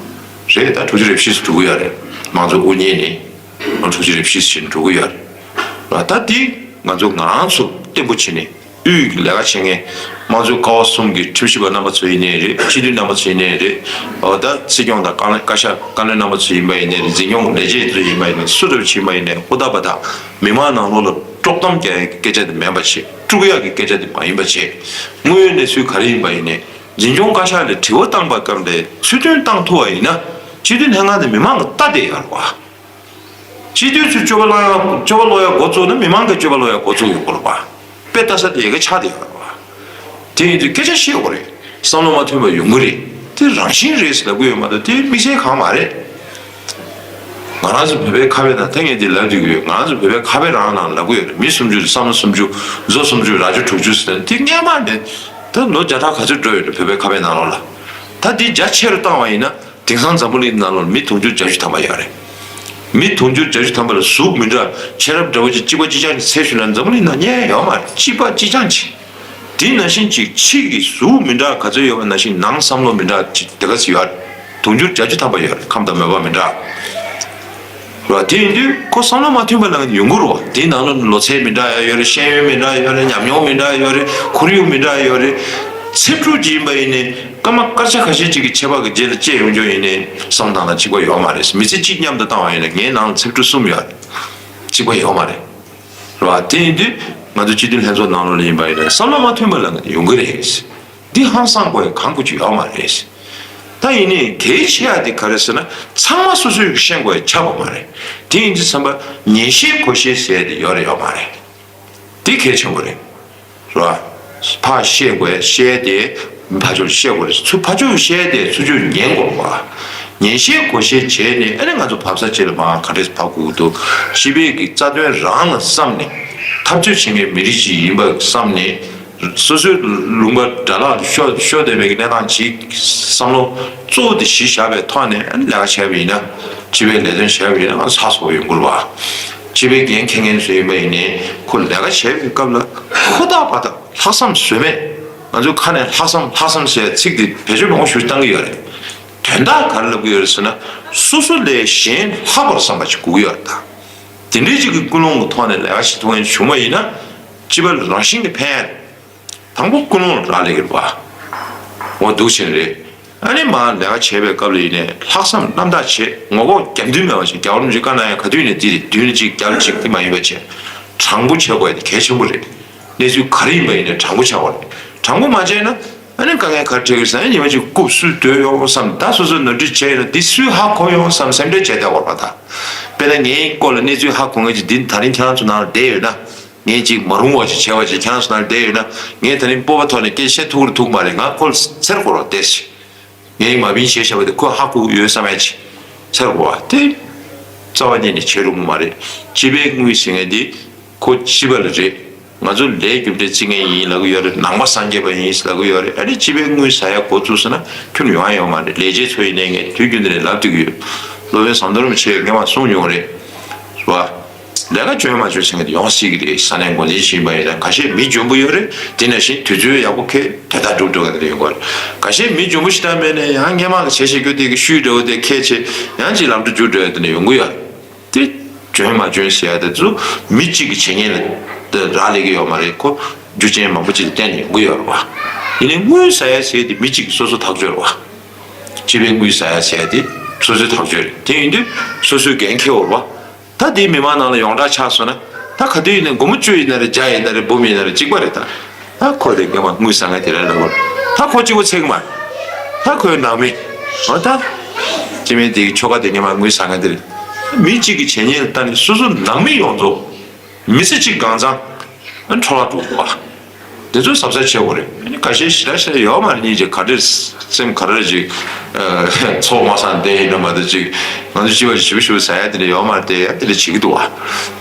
རེད། ད་དྲུག་ཅུ་རེ་བཞི་ཙམ་འགྲོ་གི་ཡོད་རེད། དམངས་གཙོ་དབུ་བརྙེས་ནས་ལོ་དྲུག་ཅུ་རེ་བཞི་ཙམ་འགྲོ་གི་ཡོད་རེད་བ། ད་དེ་ང་ཚོ་ང་རང་ཚོ་བརྟན་པོ་བྱས་ནས། དབུས་ཀྱི་ལས་ཀ་བྱེད་མཁན་དམངས་གཙོའི་ཀ་བ་གསུམ་གྱི་ཁྲིམས་ཞིབ་པ་རྣམ་པ་ཚོ་ཡིན་ནའི་རེད། སྤྱི་འཐུས་རྣམ་པ་ཚོ་ཡིན་ནའི་རེད། འོ་ད་སྲིད་སྐྱོང་དང་བཀའ་བློན་བཀའ་ཤག་བཀའ་བློན་རྣམ་པ་ཚོ་ཡིན་པ་ཡིན་ནའི་རེད། འཛིན་སྐྱོང་ལས་བྱེད་ཚོ་ཡིན་པ་ཡིན་ནའི་སུ་འདྲ་བ་ཞིག་ཡིན་པ་ཡིན་ནའི་ཧུར་ཐག་འབད་ཐག་མི་མང་ནང་ལོགས་ལ་དཀྲོག་གཏམ་རྒྱག་ཡག་གི་སྐད་ཆ་དེ་མེད་པ་བྱེད། དཀྲུག་ཡག་གི་སྐད་ཆ་དེ་མ་ཡིན་པ་བྱེད། དངོས་ཡོད་གནས་ཚུལ་ག་རེ་ཡིན་པ་ཡིན་ནའི་འཛིན་སྐྱོང་བཀའ་ཤག་ལ་དྲི་བ་བཏང་པ་སྐབས་ལ་ཚུལ་མཐུན་བཏང་ཐུབ་པ་ཡིན་ན་སྤྱི་འཐུས་ལྷན་ཁང་དེ་མི་མང་གི་ལྟ་བསྡད་ཡོད་རེད་བ། སྤྱི་འཐུས་ཚོས་སྤྱོད་པ་སློང་ཡ་སྤྱོད་པ་སློང་ཡ་འགོ་བཙུགས་ན་མི་མང་གིས་སྤྱོད་པ་སློང་ཡ་འགོ་བཙུགས་ཡོང་གི་རེད་པ། དཔེ་ལྟ་ས་དེ་ཡ་གི་ཆགས་བསྡད་ཡོད་རེད་པ། དེ་ཡིན་དུས་སྐད་ཆ་བཤད་དགོས་རེད། བསམ་བློ་མ་མཐུན་པ་ཡོང་གི་རེད། དེ་རང་བཞིན་རེད་ཟེར་ལབ་གི་ཡོད་མ་གཏོགས་དེ་དམིགས་བསལ་གང་མ་རེད། ང་རང་ཚོ་བོད་པའི་ཁ་དཔེ་ནང་ད་ངས་འདི་ལབ་བསྡད་ཀྱི་ཡོད། ང་རང་ཚོ་བོད་པའི་ཁ་དཔེ་རང་ནང་ལབ་གི་ཡོད་རེད། མི་སུམ་ཅུ་བསམ་བློ་སུམ་ཅུ་མཛོ་སུམ་ཅུ་རྭ་ཅོ་དྲུག་ཅུ་ཟེར་དེ་སྔོན་མ་ནས་ད་ལོ་བརྒྱ་ཕྲག་ག་ཚོད་འགྲོ་ཡོད་རེད་བོད་པའི་ཁ་དཔེ་ནང་ལོགས་ལ། ད་འདི་རྒྱ་ཆེ་རུ་བཏང་བ་ཡིན་ན། དེང་སང་འཛམ་བུ་གླིང་ནང་ལོགས་མི་དུང་ཕྱུར་བརྒྱད་ཅུ་ཐམ་པ་ཡོད་རེད། མི་དུང་ཕྱུར་བརྒྱད་ཅུ་ཐམ་པ་ལ་གཟུགས་མི་འདྲ་ཤེས་རབ་འདྲ་བོ་ཅིག་གཅིག་པ་གཅིག་རྐྱང་གཅིག་འཚོལ་ཞུས་ན་འཛམ་བུ་གླིང་ནང་རྙེད་ཡོད་མ་རེད། གཅིག་པ་གཅིག་རྐྱང་གཅིག་དེ་ནང་བཞིན་གཅིག་ཕྱི་གི་གཟུགས་མི་འདྲ་ག་ཚོད་ཡོད་པ་ནང་བཞིན་ནང་བསམ་བློ་མི་འདྲ་ཅིག་དེ་ག་ཚོད་ཡོད་རེད། དུང་ཕྱུར་བརྒྱད་ཅུ་ཐམ་པ་ཡོད་རེད། ཁམས་དང་མོས་པ་མི་འདྲ། རེད་བ། དེ་ཡིན་དུས་ཁོ་བསམ་བློ་མ་མཐུན་པ་ལ་ཡོང་གི་རེད་བ། དེའི་ནང་ལ་ལོ་ཚད་མི་འདྲ་ཡ་ཡོད་རེད། ཤེས་ཡོན་མི་འདྲ་ཡ་ཡོད་རེད། ཉམས་མྱོང་མི་འདྲ་ཡ་ཡོད་རེད། ཁོར་ཡུག་མི་འདྲ་ཡ་ཡོད་རེད། ཚེ་སྒྲུབ་ཅིག་ཡིན་པ་ཡིན་ནའི་སྐར་མ་སྐར་ཆ་ཁ་ཤས་ཅིག་གི་ཆད་པ་གི་རྗེས་ལ་བཅད་ཡོང་རྒྱུ་ཡིན་ནའི་བསམ་སྟངས་དང་གཅིག་པ་ཡོད་མ་རེད། མི་ཚེ་གཅིག་མཉམ་དུ་བཏང་བ་ཡིན་ན་ངའི་ནང་ལ་ཚེ་སྒྲུབ་གསུམ་ཡོད་རེད། གཅིག་པ་ཡོད་མ་རེད། རེད་བ། དེ་ཡིན་དུས་ང་ཚོ་སྤྱི་འཐུས་ལྷན་ཚོགས་ནང་ལོགས་ལ་ཡིན་པ་ཡིན་ན་བསམ་བློ་མ་མཐུན་པ་ལ་ཡོང་གི་རེད། འདི་ཧང་སང་དགོས་ཡ་གང་དགོས་ཀྱི་ཡོད་མ་རེད། ད་ཡིན་ནའི་གལ་ཆེ་ཡ་དེ་ག་རེ་ཟེར་ན་ཚང་མ་སོ་སོས་ཤེས་དགོས་ཡ་ཆགས་པ་མ་རེད། དེ་ཡིན་དུས་ཙམ་པ་ཉན་ཤེས་གོ་ཤེས་ཟེར་ཡ་དེ་ཡོད་རེད་ཡོད་མ་རེད། དེ་གལ་ཆེན་པོ་རེད། རེད་བ། ཕར་བཤད་དགོས་ཡ་བཤད་དེ་ཕར་ཕྱོགས་བཤད་དགོས་རེད། ཚུར་ཕར་ཕྱོགས་བཤད་དེ་ཚུར་ཕྱོགས་ཉན་དགོས་རེད་བ། ཉན་ཤེས་གོ་ཤེས་བྱས་ནས་ཨ་ནི་ང་ཚོ་བབས་ས་ཅིག་ལ་མར་ག་འདྲས་བབས་དགོས་ཀྱི་འདུག་སྤྱི་པའི་གི་རྩ་དོན་རང་ལ་བསམ་ནས་འཐབ་རྩོད་བྱེད་མཁན་མི་རིགས་ཅིག་ཡིན་པ་བསམ་ནས། སོ་སོའི་ལུང་པ་དགྲ་ལག་ཤོར་ཤོར་བསྡད་པའི་གནས་སྟངས་ཅིག་བསམ་བློ་ གཙོ་བོ་དེ་གཞི་བཞག་པའི་ཐོག་ནས་ལས་ཀ་བྱས་པ་ཡིན་ན། སྤྱི་པའི་ལས་དོན་བྱས་པ་ཡིན་ན་ང་ཚོ་ཚགས་ཚུད་པོ་ཡོང་གི་རེད་བ། སྤྱི་པའི་འགན་འཁྱེར་མཁན་ཚོ་ཡིན་པ་ཡིན་ནའི་ཁོ་ལས་ཀ་བྱས་པའི་སྐབས་ལ་ཧུར་ཐག་པ་ཐག་ལྷག་བསམ་ཟོལ་མེད། ང་ཚོའི་ཁ་ནས་ལྷག་བསམ་ལྷག་བསམ་ཟེར་ཚིག་དེ་བེད་སྤྱོད་མང་པོ་ཞིག་བཏང་གི་ཡོད་རེད། དོན་དག་ག་རེ་ལབ་ཀྱི་ཡོད་རེད་ཟེར་ན། སོ་སོ་ལས་གཞན་ལྷག་པར་བསམ་པ་ཞིག་དགོས་ཀྱི་ཡོད་རེད་ད། དེ་འདྲའི་ཅིག་གི་ཀུན་སློང་གི་ཐོག་ནས་ལས་ཀ་བྱེད་ཐུབ་མཁན་བྱུང་བ་ཡིན་ན། སྤྱི་པ་ལ་རང་བཞིན་གྱིས་ཕན་ཡ་རེད། དང་པོ་ཀུན་སློང་ལ་རག་ལས་ཀྱི་རེད་བ། འོ་འདུག་བྱས་ནས་རེད། ཨ་ནི་མར་ལས་ཀ་བྱེད་པའི་སྐབས་ལ་ཡིན་ནའི་ལྷག་བསམ་རྣམ་དག་བྱེད། ངོ་ལྐོག་རྒྱབ་མདུན་མེད་པ་བྱེད། རྒྱལ་བ་རིན་པོ་ཆེས་བཀའ་གནང་ཡ་ག་དུས་ཡིན་ནའི་འདི་རེད། མདུན་ལ་གཅིག་རྒྱབ་ལ་གཅིག་དེ་མ་ཡིན་པ་བྱེད། དྲང་པོ་བྱེད་དགོས་ཡ་དེ་གལ་ཆེན་པོ་རེད། གནས་ཚུལ་ག་རེ་ཡིན་པ་ཡིན་ནའི་དྲང་པོ་བྱེད་དགོས་རེད། དྲང་པོ་མ་བྱས་ན། ཨ་ནི་དཀའ་ངལ་ག་རེ་འཕྲད་ཀྱི་རེད་ཟེར་ན། ཉི་མ་གཅིག་རྐུབ་སུས་བརྡོལ་ཡོང་བསམ། ད་སོ་སོས་ནོར་འཁྲུལ་བྱས་ཡོད་ན་འདི་སུས་ཧ་གོ་ཡོང་བསམ། སེམས་ཁྲལ་བྱས་བསྡད་དགོས་རེད་པ་ད། དཔེར་ན་ངའི་སྐོར་ལ་གནས་ཚུལ་ཧ་གོ་མཁན་ཅིག་འདི་ད་རིང་ཁྱེད་རང་ཚོ་ནང་ལ་བསྡད་ཡོད་ན། ངས་ཅིག་མ་རུང་བ་ཞིག་བྱས་པ་ཅིག་ཁྱེད་རང་ཚོ་ནང་ལ་བསྡད་ཡོད་ན། ངས་ད་རིང་སྤོབས་པ་ཐོག་ནས་སྐད་ཆ་བཤད་ཐུབ་ཀྱི་རེད་ཐུབ་ཀྱི་མ་རེད། ང་ཁོ་ལ་འཚེར་དགོས་རེད་བསྡད་ཞིག་ངས་མ་བིན་བྱས་བཞག་པ་དེ་ཁོས་ཧ་གོ་ཡོད་བསམ་ཡ་ཅིག་འཚེར་དགོས་པ་དེ་རྩ་བ་ཉིད་ནས་བྱེད་རུང་གི་མ་རེད། སྤྱི་པའི་དངུལ་ཟེར་མཁན་དེ་ཁོ་སྤྱི་པ་ལ་རེད། ང་ཚོ་ལས་རྒྱུ་འབྲས་བརྩི་མཁན་ཡིན་ལབ་ཀྱི་ཡོད་རེད། ནང་པ་སངས་རྒྱས་པ་ཡིན་ལབ་ཀྱི་ཡོད་རེད། ཨ་ནི་སྤྱི་པའི་དངུལ་ཟ་ཡ་འགོ་བཙུགས་སོང་ན་ཁྱོན་ཡོང་ཡ་ཡོད་མ་རེད། ལས་བྱེད་ཚོ་ཡིན་ནའི་ངས་དུས་རྒྱུན་དུ་ནས་ལབ་བསྡད་ཀྱི་ཡོད། སློབ་དཔོན་ཟམ་གདོང་རིན་པོ་ཆེས་སྔོན་མ་གསུངས་མྱོང་རེད། རེད་བ། ལས་ཀ་འཇོན་མ་འཇོན་ཟེར་མཁན་དེ་ཡོང་སྲིད་ཀྱི་རེད། ས་གནས་འགོ་འཛིན་ཞིག་ཡིན་པ་ཡིན་ན། ཁ་ཤས་མི་འཇོན་པོ་ཡོད་རེད། དེ་ནང་བཞིན་དུས་ཚོད་ཡག་པོ་འཁེལ་དོན་དག་འགྲུབ་འགྲོ་མཁན་དེ་ཡོང་གི་རེད། ཁ་ཤས་མི་འཇོན་པོ་ཞིག་ད་མེད་ནའི་ཡང་སྔོན་མ་གི་བྱས་བྱས་རྒྱུ་དེ་གི་ཤུལ་འདྲ་བོ་དེ་འཁེལ་བྱས་ཡང་ཅིག་ལམ་འགྲོ་མཇུག་འགྲོ་ཡ་དེ་འདྲ་ཡོང་གི་ཡོད་རེད། དེ་འཇོན་མ་འཇོན་ཟེར་ཡ་དེ་ཚོ་མི་གཅིག་གི་བྱས་ཉེས་ལ་རག་ལས་ཀྱི་ཡོད་མ་རེད། ཁོ་རྒྱུ་རྐྱེན་མང་པོ་ཅིག་ལ་བརྟེན་ནས་ཡོང་གི་ཡོད་རེད་བ། ཡིན་ནའི་དངུལ་ཟ་ཡ་ཟེར་ཡ་དེ་མི་གཅིག་གི་སོ་སོ་ཐག་གཅོད་རེད་བ། སྤྱི་པའི་དངུལ་ཟ་ཡ་ཟེར་ཡ་དེ་སོ་སོའི་ཐག་གཅོད་རེད། དེ་ཡིན་དུས་སོ་སོའི་འགན་འཁྱེར་དགོས་རེད་བ། ད་དེ་མི་མང་ནང་ལ་ཡོངས་གྲགས་ཆགས་སོང་ན། ད་ག་དུས་ཡིན་ནའི་སྒོར་མོ་བཅུ་ཡིན་ན་རེད། བརྒྱ་ཡིན་ན་རེད། འབུམ་ཡིན་ན་རེད། གཅིག་པ་རེད་ད། ད་ཁོ་དེ་སྔོན་མ་དངུལ་ཟ་མཁན་དེ་རེད་ལབ་དགོས་རེད། ད་ཁོ་གཅིག་པོ་ཚད་ཀྱི་མ་རེད། ད་ཁོའི་ནང་མི། འོ་ད། སྤྱི་མི་དེ་གི་ཁྱོ་ག་དེ་སྔོན་མ་དངུལ་ཟ་མཁན་དེ་རེད། མི་གཅིག་གི་བྱས་ཉེས་ལ་ལྟ་ནས་སོ་སོ་ནང་མི་ཡོངས་རྫོགས། མི་ཚེ་གཅིག་གང་ཚང་། འཕྲོ་བརླག་འགྲོ་གི་འདུག་བ། དེ་ཚོ་གཟབ་གཟབ་བྱེད་དགོས་རེད། ཁ་ཤས་ཞེ་དྲག་ཞེ་དྲག་ཡོད་མ་རེད། སྙིང་རྗེ་ག་འདྲ་སེམས་ག་རེ་ཅིག་ཚོགས་མ་སངས་བསྡད་ཡིན་ན་མ་གཏོགས་ཅིག་ང་ཚོ་སྤྱི་པ་ཞེ་པོ་ཞེ་པོ་ཟ་ཡ་དེ་འདྲ་ཡོད་མ་རེད། དེ་ཡ་དེ་འདྲ་བྱེད་ཀྱི་འདུག་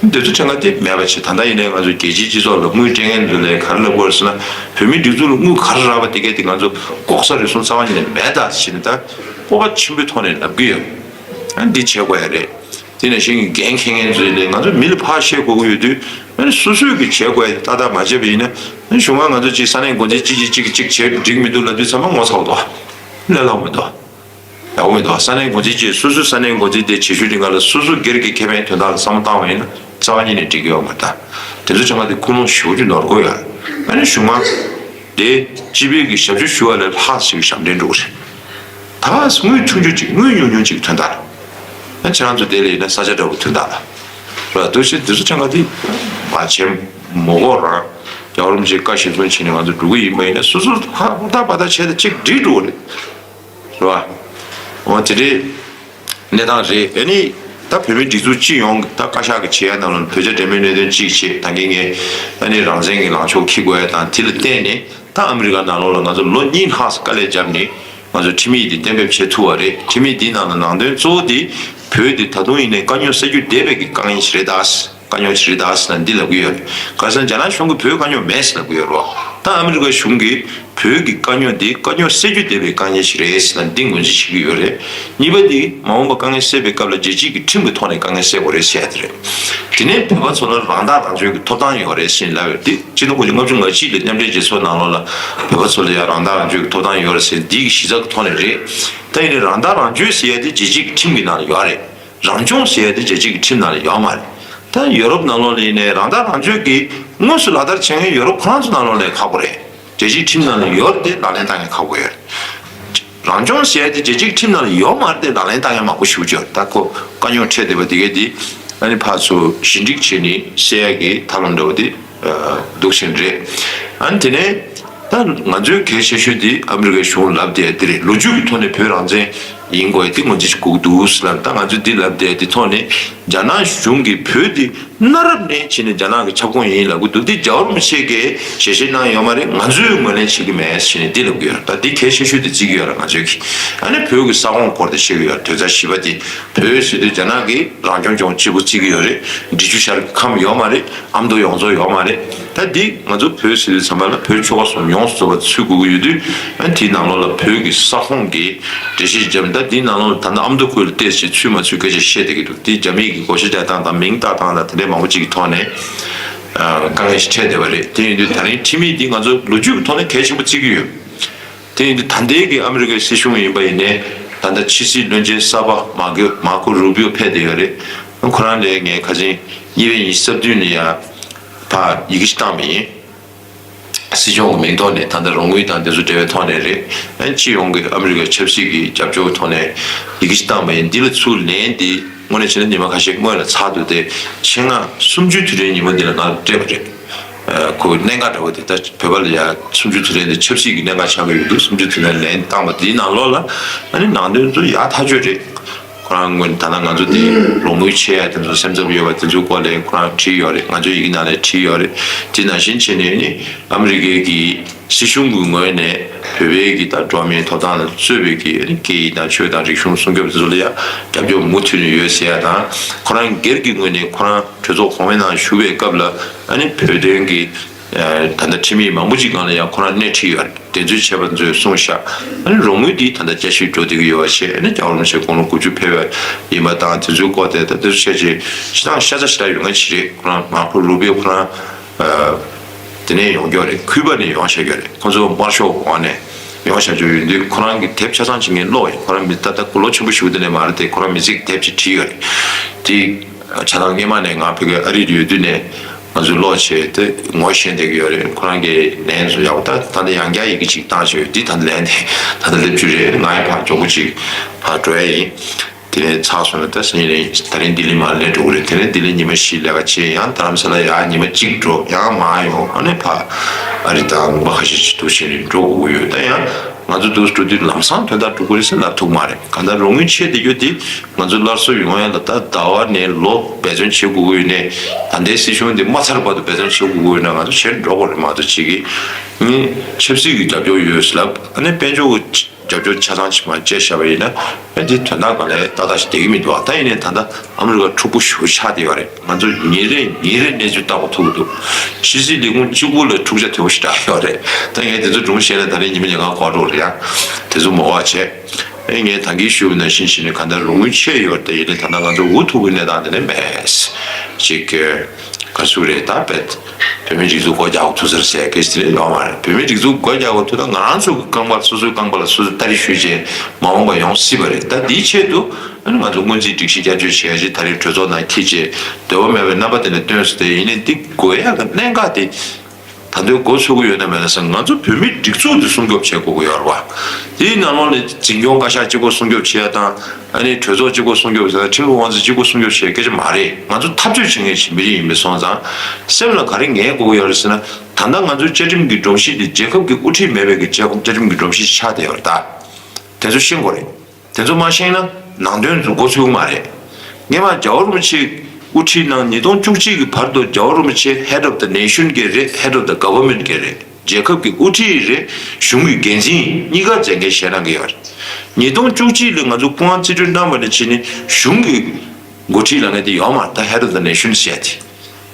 བ། དེ་ཚོ་ཕྲན་ཁ་དེ་མེད་པ་བྱེད། ད་ལྟ་ཡིན་ནའི་ང་ཚོ་རྒྱལ་སྤྱིའི་སྤྱི་ཚོགས་ལ་དངུལ་སྤྲད་མཁན་ཚོ་ལ་ག་རེ་ལབ་དགོས་རེད་ཟེར་ན། བོད་མིའི་སྒྲིག་འཛུགས་ལ་དངུལ་ག་རེ་རག་པ་དེ་གས་དེ་ང་ཚོ་ལྐོག་ཟ་རུལ་སུངས་རྩ་བ་ཉིད་ནས་མེད་ད་ཟེར་ནས། ད་སྤོབས་པ་ཆེན་པོའི་ཐོག་ནས་ལབ་ཀྱི་ཡོད། ཨ་འདི་བྱེད་དགོས་ཡ་རེད། དེ་ནང་བཞིན་གྱི་འགན་འཁྱེར་མཁན་ཚོ་ཡིན་ནའི་ང་ཚོ་མི་ལ་ཕར་བཤད་དགོས་ཀྱི་ཡོད་དུས། ཨ་ནི་སོ་སོས་ཀྱི་བྱེད་དགོས་ཡ་དེ་ཏག་ཏག་མ་བྱས་པ་ཡིན་ན། ཨ་ནི་གཞུག་མ་ང་ཚོ་གཅིག་ས་གནས་འགོ་འཛིན་གཅིག་གིས་གཅིག་གིས་གཅིག་བྱེད་འགྲིག་མི་འདུག་ལབ་དུས་ཚང་མ་ངོ་ཚ་བ་འདུག་ལས་སླ་པོ་མི་འདུག་ཡག་པོ་མི་འདུག་ས་གནས་འགོ་འཛིན་གཅིག་སོ་སོའི་ས་གནས་འགོ་འཛིན་དེ་བྱེད་ཤུགས་དེ་སྒང་ལ་སོ་སོ་སྒེར་གྱི་ཁེ་ཕན་དོན་དག་ལ་བསམ་བློ་བཏང་བ་ཡིན་ན་རྩ་བ་ཉིད་ནས་འགྲིག་གི་ཡོད་མ་རེད་ད། དེ་ཚོ་ཚང་མ་དེ་ཀུན་སློང་ཞེ་པོ་ཅིག་ནོར་གི་ཡོད་རེད། ཨ་ནི་གཞུག་མ་དེ་སྤྱི་པའི་གི་ཞབས་ཞུ་ཞུ་བ་ལས་ལྷག་ཅིག་ཞབས་འདྲེན་འགྲོ་གི་རེད། ད་དངུལ་ཆུང་ཆུང་ཅིག་དངུལ་ཉུང་ཉུང་ཅིག་ཐོན་དང་། ཨ་ཁྱེད་རང་ཚོ་དེ་ལ་ཡིན་ན་ས་ཆ་འདྲ་པོ་ཐོན་དང་། ར་འདུག་སེ་འདི་ཚོ་ཕྲན་ཁ་དེ་མ་བྱེད་མ་དགོས་རང་། རྒྱལ་བ་རིན་པོ་ཆེའི་བཀའ་གཞིར་བཟུང་བྱས་ནས་ང་ཚོ་འགྲོ་གི་ཡིན་པ་ཡིན་ན། སོ་སོ་ཧ་ཧུར་ཐག་འབད་ཐག་བྱས་ཏེ་གཅིག་འགྲིག་འགྲོ་གི་རེད། རེད་བ། འོ་དེ་འདྲའི་གནས་སྟངས་རེད། ཨ་ནི་ད་བོད་མིའི་སྒྲིག་འཛུགས་སྤྱི་ཡོངས་ཀྱི་ད་བཀའ་ཤག་གི་བྱེད་ཡ་ནང་ལ་བོད་རྒྱ་འབྲེལ་མོལ་གནད་དོན་གཅིག་བྱས། ད་གིན་ངས་ཨ་ནི་རང་བཙན་གྱི་ལངས་ཕྱོགས་འཁྱེར་དགོས་ཡ་དང་། དེ་ལ་བརྟེན་ནས་ད་ཨ་མི་རི་ཀ་ནང་ལོགས་ལ་ང་ཚོ་ལོ་གཉིས་ལྷག་ཙམ་དཀའ་ལས་བརྒྱབ་ནས། ང་ཚོ་ཁྲིམས་ཡིག་འདི་གཏན་འབེབས་བྱེད་ཐུབ་པ་རེད། ཁྲིམས་ཡིག་འདིའི་ནང་ལ་ནང་དོན་གཙོ་བོ་འདི་བོད་འདི་ད་དུང་ཡིན་ནའི་དཀའ་རྙོག་སེལ་རྒྱུ་བསྡད་པའི་གི་དཀའ་ངལ་ཞིག་རེད་ད། དཀའ་རྙོག་ཞིག་རེད་ད་ཟེར་ན་འདི་ལབ་ཀྱི་ཡོད་རེད། ག་རེ་ཟེར་ན་རྒྱ་ནག་གཞུང་གིས་བོད་དཀའ་རྙོག་མེད་ཟེར་ལབ་ཀྱི་ཡོད་རེད་བ། ད་ཨ་མི་རི་ཀ་གཞུང་གིས་བོད་ཀྱི་དཀའ་རྙོག་འདི་དཀའ་རྙོག་སེལ་རྒྱུ་བསྡད་པའི་དཀའ་ངལ་ཞིག་རེད་ཟེར་ན་འདི་ངོས་འཛིན་བྱེད་ཀྱི་ཡོད་རེད། གཉིས་པ་འདི་མ་འོངས་པ་དཀའ་ངལ་སེལ་བའི་སྐབས་ལ་རྒྱལ་སྤྱིའི་གི་ཁྲིམས་ཀྱི་ཐོག་ནས་དཀའ་ངལ་སེལ་དགོས་རེད་ཟེར་ཡ་དེ་རེད། དེ་ནས་བོད་པ་ཚོ་ལ་རང་ཐག་རང་གཅོད་ཀྱི་ཐོབ་ཐང་ཡོད་རེད་ཟེར་ལབ་ཡོད་རེད། དེ་སྤྱི་ལོ་དགུ་བརྒྱ་ལྔ་བཅུ་ང་གཅིག་ལ་མཉམ་འབྲེལ་རྒྱལ་ཚོགས་ནང་ལོགས་ལ་བོད་པ་ཚོ་ལ་ཡང་རང་ཐག་རང་གཅོད་ཀྱི་ཐོབ་ཐང་ཡོད་རེད་ཟེར་འདི་གི་གཞི་རྩ་གི་ཐོག་ནས་རེད། ད་ཡིན་ནའི་རང་ཐག་རང་གཅོད་ཟེར་ཡ་དེ་རྒྱལ་སྤྱིའི་གི་ཁྲིམས་ཀྱི་ནང་ལ་ཡོད་རེད། རང་སྐྱོང་ཟེར་ཡ་དེ་རྒྱལ་སྤྱིའི་གི་ཁྲིམས་ནང་ལ་ཡོད་མ་རེད། ད་ཡོ་རོབ་ནང་ལོགས་ལ་ཡིན་ནའི་རང་ཐག་རང་གཅོད་ཀྱི་དངོས་སུ་ལག་བསྟར་བྱེད་མཁན་ཡོ་རོབ་ཁོ་རང་ཚོ་ནང་ལོགས་ལ་ཁག་པོ་རེད། རྒྱལ་སྤྱིའི་ཁྲིམས་ནང་ལ་ཡོད་རེད་དེ་ལག་ལེན་བསྟར་མཁན་ཁག་པོ་ཡོད་རེད། རང་སྐྱོང་ཟེར་ཡ་དེ་རྒྱལ་སྤྱིའི་ཁྲིམས་ནང་ལ་ཡོད་མ་རེད་དེ་ལག་ལེན་བསྟར་མཁན་མང་པོ་ཞེ་པོ་ཅིག་ཡོད་རེད། ད་ཁོ་དཀའ་རྙོག་འཕྲད་བསྡད་པ་དེ་གས་དེ་ཨ་ནི་ཕར་ཚུར་ཞི་འགྲིག་བྱས་ནས་སེལ་ཡ་གི་ཐབས་ལམ་འདྲ་བོ་དེ་འདུག་བཞིན་རེད། ཨ་ནི་དེ་ནས་ད་ང་ཚོའི་གལ་ཆེ་ཤོས་དེ་ཨ་མི་རི་ཀའི་གཞུང་ལབ་བསྡད་དེ་རེད། ལོ་རྒྱུས་ཀྱི་ཐོག་ནས་བོད་རང་བཙན་ཡིན་དགོས་དེ་ངོས་འཛིན་ཞིག་དགོས་ཀྱི་འདུག་ཟེར་ལབ། ད་ང་ཚོས་འདི་ལབ་བསྡད་དེ་ཐོག་ནས་རྒྱ་ནག་གཞུང་གིས་བོད་འདི་གནའ་རབས་ནས་བྱས་ནས་རྒྱ་ནག་གི་ཁྱབ་ཁོངས་ཡིན་ལབ་ཀྱི་འདུག་དེ་རྒྱལ་བ་རིན་པོ་ཆེ་གིས་ཞལ་བཞེས་གནང་ཡོད་མ་རེད། ང་ཚོས་ངོས་ལེན་བྱེད་ཀྱི་མེད་ཟེར་ནས་འདི་ལབ་ཀྱི་ཡོད་རེད། ད་འདི་གལ་ཆེ་ཤོས་དེ་བརྩི་གི་ཡོད་རེད་ང་ཚོས་ཀྱིས། ཨ་ནི་བོད་ཀྱི་ས་ཁོངས་སྐོར་དེ་བཤད་ཀྱི་ཡོད་རེད། དོན་རྩ་བཞི་པ་དེ་བོད་ཟེར་དུས་རྒྱ་ནག་གིས་རང་སྐྱོང་ལྗོངས་གཅིག་པུ་བརྩི་གི་ཡོད་རེད། འབྲི་ཆུ་ཤར་གྱི་ཁམས་ཡོད་མ་རེད། ཨ་མདོ་ཡོངས་རྫོགས་ཡོད་མ་རེད། ད་འདི་ང་ཚོ་བོད་ཟེར་དུས་ཙམ་པ་ལ་བོད་ཆོལ་ཁ་གསུམ་ཡོངས་སུ་རྫོགས་པ་ཚུད་དགོས་ཀྱི་ཡོད་དུས། ཨ་དེའི་ནང་ལོགས་ལ་བོད་ཀྱི་ས་ཁོངས་ཀྱི་འགྲེལ་བཤད་བརྒྱབ། ད་འདིའི་ནང་ལོགས་ལ་ད་ལྟ་ཨ་མདོ་ཁུལ་ལ་ཏོག་ཙམ་ཚུད་མ་ཚུད་སྐད་ཆ་བཤད་བསྡད་ཀྱི་འདུག་དེ་རྒྱ་མིས་ཀྱི་བགོ་བཤའ་རྒྱག་སྟངས་དང་དེ་འདྲའི་མང་པོ་ཅིག་གི་ཐོག་ནས་ཨ་དཀའ་ངལ་ཞིག་འཕྲད་བསྡད་པ་རེད། དེ་ཡིན་དུས་ད་རིང་ཁྲིམས་ཡིག་འདི་ང་ཚོ་ལོ་རྒྱུས་ཀྱི་ཐོག་ནས་གལ་ཆེན་པོ་བརྩི་གི་ཡོད། དེ་ཡིན་དུས་ད་ལྟའི་གི་ཨ་མི་རི་ཀའི་སྲིད་གཞུང་ཡིན་པ་ཡིན་ནའི་ད་ལྟ་ཕྱི་སྲིད་བློན་ཆེན་གསར་པ་མར་ཀོ་མར་ཀོ་རུ་པིའོ་ཕེབས་བསྡད་ཡོད་རེད། ཁོ་རང་ལ་ངས་ཁ་སང་གཉིས་པའི་ཉི་ཤུ་རྩ་བདུན་ནས་ཡར་ཕར་ཡི་གེ་ཞིག་བཏང་བ་ཡིན། སྲིད་སྐྱོང་གི་མིང་ཐོག་ནས་ད་ལྟ་རོགས་དངུལ་དང་དེ་ཚོ་འབྲེལ་བའི་ཐོག་ནས་རེད། ཨ་སྤྱི་ཡོངས་ཀྱི་ཨ་མི་རི་ཀའི་ཆབ་སྲིད་ཀྱི་རྒྱབ་སྐྱོར་ཐོག་ནས་ཡི་གེ་ཞིག་བཏང་བ་ཡིན། འདི་ལ་ཚུར་ལན་འདི་དངོས་གནས་བྱས་ན་ཉི་མ་ཁ་ཤས་སྔོན་ལ་ཚར་འདུག་སྟེ། ཆེད་མངགས་གསུམ་བཅུའི་དུས་དྲན་ཉིན་མོ་འདི་ལ་ང་སྤྲད་པ་རེད། ཨ་ཁོ་གནད་འགག་འདྲ་བོ་དེ་ད་བོད་པ་ལ་ཡ་གསུམ་བཅུའི་དུས་དྲན་དེ་ཆབ་སྲིད་ཀྱི་གནད་འགག་ཆགས་ཀྱི་ཡོད་འདུག་གསུམ་བཅུའི་དུས་དྲན་ལན་བཏང་བ་དེའི་ནང་ལོགས་ལ་ཨ་ནི་ནང་དོན་ཚོ་ཡག་ཐག་ཆོད་རེད། ཁོ་རང་ངོས་ནས་ད་ལྟ་ང་ཚོ་དེ་རོགས་དངུལ་ཆེ་ཡ་དེ་ཚོ་སེམས་འཚབ་ཡོད་པ་དེ་ཚོའི་སྐོར་ལ་ཁོ་རང་བྲིས་ཡོད་རེད། ང་ཚོའི་ཡི་གེ་ནང་ལ་བྲིས་ཡོད་རེད། དེ་ནང་བཞིན་བྱས་ནས་ནི་ཨ་མི་རི་ཀའི་གི་སྲིད་གཞུང་གི་ངོས་ནས་བོད་པའི་གི་ད་འགྲོ་བ་མིའི་ཐོབ་ཐང་ལ་གཙོས་པའི་གི་ཨ་ནི་སྐད་ཡིག་དང་ཆོས་དང་རིག་གཞུང་སྲུང་སྐྱོབ་དེ་ཚོ་ལ་ཡ་རྒྱབ་སྐྱོར་མུ་མཐུད་ནས་ཡོད་ཟེར་ཡ་དང་། ཁོ་རང་སྒེར་གྱི་ངོས་ནས་ཁོ་རང་གྲོས་ཚོགས་གོང་མའི་ནང་བཞུགས་པའི་སྐབས་ལ་ཨ་ནི་བོད་དོན་གྱི་ད་ལྟ་ཁྲིམས་ཡིག་མང་པོ་ཅིག་སྒང་ལ་ཡང་ཁོ་རང་སྣེ་ཁྲིད་ཡོད་རེད། འགྲན་རྩོད་བྱས་པ་ཚོས་གསུངས་ཤག་ཨ་ནི་རོགས་དངུལ་འདི་ད་ལྟ་བསྐྱར་ཞིབ་འགྲོ་བསྡད་ཀྱི་ཡོད་པ་བྱས། ཨ་ནི་རྒྱལ་བ་རིན་པོ་ཆེ་དགུང་ལོ་དགུ་བཅུ་ཕེབས་པ་ཡིན་པ་དང་དེ་ཚོའི་སྐོར་དེ་ད་དེ་ཚོ་བྱས་རྗེས་སྤྱི་བཏང་ཤ་ཚ་ཞེ་དྲག་ཡོད་མཁན་ཞིག་རེད། ཁོ་རང་མར་ཁོ་རུ་པིའོ་ཁོ་རང་དེ་ནས་ཡོང་རྒྱུ་རེད། ཁུ་པ་ནས་ཡོང་བཞག་རྒྱུ་རེད། ཁོ་ཚོ་དམར་ཤོག་འོག་ནས་ཡོང་བཞག་རྒྱུ་ཡིན་དུས་ཁོ་རང་གི་དེབ་ཆ་ཚང་ཅིག་ངས་ཀློག་ཡིན། ཁོ་རང་མི་ད་ལྟ་ལོ་ཆེན་པོ་ཞིག་དེ་ནས་མ་རེད་དེ། ཁོ་རང་མི་ཚེ་གི་དེབ་ཅིག་བྲིས་ཡོད་རེད། དེ་ཆ་ཚང་སྔོན་མ་ནས་ང་བོད་སྐད་ཨ་རིར་ཡོད་དུས་ནས་ང་ཚོས་ཀློག་བྱས་ཏེ་ངོ་ཤེས་བསྡད་ཀྱི་ཡོད་རེད། ཁོ་རང་གིས་ལན་ཚོ་ཡག་པོ་ད་ད་ལྟ་ཡང་བསྐྱར་ཡི་གེ་ཅིག་བཏང་བྱས་ཡོད། འདི་ད་ལྟ་ལན་དེ་ད་ལྟ་སླེབས་རྒྱུ་རེད། ང་ཡང་ཕར་མགྱོགས་པོ་ཅིག་ཕར་འགྲོ་ཡ་ཡིན། དེ་ནས་ཚར་སོང་ན་ད་སང་ཉིན་ད་རིང་ལྡི་ལི་མར་སླེབས་འགྲོ་གི་རེད། དེ་ནས་ལྡི་ལི་ཉི་མ་བཞི་ལས་ཀ་བྱས། ཡང་རྡ་རམ་ས་ལ་ཡར་ཉི་མ་གཅིག་འགྲོ། ཡང་མར་ཡོང་། ཨ་ནི་ཕར་ཨ་རི་དང་ལུང་པ་ཁ་ཤས་ཅིག་འདུག་བྱས་ནས་འགྲོ་དགོས་ཀྱི་ཡོད། ད་ཡང་ང་ཚོ་འདུག་འགྲོ་དུས་ལམ་སང་དོན་དག་འགྲུབ་ཀྱི་རེད་ཟེར་ལབ་ཐུབ་མ་རེད། གང་ལྟར་རོགས་དངུལ་ཆེ་དེ་ཡོད་དེ་ང་ཚོ་སླར་གསོ་ཡོང་ཡ་ལ་ད་ཟླ་བ་ནས་ལོ་འབད་བརྩོན་བྱེད་དགོས་ཀྱི་ཡོད་ནས། ད་ལྟའི་སྲིད་གཞུང་འདི་མ་ཚར་བར་དུ་འབད་བརྩོན་བྱེད་དགོས་ཀྱི་ཡོད་ན་ང་ཚོ་བྱེད་འགྲོ་དགོས་རེད་མ་གཏོགས། གཅིག་གིས་ངས་ཆབ་སྲིད་ཀྱི་རྒྱབ་སྐྱོར་ཡོད་ཟེར་ལབ། ཨ་ནི་དཔལ་འབྱོར་གྱི་རྒྱབ་སྐྱོར་ཆ་ཚང་ཞིག་མར་བཅད་བཞག་པ་ཡིན་ན། ཨ་འདི་དོན་དག་གང་ལ་ཏག་ཏག་ཞིག་བསྡད་ཀྱི་མི་འདུག་ད་ཡིན་ནའི་ད་ལྟ་ཨ་མི་རི་ཀ་འཁྲུག་པོ་ཞེ་པོ་ཆགས་བསྡད་ཡོད་རེད། ང་ཚོ་ཉིན་རེ་ཉིན་རེ་གནས་ཚུལ་ལྟ་དགོས་ཐུག་གི་འདུག་ཕྱི་སྲིད་ལས་ཁུངས་གཅིག་པུ་ལ་འཁྲུག་ཆ་དོད་པོ་ཞིག་རག་ཡོད་རེད། ད་ངས་དེ་ཚོ་སྒྲུང་བཤད་ན་ད་རེས་ཉི་མ་ཉིན་གང་འགོར་འགྲོ་རེད་ཡ། དེ་ཚོ་མ་འོ་བྱས། ཨེ་ངས་ད་གིན་ཞུས་པ་ནང་བཞིན་བྱས་ནས་གང་ལྟར་རོགས་དངུལ་ཆེ་ཡོད་རེད། ཡིན་ནའི་ད་ལྟ་ང་ཚོ་འུ་ཐུག་གི་གནས་སྟངས་དེ་ནས་མེད། ཅིག་ག་ཚོད་རེད་ད། བོད་མིའི་སྒྲིག་འཛུགས་སྒོ་རྒྱག་དགོས་ཐུག་ས་རེད་ཟེར་སྐད་ཆ་དེ་འདྲ་ཡོད་མ་རེད། བོད་མིའི་སྒྲིག་འཛུགས་སྒོ་རྒྱག་དགོས་ཐུག་ན་ང་རང་ཚོ་གི་རྐང་པ་ལ་སོ་སོའི་རྐང་པ་ལ་སོ་སོས་སྟ་རེ་གཞུས་བྱས་མ་འོངས་པ་ཡོང་སྲིད་པ་རེད། ད་འདིའི་ཆེད་དུ་ཨ་ནི་ང་ཚོ་སྔོན་རྩིས་སྒྲིག་གཞི་བསྐྱར་བཅོས་བྱས་རྗེས་ད་རེས་གྲོས་ཚོགས་ནང་འཁྱེར་བྱས་འདོད་པ་མེད་པའི་རྣམ་པ་དེ་འདྲ་སྟོན་སོང་སྟེ། ཡིན་ནའི་འདི་དགོས་ཡག་གི་གནད་འགག་དེ་ད་དུང་འགོ་ཚུགས་ཀྱི་ཡོད་ན་མེད་ན་ཟེར། ང་ཚོ་བོད་མིའི་སྒྲིག་འཛུགས་འདི་སྲུང་སྐྱོབ་བྱེད་དགོས་ཀྱི་ཡོད་རེད་བ། དེའི་ནང་ལོགས་ནས་འཛིན་སྐྱོང་བཀའ་ཤག་གཅིག་པོ་སྲུང་སྐྱོབ་བྱེད་ཡ་དང་། ཨ་ནི་གྲོས་ཚོགས་གཅིག་པོ་སྲུང་སྐྱོབ་བྱེད་ཡ་དང་། ཁྲིམས་ལུགས་དབང་འཛིན་གཅིག་པོ་སྲུང་སྐྱོབ་བྱེད་ཡ་སྐད་ཆ་མ་རེད། ང་ཚོ་འཐབ་རྩོད་བྱེད་མཁན་ཞིག་མི་རིགས་ཡིན་པ་སོང་ཙང་སེམས་ལ་ག་རེ་ངེས་དགོས་ཀྱི་ཡོད་རེད་ཟེར་ན། ད་ལྟ་ང་ཚོའི་བཅའ་ཁྲིམས་ཀྱི་སྒྲོམ་གཞི་འདི་རྒྱལ་ཁབ་ཀྱི་དབུ་ཁྲིད་མེད་པའི་གི་བཅའ་ཁྲིམས་ཀྱི་སྒྲོམ་གཞི་ཆགས་བསྡད་ཡོད་རེད་ད། དེ་ཚོ་ཤེས་དགོས་རེད། དེ་ཚོ་མ་ཤེས་ན་ནང་དོན་ཚོ་འགོ་ཚུགས་མ་རེད། སྔོན་མ་རྒྱལ་བ་རིན་པོ་ཆེ་དབུ་ཁྲིད་གནང་ཉིས་སྟོང་བཅུ་གཅིག་གི་བར་དུ་རྒྱལ་བ་རིན་པོ་ཆེ་Head of the Nation་གི་རེད། Head of the Government་གི་རེད། རྒྱལ་ཁབ་ཀྱི་དབུ་ཁྲིད་རེད། གཞུང་གི་འགན་འཛིན་གཉིས་ཀ་མཛད་འགན་བཞེས་གནང་གི་ཡོད་རེད། ཉིས་སྟོང་བཅུ་གཅིག་ལ་ང་ཚོ་སྐུ་དབང་རྩིས་སྤྲོད་གནང་བ་ནས་བྱས་ནས་གཞུང་གི་འགོ་ཁྲིད་ལབ་མཁན་དེ་ཡོད་མ་རེད་ད། Head of the Nation་ཟེར་ཡ་དེ།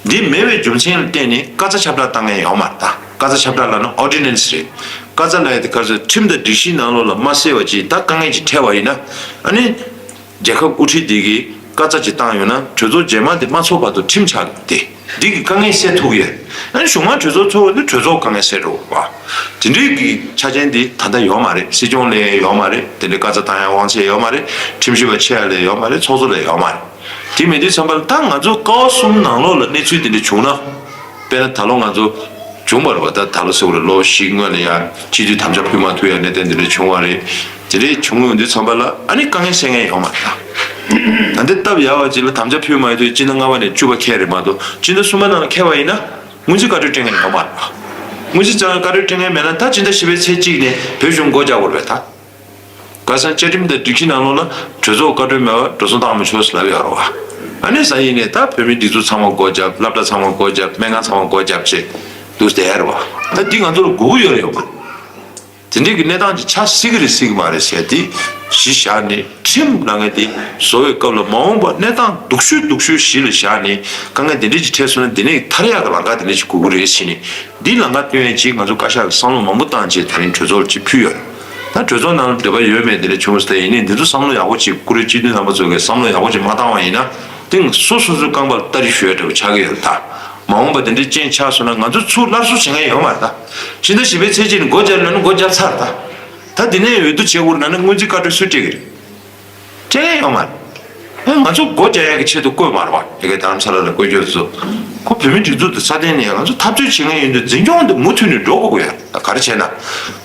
འདི་མེད་པའི་རྒྱུ་མཚན་ལ་བརྟེན་ནས་བཀའ་རྩ་ཁྱབ་བསྒྲགས་བཏང་མཁན་ཡོད་མ་རེད་ད། བཀའ་རྩ་ཁྱབ་བསྒྲགས་ལབ་ན་Ordinance་རེད། བཀའ་རྩ་ལབ་ཡ་དེ་ག་ཚོད་ཁྲིམས་དང་སྒྲིག་གཞིའི་ནང་ལོགས་ལ་མ་གསལ་བ་ཅིག་ད་དཀའ་ངལ་ཅིག་འཕྲད་པ་ཡིན་ན། ཨ་ནི་རྒྱལ་ཁབ་དབུ་ཁྲིད་འདི་གིས་བཀའ་རྩ་ཅིག་བཏང་ཡོད་ན་གྲོས་ཚོགས་རྗེས་མ་དེ་མ་ཚོགས་བར་དུ་ཁྲིམས་ཆགས་ཏེ་འདི་གི་དཀའ་ངལ་སེལ་ཐུབ་ཀྱི་ཡོད། ཨ་ནི་གཞུག་མ་གྲོས་ཚོགས་ཚོགས་པ་ནི་གྲོས་ཚོགས་དཀའ་ངལ་སེལ་འགྲོ་བ། དེ་འདྲའི་གི་ཆ་རྐྱེན་འདི་ད་ལྟ་ཡོད་མ་རེད། སྲིད་སྐྱོང་ལ་ཡོད་མ་རེད། དེ་འདྲའི་བཀའ་རྩ་བཏང་ཡ་དབང་ཆ་ཡོད་མ་རེད། ཁྲིམས་ཞིབ་པ་ཆེ་ཡ་ལ་ཡོད་མ་རེད། ཚོགས་གཙོ་ལ་ཡོད་མ་རེད། དེ་མེད་དུས་ཙམ་པ་ལ་ད་ང་ཚོ་ཀ་བ་གསུམ་ནང་ལོགས་ལ་གནས་ཚུལ་དེ་འདྲ་བྱུང་ན། དཔེར་ན་ད་ལོ་ང་ཚོ་བྱུང་བ་རེད་བ། ད་ད་ལོ་ཟེར་བ་རེད། ལོ་བཞི་སྔོན་ལ་ཡ་སྤྱི་འཐུས་དམ་བཅའ་ཕུལ་མ་ཐུབ་ཡ་གནད་དོན་དེ་འདྲ་བྱུང་བ་རེད། དེ་འདྲ་བྱུང་ཡོང་དུས་ཙམ་པ་ལ་ཨ་ནི་དཀའ་ངལ་སེལ་མཁན་ཡོད་མ་རེད་ད། ད་འདི་སྟབས་ཡག་པ་ཅིག་ལ་དམ་བཅའ་ཕུལ་མ་ཐུབ་ཡ་སྤྱི་ཟླ་ལྔ་པ་ནས་བཅུ་པ་འཁེལ་རེད་མ་གཏོགས་སྤྱི་ཟླ་གསུམ་པ་ནང་ལ་འཁེལ་བ་ཡིན་ན་སྔོན་རྩིས་བཀའ་འཁྲོལ་སྤྲད་མཁན་ཡོད་མ་རེད་བ། སྔོན་རྩིས་བཀའ་འཁྲོལ་སྤྲད་མཁན་མེད་ན་ད་སྤྱི་ཟླ་བཞི་པའི་ཚེས་གཅིག་ནས་བོད་གཞུང་སྒོ་རྒྱག་དགོས་རེད་བ་ད། ག་ས་བཅའ་ཁྲིམས་དང་སྒྲིག་གཞི་ནང་ལོགས་ལ་གྲོས་ཚོགས་བཀའ་འཁྲོལ་མེད་པར་འགྲོ་སོང་བཏང་མི་ཆོག་ཟེར་ལབ་ཡོད་རེད་བ། ཨ་ནི་ས་ཡིན་ནས་ད་བོད་མིའི་སྒྲིག་འཛུགས་ཚང་མ་སྒོ་བརྒྱབ། སློབ་གྲྭ་ཚང་མ་སྒོ་བརྒྱབ། སྨན་ཁང་ཚང་མ་སྒོ་བརྒྱབ་བྱས་འདུག་བསྡད་ཡོད་རེད་བ། ད་འདི་ང་ཚོ་ལ་དགོས་ཀྱི་ཡོད་རེད་བ། དེ་འདྲའི་གི་གནས་སྟངས་ཅིག་ཆགས་སྲིད་ཀྱི་རེད་སྲིད་ཀྱི་མ་རེད་ཟེར་དེ་གཞི་བཞག་ནས་ཁྲིམས་ལ་ངས་དེ་བཟོ་བའི་སྐབས་ལ་མ་འོངས་པ་གནས་སྟངས་སྡུག་ཤོས་སྡུག་ཤོས་གཞི་ལ་བཞག་ནས་དཀའ་ངལ་དེ་འདྲའི་ཅིག་འཕྲད་སོང་ན་དེ་ནས་ཐར་ཡག་གི་ལམ་ཁ་དེ་འདྲ་ཅིག་དགོས་ཀྱི་རེད་ཟེར་ནས་འདི་ལམ་ཁ་སྟོན་ཡས་ཅིག་ང་ཚོ་བཀའ་ཤག་གིས་བསམ་བློ་མང་པོ་བཏང་བྱས་ད་རིང་གྲོས་ཚོགས་ལ་ཅིག་ཕུལ་ཡོད་རེད། ད་གྲོས་ཚོགས་ནང་ལ་འབྲེལ་བ་ཡོད་མེད་དེ་འདྲ་བྱུང་ཟེར་ཡིན་ནའི་འདི་ཚོ་བསམ་བློ་ཡག་པོ་ཅིག་བསྐུར་རེས་སྤྱི་འཐུས་རྣམ་པ་ཚོ་གིས་བསམ་བློ་ཡག་པོ་ཅིག་མ་བཏང་བ་ཡིན་ན་དེ་སོ་སོ་སོའི་རྐང་པ་ལ་སྟ་རེ་གཞུ་ཡ་འདྲ་བོ་ཆགས་ཀྱི་ཡོད་རེད། ད་མ་འོངས་པ་དེ་འདྲའི་རྐྱེན་ཆགས་སོང་ན་ང་ཚོ་ཚུར་སླར་གསོ་བྱེད་མཁན་ཡོད་མ་རེད། ད་ཕྱི་ཟླ་བཞི་པའི་ཚེས་གཅིག་ནས་སྒོ་བརྒྱབ་ལབ་ན་སྒོ་བརྒྱབ་ཚར། ད་ད་དེ་ནས་འོས་བསྡུ་བྱེད་དགོས་ན་ནི་སྔོན་རྩིས་བཀའ་འཁྲོལ་སུས་སྤྲད་ཀྱི་རེད། སྤྲད་མཁན་ཡོད་མ་རེད། ཨེ་ང་ཚོ་སྒོ་རྒྱག་ཡག་གི་ཆེད་དུ་བསྐོས་མ་རེད་བ། དེ་གའི་རྡ་རམ་ས་ལ་ལ་བསྐོས་རྒྱུ་ཚོ་ཁོ་བོད་མི་སྒྲིག་འཛུགས་དང་སྲ་བརྟན་ནས་ང་ཚོ་འཐབ་རྩོད་བྱེད་མཁན་ཡིན་དུས་འཛིན་སྐྱོང་དེ་མུ་མཐུད་ནས་འགྲོ་དགོས་ཀྱི་ཡོད་རེད། ད་ག་རེ་བྱས་ན་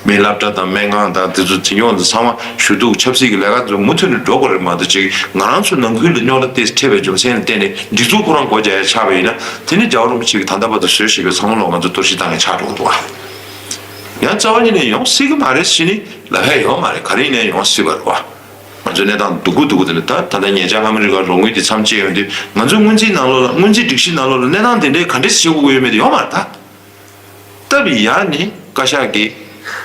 མི་སློབ་གྲྭ་དང་སྨན་ཁང་དང་དེ་ཚོ་འཛིན་སྐྱོང་དེ་ཚང་མ་ཞུ་གཏུག་ཆབ་སྲིད་ཀྱི་ལས་ཀ་ཚོ་མུ་མཐུད་ནས་འགྲོ་དགོས་རེད་མ་གཏོགས་ཅིག་ང་རང་ཚོ་ནང་ཁུལ་ལ་རྙོག་དྲ་དེ་འཕྲད་པའི་རྒྱུ་མཚན་ལ་བརྟེན་ནས་སྒྲིག་འཛུགས་ཁོ་རང་སྒོ་རྒྱག་ཡ་ཆགས་པ་ཡིན་ན་དེ་ནི་རྒྱལ་བ་རིན་པོ་ཆེ་གིས་ད་ལྟ་བར་དུ་བཟོས་བཞིན་པའི་ཚང་མ་ལོག་ང་ཚོ་གཏོར་བཤིག་བཏང་ཡ་ཆགས་འགྲོ་གི་འདུག་བ། ཡང་རྩ་བ་ཉིད་ནས་ཡོང་སྲིད་ཀྱི་མ་རེད་ཟེར་ནི་ལབ་ཡ་ཡོད་མ་རེད། ག་རེ་ཡིན་ནའི་ཡོང་སྲིད་པ་རེད་བ། ང་ཚོའི་གནས་སྟངས་སྡུག་པོ་སྡུག་པོ་དེ་ནི་ད་ད་ལྟ་ཉེ་ཆར་ཨ་མི་རི་ཀར་རོགས་དངུལ་དེ་མཚམས་བཅད་ཡོང་དུས་ང་ཚོའི་སྔོན་རྩིས་ནང་ལོགས་ལ་སྔོན་རྩིས་སྒྲིག་གཞི་ནང་ལོགས་ལ་གནས་སྟངས་དེ་འདྲའི་ག་འདྲས་བྱེད་དགོས་ཀྱི་ཡོད་མེད་དེ་ཡོད་མ་རེད་ད། སྟབས་ཡག་ནི་བཀའ་ཤག་གིས་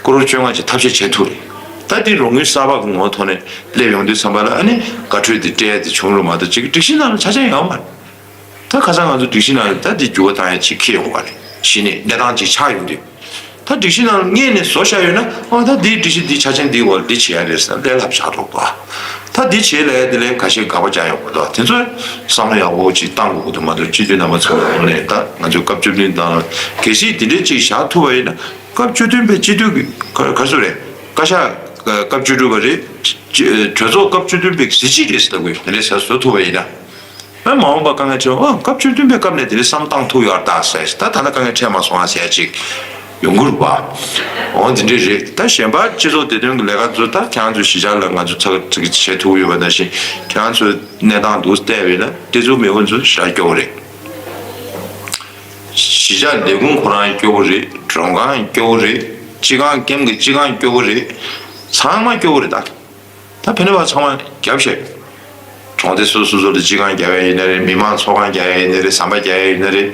ཀོ་རོར་བཅོ་ལྔ་ཅིག་ཐབས་ཤེས་བྱེད་ཐུབ་རེད། ད་དེ་རོགས་དངུལ་གསར་པ་གི་ངོ་ཐོག་ནས་སླེབས་ཡོང་དུས་ཙམ་པ་ལ་ཨ་ནི་དགའ་སྤྲོས་དེ་སྤྲད་ཡ་དེ་བྱུང་རུང་མ་གཏོགས་ཅིག་སྒྲིག་གཞི་ནང་ལ་ཆ་ཆ་ཡོད་མ་རེད། ད་ཁ་སང་ང་ཚོ་སྒྲིག་གཞི་ནང་ལ་ད་དེ་འགྱུར་བ་བཏང་ཡ་ཅིག་འཁེལ་ཡོང་བ་རེད། གཞི་ནས་གནས་སྟངས་ཅིག་ཆགས་ཡོང་དུས། ད་སྒྲིག་གཞི་ནང་ལ་སྔས་ནས་བཟོ་བཞག་ཡོད་ན་ཨ་ད་འདིའི་སྒྲིག་གཞི་འདི་ཆ་ཆེན་འདིའི་འོག་ལ་འདི་བྱེད་ཡ་རེད་ཟེར་ན་ལས་སླ་པོ་ཆགས་འགྲོ་གི་འདུག་ད་འདི་བྱེད་ལས་དེ་ལས་ཁ་ཤས་དགག་པ་རྒྱག་ཡོང་གི་འདུག་དེ་ཚོ་བསམ་བློ་ཡག་པོ་ཅིག་བཏང་དགོས་ཀྱི་འདུག་མ་གཏོགས་སྤྱི་འཐུས་རྣམ་པ་ཚོ་ངོས་ནས་ད་ང་ཚོའི་སྐབས་བཅུ་བདུན་དང་གལ་སྲིད་འདི་འདྲའི་ཅིག་བཞག་ཐུབ་པ་ཡིན་ན་སྐབས་བཅུ་བདུན་པའི་སྤྱི་འཐུས་ཀྱི་ག་ག་ཚོད་རེད། བཀའ་ཤག་སྐབས་བཅུ་དྲུག་པ་རེད། གྲོས་ཚོགས་སྐབས་བཅུ་བདུན་པའི་གཟི་བརྗིད་རེད་ཟེར་ལབ་དགོས་དེ་འདྲའི་ཟེར་བཟོ་ཐུབ་པ་ཡིན་ན། ཨ་མ་འོངས་པ་དཀའ་ངལ་འཕྲད་འོང་སྐབས་བཅུ་བདུན་པའི་སྐབས་ནས་དེ་རིང་བསམ་བཏང་ཐུབ་ཡོད་ད་ཟེར་ད་ད་ལྟ་དཀའ་ངལ་འཕྲད་མ་སོང་ཨ་ཟེར་ཅིག་ཡོང་གི་རེད་བ། འོ་འདི་འདྲས་རེད། ད་གཞན་པ་སྤྱི་ཚོགས་བདེ་དོན་གྱི་ལས་ཀ་ཚོ་ད་ཁྱེད་རང་ཚོ་གཞིས་ཆགས་ལ་ང་ཚོ་ཚགས་ཚུད་ཀྱི་བྱེད་ཐུབ་ཡོད་པ་ནང་བཞིན་ཁྱེད་རང་ཚོའི་གནས་སྟངས་འདུག་བལྟས་པས་ན་བདེ་སྡུག་མི་འོས་ཚོ་ཞེ་དྲག་སྐྱོ་བོ་རེད། གཞིས་ཆགས་ལས་ཁུངས་ཁོ་རང་སྐྱོ་བོ་རེད། མགྲོན་ཁང་སྐྱོ་བོ་རེད། སྤྱི་ཁང་ཀེམ་གྱི་སྤྱི་ཁང་སྐྱོ་བོ་རེད། ཚང་མ་སྐྱོ་བོ་རེད་ད། ད་ཕན་ནུས་པ་ཚང་མ་རྒྱབ་བཤད། གྲོང་སྡེ་སོ་སོ་སོ་ལ་སྤྱི་ཁང་རྒྱག་ཡ་ཡིན་ན་རེད། མི་མང་ཚོགས་ཁང་རྒྱག་ཡ་ཡིན་ན་རེད། ཟམ་པ་རྒྱག་ཡ་ཡིན་ན་རེད།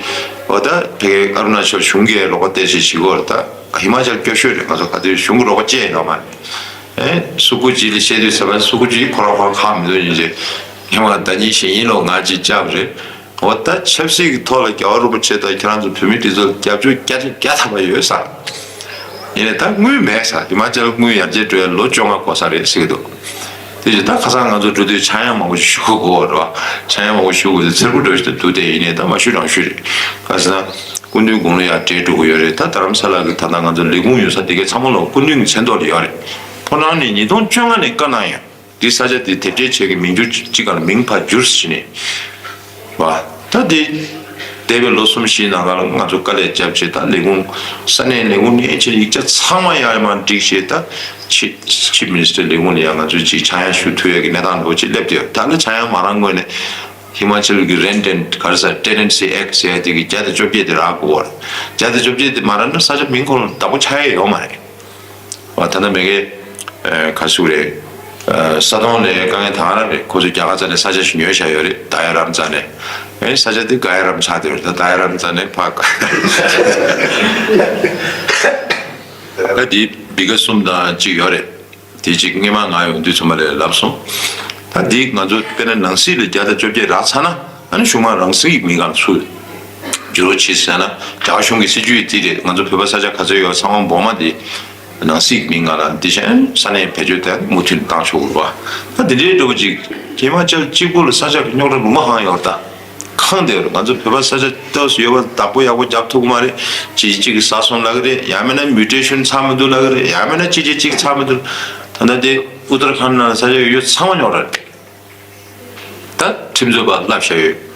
འོ་ད་ཕ་གིའི་ཨ་རུ་ན་ཅལ་གཞུང་གིས་རོགས་པ་ཏོག་ཙམ་བྱེད་ཀྱི་ཡོད་རེད། ད་ཧི་མ་ཅལ་སྐྱོ་ཤོས་རེད། ང་ཚོ་ག་དུས་གཞུང་གི་རོགས་པ་བཅད་ཡོད་མ་རེད། ཨེ་སུ་ཀུ་ཅི་ལ་བཤད་དུས་ཟེར་བ་སུ་ཀུ་ཅི་ཁོ་རང་ཁོ་རང་ཁག་མི་འདུག་ཡིན་ཅེ་ཧི་མ་ཟླ་ཉིན་ཞེ་ཡིན་ལོ་ང་ཅིག་བཅབ་རེད། འོ་ད་ཆབ་སྲིད་ཀྱི་ཐོག་ལ་རྒྱལ་བ་རིན་པོ་ཆེ་དང་ཁྱེད་རང་ཚོ་བོད་མི་འདི་ཚོ་ལ་རྒྱབ་སྐྱོར་བརྒྱ་ཆ་བརྒྱ་ཐམ་པ་ཡོད་ས། ཡིན་ནའི་ད་དངུལ་མེད་ས། ཧི་མ་ཅལ་དངུལ་ཡར་རྒྱས་འགྲོ་ཡ་ལོ་བཅོ་ལྔ་འགོར་ས་རེད་ཟེར་གྱི་འདུག་དེ་བཞིན་ད་ཁ་སང་ང་ཚོ་འགྲོ་དུས་ཆག་ཡང་མང་པོ་ཞུ་དགོས་རེད་བ། ཆག་ཡང་མང་པོ་ཞུ་དགོས་དུས་འཚེར་པོ་འགྲོ་བཞིན་འདུག་དེ་ཡིན་ནའི་ད་མ་ཞུ་རང་ཞུ་རེད། ག་ཟེར་ན་སྐུ་མདུན་དགུང་ལོ་ཡར་བགྲེས་འགྲོ་གི་ཡོད་རེད། ད་རྡ་རམ་ས་ལ་གི་ད་ལྟ་ང་ཚོ་ལས་ཁུངས་ཡོད་ས་དེ་གའི་ཚང་མ་ལོ་སྐུ་མདུན་གྱི་མཚན་ཐོག་ལ་ཡོད་རེད། ཁོ་རང་ནས་ཉིས་སྟོང་བཅོ་ལྔ་ནས་བཀའ་གནང་ཡོད། འདི་ས་ཆ་འདི་དེབ་སྐྱེལ་བྱེད་ཀྱི་མིང་བསྒྱུར་གཅིག་ག་ལ་མིང་ཕར་བསྒྱུར་ཟེར་ནས། བ། ད་འདི། འདས་པའི་ལོ་གསུམ་བཞིའི་ནང་ལ་ང་ཚོ་དཀའ་ལས་བརྒྱབ་བྱས་ད་ལས་ཁུངས་ས་གནས་ལས་ཁུངས་ནས་ཕྱིར་ཡིག་ཆ་ཚང་མ་ཡར་མར་བསྒྲིགས་བྱས་ད་ཕྱི་ཕྱི་མི་ནི་སི་ཊར་ལས་ཁུངས་ལ་ཡང་ང་ཚོས་ཅིག་ཆག་ཡང་ཞུ་ཐུབ་ཡས་ཀྱི་གནས་སྟངས་འདྲ་པོ་ཅིག་སླེབས་བསྡད་ཡོད། ད་ནི་ཆག་ཡང་མ་རག་སྔོན་ནས་ཧི་མ་ཅལ་གྱི་Rent and ག་རེ་ཟེར་Tenancy Act ཟེར་ཡ་དེ་གི་བརྒྱ་དང་བཅོ་བརྒྱད་དེ་རག་དགོས་པ་རེད། བརྒྱ་དང་བཅོ་བརྒྱད་དེ་མ་རག་ན་ས་ཆ་མིང་ཁོ་ལ་བདག་པོ་ཆགས་ཡས་ཡོད་མ་རེད། ཨ་ད་ལྟ་མེ་གེ་ཨ་ག་ཟེར་རེད། ཨ་ས་དོང་ལས་དཀའ་ངལ་དང་ར་རེད། ཁོ་ཚོས་རྒྱ་གར་རྩ་ནས་ས་ཆ་ཞིག་ཉོས་བཞག་ཡོད་རེད། ད་ཡ་རམ་རྩ་ནས། ཨེ་ས་ཆ་དེ་ག་ཡ་རམ་ཆགས་བསྡད་ཡོད་རེད། ད་ད་ཡ་རམ་རྩ་ནས་ཕ་ག་ད་དེ་བི་ག་གསུམ་དང་གཅིག་ཡོད་རེད། དེ་གཅིག་སྔས་མ་ང་ཡོང་དུས་ཚང་མ་ལས་ལབ་སོང་། ད་འདི་ང་ཚོ་དཔེར་ན་ནང་སྲིད་ལ་བརྒྱ་དང་བཅོ་བརྒྱད་རག་ཚར་ན་ཨ་ནི་གཞུང་མང་རང་སྲིད་ཀྱི་མི་སྒང་ཚུར་བསྒྱུར་རོགས་བྱེད་ཟེར་ན་རྒྱ་གཞུང་གི་སྲིད་ཇུས་དེ་རེད། ང་ཚོ་བོད་པ་ས་ཆ་ག་ཚོད་ཡོད་ཚང་མ་འབོ་མ་དེ་ནང་སྲིད་ཀྱི་མི་སྒང་ལ་འདི་བཞིན་ས་གནས་བེད་སྤྱོད་དེ་མུ་མཐུད་བཏང་ཆོག་གི་རེད་བ། ད་འདི་འདྲའི་འདྲ་པོ་ཅིག་ཧི་མ་ཅལ་གཅིག་པུ་ལ་ས་ཆ་གི་རྙོག་དྲ་ངོ་མ་ཧང་ཡོད་ད། ཁེངས་བསྡད་ཡོད་རེད། ང་ཚོ་བོད་པ་ས་ཆ་ཏོག་ཙམ་ཡོད་པ་བདག་པོ་ཡག་པོ་རྒྱབ་ཐུབ་ཀྱི་མ་རེད། གཅིག་གཅིག་གིས་ཟ་སོང་ལབ་ཀྱི་རེད། ཡང་མིན་ན་མིའུ་ཊེ་ཤན་ཚར་མི་འདུག་ལབ་ཀྱི་རེད། ཡང་མིན་ན་གཅིག་གཅིག་གཅིག་ཚར་མི་འདུག་ད་ལྟ་དེ་ཨུ་ཏར་ཁན་ན་ས་ཆ་ཡོད་ཡོད་ཚང་མ་རྙོག་དྲ་རེད། ད་ཁྲིམས་རྩོད་པ་བསླབ་བཞག་ཡོད།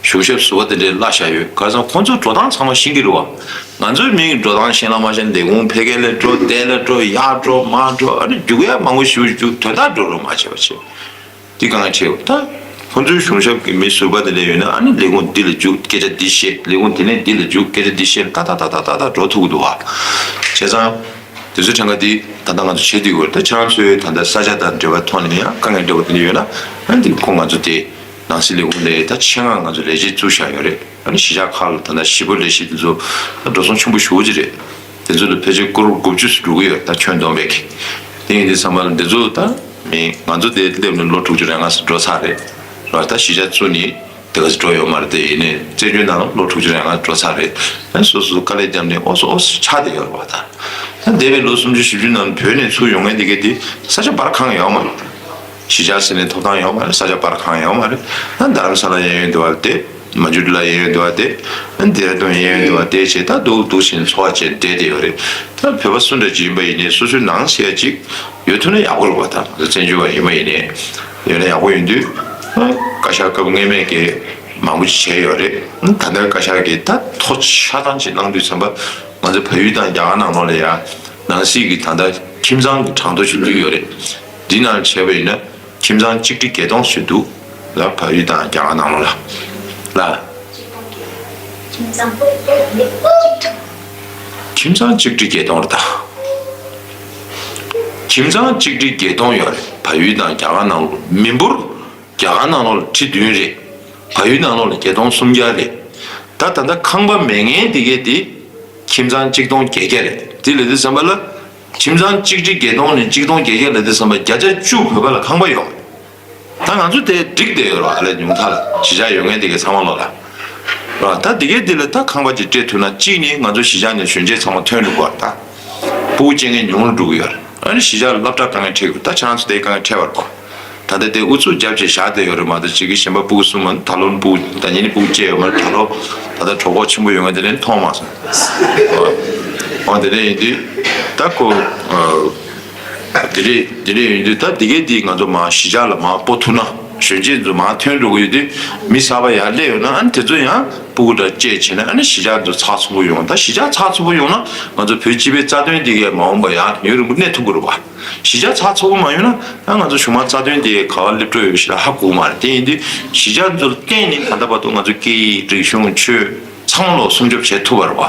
གཞུང་ཞབས་ཟུར་པ་དེ་འདྲས་བསླབ་བཞག་ཡོད། ག་རེ་ཟེར་ན་ཁོང་ཚོ་འགྲོ་སྟངས་ཚང་མ་ཤེས་ཀྱི་རེད་བ། ང་ཚོའི་མིང་འགྲོ་སྟངས་ཤེས་ན་མ་ཤེས་ན་ལས་ཁུངས་ཕ་གི་ལ་འགྲོ་དེ་ལ་འགྲོ་ཡར་འགྲོ་མར་འགྲོ་ཨ་ནི་རྒྱུག་ཡ་མང་པོ་ཞིག་རྒྱུག་དོན་དག་འགྲོ་རོགས་མ་བྱེད་པ་བྱེད། འདི་གང་ཡང་བྱེད་འོ་ད། ཁོང་ཚོའི་གཞུང་ཞབས་ཀྱི་མི་ཟུར་པ་དེ་འདྲ་ཡོད་ན་ཨ་ནི་ལས་ཁུངས་འདི་ལ་རྒྱུགས་སྐད་ཆ་འདི་བཤད། ལས་ཁུངས་དེ་ནས་འདི་ལ་རྒྱུགས་སྐད་ཆ་འདི་བཤད་ཏག་ཏག་ཏག་ཏག་ཏག་ཏག་འགྲོ་ཐུབ་ཀྱི་འདུག་བ། བྱས་ཙང་། དེ་ཚོའི་གྲངས་ཀ་འདི་ད་ལྟ་ང་ཚོ་བྱེད་བསྡད་ཡོད་རེད། ད་ཁྱེད་རང་ཚོའི་ད་ལྟ་ས་ཆ་དང་འབྲེལ་བ་ཐོག་ནས་ཡང་དཀའ་ངལ་འདྲ་པོ་དེ་འདྲ་ཡོད་ན་ཨ་འདི་ཁོ་ང་ཚོ་དེ་ནང་སྲིད་ལས་ཁུངས་ནས་ད་ཆེད་མངགས་ང་ཚོ་ལས་བྱེད་བཙུགས་བཞག་ཡོད་རེད། ཨ་ནི་གཞིས་ཆགས་ཁག་ལ་ད་ལྟ་གཞིས་སྤོ་ལས་གཞི་དེ་ཚོ་འགྲོ་སོང་ཆེན་པོ་ཞེ་པོ་ཅིག་རེད། དེ་ཚོ་ལ་ཕལ་ཆེར་སྐོར་དགུ་བཅུ་ཙམ་འགྲོ་གི་ཡོད་ད་ཁྱོན་བསྡོམས་པས་ཀྱི། དེ་ཡིན་དུས་ཙམ་པ་ལ་འདི་ཚོ་ད་མི་ང་ཚོ་དེ་སླེབས་ནས་ལོ་དྲུག་ཅུ་རེ་ལྔ་ཙམ་འགྲོ་ཚར་རེད། ར་ད་གཞིས་ཆགས་བཙུགས་ནས་དེ་ག་ཙམ་འགྲོ་ཡོད་མ་རེད། དེ་ཡིན་ནས་བཙན་བྱོལ་ནང་ལོ་དྲུག་ཅུ་རེ་ལྔ་འགྲོ་ཚར་རེད། ཨ་སོ་སོ་དཀའ་ལས་བརྒྱབ་ནས་ཨོ་སོ་ཨོ་སོ་ཆགས་བསྡད་ཡོད་རེད་བ་ད། ད་འདས་པའི་ལོ་སུམ་ཅུ་བཞི་བཅུ་ནང་བོད་ནས་ཚུར་ཡོང་མཁན་དེ་གས་དེ་ས་ཆ་སྤར་གང་ཡོད་མ་རེད། གཞིས་ཆགས་ཟེར་ནས་ཐོབ་ཐང་ཡོད་མ་རེད། ས་ཆ་སྤར་གང་ཡོད་མ་རེད། ད་རྡ་རམ་ས་ལ་གཡས་གཡོན་དེ་བ་དེ། མ་ཇུ་ལ་གཡས་གཡོན་དེ་བ་དེ། ད་ལྡེ་ར་ལྡུན་གཡས་གཡོན་དེ་བ་དེ་བྱས་ད་སྡུག་སྡུག་བཞིན་འཚོ་བ་བྱས་བསྡད་བསྡད་ཡོད་རེད། ད་བོད་པ་སུ་འདྲ་ཅིག་ཡིན་པ་ཡིན་ནའི་སོ་སོའི་ནང་ཟེར་ཡ་ཅིག་ཡོད་ཐུབ་ན་ཡག་པོ་རེད་བ། ད་ང་ཚོ་བཙན་བྱོལ་བ་ཡིན་པ་ཡིན་ནའི་ཡོད་ན་ཡག་པོ་ཡིན་དུས། ད་བཀའ་ཤག་སྐབས་སྔོན་མའི་གི་མང་པོ་ཅིག་བྱས་ཡོད་རེད། ད་ལྟའི་བཀའ་ཤག་གིས་ད་མཐོ་ཆ་ཚང་ཅིག་གནང་དུས་ཙམ་པ་ང་ཚོ་བལ་ཡུལ་དང་རྒྱ་གར་ནང་ལོགས་ལ་ཡ་ནང་སྲིད་ཀྱི་ད་ལྟ་ཁྱིམ་ཚང་གི་གྲངས་ཐོ་ཅིག་བསྡུས་ཡོད་རེད། འདི་ནང་བྱས་པ་ཡིན་ན། ཁྱིམ་ཚང་གཅིག་ཁྲི་བརྒྱད་སྟོང་ཞིག་འདུག་ལ། བལ་ཡུལ་དང་རྒྱ་གར་ནང་ལོགས་ལ། ལ། ཁྱིམ་ཚང་གཅིག་ཁྲི་བརྒྱད་སྟོང་། ཁྱིམ་ཚང་གཅིག་ཁྲི་བརྒྱད་སྟོང་རེད་ད། ཁྱིམ་ཚང་གཅིག་ཁྲི་བརྒྱད་སྟོང་ཡོད་རེད། བལ་ཡུལ་དང་རྒྱ་གར་ནང་ལོགས་མི་འབོར་རྒྱ་གར་ནང་ལོགས་ལ་ཁྲི་བདུན་རེད། བལ་ཡུལ་ནང་ལོགས་ལ་བརྒྱད་སྟོང་སུམ་བརྒྱ་རེད། ད་ད་ལྟ་ཁང་པ་མེད་མཁན་དེ་གས་དེ་ཁྱིམ་ཚང་གཅིག་སྟོང་བརྒྱད་བརྒྱ་རེད། དེ་ལས་དེ་བསམ་པ་ལ། ཁྱིམ་ཚང་གཅིག་ཁྲི་བརྒྱད་སྟོང་ནས་གཅིག་སྟོང་བརྒྱད་བརྒྱ་ལ་དེ་བསམ་པ་བརྒྱ་ཆ་བཅུ་བོད་པ་ལ་ཁང་པ་ཡོད། ད་ང་ཚོ་དེ་འགྲིག་བསྡད་ཡོད་རེད་བ། ཨ་ལས་ཉུང་མཐའ་ལ་གཞིས་ཆགས་ཡོད་མཁན་དེ་གའི་ཚང་མ་ལོག་ལ། ར་ད་དེ་གའི་དེ་ལ་ད་ཁང་པ་ཅིག་སྤྲད་ཐུབ་ན་གཅིག་ནི་ང་ཚོ་གཞིས་ཆགས་ནས་གཞོན་སྐྱེས་ཚང་མ་ཐོན་འགྲོ་གི་ཡོད་རེད། ད་སྤུ་གུ་སྐྱེ་མཁན་ཉུང་རུ་འགྲོ་གི་ཡོད་རེད། ཨ་ནི་གཞིས་ཆགས་ལ་སློབ་གྲྭ་དཀའ་ངལ་འཕྲད་ཀྱི་ཡོད། ད་ཁྱེད་རང་ཚོ་དེ་དཀའ་ངལ་འཕྲད་པ་རེད་བ། ད་ལྟ་དེ་ཨུ་ཚུགས་རྒྱབ་བྱས་བཞག་བསྡད་ཡོད་རེད་མ་གཏོགས་གཅིག་གི་གཞན་པ་སྤུ་གུ་གསུམ་མ་ད་ལོ་ནི་སྤུ་གུ་ད་ཉིན་ནི་སྤུ་གུ་སྐྱེས་ཡོད་མ་རེད། ད་ལོ་ད་ལྟ་གྲོད་ཁོག་ཆེན་པོ་ཡོད་མཁན་དེ་ནས་མཐོང་མ་སོང་། འོ་དེ་འདྲ་ཡིན་དུས་ད་ཁོ་དེ་འདྲ་དེ་འདྲ་ཡིན་དུས་ད་དེ་གའི་དེ་ང་ཚོ་མ་གཞིས་ཆགས་ལ་མ་སྤོ་ཐུབ་ན་གཞོན་སྐྱེས་ཚོ་མ་ཐོན་འགྲོ་གི་ཡོད་དུས་མི་གསར་པ་ཡར་སླེབས་ཡོང་ན་ཨ་ནི་དེ་ཚོ་ཡང་སྤུ་གུ་འདྲ་སྐྱེས་བྱས་ན་ཨ་ནི་གཞིས་ཆགས་ཚོ་ཚགས་ཚུད་པོ་ཡོང་། ད་གཞིས་ཆགས་ཚགས་ཚུད་པོ་ཡོང་ན་ང་ཚོ་བོད་སྤྱི་པའི་རྩ་དོན་དེ་གའི་མ་འོངས་པ་ཡང་ཡུན་རིང་པོ་གནས་ཐུབ་ཀྱི་རེད་བ། གཞིས་ཆགས་ཚགས་ཚུད་པོ་མ་ཡོང་ན་ཡང་ང་ཚོ་གཞུང་མང་རྩ་དོན་དེ་ག་བ་སླེབས་འགྲོ་ཡོད་ཞེ་དྲག་ཧ་གོ་གི་མ་རེད། དེ་ཡིན་དུས་གཞིས་ཆགས་ཚོ་ལ་བརྟེན་ནས་ད་ལྟ་བར་དུ་ང་ཚོ་སྐད་ཡིག་རིག་གཞུང་ཆོས་ཚང་མ་ལོག་སྲུང་སྐྱོབ་བྱེད་ཐུབ་པ་རེད་བ།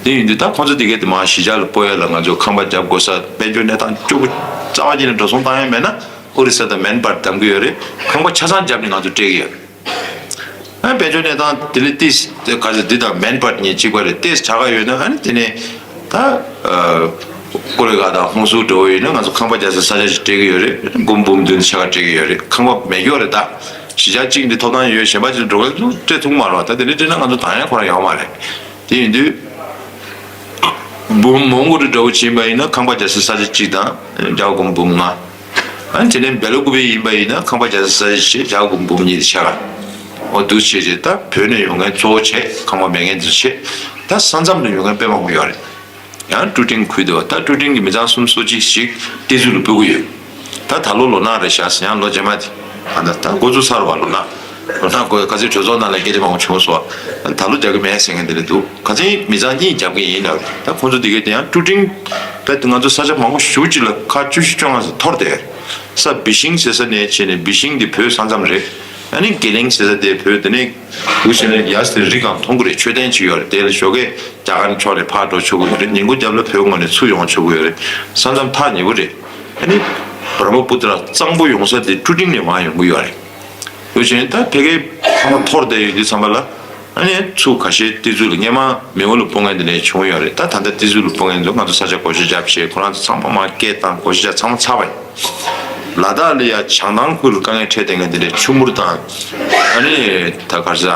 དེ་ཡིན་དུས་ད་ཁོང་ཚོ་དེ་གའི་དེ་མ་གཞིས་ཆགས་ལ་སྤོ་ཡ་ལ་ང་ཚོ་ཁང་པ་རྒྱབ་དགོས་ས་དཔལ་འབྱོར་གནས་སྟངས་སྐྱོ་པོ་རྩ་བ་ཉིད་ནས་འགྲོ་སོང་བཏང་ཡ་མེད་ན་ཨོ་རི་ས་དང་མེན་པར་གདམ་གི་ཡོད་རེད། ཁང་པ་ཆ་ཚང་རྒྱབ་ནས་ང་ཚོ་སྤྲད་གི་ཡོད་རེད། ཨ་དཔལ་འབྱོར་གནས་སྟངས་དེ་ལས་ཏིས་དེ་ག་ཚོད་འདི་དང་མེན་པར་གཉིས་གཅིག་པ་རེད། ཏིས་བྱ་དགའ་ཡོད་ན་ཨ་ནི་དེ་ནས་ད་ཨ་ཀོ་རི་ག་དང་ཧུང་སུ་འགྲོ་བ་ཡོད་ན་ང་ཚོ་ཁང་པ་རྒྱག་ས་ས་ཆ་ཞིག་སྤྲད་གི་ཡོད་རེད། འབུམ་འབུམ་བདུན་ཆ་ག་སྤྲད་གི་ཡོད་རེད། ཁང་པ་མེད་གི་ཡོད་རེད། ད་གཞིས་ཆགས་གཅིག་འདི་ཐོབ་ཐང་ཡོད་གཞན་པ་ཅིག་འགྲོ་གི་སྤྲད་ཐུབ་མ་རེད། ད་དེ་འདྲ་སྤྲད་ན་ང་ཚོ་དང་ཡང་ཁོ་རང་ཡོང་མ་རེད། དེ་ཡིན་དུས་འབུམ་མོང་གོ་རི་འདྲ་བོ་ཕྱིན་པ་ཡིན་ན་ཁང་པ་རྒྱག་ས་ས་ཆ་གཅིག་དང་རྒྱ་གར་སྒོར་མོ་འབུམ་ལྔ། ཨ་ནི་དེ་ནས་སྦེ་ལ་ཀུ་པེ་ཡིན་པ་ཡིན་ན་ཁང་པ་རྒྱག་ས་ས་ཆ་གཅིག་རྒྱ་གར་སྒོར་མོ་འབུམ་གཉིས་དེ་ཆགས་ཀ། འོ་འདུག་བྱས་རྗེས་ད་བོད་ནས་ཡོང་མཁན་གཙོ་བོ་བྱས་ཁང་པ་མེད་མཁན་དེ་ཚོ་བྱས་ད་ས་མཚམས་ནས་ཡོང་མཁན་དཔེ་མང་པོ་ཡོད་རེད། ཡང་ཀྲུ་ཀྲིང་ཁུལ་དུ་བ་ད་ཀྲུ་ཀྲིང་གི་མི་ཚང་སུམ་ཅུ་སོ་གཅིག་ཞིག་སྡེ་ཚུགས་ལ་སྤོ་གི་ཡོད། ད་ད་ལོ་ལོ་ནག་རེད་ཤག་ཡང་ལོ་རྗེས་མ་དེ་ཨ་ད་ད་འགོ་ཚུགས་ཚར་བ་ལོ་ནག་ལོ་ནག་འགོ་ག་ཚོད་གྲོས་ཚོགས་ནང་ལ་སྐད་ཆ་མང་པོ་བྱུང་སོང་། ད་ལོ་རྒྱག་གི་མེད་ཟེར་མཁན་དེ་འདྲ་འདུག་ག་ཚོད་མི་ཚང་གཉིས་རྒྱབ་གི་ཡིན་ལབ་རེད། ད་ཁོང་ཚོ་དེ་གས་དེ་ཡང་ཀྲུ་ཀྲིང་ད་ང་ཚོ་ས་ཆ་མང་པོ་ཞེ་པོ་ཅིག་ལ་ཁ་བཅུ་བཞི་བཅོ་ལྔ་ཙམ་འཐོར་བསྡད་ཡོད་རེད། ས་བི་ཤིང་ཟེར་ས་ནས་བྱས་ནས་བི་ཤིང་དེ་བོད་ས་མཚམས་རེད། ཨ་ནི་དགེ་ལེང་ཟེར་ས་དེ་བོད་དེ་ནས་འུ་ཆེ་ནས་ཡར་སི་རི་སྒང་མཐོང་གི་རེད། མཆོད་རྟེན་ཅིག་ཡོད་རེད། དེ་ལ་ཞོགས་ཀས་རྒྱ་གར་ཕྱོགས་ལ་ཕར་འགྲོ་ཆོག་གི་ཡོད་རེད། ཉིན་གུང་རྒྱབ་ལ་བོད་ངོས་ནས་ཚུར་ཡོང་ཆོག་གི་ཡོད་རེད། ས་མཚམས་ཐག་ཉེ་པོ་རེད། ཨ་ནི་བྷ་ར་མ་པུ་ཏྲ་གཙང་པོ་ཡོང་ས་དེ་ཀྲུ་ཀྲིང་ནས་མར་ཡོང་གི་ཡོད་རེད། འུ་ཆེ་ད་ཕ་གིའི་ཚང་མ་འཐོར་བསྡད་ཡོད་དུས་ཙམ་པ་ལ་ཨ་ནི་ཚུར་ཁ་ཤས་སྡེ་ཚུགས་ལ་སྔོན་མ་མེའོ་ལ་སྤོ་མཁན་དེ་ནས་བྱུང་ཡོད་རེད། ད་ད་ལྟ་སྡེ་ཚུགས་ལ་སྤོ་མཁན་ཚོ་ང་ཚོ་ས་ཆ་བགོ་བཤའ་བརྒྱབ་བྱས་ཁོ་རང་ཚོ་ཚང་མ་མར་སྐད་བཏང་བགོ་བཤའ་བརྒྱབ་ཚང་མ་ཚར་བ་ཡིན། ལ་དྭགས་ལ་ཡ་བྱང་ཐང་ཁུལ་ལ་དཀའ་ངལ་འཕྲད་བསྡད་མཁན་དེ་འདྲའི་ཆུ་མུར་དང་། ཨ་ནི་ད་ག་རེ་ཟ།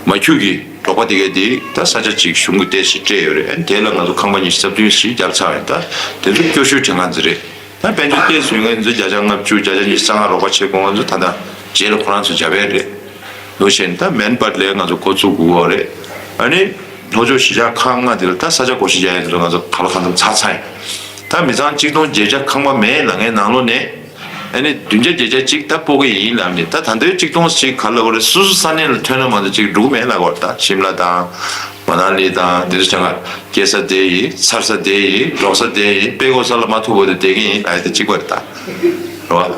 མ་ཁྱུག་གི་འབྲོག་པ་དེ་གས་དེ་ད་ས་ཆ་གཅིག་གཞུང་གི་ལྟེ་ཞིག་སྤྲད་ཡོད་རེད། ཨ་ནི་དེ་ལ་ང་ཚོ་ཁང་པ་ཉི་ཤུ་རྩ་བདུན་ཞིག་བརྒྱབ་ཚར་བ་ཡིན། ད་དེ་ཚོ་སྐྱོ་ཤོས་དྲན་གང་ཚོད་རེད། ད་དཔལ་འབྱོར་ལྟེ་ཞིག་ཡོད་མཁན་ཚོ་བརྒྱ་ཆ་ལྔ་བཅུ་བརྒྱ་ཆ་ཉི་ཤུ་རྩ་ལྔ་རོགས་པ་བྱེད་དགོས། ང་ཚོ་ད་ལྟ་རྗེས་ལ་ཁོ་རང་ཚོ་རྒྱབ་ཡས་རེད། ལོ་ཆེན་ད་མེན་པར་ལས་ང་ཚོ་འགོ་བཙུགས་དགོས་རེད། ཨ་ནི་ལྷོ་ཕྱོགས་གཞིས་ཆགས་ཁག་ལྔ་དེ་ལ་ད་ས་ཆ་བགོ་བཤའ་རྒྱག་ཡས་དེ་ཚོ་ང་ཚོ་ག་ལ་གང་འཚམ་ཚར་ཚར་ཡིན། ད་མི་ཚང་གཅིག་སྟོང་བརྒྱད་བརྒྱ་ཁང་པ་མེད་ལབ་མཁན་ནང་ལོགས་ནས་ཨ་ནི་བདུན་བརྒྱ་བརྒྱད་བརྒྱ་གཅིག་ད་སྤོ་གི་ཡིན་ལབ་ནས། ད་ད་ལྟའི་གཅིག་སྟོང་ཞིག་ག་ལབ་དགོས་རེད། སོ་སོ་ས་གནས་ལ་ཐོན་ན་མ་གཏོགས་ཅིག་འགྲོ་གི་མེད་ལབ་དགོས་རེད། ད་ཤིམ་ལ་དང་མ་ན་ལི་དང་དེ་ཚོ་ཆ་ང་སྐྱེ་ས་དེ་ཡིན། འཚར་ས་དེ་ཡིན། འགྲོ་ས་དེ་ཡིན། དཔེ་ཁོ་ས་ལ་མ་ཐུག་པ་དེ་བསྡད་ཀྱི་ཡིན་ལབ་ཡ་དེ་གཅིག་པ་རེད་ད། རེད་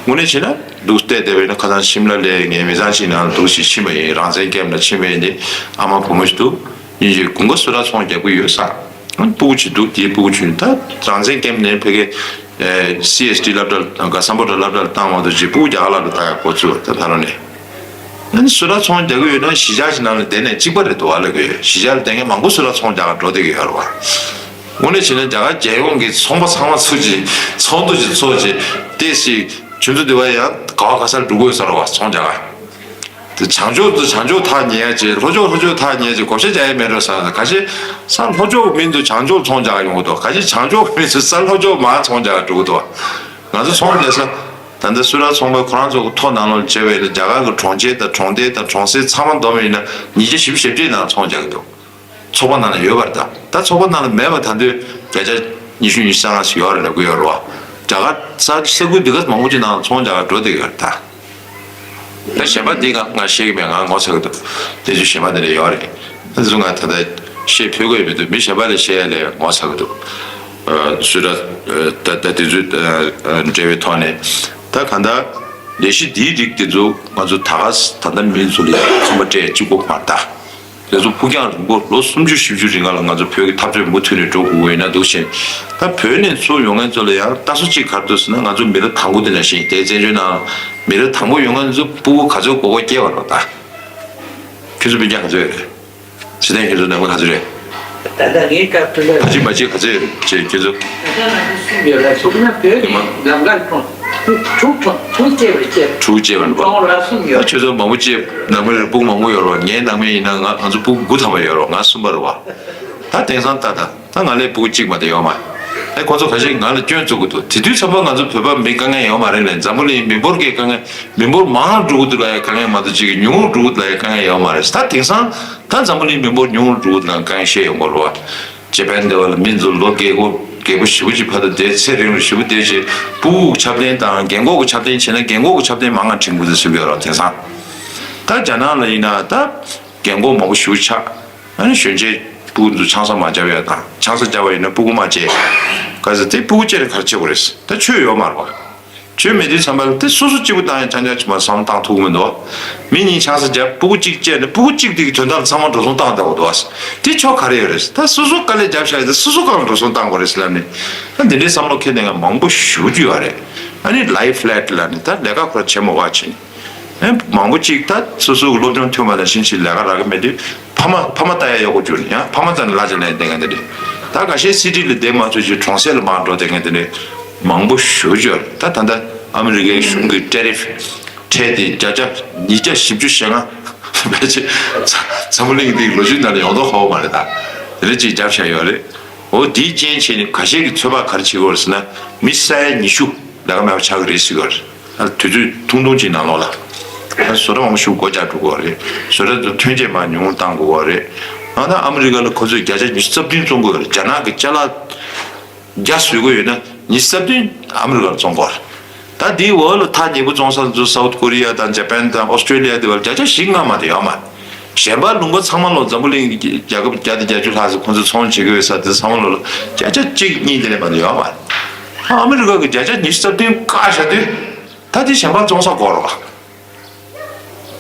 བ། དངོས་གནས་བྱས་ན་འདུག་བལྟས་བསྡད་པ་ཡིན་ན་ཁ་སང་ཤིམ་ལ་ལ་ངའི་མི་ཚང་ཞིག་ནང་འདུག་ཞིག་ཕྱིན་པ་ཡིན། རང་བཙན་ཀེམ་ལ་ཕྱིན་པ་ཡིན་ཏེ་ཨ་མ་བུ་མོ་ཞིག་འདུག་ཡིན་གྱི་དགུན་ཁ་སུ་ར་ཚོང་རྒྱག་གི་ཡོད་ས། སྤུ་གུ་ཅིག་འདུག་དེའི་སྤུ་གུ་ཆུང་ད་རང་བཙན་ཀེམ་ནས་ཕ་གི་སི་ཨེས་ཏི་སློབ་གྲྭ་ག་སམ་བྷོ་ཊ་སློབ་གྲྭ་ལ་བཏང་མ་གཏོགས་ཅིག་སྤུ་གུ་རྒྱ་གར་ལ་ལ་བཏང་ཡ་འགོ་བཙུགས་ད་ད་ལོ་ནས། ཨ་ནི་སུ་ར་ཚོང་རྒྱག་གི་ཡོད་ན་གཞིས་ཆགས་ཀྱི་ནང་ལ་བསྡད་ནས་གཅིག་པ་རེད་འདུག་བ་ལབ་ཀྱི་ཡོད། གཞིས་ཆགས་ལ་བསྡད་མཁན་མང་པོ་སུ་ར་ཚོང་རྒྱག་ག་འགྲོ་བསྡད་ཀྱི་ཡོད་རེད་བ། དངོས་གནས་བྱས་ན་རྒྱ་གར་རྒྱལ་ཡོངས་ཀྱི་ཚོང་པ་ཚང་མ་ཚུར་གྱི་ཚོགས་འདུ་ཅིག་ཚོགས་བྱས་ཏེ་ཞིག་ཆུ་ཚོད་འདི་བ་ཡང་ག་བ་ག་སར་འགྲོ་དགོས་ས་རེད་བ། ཚོང་རྒྱག་ག་དེ་བྱང་ཕྱོགས་དེ་བྱང་ཕྱོགས་ཐག་ཉེ་ཡ་ཅིག་ལྷོ་ཕྱོགས་ལྷོ་ཕྱོགས་ཐག་ཉེ་ཡ་ཅིག་བགོ་བཤའ་རྒྱག་ཡ་མེད་འགྲོ་ས་རེད། ག་ཅི་ས་ལྷོ་ཕྱོགས་མི་ཚོ་བྱང་ཕྱོགས་ཚོང་རྒྱག་ག་ཡོང་གི་འདུག་ག་ཅི་བྱང་ཕྱོགས་མི་ཚོ་ས་ལྷོ་ཕྱོགས་མར་ཚོང་རྒྱག་ག་འགྲོ་གི་འདུག་ང་ཚོ་ཚོང་རྒྱག་ས། ད་ལྟ་སུ་ར་ཚོང་པ་ཁོ་རང་ཚོ་གི་ཐོ་ནང་ལོགས་བྱས་པའི་རྒྱ་གར་གྱི་གྲོང་ཁྱེར་དང་གྲོང་རྡལ་དང་གྲོང་གསེབ་ཚང་མ་བསྡོམས་པ་ཡིན་ན་ཉིས་བརྒྱ་བཞི་བཅུ་ཞེ་བརྒྱད་ནང་ཚོང་རྒྱག་གི་འདུག་ཚོགས་པ་ནང་ལ་ཡོད་པ་རེད། ད་ད་ཚོགས་པ་ནང་ལ་མེད་པ་ད་དུང་བརྒྱ་ཆ་ཉི་ཤུ་ཉི་ཤུ་རྩ་ལྔ་ཞིག་ཡོད་རེད་ལབ་གི་ཡོད་རེད་བ། རྒྱ་གར་ས་ས་ཁུལ་འདི་ག་མང་པོ་ཅིག་ནང་ཚོང་རྒྱག་ག་འགྲོ་བསྡད་ཀྱི་ཡོད་རེད་ད། ད་གཞན་པ་འདི་ང་ང་ཤེས་ཀྱི་མེད། ང་ངོ་ཚ་གི་འདུག་དེ་ཚོ་གཞན་པ་འདི་ལ་ཡོད་རེད། ད་དེ་ཚོ་ང་ད་ལྟ་བཤད་ཕོད་ཀྱི་ཡོད་མི་འདུག་མི་གཞན་པ་ལ་བཤད་ཡ་ལས་ངོ་ཚ་གི་འདུག་ཨ་སུ་ར་ཨ་ད་ད་དེ་ཚོ་ཨ་ཨ་འབྲེལ་བའི་ཐོག་ནས་ད་གང་ལྟར་ལས་གཞི་འདིའི་རིགས་དེ་ཚོ་ང་ཚོ་ད་ག་ས་ད་ལྟ་མི་ཚོ་ལ་ཡང་ཚོང་པ་སྤྲད་གཅིག་པོ་མ་རེད་ད། དེ་ཚོ་ཕུགས་རྒྱང་རིང་པོ་ལོ་སུམ་ཅུ་བཞི་བཅུ་རིང་ལ་ང་ཚོ་བོད་ཀྱི་འཐབ་རྩོད་མུ་མཐུད་ནས་འགྲོ་དགོས་ཀྱི་ཡོད་ན་འདུག་ཕྱིན། ད་བོད་ནས་ཚུར་ཡོང་མཁན་ཚོ་ལ་ཡང་ལྟ་ས་གཅིག་ག་རེ་འདུག་ཟེར་ན་ང་ཚོ་མི་རབས་དང་པོ་དེ་ནང་བཞིན་དེ་བཙན་བྱོལ་ནང་མི་རབས་དང་པོ་ཡོང་མཁན་ཚོ་སྤུ་གུ་ག་ཚོད་མགོ་སྐོར་སྐྱེས་པ་རེད་ད། ཁྱོད་ཚོ་སྤུན་ཀྱག་ག་ཚོད་ཡོད་རེད། ཚེ་བརྟན་ཁྱོད་ཚོ་ནང་མི་ག་ཚོད་རེད། ད་ལྟ་ངའི་སྐབས་དུ་ལ་ཕ་གཅིག་མ་གཅིག་ག་ཚོད་ཡོད་རེད་ཁྱོད་ཚོ། ད་ལྟ་ང་ཚོ་གསུམ་ཡོད་ལ་ཚོགས་ན་བོད་ཀྱི་ནམ་མཁར་ཁོང་དྲུག་ཁྲོ་དྲུག་སྐྱེས་པར་སྐྱེས། དྲུག་སྐྱེས་པར་འདུག་ཁོང་ལ་གསུམ་ཡོད། ཁྱོད་ཚོ་མང་པོ་སྐྱེས་ནང་མི་རེད། སྤུ་གུ་མང་པོ་ཡོད་རེད་བ། ངའི་ནང་མི་ཡིན་ན་ང་ང་ཚོ་སྤུ་གུ་དགུ་ཐམ་པ་ཡོད་རེད་བ། ང་གསུམ་པ་རེད་བ། ད་དེང་སང་ལྟ་ད་ད་ང་ལས་སྤུ་གུ་གཅིག་མ་གཏོགས་ཡོད་མ་རེད། ཨེ་ཁོང་ཚོ་ཁ་ཤས་ང་ལ་སྐྱོན་བཙུགས་ཀྱི་འདུག་དེ་དུས་ཙམ་པ་ང་ཚོ་བོད་པ་མི་དཀའ་ངལ་ཡོད་མ་རེད་ལས། འཛམ་བུ་གླིང་མི་འབོར་གྱི་དཀའ་ངལ་མི་འབོར་མང་རུ་འགྲོ་གི་འདུག་ལ་ཡ་དཀའ་ངལ་མ་གཏོགས་གཅིག་གི་ཉུང་རུ་འགྲོ་གི་འདུག་ལ་ཡ་དཀའ་ངལ་ཡོད་མ་རེད། ད་དེང་སང་ད་འཛམ་བུ་གླིང་མི་འབོར་ཉུང་རུ་འགྲོ་གི་འདུག་ལ་དཀའ་ངལ་བཤད་ཡོང་གི་རེད་བ། ཇེ་པན་དེ་བ་ལ་མི་ཚོ་ལོ་རྒས་པོ་རྒས་པོ་ཞེ་པོ་ཅིག་ཕ་ད་དེ་ཚེ་རིང་རུ་ཞེ་པོ་དེ་བྱས་སྤུ་གུ་ཆབ་ལྡན་དང་རྒན་གོག་གི་ཆབ་ལྡན་བྱས་ན་རྒན་གོག་གི་ཆབ་ལྡན་མང་ང་དྲན་གི་འདུག་ཟེར་གི་ཡོད་རེད་བ། དེང་སང་ད་རྒྱ་ནག་ལ་ཡིན་ན་ད་རྒན་གོག་མང་པོ་ཞེ་པོ་ཆགས། ཨ་ནི་གཞོན་སྐྱེས་སྤུ་གུ་ཚོ་ཆང་ས་མ་བརྒྱབ་ཡ་དང་། ཆང་ས་བརྒྱབ་པ་ཡིན་ན་སྤུ་གུ་མ་བརྗེད། ག་ཚོད་དེ་སྤུ་གུ་བརྗེད་ནས་ག་རེ་བྱེད་དགོས་རེད། ད་ཆོས་ཡོད་མ་རེད་བ། ཆོས་མེད་དུས་ཙམ་པ་ལ་དེ་སོ་སོ་གཅིག་པུ་བཏང་ཡ་ཆང་ཆང་ཆུང་མ་བསམ་བཏང་ཐུབ་ཀྱི་མི་འདུག་མི་གཉིས་ཆང་ས་བརྒྱབ་སྤུ་གུ་གཅིག་བཅད་ནས་སྤུ་གུ་གཅིག་དེ་གི་དོན་དག་ཚང་མ་འགྲོ་སོང་བཏང་བསྡད་པ་འདུག་བ། དེ་ཆོ་ག་རེ་ཡོད་རེད། ད་སོ་སོ་དཀའ་ལས་བརྒྱབ་བཞག་ཡ་དེ་སོ་སོ་གང་ལ་འགྲོ་སོང་བཏང་དགོས་རེད་ཟེར་ལབ་ནས། ད་འདི་འདྲའི་བསམ་བློ་འཁྱེར་བསྡད་མཁན་མང་པོ་ཞེ་པོ་ཅིག་ཡོད་རེད། ཨ་ནི་ལའིཕ་ལེཊ་ལབ་ནས་ད་ལས་ཀ་ཁོ་ར་བྱེད་མ་དགོས་བྱས་ནས། ཨེ་མང་པོ་གཅིག་ད་སོ་སོ་གི་སློབ་སྦྱོང་ཐོན་པ་དང་ཕྱིན་ཆད་ལས་ཀ་རག་གི་མེད་དུས་ཕ་མ་ཕ་མ་ལྟ་ཡ་གཡོག་པོ་གྱུར་ནས་ཡང་ཕ་མ་རྩ་ནས་གླ་ཆ་ལེན་བསྡད་མཁན་དེ་འདྲས། ད་ཁ་ཤས་སི་ཊི་ལ་བསྡད་མ་ཐུབ་ཅིག་གྲོང་གསེབ་ལ་མར་འགྲོ་བསྡད་མཁན་དེ་འདྲས་མང་པོ་ཞེ་པོ་ཅིག་ཡོད་རེད། ད་ད་ལྟ་ཨ་མི་རི་ཀའི་གཞུང་གི་ཊེ་རིཕ་ཁྲལ་དེ་བརྒྱ་ཆ་ཉིས་བརྒྱ་བཞི་བཅུ་ཞེ་ལྔ་ཕལ་ཆེར་འཛམ་བུ་གླིང་འདིའི་ལོ་རྒྱུས་ནང་ལ་ཡོང་མདོག་ཁ་པོ་མ་རེད། ད་དེ་འདྲས་ཅིག་བརྒྱབ་བཞག་ཡོད་རེད། འོ་དེའི་རྐྱེན་བྱས་ནས་ཁ་ཤས་ཀྱིས་ཚོད་དཔག་ག་རེ་བྱེད་ཀྱི་ཡོད་རེད་ཟེར་ན་མི་ས་ཡ་ཉི་ཤུ་ལས་ཀ་མེད་པ་ཆགས་ཀྱི་རེད་ཟེར་གྱི་ཡོད་རེད། ཨ་དུས་ཚོད་ཐུང་ཐུང་ཅིག་ནང་ལོགས་ལ། ཨ་བཟོ་གྲྭ་མང་པོ་ཞིག་སྒོ་རྒྱག་འགྲོ་གི་ཡོད་རེད། བཟོ་གྲྭ་ཚོ་ཐོན་སྐྱེད་མར་ཉུང་རུ་བཏང་དགོས་ཀྱི་ཡོད་རེད། ཨ་ད་ཨ་མི་རི་ཀ་ལ་ཁོ་ཚོས་བརྒྱ་ཆ་ཉི་ཤུ་རྩ་བདུན་བཙོང་གི་ཡོད་རེད། རྒྱ་ནག་གི་ཅ་ལག་བརྒྱ་བཟོ་དགོས་ཡོད་ན་ཉི་ཤུ་རྩ་བདུན་ཨ་མི་རི་ཀར་བཙོང་གི་ཡོད་རེད། ད་དེའི་འོག་ལ་ཐག་ཉེ་པོ་བཙོང་ས་ཚོ་སའུ་ཐི་ཀོ་རི་ཡ་དང་ཇ་པན་དང་ཨོ་སི་ཀྲོ་ལི་ཡ་དེ་བར་བརྒྱ་ཆ་བཞི་ལྔ་མ་གཏོགས་ཡོད་མ་རེད། གཞན་པ་ལུང་པ་ཚང་མ་ལོ་འཛམ་བུ་གླིང་གི་རྒྱལ་ཁབ་བརྒྱ་དང་བརྒྱད་ཅུ་ལྷག་ཙམ་ཁོང་ཚོས་ཚོང་བྱེད་ཀྱི་ཡོད་ས་དེ་ཚང་མ་ལོ་ལ་བརྒྱ་ཆ་གཅིག་གཉིས་དེ་ལས་མ་གཏོགས་ཡོད་མ་རེད། ཨ་མི་རི་ཀ་གི་བརྒྱ་ཆ་ཉི་ཤུ་རྩ་བདུན་བཀག་བཞག་དུས་ད་དེ་གཞན་པ་བཙོང་ས་དགོས་རེད་བ།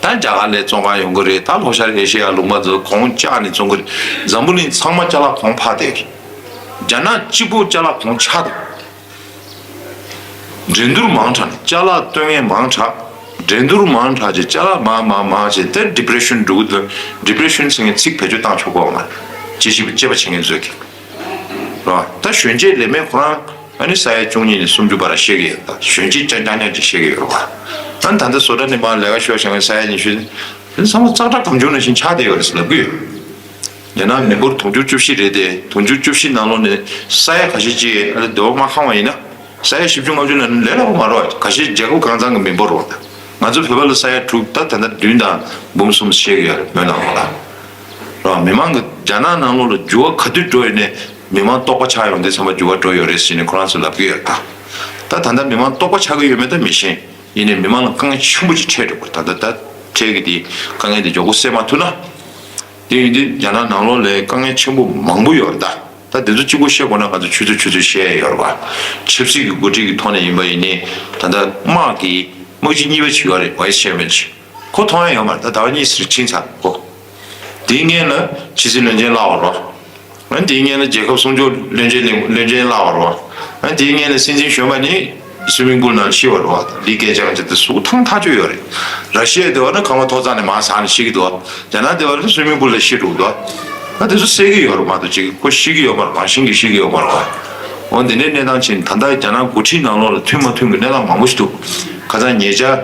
ད་རྒྱ་གར་ལ་བཙོང་ག་ཡོང་གི་རེད། ད་ལྷོ་ཤར་ཨེ་ཤེ་ཡ་ལུང་པ་ཚོ་གོང་བཅག་ནས་བཙོང་གི་རེད། འཛམ་བུ་གླིང་ཚང་མ་ཅ་ལག་གོང་འཕར་བསྡད་རེད། རྒྱ་ནག་གཅིག་པུ་ཅ་ལག་གོང་ཆག་འདུག་འགྲན་བསྡུར་མང་དྲགས་ནས་ཅ་ལག་བཏོན་མཁན་མང་དྲགས། འགྲན་བསྡུར་མང་དྲགས་ཀྱི་ཅ་ལག་མང་མང་མང་བྱས་ཏེ་ཌི་པི་རེ་ཤན་འགྲོ་གི་འདུག་ཌི་པི་རེ་ཤན་ཟེར་མཁན་ཚིག་བེད་སྤྱོད་བཏང་ཆོག་གོ་མ་རེད། དཔྱད་ཞིབ་དཔྱད་པ་བྱེད་མཁན་ཚོས་ཀྱི་རེད་བ། ད་གཞོན་སྐྱེས་ལས་མེད་ཁོ་རང་ཨ་ནི་ས་ཡ་བཅུ་གཉིས་ནས་སུམ་ཅུ་བར་བཤད་ཀྱི་ཡོད། ད་གཞོན་སྐྱེས་རྐྱང་རྐྱང་རྐྱང་ཅིག་བཤད་ཀྱི་ཡོད་རེད་བ། ཨ་ནི་ད་ལྟ་བཟོ་གྲྭ་ནས་མར་ལས་ཀ་ཤོར་བྱེད་མཁན་ས་ཡ་ཉི་ཤུ་དེ་ཚང་མ་ཙག་སྒྲ་སྒམ་ཆུང་ནང་བཞིན་ཆགས་བསྡད་ཡོད་རེད་ཟེར་ལབ་ཀྱི་ཡོད། ཡང་ན་མི་འབོར་དུང་ཕྱུར་བཅུ་བཞི་རེད་དེ། དུང་ཕྱུར་བཅུ་བཞི་ནང་ལོགས་ནས་ས་ཡ་ཁ་ཤས་ཅིག་ཨ་ལེ་སྡེ་བ་མ་ཁང་བ་ཡིན་ན་ས་ཡ་བཞི་བཅུ་ལྔ་བཅུ་ནང་ནས་ལས་སླ་པོ་མ་རེད་བ། ཁ་ཤས་རྒྱལ་ཁབ་གང་ཚང་གི་མི་འབོར་རེད་བ། ང་ཚོ་བོད་པ་ལ་ས་ཡ་དྲུག་ད་ད་ལྟ་བདུན་དང་འབུམ་གསུམ་བཤད་ཀྱི་ཡོད་རེད་བོད་ནང་ལོགས་ལ། རེད་བ། མི་མང་གི་རྒྱ་ནག་ནང་ལོགས་ལ་འགྱུར་བ་ག་དུས་འགྲོ་ཡོད་ནས་མི་མང་རྟོགས་པ་ཆགས་ཡོང་དུས་ཙམ་པ་འགྱུར་བ་འགྲོ་ཡོད་རེད་ཟེར་ནས་ཁོ་རང་ཚོ་ལབ་ཀྱི་ཡོད་རེད་ད། ད་ད་ལྟ་མི་མང་རྟོགས་པ་ཆགས་ཀྱི་ཡོད་མེད་ད་མི་ཤེས། ཡིན་ནའི་མི་མང་ལ་དཀའ་ངལ་ཆེན་པོ་ཅིག་འཕྲད་འགྲོ་གི་རེད། ད་ལྟ་ད་འཕྲད་ཀྱི་དེ་དཀའ་ངལ་དེ་མགྱོགས་པོ་སེལ་མ་ཐུབ་ན། དེ་ཡིན་དུས་རྒྱ་ནག་ནང་ལོགས་ལ་དཀའ་ངལ་ཆེན་པོ་མང་པོ་ཡོད་རེད་ད། ད་དེ་ཚོ་གཅིག་པོ་བཤད་དགོས་ན་ང་ཚོ་ཆུ་ཚོད་ཆུ་ཚོད་བཤད་ཡ་ཡོད་རེད་བ། ཆབ་སྲིད་ཀྱི་འགོ་ཁྲིད་ཀྱི་ཐོག་ནས་ཡིན་པ་ཡིན་ནའི་ད་ལྟ་དམག་གི་དམག་སྤྱི་གཉིས་པ་ཅིག་ཡོད་རེད། བའི་སི་ཅེར་མེན་ཅིག་ཁོ་མཐོང་ཡ་ཡོད་མ་རེད། ད་ཟླ་བ་གཉིས་ཙམ་ཕྱིན་ཚར་ཁོ། དེའི་སྔོན་ལ་ཕྱི་སྲིད་བློན་ཆེན་ལྷག་པ་རེད་བ། ཨ་དེའི་སྔོན་ལ་རྒྱལ་ཁབ་སྲུང་སྐྱོབ་བློན་ཆེན་བློན་ཆེན་ལྷག་པ་རེད་བ། ཨ་དེའི་སྔོན་ལ་སྲིད་འཛིན་གཞོན་པ་ནི་ སུའི་མིང་པུལ་ནང་ཤི་བ་རེད་བ། ལི་ཀེ་ཅང་ཅེ་དེ་སུ་ཐང་ཐག་ཆོད་ཡོད་རེད། ར་ཤི་ཡ་དེ་བ་ནི་ཁང་པ་ཐོག་རྩ་ནས་མར་ཟག་ནས་ཤི་གི་འདུག་བ། རྒྱ་ནག་དེ་བ་ནི་སུའི་མིང་པུལ་ལ་ཤི་འགྲོ་གི་འདུག་བ། ད་དེ་ཚོ་བསད་ཀྱི་ཡོད་རེད་མ་གཏོགས་ཅིག་ཁོ་ཤི་གི་ཡོད་མ་རེད། རང་བཞིན་གྱིས་ཤི་གི་ཡོད་མ་རེད་བ། འོ་འདི་འདྲའི་གནས་སྟངས་ཕྱིན་ད་ལྟ་རྒྱ་ནག་འགོ་ཁྲིད་ནང་ལོགས་ལ་མཐུན་མ་མཐུན་གྱི་གནས་སྟངས་མང་པོ་ཞིག་འདུག་ཁ་སང་ཉེ་ཆར་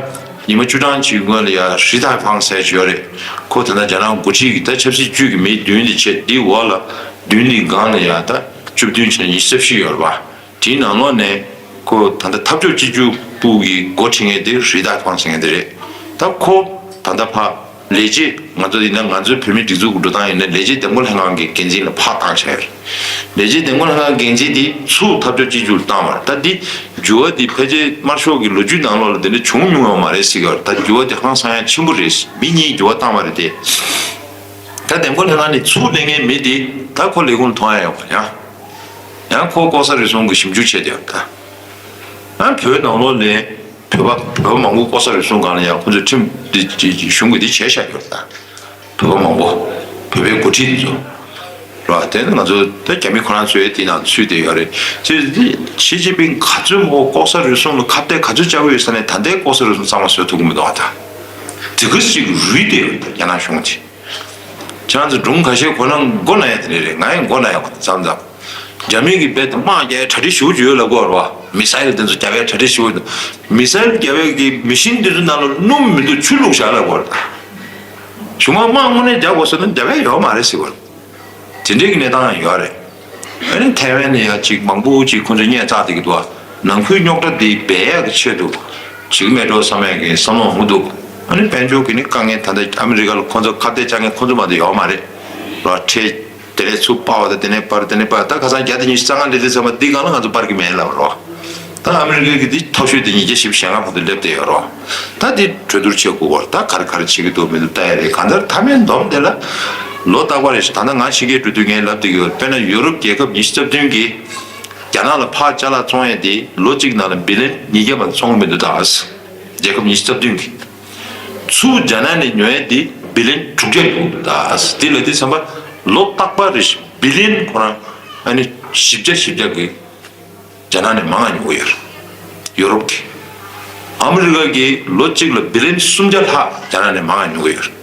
ཉི་མ་བཅུ་གྲངས་ཅིག་སྔོན་ལ་ཡ་ཧྲི་ཐའེ་ཧྥང་ཟེར་གྱི་ཡོད་རེད། ཁོ་ད་ལྟ་རྒྱ་ནག་འགོ་ཁྲིད་ཀྱི་ད་ཆབ་སྲིད་ཅུས་ཀྱི་མི་བདུན་དེ་བྱས་འདིའི་འོག་ལ་བདུན་དེའི་སྒང་ལ་ཡ་ད་བཅུ་བདུན་བྱས་ན་ཉི་ཤུ་རྩ་བཞི་ཡོད་རེད་བ། དེའི་ནང་ལོགས་ནས་ཁོ་ད་ལྟ་འཐབ་ཕྱོགས་གཅིག་གྱུར་པུའུ་གི་འགོ་ཁྲིད་མཁན་དེ་ཧྲི་ཐའེ་ཧྥང་ཟེར་མཁན་དེ་རེད། ད་ཁོ་ད་ལྟ་ཕར་ལས་བྱེད་ང་ཚོ་ཡིན་ན་ང་ཚོའི་བོད་མི་སྒྲིག་འཛུགས་ཀྱི་འགྲོ་སྟངས་ཡིན་ན་ལས་བྱེད་འདེམས་བསྐོ་ལྷན་ཁང་གི་འགན་འཛིན་ལ་ཕར་བཏང་བྱས་རེད། ལས་བྱེད་འདེམས་བསྐོ་ལྷན་ཁང་འགན་འཛིན་དེ་ཚུར་འཐབ་ཕྱོགས་གཅིག་གྱུར་བཏང་བ་རེད། ད་འདི་འགྱུར་བ་འདི་ཕལ་ཆེར་དམར་ཤོག་གི་ལོ་རྒྱུས་ནང་ལོགས་ལ་དེ་འདྲ་བྱུང་མྱོང་ཡོད་མ་རེད་ཟེར་གྱི་ཡོད་རེད། ད་འགྱུར་བ་འདི་ཧང་སང་ཡ་ཆེན་པོ་རེད། མི་གཉིས་འགྱུར་བ་བཏང་བ་རེད་དེ། ད་འདེམས་བསྐོ་ལྷན་ཁང་ནས་ཚུར་སླེབས་མཁན་མི་དེ་ད་ཁོ་ལས་ཁུངས་ལ་ཐོན་ཡ་ཡོད་པ་ཡང་། ཡང་ཁོ་ལྐོག་ཟ་རུལ་སུངས་ཀྱི་ཞིབ་འཇུག་བྱས་བསྡད་ཡོད་ད། ཡང་བོད་ནང་ལོགས་ནས་བོད་པ་བོད་པ་མང་པོ་ལྐོག་ཟ་རུལ་སུངས་སྒང་ལ་ཡང་ཁོ་ཚོས་ཁྲིམས་འདི་གཞུང་གིས་འདི་བྱས་བཞག་ཡོད་ད། བོད་པ་མང་པོ་བོད་པའི་འགོ་ཁྲིད་འདི་ཚོ་ར། དེ་ནི་ང་ཚོ་ད་རྒྱ་མི་ཁོ་རང་ཚོའི་དེ་ནང་ཚུད་བསྡད་ཡོད་རེད། ཅེས་འདི་ཞི་ཅིན་ཕིང་ག་ཚོད་མོ་ལྐོག་ཟ་རུལ་སུངས་ལ་ཁ་གཏད་ག་ཚོད་བཅག་གི་ཡོད་ས་ནས་ད་ལྟའི་ལྐོག་ཟ་རུལ་སུངས་གཙང་མ་བཟོ་ཐུབ་ཀྱི་མི་འདུག་ཨ། ད་དེ་ག་ཅིག་རུལ་བསྡད་ཡོད་ད་རྒྱ་ནག་གཞུང་གིས། ཁྱེད་རང་ཚོ་སྒྲུང་ཁ་ཤས་གོ་ན་མགོ་ན་ཡ་དེ་འདྲ་རེད། ང་ཡང་མགོ་ན་ཡ་གོ་མཚམས་མཚམས། རྒྱ་མི་གི་རྦད་དེ་དམག་རྒྱག་ཡའི་གྲ་སྒྲིག་ཞུ་རྒྱུ་ཡོད་ལབ་གོ་ར་བ། མི་སེལ་དེ་ཚོ་རྒྱག་ཡའི་གྲ་སྒྲིག་ཞུ། མི་སེལ་རྒྱག་ཡའི་གི་མི་ཤིན་དེ་ཚོ་ནང་ལ་སྣུམ་མི་འདུག་ཆུ་བླུགས་བཞག་ལབ་གོ་ར། གཞུང་མང་དམག་དངོས་གནས་རྒྱག་དགོས་ཟེར་ན་རྒྱག་ཡ་ཡོད་མ་རེད་ཟེར་གོ་ར། དེ་འདྲའི་གི་གནས་སྟངས་ཡང་ཡོད་རེད། ཨ་ནི་ཐའེ་ཝན་ནས་ཡང་ཅིག་མང་པོ་ཅིག་ཁོང་ཚོས་སྙད་བཙགས་བསྡད་ཀྱི་འདུག་ནང་ཁུལ་རྙོག་དྲ་འདི་སྦས་ཡག་གི་ཆེད་དུ་ཅིག་མེད་འགྲོ་བསམ་ཡག་གི་བསམ་བློ་མང་པོ་འདུག་ཨ་ནི་དཔལ་འབྱོར་གྱི་ནི་དཀའ་ངལ་ད་ལྟ་ཨ་མི་རི་ཀ་ལ་ཁོང་ཚོ་ཁ་གཏད་བཅག་མཁན་ཁོང་ཚོ་མ་གཏོགས་ཡོད་མ་རེད་ར། ཁྲལ་དེ་ནས་ཚུར་སྤར་བ་དང་དེ་ནས་སྤར་དེ་ནས་སྤར། ད་ཁ་སང་བརྒྱ་དང་ཉི་ཤུ་རྩ་ལྔ་སླེབས་དུས་ཙམ་པ་འདི་སྒང་ལ་ང་ཚོ་སྤར་གི་མེད་ལབ་རོ། ད་ཨ་མི་རི་ཀའི་གི་འདི་མཐོ་ཤོས་དེ་ཉིས་བརྒྱ་བཞི་བཅུ་ཞེ་ལྔ་བར་དུ་སླེབས་བསྡད་ཡོད་རོ། ད་འདི་གྲོས་བསྡུར་བྱེད་དགོས་པར་ད་ག་རེ་ག་རེ་བྱེད་ཀྱི་འདུག་མི་འདུག་ལྟ་ཡ་རེད། གང་ལྟར་མཐའ་མའི་སྡོམ་དེ་ལ་ལོ་རྟག་པར་རེ་ཞིག་ད་ལྟ་ང་ཕྱི་རྒྱལ་འགྲོ་དུས་ངས་ལབ་བསྡད་ཀྱི་ཡོད། དཔེར་ན་ཡུ་རོབ་རྒྱལ་ཁབ་ཉི་ཤུ་རྩ་བདུན་གིས་རྒྱ་ནག་ལ་ཕར་ཅ་ལག་བཙོང་ཡས་དེ་ལོ་གཅིག་ནང་ལ་བི་ལིན་ཉིས་བརྒྱ་བར་བཙོང་གི་མི་འདུག་ད་རྒྱལ་ཁབ་ཉི་ཤུ་རྩ་བདུན་གིས་ཚུར་རྒྱ་ནག་ནས་ཉོ་ཡས་དེ་བི་ལིན་དྲུག་བརྒྱ་ཡོང་གི་འདུག་ད་དེ་ལ་དེ་བསམ་པ་ལོ་རྟག་པར་རེ་ཞིག་བི་ལིན་ཁོ་རང་ཨ་ནི་བཞི་བརྒྱ་བཞི་བརྒྱ་གི་རྒྱ་ནག་ནས་མང་ང་ཉོ་གི་ཡོད་རེད། ཡོ་རོབ་ཀྱི། ཨ་མི་རི་ཀ་གིས་ལོ་གཅིག་ལ་བི་ལིན་སུམ་བརྒྱ་ལྷག་རྒྱ་ནག་ནས་མང་ང་ཉོ་གི་ཡོད་རེད།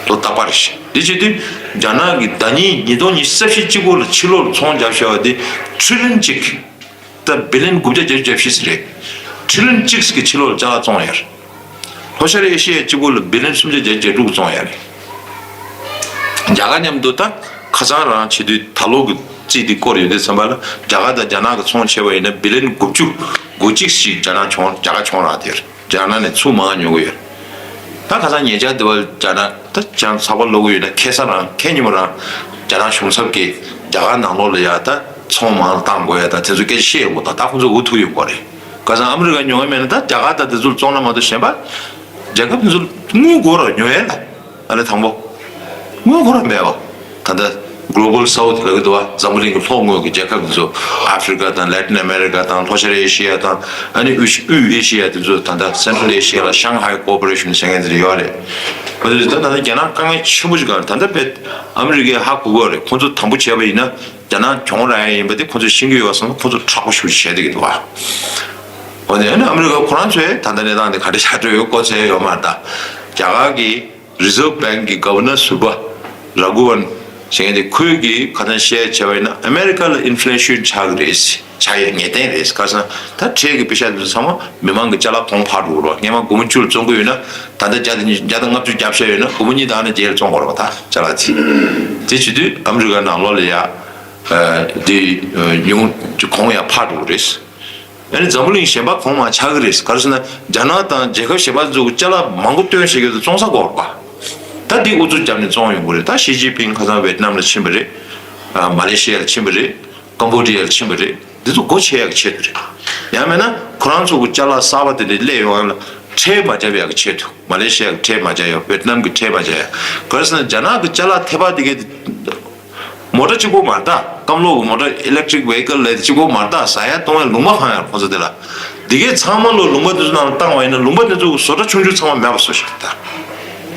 ལོ་རྟག་པར་ཞིག་འདི་བྱེད་དུས་རྒྱ་ནག་གི་ཟླ་ཉིན་ཉིས་སྟོང་ཉི་ཤུ་རྩ་བཞི་གཅིག་པོ་ལ་ཕྱི་ལོགས་ལ་ཚོང་རྒྱབ་བཞག་པ་དེ་ཁྲི་ལིན་གཅིག་ད་བི་ལིན་དགུ་བརྒྱ་བརྒྱད་ཅུ་གྱ་བཞི་ཟེར་རེད། ཁྲི་ལིན་གཅིག་གི་ཕྱི་ལོགས་ལ་ཅ་ལག་བཙོང་ཡོད་རེད། ལྷོ་ཤར་ཨེ་ཤི་ཡའི་གཅིག་པོ་ལ་བི་ལིན་སུམ་བརྒྱ་བརྒྱད་ཅུ་གྱ་དྲུག་བཙོང་ཡོད་རེད། རྒྱ་གར་མཉམ་དུ་ད་ཁ་སང་རང་བྱེད་དུས་ད་ལོ་གི་རྩིས་འདི་སྐོར་ཡོད་དུས་ཙམ་པ་ལ་རྒྱ་གར་དང་རྒྱ་ནག་གི་ཚོང་བྱས་པ་ཡིན་ན་བི་ལིན་དགུ་བཅུ་གོ་གཅིག་ཞིག་རྒྱ་ནག་བྱུང་རྒྱ་གར་བྱུང་རག་དེར་རྒྱ་ནག་ནས་ཚུར་མང་ཉོ་གི་ཡོད། ད་ཁ་སང་ཉེ་ཆར་འདི་བ་རྒྱ་ནག་ད་ཅང་ཚགས་པར་ཀློག་གི་ཡོད་ན་ཁ་སང་རང་ཁ་ཉིན་མོ་རང་རྒྱ་ནག་གཞུང་ཚབ་ཀྱིས་རྒྱ་གར་ནང་ལོགས་ལ་ཡ་ད་ཚོང་མང་བཏང་དགོས་ཡ་ད་དེ་ཚོ་སྐད་ཆ་བཤད་ཡོང་གི་འདུག་ད་ཁོང་ཚོ་འུ་ཐུག་ཡོང་གི་རེད། ཁ་སང་ཨ་མི་རི་ཀ་ཉོ་གི་མེད་ན་ད་རྒྱ་གར་ད་དེ་ཚོར་བཙོང་ན་མ་གཏོགས་གཞན་པ་རྒྱལ་ཁབ་དེ་ཚོར་དངུལ་དགོས་ར་ཉོ་ཡ་ལ། ཨ་ལེ་དང་པོ། དངུལ་ཁོ་རང་མེད་པ། ད་ལྟ་Global South་ལབ་ཀྱི་འདུག་བ། འཛམ་བུ་གླིང་གི་ལྷོ་ངོས་ཀྱི་རྒྱལ་ཁབ་འདི་ཚོ་ཨ་ཧྥི་རི་ཀ་དང་Latin America་དང་ལྷོ་ཤར་ཨེ་ཤི་ཡ་དང་ཨ་ནི་དབུས་དབུས་ཨེ་ཤི་ཡ་དེ་ཚོ་ད་ལྟ་Central Asia་ལ་Shanghai Cooperation་ཟེར་མཁན་དེ་འདྲ་ཡོད་རེད། འོ་དེ་ད་ད་ལྟ་རྒྱ་ནག་དཀའ་ངལ་ཆེན་པོ་ཞིག་ག་ད་ལྟ་བེད་ཨ་མི་རི་ཀས་ཧ་གོ་གི་རེད། ཁོང་ཚོ་དམ་པོ་བྱས་པ་ཡིན་ན་རྒྱ་ནག་གྱོང་རག་ཡ་ཡིན་པ་དེ་ཁོང་ཚོས་ཤེས་ཀྱི་ཡོད་པ་སོང་ན་ཁོང་ཚོ་མཁྲེགས་པོ་ཞེ་པོ་བྱས་བསྡད་ཀྱི་འདུག་བ། འོ་དེ་ཨ་ནི་ཨ་མི་རི་ཀ་ཁོ་རང་ཚོས་ད་ལྟ་གནས་སྟངས་དེ་ག་འདྲ་ཆགས་འགྲོ་ཡོད་མཁོ་ཚོད་ཡོད་མ་རེད་ད། རྒྱ་གར་གྱི་Reserve Bank་གི་Governor་ཟུར་པ་ར་གུ་ཝན་ཟེར་མཁན་དེ་ཁོས་ཀྱིས་ཁ་སང་བཤད་བྱས་པ་ཡིན་ན་ཨ་མེ་རི་ཀ་ལ་inflation་ཆགས་ཀྱི་རེད། ཆགས་ཡས་ངེས་གཏན་རེད། ཁ་སང་ད་ཁྲལ་གྱི་པེ་ཤ་དེ་ཚོ་ཚང་མ་མི་མང་གི་ཅ་ལག་གོང་འཕར་འགྲོ་གི་རེད། སྔོན་མ་སྒོར་མོ་བཅུ་ལ་བཙོང་གི་ཡོད་ན་ད་ལྟ་བརྒྱ་དང་ཉི་བརྒྱ་དང་ལྔ་བཅུ་བརྒྱབ་བཞག་ཡོད་ན་སྒོར་མོ་གཉིས་དང་ཨ་ནི་བརྒྱད་ལ་བཙོང་དགོས་རེད་པ། ད་ཅ་ལག་དེ་དེ་བྱེད་དུས་ཨ་མེ་རི་ཀ་ནང་ལོགས་ལ་ཡ་དེ་ཉུང་གོང་ཡ་འཕར་འགྲོ་གི་རེད། ཨ་ནི་འཛམ་བུ་གླིང་གཞན་པ་གོང་མར་ཆགས་ཀྱི་རེད། ག་རེ་ཟེར་ན་རྒྱ་ནག་དང་རྒྱལ་ཁབ་གཞན་པ་ཚོ་གི་ཅ་ལག་མང་པོ་བཏོན་བྱེད་ཀྱི་ཡོད་དུས་བཙོང་ས་དགོས་རེད་པ། ད་འདི་ཨུ་ཚུགས་བརྒྱབ་ནས་བཙོང་ཡོང་གི་རེད། ད་ཞི་ཅིན་ཕིང་ཁ་སང་ཝེ་ཏི་ནམ་ལ་ཕྱིན་པ་རེད། ཨ་མ་ལེ་ཤི་ཡ་ལ་ཕྱིན་པ་རེད། ཀམ་བོ་ཌི་ཡ་ལ་ཕྱིན་པ་རེད། འདི་ཚོ་སྒོ་ཕྱེ་ཡག་གི་ཆེད་དུ་རེད། ཡང་མིན་ན་ཁོ་རང་ཚོ་གི་ཅ་ལག་གསར་པ་དེ་འདྲ་སླེབས་ཡོང་ཡ་ལ་ཁྲལ་མ་བརྒྱབ་ཡག་གི་ཆེད་དུ། མ་ལེ་ཤི་ཡ་གི་ཁྲལ་མ་བརྒྱབ་ཡག་ཝེ་ཏི་ནམ་གི་ཁྲལ་མ་བརྒྱབ་ཡག་ག་རེ་ཟེར་ན་རྒྱ་ནག་གི་ཅ་ལག་ཐེ་པ་དེ་གའི་མོ་ཊ་གཅིག་པོ་མ་རེད་ད། ཀམ་ལོག་གི་མོ་ཊ་electric vehicle་ལས་གཅིག་པོ་མ་རེད་ད། ཟ་ཡ་བཏུང་ཡ་ལུང་པ་ཁང་ཡ་ཁོ་ཚོ་དེ་ལ། འདི་གའི་ཚང་མ་ལོ་ལུང་པ་དེ་ཚོ་ནང་ལ་བཏང་བ་ཡིན་ན་ལུང་པ་དེ་ཚོ་གི་བཟོ་གྲྭ་ཆུང་ཆུང་ཚང་མ་མེད་པ་བཟོ་ཤག་ད།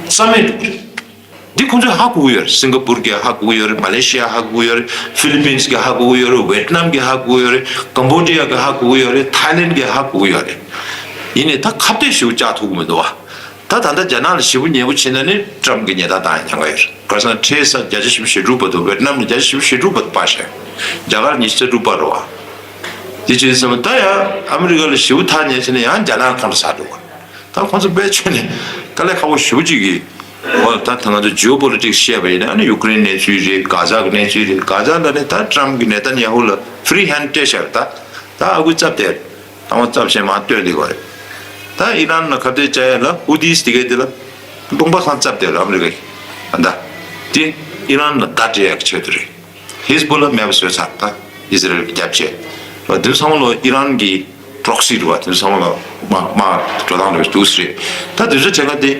རྩ་མེད་འགྲོ་གི་རེད། འདི་ཁོང་ཚོས་ཧ་གོ་གི་ཡོད་རེད། སིང་ག་པུར་གྱིས་ཧ་གོ་གི་ཡོད་རེད། མ་ལེ་ཤི་ཡ་ཧ་གོ་གི་ཡོད་རེད། ཧྥི་ལི་པིན་གྱིས་ཧ་གོ་གི་ཡོད་རེད། ཝེད་ནམ་གྱིས་ཧ་གོ་གི་ཡོད་རེད། ཀམ་བོ་ཌི་ཡ་གྱིས་ཧ་གོ་གི་ཡོད་རེད། ཐའི་ལེན་གྱིས་ཧ་གོ་གི་ཡོད་རེད། ཡིན་ནའི་ད་ཁ་གཏད་ཞེ་པོ་བཅག་ཐུབ་ཀྱི་མི་འདུག་བ། ད་ད་ལྟ་རྒྱ་ནག་ལ་ཞེ་པོ་ཉེ་པོ་བྱེད་ན་ནི་ཀྲམ་གྱི་ཉེས་རྡུང་བཏང་ཡ་ཉེན་ཁ་ཡོད་རེད། ག་རེ་ཟེར་ན་ཁྲལ་ས་བརྒྱ་ཆ་བཞི་བཅུ་ཞེ་དྲུག་བར་དུ། ཝེད་ནམ་ལ་བརྒྱ་ཆ་བཞི་བཅུ་ཞེ་དྲུག་བར་དུ་སྤར་བཞག་རྒྱ་གར་ཉི་ཤུ་རྩ་དྲུག་སྤར་རེད་བ། དེ་བྱས་ཙང་ད་ཡང་ཨ་མི་རི་ཀ་ལ་ཞེ་པོ་ཐག་ཉེ་བྱས་ན་ཡང་རྒྱ་ནག་ཁོང་ཁྲོ་ཟ་འགྲོ་བ། ད་ཁོང་ཚོ་དཔེ་ཆོས་ནས་དཀའ་ལས་ཁག་པོ་ཞེ་པོ་ཅིག་གིས། འོ་ད་ད་ང་ཚོ་ཇི་ཨོ་པོ་ལི་ཊིག་སི་བཤད་པ་ཡིན་ན་ཨ་ནི་ཡུ་ཀེ་རེན་གནས་ཚུལ་རེད། གྷ་ཛ་གི་གནས་ཚུལ་རེད། གྷ་ཛ་ལ་ནི་ད་ཀྲམ་གྱིས་ནེ་ཐན་ཡ་ཧུ་ལ་ཧྥི་རི་ཧན་སྤྲད་བཞག་རེད། ད་ད་ཨ་ཁུ་རྩབ་སྟེ་རེད། ད་ང་རྩབ་བྱས་མར་སྟོན་བསྡད་ཀྱི་ཡོད་རེད། ད་ཨི་རན་ལ་ཁ་གཏད་བཅག་ཡ་ལ་ཧུ་ཐིས་དེ་གས་དེ་ལ་ལུང་པ་གང་རྩབ་སྟེ་རེད། ཨ་མི་རི་ཀ་གིས་ད་དེ་ཨི་རན་ལ་བརྡ་སྤྲད་ཡག་གི་ཆེད་དུ་རེད། ཧིས་བུ་ལ་མེད་པ་བཟོས་ཚར། ད་ཨི་སི་རལ་གྱི་རྒྱབ་བྱས། དེ་ཚང་མ་ལོ་ཨི་རན་གྱི་པྲོག་སི་རེད་བ། དེ་ཚང་མ་ལོ་དམག་དམག་འགྲོ་སྟངས་རེད་འདུག་སེ་རེད། ད་དེ་ཚོ་བྱེད་མཁན་དེ་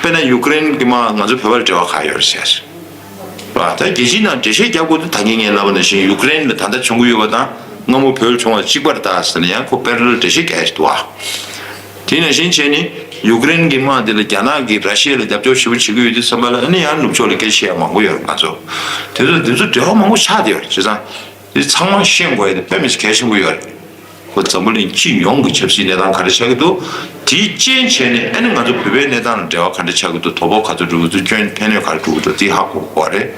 དཔེར་ན་ཡུ་ཀེ་རེན་གྱི་དམག་ང་ཚོ་བོད་པ་ལ་འབྲེལ་བ་ག་ཡོད་རེད་ཟེར་བ། ད་རྒྱལ་སྤྱིའི་ནང་འགྲེལ་བཤད་རྒྱག་དགོས་དུས་ད་གིན་ངས་ལབ་པ་ནང་བཞིན་ཡུ་ཀེ་རེན་ལ་ད་ལྟ་བྱུང་གི་ཡོད་པ་དང་སྔ་མོ་བོད་ལ་བྱུང་བ་གཅིག་པ་རེད་ད་ཟེར་ན་ཡང་ཁོ་པེ་རེ་ལལ་འགྲེལ་བཤད་རྒྱག་ཡ་ཞིག་འདུག་བ། དེ་ནང་བཞིན་བྱས་ནས་ཡུ་ཀེ་རེན་གྱི་དམག་དེ་ལ་རྒྱ་ནག་གིས་ར་ཤི་ཡ་ལ་རྒྱབ་སྐྱོར་ཞེ་པོ་བྱེད་ཀྱི་ཡོད་དུས་ཙམ་པ་ལ་ཨ་ནི་ཡང་ནུབ་ཕྱོགས་ལ་སྐད་ཆ་བཤད་ཡ་མང་པོ་ཡོད་རེད། ང་ཚོ་དེ་ཚོ་དེ་ཚོ་འབྲེལ་བ་མང་པོ་ཆགས་བསྡད་ཡོད་རེད། བྱས་ཙང་དེ་ཚང་མ་ཤེས་དགོས་ཡ་དེ་དཔེ་མི་སྲིད་གལ་ཆེན་པོ་ཡོད་རེད། ཁོ་འཛམ་བུ་གླིང་སྤྱི་ཡོངས་ཀྱི་ཆབ་སྲིད་གནས་སྟངས་ག་འདྲ་ཆགས་ཀྱི་འདུག་དེའི་རྐྱེན་བྱས་ནས་ཨ་ནི་ང་ཚོ་བོད་པའི་གནས་སྟངས་ལ་འབྲེལ་བ་ག་འདྲ་ཆགས་ཀྱི་འདུག་དོ་ཕོག་ག་ཚོད་འགྲོ་གི་འདུག་སྐྱོན་ཕན་གནོད་ག་རེ་འགྲོ་གི་འདུག་དེ་ཧ་གོ་དགོས་པ་རེད།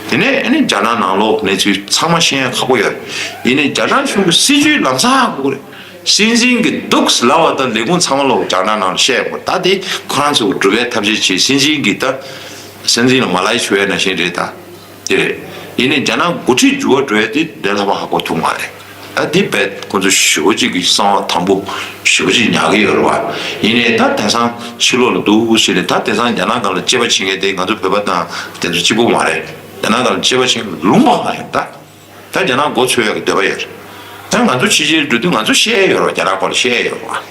དེ་ནས་ཨ་ནི་རྒྱ་ནག་ནང་ལོགས་གནས་ཚུལ་ཚང་མ་ཤེས་ཡ་ཁག་པོ་ཡོད་རེད། ཡིན་ནའི་རྒྱ་ནག་གཞུང་གི་སྲིད་ཇུས་ལམ་སང་ཧ་གོ་གི་རེད། སྲིད་འཛིན་གྱི་འདུག་ལབ་པ་དང་ལས་ཁུངས་ཚང་མ་ལོག་རྒྱ་ནག་ནང་ལ་བཤད་དགོས། ད་དེ་ཁོ་རང་ཚོ་སྒྲུབ་པའི་ཐབས་ཤེས་བྱེད། སྲིད་འཛིན་གྱི་ད་སྲིད་འཛིན་ལ་མ་ལ་ཡི་ཆུ་བའི་ནང་བཞིན་རེད་ད། དེ་རེད། ཡིན་ནའི་རྒྱ་ནག་འགོ་ཁྲིད་འགྱུར་བ་འགྲོ་ཡ་དེ་དེ་ལྷག་པ་ཧ་གོ་ཐུབ་མ་རེད། ད་དེ་བས་ཁོ་ཚོ་ཞེ་པོ་ཅིག་གི་གསང་བ་དམ་པོ་ཞེ་པོ་ཅིག་ཉར་གི་ཡོད་རེད་བ། ཡིན་ནའི་ད་དེང་སང་ཕྱི་ལོགས་ལ་འདུག་ཟེར་ནས་ད་དེང་སང་རྒྱ་ནག་སྒང་ལ་དཔྱད་པ་བྱེད་མཁན་དེ་ང་ཚོ་བོད་པ་དང་དེ་ཚོ་གཅིག་པོ་མ་རེད། རྒྱ་ནག་སྒང་ལ་དཔྱད་པ་བྱེད་མཁན་ལུང་པ་མ་རེད་ད། ད་རྒྱ་ནག་མགོ་ཚོས་ཡག་གི་འདོད་པ་ཡོད་རེད། ད་ང་ཚོ་ཕྱི་རྒྱལ་འགྲོ་དུས་ང་ཚོ་བཤད་ཡ་ཡོད་རེད་བ། རྒྱ་ནག་སྐོར་ལ་བཤད་ཡ་ཡོད་རེད་བ།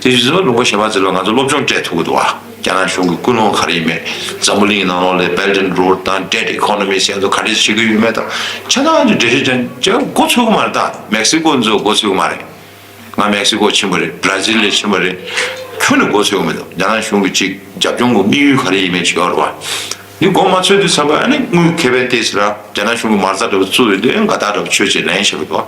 དེ་བཞིན་ལུང་པ་གཞན་པ་ཚོ་ལ་ང་ཚོ་སློབ་སྦྱོང་སྤྲད་ཐུབ་ཀྱི་འདུག་བ། རྒྱ་ནག་གཞུང་གི་ཀུན་སློང་ག་རེ་ཡིན་མེད། འཛམ་བུ་གླིང་ནང་ལོགས་ལ་Belt and Road་དང་Debt Economy་ཟེར་ཡ་ཚོ་ག་རེ་བྱེད་ཀྱི་ཡོད་མེད་དང་ཆ་ཚང་གི་འགྲེལ་བཤད་ཅན་ཅིག་མགོ་ཚོས་ཀྱི་མ་རེད་ད། མེག་སི་ཀོ་ཚོ་མགོ་ཚོས་ཀྱི་མ་རེད། ང་མེག་སི་ཀོ་ཕྱིན་པ་རེད། བྷ་ར་ཛིལ་ལ་ཕྱིན་པ་རེད། ཁྱོན་ནས་མགོ་ཚོས་ཀྱི་མི་འདུག་རྒྱ་ནག་གཞུང་གི་ཅིག་རྒྱབ་ལྗོངས་ཀྱི་དམིགས་ཡུལ་ག་རེ་ཡིན་མིན་ཅིག་ཡོད་རེད་བ། འདི་མགོ་མ་ཚོས་དུས་ཙམ་པ་ཨ་ནི་དངུལ་ཁེ་ཕན་ཏོག་ཙམ་རག་རྒྱ་ནག་གཞུང་གི་མ་རྩ་འདྲ་པོ་བཙུགས་ཡོད་དུས་ཨ་ནི་དགའ་རྟགས་འདྲ་པོ་ཆོད་ཅིག་ལེན་བཞག་གི་འདུག་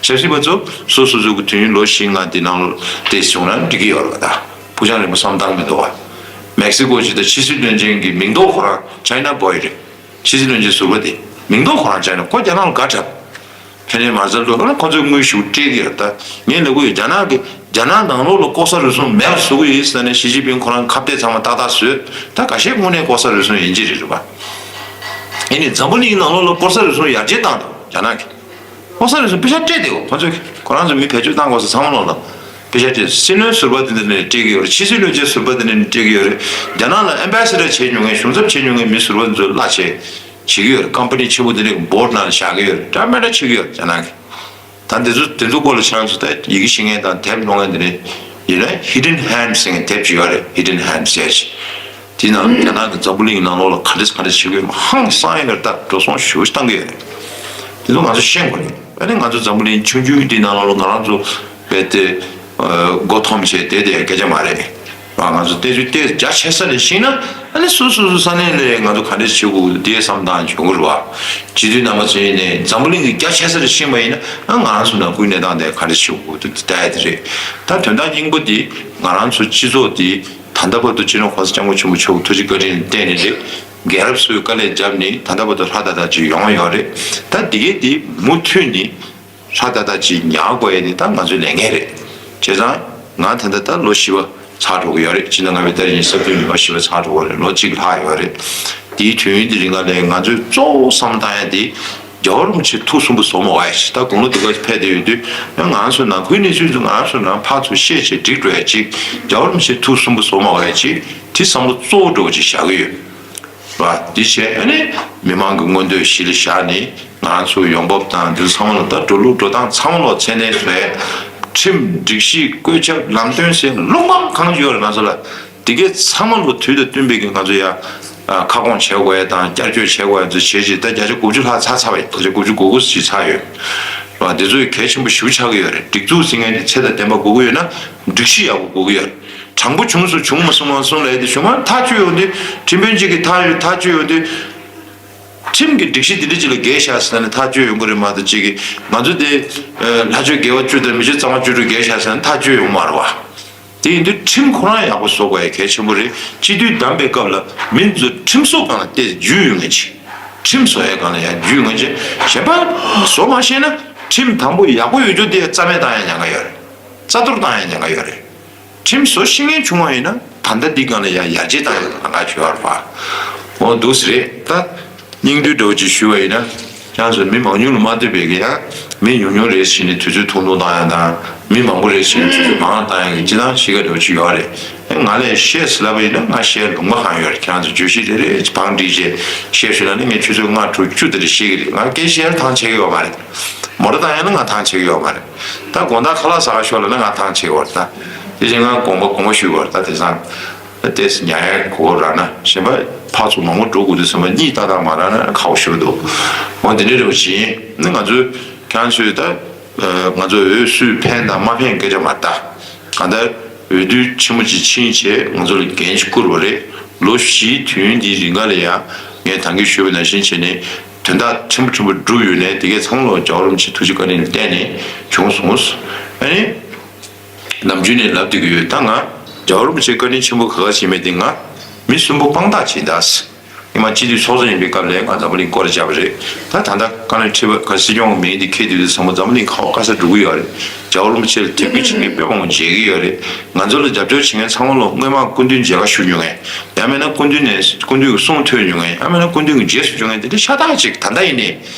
ཆབ་སྲིད་པ་ཚོ་སོ་སོ་སོ་གི་དུས་ཡུན་ལོ་བཞི་ལྔ་འདི་ནང་ལོགས་ཏོག་ཙམ་བྱུང་ན་འགྲིག་གི་ཡོད་རེད་བ། ད་ཕུགས་རྒྱང་རིང་པོ་བསམ་བཏང་མི་འདུག་བ། མེག་སི་ཀོ་ཅིག་དང་ཕྱི་སྲིད་བློན་ཆེན་གྱི་མིང་འདོགས་ཁོ་རང་China boy་རེད། ཕྱི་སྲིད་བློན་ཆེན་ཟུར་པ་དེ་མིང་འདོགས་ཁོ་རང་China། ཁོ་རྒྱ་ནག་ལ་དགའ་དྲགས། ཕན་ནུས་མ་རྩ་འགྲོ་ན་ཁོ་ཚོས་དངུལ་ཞིག་སྤྲད་ཀྱི་ཡོད། ད་ངས་ལབ་ཀྱི་ཡོད། རྒྱ་ནག་གི་རྒྱ་ནག་ནང་ལོགས་ལ་ལྐོག་ཟ་རུལ་སུངས་མེད་པ་བཟོ་གི་ཡོད་ཟེར་ནས་ཞི་ཅིན་ཕིང་ཁོ་རང་ཁ་གཏད་ཚང་མ་ཏག་ཏག་བཟོས། ད་ཁ་ཤས་དངོས་གནས་ལྐོག་ཟ་རུལ་སུངས་ཡིན་གྱི་རེད་རེད་པ། ཡིན་ནའི་འཛམ་བུ་གླིང་ནང་ལོགས་ལ་ལྐོག་ཟ་རུལ་སུངས་ཡར་རྒྱས་བཏང་འདུག་རྒྱ་ནག་གིས། ལྐོག་ཟ་རུལ་སུངས་པེ་ཤག་སྤྲད་བསྡད་ཡོད། ཁོ་ཚོས་ཁོ་རང་ཚོ་མི་བེད་སྤྱོད་བཏང་དགོས་ས་ཚང་མ་ལོག་ལ་པེ་ཤག་སྤྲད། སྲིད་བློན་ཟུར་པ་དེ་འདྲ་ནས་སྤྲད་ཀྱི་ཡོད་རེད། ཕྱི་སྲིད་བློན་ཆེན་ཟུར་པ་དེ་འདྲ་ནས་སྤྲད་ཀྱི་ཡོད་རེད། རྒྱ་ནག་ལ་ཨེམ་བྷ་སེ་ཌར་བྱེད་མྱོང་མཁན་གཞུང་ཚབ་བྱེད་མྱོང་མཁན་མི་ཟུར་པ་དེ་ཚོ་གླ་བྱེད་བྱེད་ཀྱི་ཡོད་རེད། ཀམ་པ་ནི་ཆེན་པོ་དེ་འདྲའི་བྷོར་ནང་ལ་བཞག་གི་ཡོད་རེད། འདྲ་མི་འདྲ་བྱེད་ཀྱི་ཡོད་རེད་རྒྱ་ནག་གིས། ད་འདི་ཚོ་དེ་ཚོ་སྐོར་ལ་ཁྱེད་རང་ཚོ་ད་ཡི་གེ་ཤེས་མཁན་དང་དེབ་ཀློག་མཁན་དེ་འདྲ་ཡིན་ན་Hidden Hand་ཟེར་མཁན་དེབ་ཅིག་ཡོད་རེད། Hidden Hand་ཟེར་ཅིག་དེའི་ནང་རྒྱ་ནག་གི་འཛམ་བུ་གླིང་ནང་ལོགས་ལ་ག་འདྲ་ག་འདྲ་བྱེད་དགོས་མ་ཧང་སང་ཡོད་རེད། ད་འགྲོ་སོང་ཞེ་པོ་ཞིག་བཏང་གི་ཡོད་རེད། དེ་ཚོ་ང་ཚོ་ཤེས་དགོས་རེད། ཨ་ནི་ང་ཚོ་འཛམ་བུ་གླིང་ཆུང་ཆུང་འདིའི་ནང་ལོགས་ལ་ང་རང་ཚོ་རྦད་དེ་མགོ་འཐོམས་བྱས་བསྡད་དེ་སྐད་ཆ་མ་རེད། ང་ཚོ་བལྟས་ཚུལ་བལྟས་རྒྱ་ཆེ་ས་ནས་ཤེས་ན་ཨ་ནི་སོ་སོ་སོ་ས་གནས་ལ་ང་ཚོ་ག་འདྲ་བྱེད་དགོས་འདི་བསམ་སྟངས་བྱུང་གི་རེད་བ། སྤྱི་འཐུས་རྣམ་པ་ཚོ་ཡིན་ནའི་འཛམ་བུ་གླིང་གི་རྒྱ་ཆེ་ས་ལ་ཤེས་པ་ཡིན་ན་ཨ་ང་རང་ཚོ་ནང་ཁུལ་གནས་སྟངས་དེ་ག་འདྲ་བྱེད་དགོས་འདུག་དེ་ལྟ་ཡ་དེ་རེད། ད་དོན་དག་སྙིང་པོ་དེ་ང་རང་ཚོ་སྤྱི་ཚོགས་དེ་ད་ལྟ་བར་དུ་སྤྱི་ནོར་༸གོང་ས་༸སྐྱབས་མགོན་ཆེན་པོ་མཆོག་གི་ཐུགས་རྗེ་བཀའ་དྲིན་བརྟེན་ནས་རེད། རྒྱལ་རབས་ཚོས་དཀའ་ལས་བརྒྱབ་ནས་ད་ལྟ་བར་དུ་ལྷ་ད་ད་ཅིག་ཡོང་ཡོད་རེད། ད་འདི་གས་དེ་མུ་མཐུད་ནས་ལྷ་ད་ད་ཅིག་ཉར་དགོས་ཡས་དེ་ད་ང་ཚོའི་ལས་འགན་རེད། བྱས་ཙང་ང་ད་ལྟ་ད་ལོ་བཞི་པ་ཚར་འགྲོ་གི་ཡོད་རེད། ཕྱི་ཟླ་ལྔ་པའི་ཏ་རིག་ཉི་ཤུ་རྩ་བདུན་ལོ་བཞི་པ་ཚར་འགྲོ་གི་རེད། ལོ་གཅིག་ལྷག་ཡོད་རེད། དེའི་དུས་ཡུན་དེ་རིང་ལ་ལས་ང་ཚོས་གཙོ་བོ་བསམ་བློ་བཏང་ཡས་དེ་རྒྱལ་བ་རིན་པོ་ཆེ་ཐུགས་སུན་པོ་བཟོ་མ་དགོས་ཡས་ཅིག་ད་དགུང་ལོ་དེ་ག་ཕེབས་བསྡད་ཡོད་དུས་ང་རང་ཚོ་ནང་ཁུལ་གནས་ཚུལ་ཚོ་ང་རང་ཚོ་ནང་ཕར་ཚུར་བཤད་བྱས་འགྲིག་འགྲོ་ཡས་ཅིག་རྒྱལ་བ་རིན་པོ་ཆེ་ཐུགས་སུན་པོ་བཟོ་མ་དགོས་ཡས་ཅིག་དེ་བསམ་བློ་གཙོ་བོ་འདྲ་བོ་ཅིག་བཞག་གི་ཡོད། བ། འདི་བྱས་ཨ་ནི་མི་མང་གི་མངོན་འདོད་གཞི་ལ་བཞག་ནས་ང་རང་ཚོའི་ཡོང་འབབ་དང་འདི་ཚང་མ་ལ་ད་འགྲོ་ལུགས་འགྲོ་སྟངས་ཚང་མ་ལ་ཚད་ལྡན་བཟོ་ཡས། ཁྲིམས་སྒྲིག་གཞི་བཀོད་ཁྱབ་ལམ་སྟོན་ཟེར་ལུང་མང་གང་ཅི་ཡོད་རེད་ང་ཚོ་ལ། འདི་གའི་ཚང་མ་ལ་དུས་དང་བསྟུན་པའི་གི་ང་ཚོ་ཡ་ཁ་སྐོང་བྱེད་དགོས་ཡས་དང་བསྐྱར་བཅོས་བྱེད་དགོས་ཡས་ཚོ་བྱེད་ཅིག་ད་བརྒྱ་ཆ་དགུ་བཅུ་ལྷག་ཚར་ཚར་བ་ཡིན། བརྒྱ་ཆ་དགུ་བཅུ་གོ་དགུ་ཅིག་ཚར་ཡོད། བ། འདི་ཚོ་ཡི་གལ་ཆེན་པོ་ཞེ་པོ་ཆགས་ཀྱི་ཡོད་རེད། སྒྲིག་འཛུགས་ཟེར་མཁན་དེ་ཚད་དང་ལྡན་པ་དགོས་ཀྱི་ཡོད་ན་སྒྲིག་གཞི་ཡག་པོ་དགོས་ཀྱི་ཡོད་རེད། དྲང་པོ་བྱུང་སོང་བྱུང་མ་སོང་མ་སོང་ལབ་ཡ་དེ་བྱུང་མ་ཐག་གཅོད་ཡོང་དུས་ཁྲིམས་དཔོན་གཅིག་གིས་ཐག་ཐག་གཅོད་ཡོང་དུས། ཁྲིམས་ཀྱི་སྒྲིག་གཞི་འདི་འདྲ་ཅིག་ལ་འགལ་ཤག་ཟེར་ནས་ཐག་གཅོད་ཡོང་གི་རེད་མ་གཏོགས་གཅིག་གིས་ང་ཚོ་དེ་ལྷ་ཆོས་དགེ་བ་བཅུ་དང་མི་ཆོས་གཙང་མ་བཅུ་དྲུག་འགལ་ཤག་ཟེར་ནས་ཐག་གཅོད་ཡོང་མ་རེད་བ། དེ་ཡིན་དུས་ཁྲིམས་ཁོ་རང་ཡག་པོ་བཟོ་དགོས་ཡ་གལ་ཆེན་པོ་རེད། སྤྱི་འཐུས་བདམས་པའི་སྐབས་ལ་མི་ཚོ་ཁྲིམས་བཟོ་སྒང་ལ་བལྟས་རྒྱུས་ཡོད་མཁན་ཅིག་ཁྲིམས་བཟོ་ཡ་སྒང་ལ་ཡང་རྒྱུས་ཡོད་མཁན་ཅིག་གཞན་པ་བཟོ་མ་ཤེས་ན་ཁྲིམས་དང་པོ་ཡག་པོ་ཡོད་རྒྱུ་དེ་རྩ་མེད་བཏང་ཡ་ཉེན་ཁ་ཡོད་རེད། རྩ་གཏོར་བཏང་ཡ་ཉེན་ཁ་ཡོད་རེད། ཁྲིམས་བཟོ་ཤེས་མཁན་བྱུང་བ་ཡིན་ན་ད་ལྟ་འདི་སྒང་ལ་ཡང་ཡར་རྒྱས་བཏང་ཡོད་ལ་ང་ཆོས་བར་བ། འོ་འདུག་སེ་རེད་ད། སྙིང་བསྡུས་འདྲ་བོ་ཅིག་ཞུ་བ་ཡིན་ན། ཁྱེད་ཚོ་མི་མང་ཉུང་ལ་མ་ལྟོས་པའི་གི་ཡང་མི་ཉུང་ཉུང་རེད་ཟེར་ནས་དུས་ཚོད་ཐུང་ཐུང་བཏང་ཡ་དང་མི་མང་པོ་རེད་ཟེར་ནས་དུས་ཚོད་མང་བཏང་ཡ་གི་སྤྱི་བཏང་གཤིས་ཀ་འདྲ་བོ་ཅིག་ཡོད་རེད། ང་ལས་བཤད་ཟེར་ལབ་པ་ཡིན་ན་ང་བཤད་ལུང་པ་གང་ཡོད་རེད། ཁྱེད་རང་ཚོ་བརྗོད་གཞི་རེ་རེ་བང་བསྒྲིགས་བྱས་བཤད་ཤོད་ན་ནི་ངས་ཆུ་ཚོད་ལྔ་དྲུག་བཅུ་དེ་འདྲ་བཤད་གི་རེད། ང་སྐད་ཆ་བཤད་ཡ་ཐང་ཆད་གི་ཡོད་མ་རེད། མོ་ཊ་བཏང་ཡ་ན་ང་ཐང་ཆད་གི་ཡོད་མ་རེད། ད་དགོང་དག་ཁ་ལག་ཟ་ག་ཤོག་ལབ་ན་ང་ཐང་ཆད་གི་ཡོད་རེད་ད། དེ་བཞིན་ང་དགོངས་པ་དགོངས་པ་ཞུ་གི་ཡོད་རེད་ད། དེང་སང་ཏོག་ཙམ་ཉར་ཡ་གོ་རག་ན་གཞན་པ་ཕར་ཚུར་མང་པོ་འགྲོ་དགོས་དུས་ཙམ་པ་གཉིད་ཏག་ཏག་མ་རག་ན་ཁག་པོ་ཞེ་པོ་འདུག་འོ་དེ་འདྲ་རེད་པ་བྱས་ནི་ང་ཚོས་ཁྱེད་རང་ཚོས་ད་ང་ཚོ་འོས་སུས་ཕན་དང་མ་ཕན་སྐད་ཆ་མ་ལྟ། གང་ལྟར་འོས་བསྡུ་ཆེན་མོ་ཅིག་ཕྱིན་བྱས་ང་ཚོ་ལ་འགན་ཅིག་བསྐུར་བ་རེད། ལོ་བཞིའི་དུས་ཡུན་འདིའི་རིང་ག་ལ་ཡང་ངས་ད་གིན་ཞུས་པ་ནང་བཞིན་བྱས་ནས་དོན་དག་ཕྲན་བུ་ཕྲན་བུ་བསྒྲུབས་ཡོད་ནས་དེ་གས་ཚང་མ་ལོ་རྒྱལ་བ་རིན་པོ་ཆེའི་ཐུགས་རྗེ་བཀའ་དྲིན་ལ་བརྟེན་ནས་བྱུང་སོང་། ཨ་ནི། ནམ་རྒྱུན་ནས་ལབ་བསྡད་ཀྱི་ཡོད། ད་ང་རྒྱལ་བ་རིན་པོ་ཆེའི་བཀའ་དྲིན་ཆེན་པོ་ག་ག་བྱེད་མེད་དེ་ང་མི་གསུམ་པོ་དཔང་རྟགས་བྱེད་ད། ཉི་མ་སྤྱི་འཐུས་ཚོགས་གཙོ་ཡིན་པའི་སྐབས་ལ་ང་འཛམ་བུ་གླིང་སྐོར་བརྒྱབ་པ་རེད། ད་ད་ལྟ་བཀའ་བློན་ཁྲི་པ་ག་སྲིད་སྐྱོང་གི་མིང་དེ་འཁྱེར་དུས་དུས་ཚང་མ་འཛམ་བུ་གླིང་ག་བ་ག་ས་འགྲོ་གི་ཡོད་རེད། རྒྱལ་བ་རིན་པོ་ཆེ་ལ་དད་གུས་བྱེད་མཁན་དཔེ་མང་པོ་མཇལ་གི་ཡོད་རེད། ང་ཚོ་ལ་རྒྱབ་སྐྱོར་བྱེད་མཁན་ཚང་མ་ལོ་སྔོན་མ་སྐུ་མདུན་མཇལ་ཁ་ཞུ་མྱོང་ངས། ཡང་མིན་ན་སྐུ་མདུན་ནས་སྐུ་མདུན་གྱི་གསུང་ཐོས་མྱོང་ངས། ཡང་མིན་ན་སྐུ་མདུན་གྱི་རྗེས་སུ་མཇལ་མཁན་དེ་འདྲ་ཤ་སྟག་ཅིག་ད་ལྟ་ཡིན་ནའི་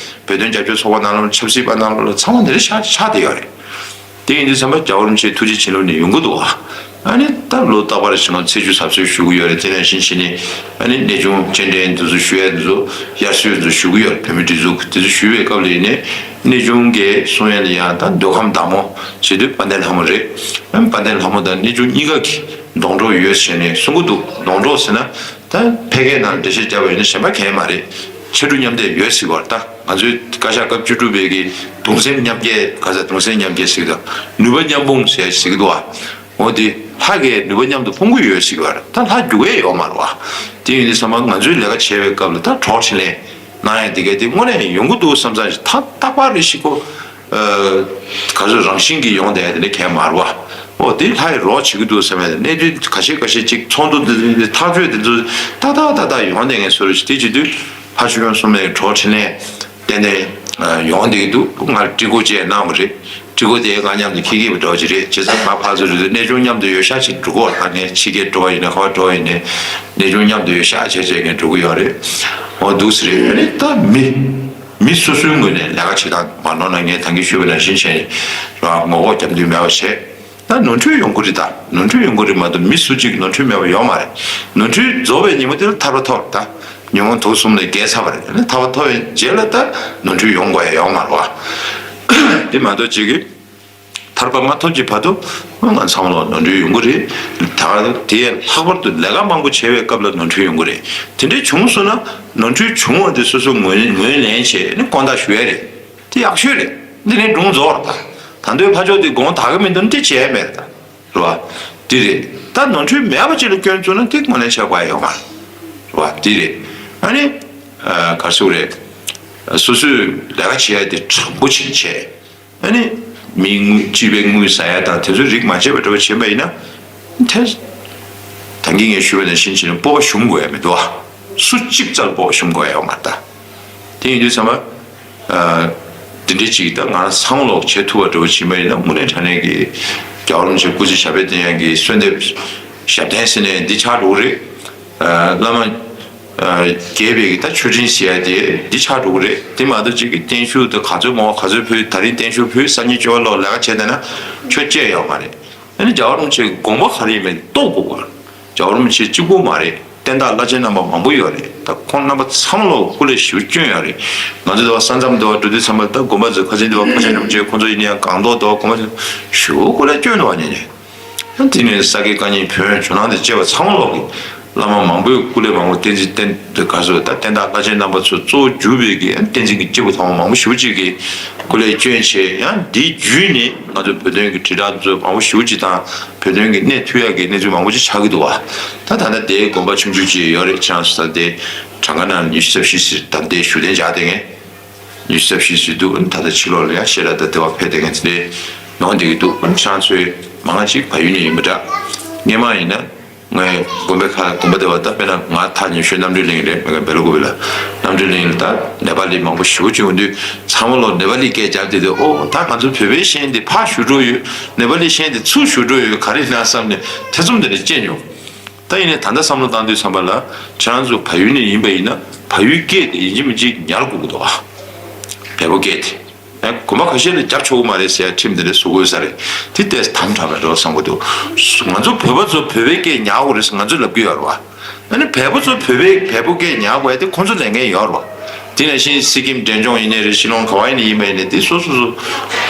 བོད་དོན་རྒྱབ་སྐྱོར་ཚོགས་པ་ནང་ལོགས་ཆབ་སྲིད་པ་ནང་ལོགས་ལ་ཚང་མ་འདི་འདྲ་ཤ་ཤ་དེ་ཡོད་རེད། དེ་ཡིན་དུས་ཙམ་པ་རྒྱལ་བ་རིན་པོ་ཆེའི་ཐུགས་རྗེ་ཆེ་ལོ་ནས་ཡོང་གི་འདུག་བ། ཨ་ནི་ད་ལོ་རྟག་པར་ཞིག་ང་ཚེས་བཅུ་གཟབ་གཟབ་ཞུ་གི་ཡོད་རེད། དེ་ནང་བཞིན་བྱས་ནས་ཨ་ནི་གནས་ཆུང་སྤྱན་འདྲེན་འདི་ཚོ་ཞུ་ཡ་འདི་ཚོ་དབྱར་གསོལ་འདི་ཚོ་ཞུ་གི་ཡོད་རེད། བོད་མི་སྒྲིག་འཛུགས་འདི་ཚོ་ཞུ་བའི་སྐབས་ལ་ཡིན་ནའི་གནས་ཆུང་གིས་གསུང་ཡ་ལ་ཡང་ད་མདོ་ཁམས་བདག་མོ་བྱེད་དུས་དཔལ་ལྡན་ལྷ་མོ་རེད། དཔལ་ལྡན་ལྷ་མོ་དང་གནས་ཆུང་གཉིས་ཀ་གི་སྡོང་གྲོགས་ཡོད་ཟེར་ནས་གསུང་གི་འདུག་སྡོང་གྲོགས་ཟེར་ན་ད་ཕལ་སྐད་ནང་འགྲེལ་བཤད་བརྒྱབ་པ་ཡིན་ན་གཞན་པ་གང་ཡང་མ་རེད། ཕྱར་གྲུ་མཉམ་འདེགས་ཡོད་ཟེར་བ་ད། ང་ཚོའི་བཀའ་ཤག་སྐབས་བཅུ་དྲུག་པའི་གི་གདུང་སེམས་མཉམ་སྐྱེད་ག་ས་གདུང་སེམས་མཉམ་སྐྱེད་ཟེར་གི་འདུག་ནུས་པ་མཉམ་སྤུངས་ཟེར་ཟེར་གི་འདུག་བ། འོ་དེ་ལྷ་གིས་ནུས་པ་མཉམ་དུ་སྤུངས་ཀྱི་ཡོད་ཟེར་གི་བ་རེད། ད་ལྷ་རྒྱུག་གི་ཡོད་མ་རེད་བ། དེ་ཡིན་དུས་ཙམ་པ་ང་ཚོའི་ལས་ཀ་བྱེད་པའི་སྐབས་ལ་ད་གྲོགས་འཕྲིན་ལས་གནང་ཡ་དེ་གས་དེ་དངོས་གནས་ཡོང་གི་འདུག་བསམ་ཙང་ཞིག་ད་རྟག་པར་རེ་ཞིག་གོ་ག་ཚོད་རང་བཞིན་གྱིས་ཡོང་བསྡད་ཡ་དེ་འདྲ་གས་མ་རེད་བ། འོ་དེ་ལྷ་ཡི་རོགས་བྱེད་ཀྱི་འདུག་བསམ་ཡ་དེ་གནད་དོན་ཁ་ཤས་ཁ་ཤས་ཅིག་ཚོགས་འདུ་འདི་འདི་ཐག་གཅོད་དེ་ཚོ་ཏག་ཏག་ཏག་ཏག་ཡོང་བསྡད་མཁན་བཟོ་འདྲ་ཞིག་དེ་བྱེད་དུས་ལྷ་ཆོས་སྐྱོང་གསུམ་ལས་གྲོགས་འཕྲིན་ལས་ཏན་ཏན་ཡོང་བསྡད་ཀྱི་འདུག་ང་ལ་སྤྲི་གོ་བཅས་གནང་བ་རེད། སྤྲི་གོ་དེ་ང་མཉམ་དུ་འཁྱེར་གྱི་འདྲ་བོ་ཅིག་རེད། བྱས་ཙང་ང་ཕར་ཚུར་རེད་དུས་གནས་ཆུང་མཉམ་དུ་ཡོད་ཤག་ཅིག་འགྲོ་གོ་ད་ངས་ཕྱི་རྒྱལ་འགྲོ་བ་ཡིན་ན་ག་བ་འགྲོ་བ་ཡིན་ནའི་གནས་ཆུང་མཉམ་དུ་ཡོད་ཤག་བྱས་བྱས་ངས་འགྲོ་གི་ཡོད་རེད། འོ་འདུག་སེ་རེད། ཨ་ནི་ད་མི་མི་སོ་སོའི་ངོས་ནས་ལས་ཀ་བྱེད་སྟངས་མ་ནོར་ན་ངས་ད་གིན་ཞུས་པ་ནང་བཞིན་བྱས་ནས་རང་ངོ་ལྐོག་རྒྱབ་མདུན་མེད་པ་བྱས། ད་ནོར་འཁྲུལ་ཡོང་གི་རེད། ད་ནོར་འཁྲུལ་ཡོང་གི་རེད་མ་གཏོགས་མི་སུ་གཅིག་ནོར་འཁྲུལ་མེད་པ་ཡོད་མ་རེད། ནོར་འཁྲུལ་རྫོགས་པའི་ཉིན་མོ་དེ་ལ་ཐར་པ་ཐོབ་རེད། ད་ཉོན་མོངས་དུག་གསུམ་ལས་རྒྱལ་ཚར་བ་རེད། ཐར་པ་ཐོབ་པའི་རྗེས་ལ་ད་ནོར་འཁྲུལ་ཡོང་དགོས་ཡ་ཡོད་མ་རེད་བ། དེ་མ་གཏོགས་གཅིག་གིས་ཐར་པ་མ་ཐོབ་ཀྱི་བར་དུ་ང་ཚང་མ་ལ་ནོར་འཁྲུལ་ཡོང་གི་རེད། ད་དེ་ལྷག་པར་དུ་ལས་ཀ་མང་པོ་བྱེད་པའི་སྐབས་ལ་ནོར་འཁྲུལ་ཡོང་གི་རེད། དེ་འདྲའི་བྱུང་སོང་ན་ནོར་འཁྲུལ་བྱུང་བ་དེ་སོ་སོ་ངོས་ངོས་ལེན་བྱས་ནས་དགོངས་དག་ཞུ་ཡ་རེད། དེ་ཡག་ཤོས་རེད། འདི་ནས་སྒྲུང་རྫོགས་རེད་ད། ད་འདོད་ཕ་ཕྱོགས་དེ་དགོངས་དག་གི་མི་འདུག་ན་དེ་བྱས་མེད་རེད་ད། རེད་བ། དེ་རེད། ད་ནོར་འཁྲུལ་མེད་པ་ཅིག་ལ་སྐྱོན་བཙུགས་ན་དེ་དངོས་གནས་ཆགས་པ་ཡོད་མ་རེད་བ། དེ་རེད། ཨ་ནི། ག་རེ་ཟེར་དགོས་རེད། སོ་སོས་ལས་ཀ་བྱེད་ཡ་དེ་དྲང་པོ་བྱེད་བྱས། ཨ་ནི། མིའི་དངུལ་སྤྱི་པའི་དངུལ་ཟ་ཡ་དང་དེ་ཚོའི་རིགས་མ་བྱས་པ་འདྲ་བོ་བྱས་པ་ཡིན་ན། དེ། ད་གིན་ངས་ཞུས་པ་ནང་བཞིན་བྱས་ན་སྤོབས་པ་ཞུམ་དགོས་ཡ་མི་འདུག་ཨ། སུ་གཅིག་རྩ་ལ་སྤོབས་པ་ཞུམ་དགོས་ཡ་ཡོད་མ་རེད་ད། དེ་ཡིན་དུས་ཚང་མ། ཨ། འདི་འདྲའི་ཅིག་ད་ང་རང་ཚང་མ་ལོག་བྱེད་ཐུབ་པ་འདྲ་བོ་བྱེད་པ་ཡིན་ན་དངོས་གནས་དྲང་གནས་ཀྱི་རྒྱལ་བ་རིན་པོ་ཆེ་སྐུ་ཚེ་ཞབས་པད་བརྟན་ཡག་གི་གསོལ་འདེབས་ཞབས་བརྟན་ཟེར་ནས་འདི་ཆགས་འགྲོ་གི་རེད། ཨ། བླ་མ། ཨ། རྒྱས་པའི་གི་ད་མཆོད་སྤྲིན་ཟེར་ཡ་དེ་འདི་ཆགས་འགྲོ་གི་རེད། དེ་མ་གཏོགས་ཅིག་གི་བརྟན་བཞུགས་དང་ག་ཚོད་མང་བ་ག་ཚོད་ཕུལ། ད་རིང་བརྟན་བཞུགས་ཕུལ། སང་ཉིན་བཅོ་ལྔ་ལོག་ལས་ཀ་བྱས་བསྡད་ན་ཁྱོད་སྐྱེ་ཡོད་མ་རེད། ཨ་ནི་རྒྱལ་བ་རིན་པོ་ཆེའི་དགོངས་པ་ག་རེ་ཡིན་མིན་རྟོགས་དགོས་པ། རྒྱལ་བ་རིན་པོ་ཆེ་གཅིག་པུ་མ་རེད། བསྟན་བདག་བླ་ཆེན་རྣམ་པ་མང་པོ་ཡོད་རེད། ད་ཁོང་རྣམ་པ་ཚང་མ་ལ་སྐུ་ལས་ཞེ་པོ་བསྐྱོན་ཡོད་རེད། ང་ཚོ་དེ་བ་ས་མཚམས་དེ་བ་འགྲོ་དུས་ཚང་མ་ད་དགོན་པ་ཚོ་ཁ་སང་དེ་བ་ཁ་ཆེ་རིན་པོ་ཆེ་ཁོང་ཚོ་ཡིན་ཡང་སྒང་ཏོག་དེ་བ་དགོན་པ་ཚོ་ཞེ་པོ་སྐུ་ལས་བསྐྱོན་འདུག་བ་ཉེ་ཉེ། ད་དེ་ནས་ས་དགེ་བཀའ་རྙིང་བོན་ཇོ་ནང་དེ་བཅས་པ་ཚང་མ་ལོག་གི་བླ་མ་མང་པོས་སྐུ་ལས་མང་པོ་བསྟན་འཛིན་བསྟན་དུ་ག་སོ་ད་བསྟན་བདག་བླ་ཆེན་རྣམ་པ་ཚོ་གཙོ་བོ་གྱུར་པའི་གི་བསྟན་འཛིན་གྱི་སྐྱེས་བུ་ཐོག་མ་མང་པོ་ཞེ་པོ་ཅིག་གིས་སྐུ་ལས་བསྐྱོན་བྱས། ཡང་འདི་བརྒྱུད་ནས་ང་ཚོ་བོད་དོན་གྱི་དྲིལ་བསྒྲགས་ཚོ་མང་པོ་ཞེ་པོ་ཅིག་དང་བོད་དོན་གྱི་གནས་ཐུབ་ཡག་གི་གནས་ཚུལ་མང་པོ་ཅིག་ཆགས་ཀྱི་འདུག་བ། ད་ད་ལྟ་དེའི་དགོན་པ་ཆུང་ཆུང་ཅིག་ཡོད་རེད། ཁྱེད་རང་ཚོ་ད་དེ་གྲངས་ཀ་ནང་ཉི་ཤུ་རྩ་བཞི་ཟེར་ད་དེ་བཞུགས་གདན་འཇགས་བསྡད་མཁན་ཉི་ཤུ་རྩ་བཞི་ཟེར་འདུག་ད་ལྟ་ཕྱི་ལོགས་ལ་ཡང་བཤད་གྲྭ་དང་དེ་བ་ཕེབས་བསྡད་མཁན་དེ་འདྲའི་ཡོང་བསྡད་ཀྱི་འདུག་ཁྱེད་རང་ཚོའི་མང་ང་ཅིག་བལ་ཡུལ་ནས་ཡིན་པ་འདྲ། སྔོན་མ་ཡིན་ན། ངས་དགོན་པའི་ཁ་དགོན་པ་དེ་བ་ད་དཔེར་ན་ང་ཐག་ཉེ་ཤོས་རྣམ་གྲོལ་གླིང་རེད། མི་ག་བེ་ལ་ཀུ་བེ་ལ་རྣམ་གྲོལ་གླིང་ལ་ད་ནེ་པ་ལི་མང་པོ་ཞེ་པོ་ཅིག་ཡོང་དུས་ཚང་མ་ལོ་ནེ་པ་ལི་སྐད་རྒྱབ་བསྡད་དུས། ཨོ་ད་ང་ཚོ་བོད་པའི་ཤན་དེ་ཕར་བཞུགས་འགྲོ་ཡོད། ནེ་པ་ལི་ཤན་དེ་ཚུར་བཞུགས་འགྲོ་ཡོད། ག་རེ་ཡིན་ན་བསམ་ནས་ཐེ་ཚོམ་དེ་འདྲ་སྐྱེས་མྱོང་། ད་ཡིན་ནའི་ད་ལྟ་བསམ་བློ་བཏང་དུས་ཙམ་པ་ལ་ཁྱེད་རང་ཚོ་བལ་ཡུལ་ནས་ཡིན་པ་ཡིན་ན་བལ་ཡུལ་སྐད་དེ་ཡིན་གཅིག་མིན་གཅིག་ཉར་དགོས་ཀྱི་འདུག་བ། བལ་པོ་སྐད་དེ། ཨ་དགོན་པ་ཁ་ཤས་ལ་རྒྱབ་ཆོག་གི་མ་རེད་ཟེར་ཡ་ཁྲིམས་དེ་འདྲ་བཟོ་དགོས་ས་རེད། དེ་ལྟས་དམ་དྲགས་པའི་འགྲོ་བསམ་གི་འདུག་ང་ཚོ་བོད་པ་ཚོ་བོད་པའི་སྐད་ཉར་དགོས་རེད་ཟེར་ང་ཚོས་ལབ་ཀྱི་ཡོད་རེད་བ། ཨ་ནི་བལ་པོ་ཚོ་བོད་པའི་བལ་པོ་སྐད་ཉར་དགོས་ཡ་དེ་ཁོང་ཚོ་ལས་འགན་ཡོད་རེད་བ། དེ་ནང་བཞིན་སི་ཀིམ་འབྲས་ལྗོངས་ཡིན་ནའི་རེད། ཤི་ལོང་ག་བ་ཡིན་ནའི་ཡིན་པ་ཡིན་ནའི་དེ་སོ་སོ་སོ་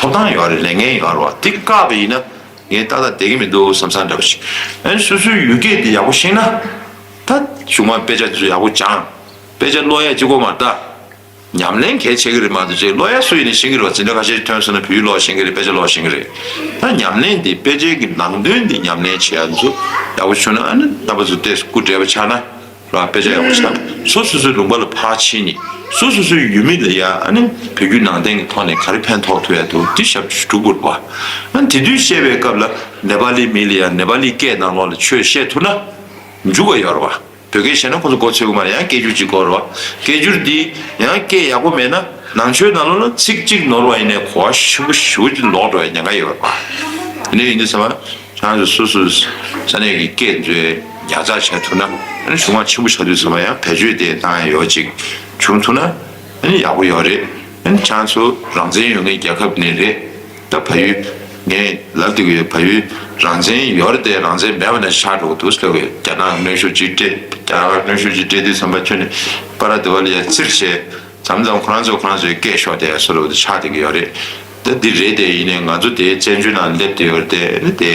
ཐོབ་ཐང་ཡོད་རེད། ལས་འགན་ཡོད་རེད་བ། དེ་བཀག་པ་ཡིན་ན་ངས་ཏག་ཏག་བསྡད་ཀྱི་མི་འདུག་བསམ་བསམ་འདྲ་པོ་ཞིག་ཨ་ནི་སོ་སོའི་ཡུལ་སྐད་དེ་ཡག་པོ་ཤེས་ན། ད་གཞུག་མ་དཔེ་ཆ་དེ་ཚོ་ཡག་པོ་སྦྱང་། དཔེ་ཆ་ཀློག་ཡ་གཅིག་པོ་མ་རེད་ད། ཉམས་ལེན་གལ་ཆེ་གི་རེད་མ་གཏོགས་ཅིག་ཀློག་ཡ་སུ་ཡིན་ནའི་ཤེས་ཀྱི་རེད་བ། འཛིན་གྲྭ་ཁ་ཤས་ཐོན་སོང་ན་བོད་ཡིག་ཀློག་ཤེས་ཀྱི་རེད། དཔེ་ཆ་ཀློག་ཤེས་ཀྱི་རེད། ད་ཉམས་ལེན་དེ་དཔེ་ཆའི་གི་ནང་དོན་དེ་ཉམས་ལེན་བྱེད་ཡ་ཚོ་ཡག་པོ་བྱུང་ན་ཨ་ནི་རྣམ་པ་ཚོ་ཏོག་ཙམ་སྐུ་བགྲེས་པ་ཆགས་ན་ར་དཔེ་ཆ་ཡག་པོ་ཆགས། སོ་སོ་སོའི་ལུང་པ་ལ་ཕར་ཕྱིན་ནས་སོ་སོ་སོའི་ཡུལ་མི་ལ་ཡ་ཨ་ནི་བོད་བརྒྱུད་ནང་བསྟན་གི་ཐོག་ནས་ག་རེ་ཕན་ཐོགས་ཐུབ་ཡ་འདུག་དེ་ཞབས་ཞུ་སྒྲུབ་དགོས་རེད་བ། ཨ་ནི་དེ་དུས་བཤད་པའི་སྐབས་ལ་ནེ་པ་ལི་མི་ལ་ཡ་ནེ་པ་ལི་སྐད་ནང་ལོགས་ལ་ཆོས་བཤད་ཐུབ་ན་འཇུག་ག་ཡོད་རེད་བ། བོད་སྐད་བཤད་ན་ཁོ་ཚོ་མགོ་ཚོས་ཀྱི་མ་རེད། ཡང་སྐད་སྒྱུར་ཅིག་དགོས་རེད་བ། སྐད་སྒྱུར་འདི་ཡང་སྐད་ཡག་པོ་མེད་ན་ནང་ཆོས་ནང་ལོགས་ལ་ཚིག་གཅིག་ནོར་བ་ཡིན་ནའི་གོ་བ་ཞེ་པོ་ཞེ་པོ་ཅིག་ལོག་འགྲོ་བའི་ཉེན་ཁ་ཡོད་རེད་བ། དེ་འདྲ་ཡིན་དུས་ཙམ་པ་ཁྱེད་རང་ཚོ་སོ་སོའི་ས་གནས་ཀྱི་སྐད་ཚོའི་ཉར་ཚགས་བྱས་ཐུབ་ན་ཨ་ནི་གཞུང་མང་ཆེན་པོ་ཆགས་དུས་ཙམ་པ་ཡང་བེད་སྤྱོད་དེ་བཏང་ཡ་ཡོད་ཅིག་བྱུང་ཐུབ་ན་ཨ་ནི་ཡག་པོ་ཡོད་རེད། ཨ་ནི་ཁྱེད་རང་ཚོ་རང་བཙན་ཡོད་མཁན་རྒྱལ་ཁབ་ནས་རེད། ད་བལ་ཡུལ་ངས་ལབ་བསྡད་ཀྱི་ཡོད། བལ་ཡུལ་རང་བཙན་ཡོད་རེད་དེ་རང་བཙན་མེད་པ་ནང་ཆགས་འགྲོ་གི་འདུག་ཟེར་གི་ཡོད། རྒྱ་ནག་གནོན་ཤུགས་ཅིག་སྤྲད། རྒྱ་ནག་གནོན་ཤུགས་ཅིག་སྤྲད་དུས་ཙམ་པ་ཁྱོད་ནི་པ་ར་དེ་བ་ལ་ཡ་བཙིར་བྱས་མཚམས་མཚམས་ཁོ་རང་ཚོ་ཁོ་རང་ཚོའི་སྐད་ཤོར་བསྡད་ཡ་བཟོ་འདྲ་བོ་དེ་ཆགས་བསྡད་ཀྱི་ཡོད་རེད། ད་འདི་རེད་དེ་ཡིན་ནའི་ང་ཚོ་དེའི་བཙན་བྱོལ་ནང་སླེབས་བསྡད་ཡོད་རེད་དེ་ནི་དེ་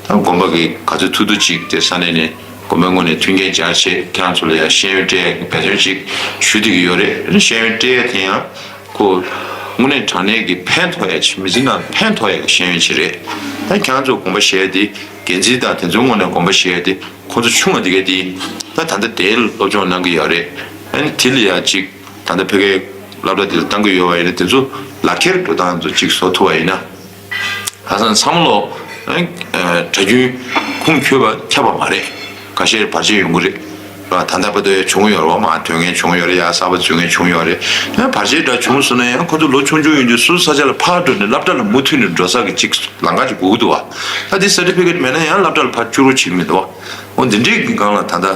ད་དགོན་པ་གི་ག་ཚོད་ཐུབ་ཐུབ་ཅིག་དེ་ས་གནས་ནས་དགོན་པའི་ངོས་ནས་མཐུན་རྐྱེན་སྦྱར་བྱས་ཁྱེད་རང་ཚོ་ལ་ཡ་ཤེས་ཡོན་སྤྲད་ཡ་གི་འབད་བརྩོན་ཅིག་ཞུ་བསྡད་ཀྱི་ཡོད་རེད། ཤེས་ཡོན་སྤྲད་ཡ་དེ་ཡང་། ཁོ་དངོས་གནས་དྲང་གནས་ཀྱི་ཕན་ཐོགས་ཡ་ཆེ། མི་ཚེ་ནང་ཕན་ཐོགས་ཡ་གི་ཤེས་ཡོན་ཅིག་རེད། ད་ཁྱེད་རང་ཚོ་དགོངས་པ་བཞེས་ཏེ་འགན་འཛིན་དང་དེ་ཚོའི་ངོས་ནས་དགོངས་པ་བཞེས་ཏེ་ཁོ་ཚོ་ཆུང་བ་དེ་གས་དེ་ད་ད་ལྟ་དེའི་སློབ་སྦྱོང་གནང་གི་ཡོད་རེད། ཨ་ནི་དེ་ལ་ཡ་ཅིག་ད་ལྟ་ཕ་གིའི་སློབ་གྲྭ་དེ་ལ་བཏང་གི་ཡོད་པ་ཡིན་ན་དེ་ཚོ་ལག་ཁྱེར་འགྲོ་སྟངས་ཚོ་ཅིག་བཟོ་ཐུབ་པ་ཡིན་ན། ཁ་སང་ཚང་མ་ལོ་ཨ་ནི་གྲྭ་རྒྱུན་ཁུངས་འཁྱོལ་བ་ཁྱབ་པ་མ་རེད། ཁ་ཤས་བར་ཆད་ཡོང་གི་རེད། ད་ལྟ་བར་དུ་ཡང་བྱུང་ཡོད་རེད་བ། མར་ཐོན་མཁན་བྱུང་ཡོད་རེད། ཡར་གསར་པ་འཛུལ་མཁན་བྱུང་ཡོད་རེད། ཡང་བར་ཆད་འདྲ་བྱུང་སོང་ན་ཡང་ཁོ་ཚོ་ལོ་ཆུང་ཆུང་ཡིན་དུས་སོ་སོ་ས་ཆ་ལ་ཕར་འགྲོ་ནས་སློབ་གྲྭ་ལ་མུ་མཐུད་ནས་འགྲོ་ས་གི་ཅིག་ལམ་ཁ་ཅིག་དགོས་ཀྱི་འདུག་བ། ད་འདི་སར་ཊི་ཕི་ཀེ་ཊི་མེད་ན་ཡང་སློབ་གྲྭ་ལ་ཕར་བཅུག་རོགས་བྱེད་ཀྱི་མི་འདུག་བ། འོ་འདི་འདྲའི་གི་སྒང་ལ་ད་ལྟ་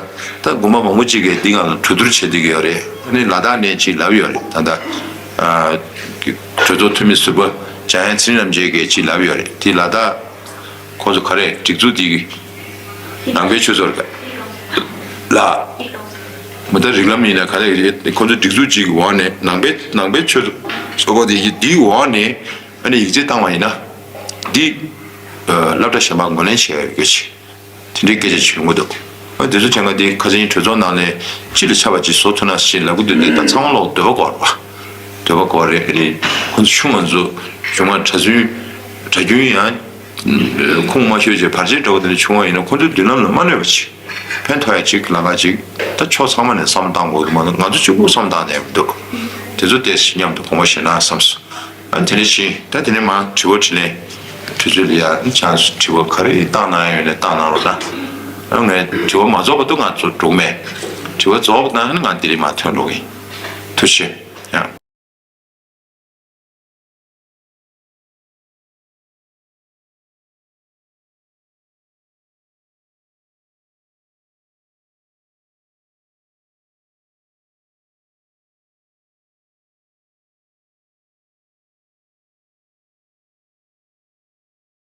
ད་དགོན་པ་མང་པོ་ཅིག་གིས་འདི་སྒང་ལ་གྲོས་བསྡུར་བྱེད་བསྡད་ཀྱི་ཡོད་རེད། ཨ་ནི་ལ་དྭགས་ནས་ཅིག་ལབ་ཡོད་རེད། ད་ལྟ་ཨ་གྲོས་ཚོགས་འཐུས་མི་ཟུར་པ་འཇམ་དབྱངས་ཚེ་རིང་རྣམ་རྒྱལ་གྱིས་ཅིག་ལབ་ཡོད་རེད། དེ་ལ་དྭགས་ཁོང་ཚོ་ག་རེ་སྒྲིག་འཛུགས་དེ་གི་ནང་པའི་ཆོས་ཚོགས་རེད་ལ། མི་ད་རིགས་ལམ་ཡིན་ན་ག་རེ་རེད། ཁོང་ཚོ་སྒྲིག་འཛུགས་གཅིག་གི་འོག་ནས་ནང་པའི་ནང་པའི་ཆོས་ཚོགས་དེ་གི་དེའི་འོག་ནས་ཨ་ནི་ཡིག་ཆ་བཏང་བ་ཡིན་ན་འདི་སློབ་གྲྭ་གཞན་པ་ངོས་ལེན་བྱས་ཡོད་ཀྱི། དེ་འདྲའི་སྐད་ཆ་ཅིག་ཡོང་གི་འདུག་ཨ་དེ་ཚོ་དྲན་ག་དེ་ཁ་སང་གྲོས་ཚོགས་ནང་ནས་སྤྱི་ལ་ཆ་བ་ཅིག་བཟོ་ཐུབ་ན་ཞེས་ལབ་གི་འདུག་དེ་ད་ཚང་མ་ལོག་འདོད་པ་དགོས་རེད་པ། འདོད་པ་དགོས་རེད། ཨ་ནི་ཁོ་ཚོ་ཆུང་བ་ཚོ་གཞུང་མང་གྲྭ་བཙུན་གྲྭ་རྒྱུན་ཡང་ཁུངས་མ་ཤོར་བྱས་བར་ཆད་འདྲ་བོ་དེ་འདྲ་བྱུང་བ་ཡིན་ན་ཁོ་ཚོའི་མདུན་ལམ་ལ་མ་གནོད་པ་ཅིག་ཕན་ཐོགས་ཡ་ཅིག་ལམ་ཁ་ཅིག་ད་ཕྱོགས་ཚང་མ་ནས་བསམ་བློ་བཏང་དགོས་ཀྱི་མ་གཏོགས་ང་ཚོ་གཅིག་པུ་བསམ་བློ་བཏང་ནས་མི་འདུག་དེ་ཚོ་ཏོག་ཙམ་མཉམ་དུ་དགོངས་པ་བཞེས་ན་བསམ་སོང་། ཨ་དེ་ནས་ཕྱིན་ད་དེ་ནས་མ་དྲི་བ་དྲིས་ལན་དུས་ཚོད་ལ་ཡ་ཨ་ནི་ཆང་དྲི་བ་ག་རེ་བཏང་གནང་ཡོད་ན་བཏང་གནང་རོགས་གནང་། ཨ་ངས་དྲི་བ་མ་རྫོགས་བར་དུ་ང་ཚོ་འགྲོ་གི་མེད། དྲི་བ་རྫོགས་པ་ན་ཨ་ནི་ང་འདི་རིང་མ་ཐོན་འགྲོ་གི་ཡིན། ཐུགས་རྗེ་ཆེ།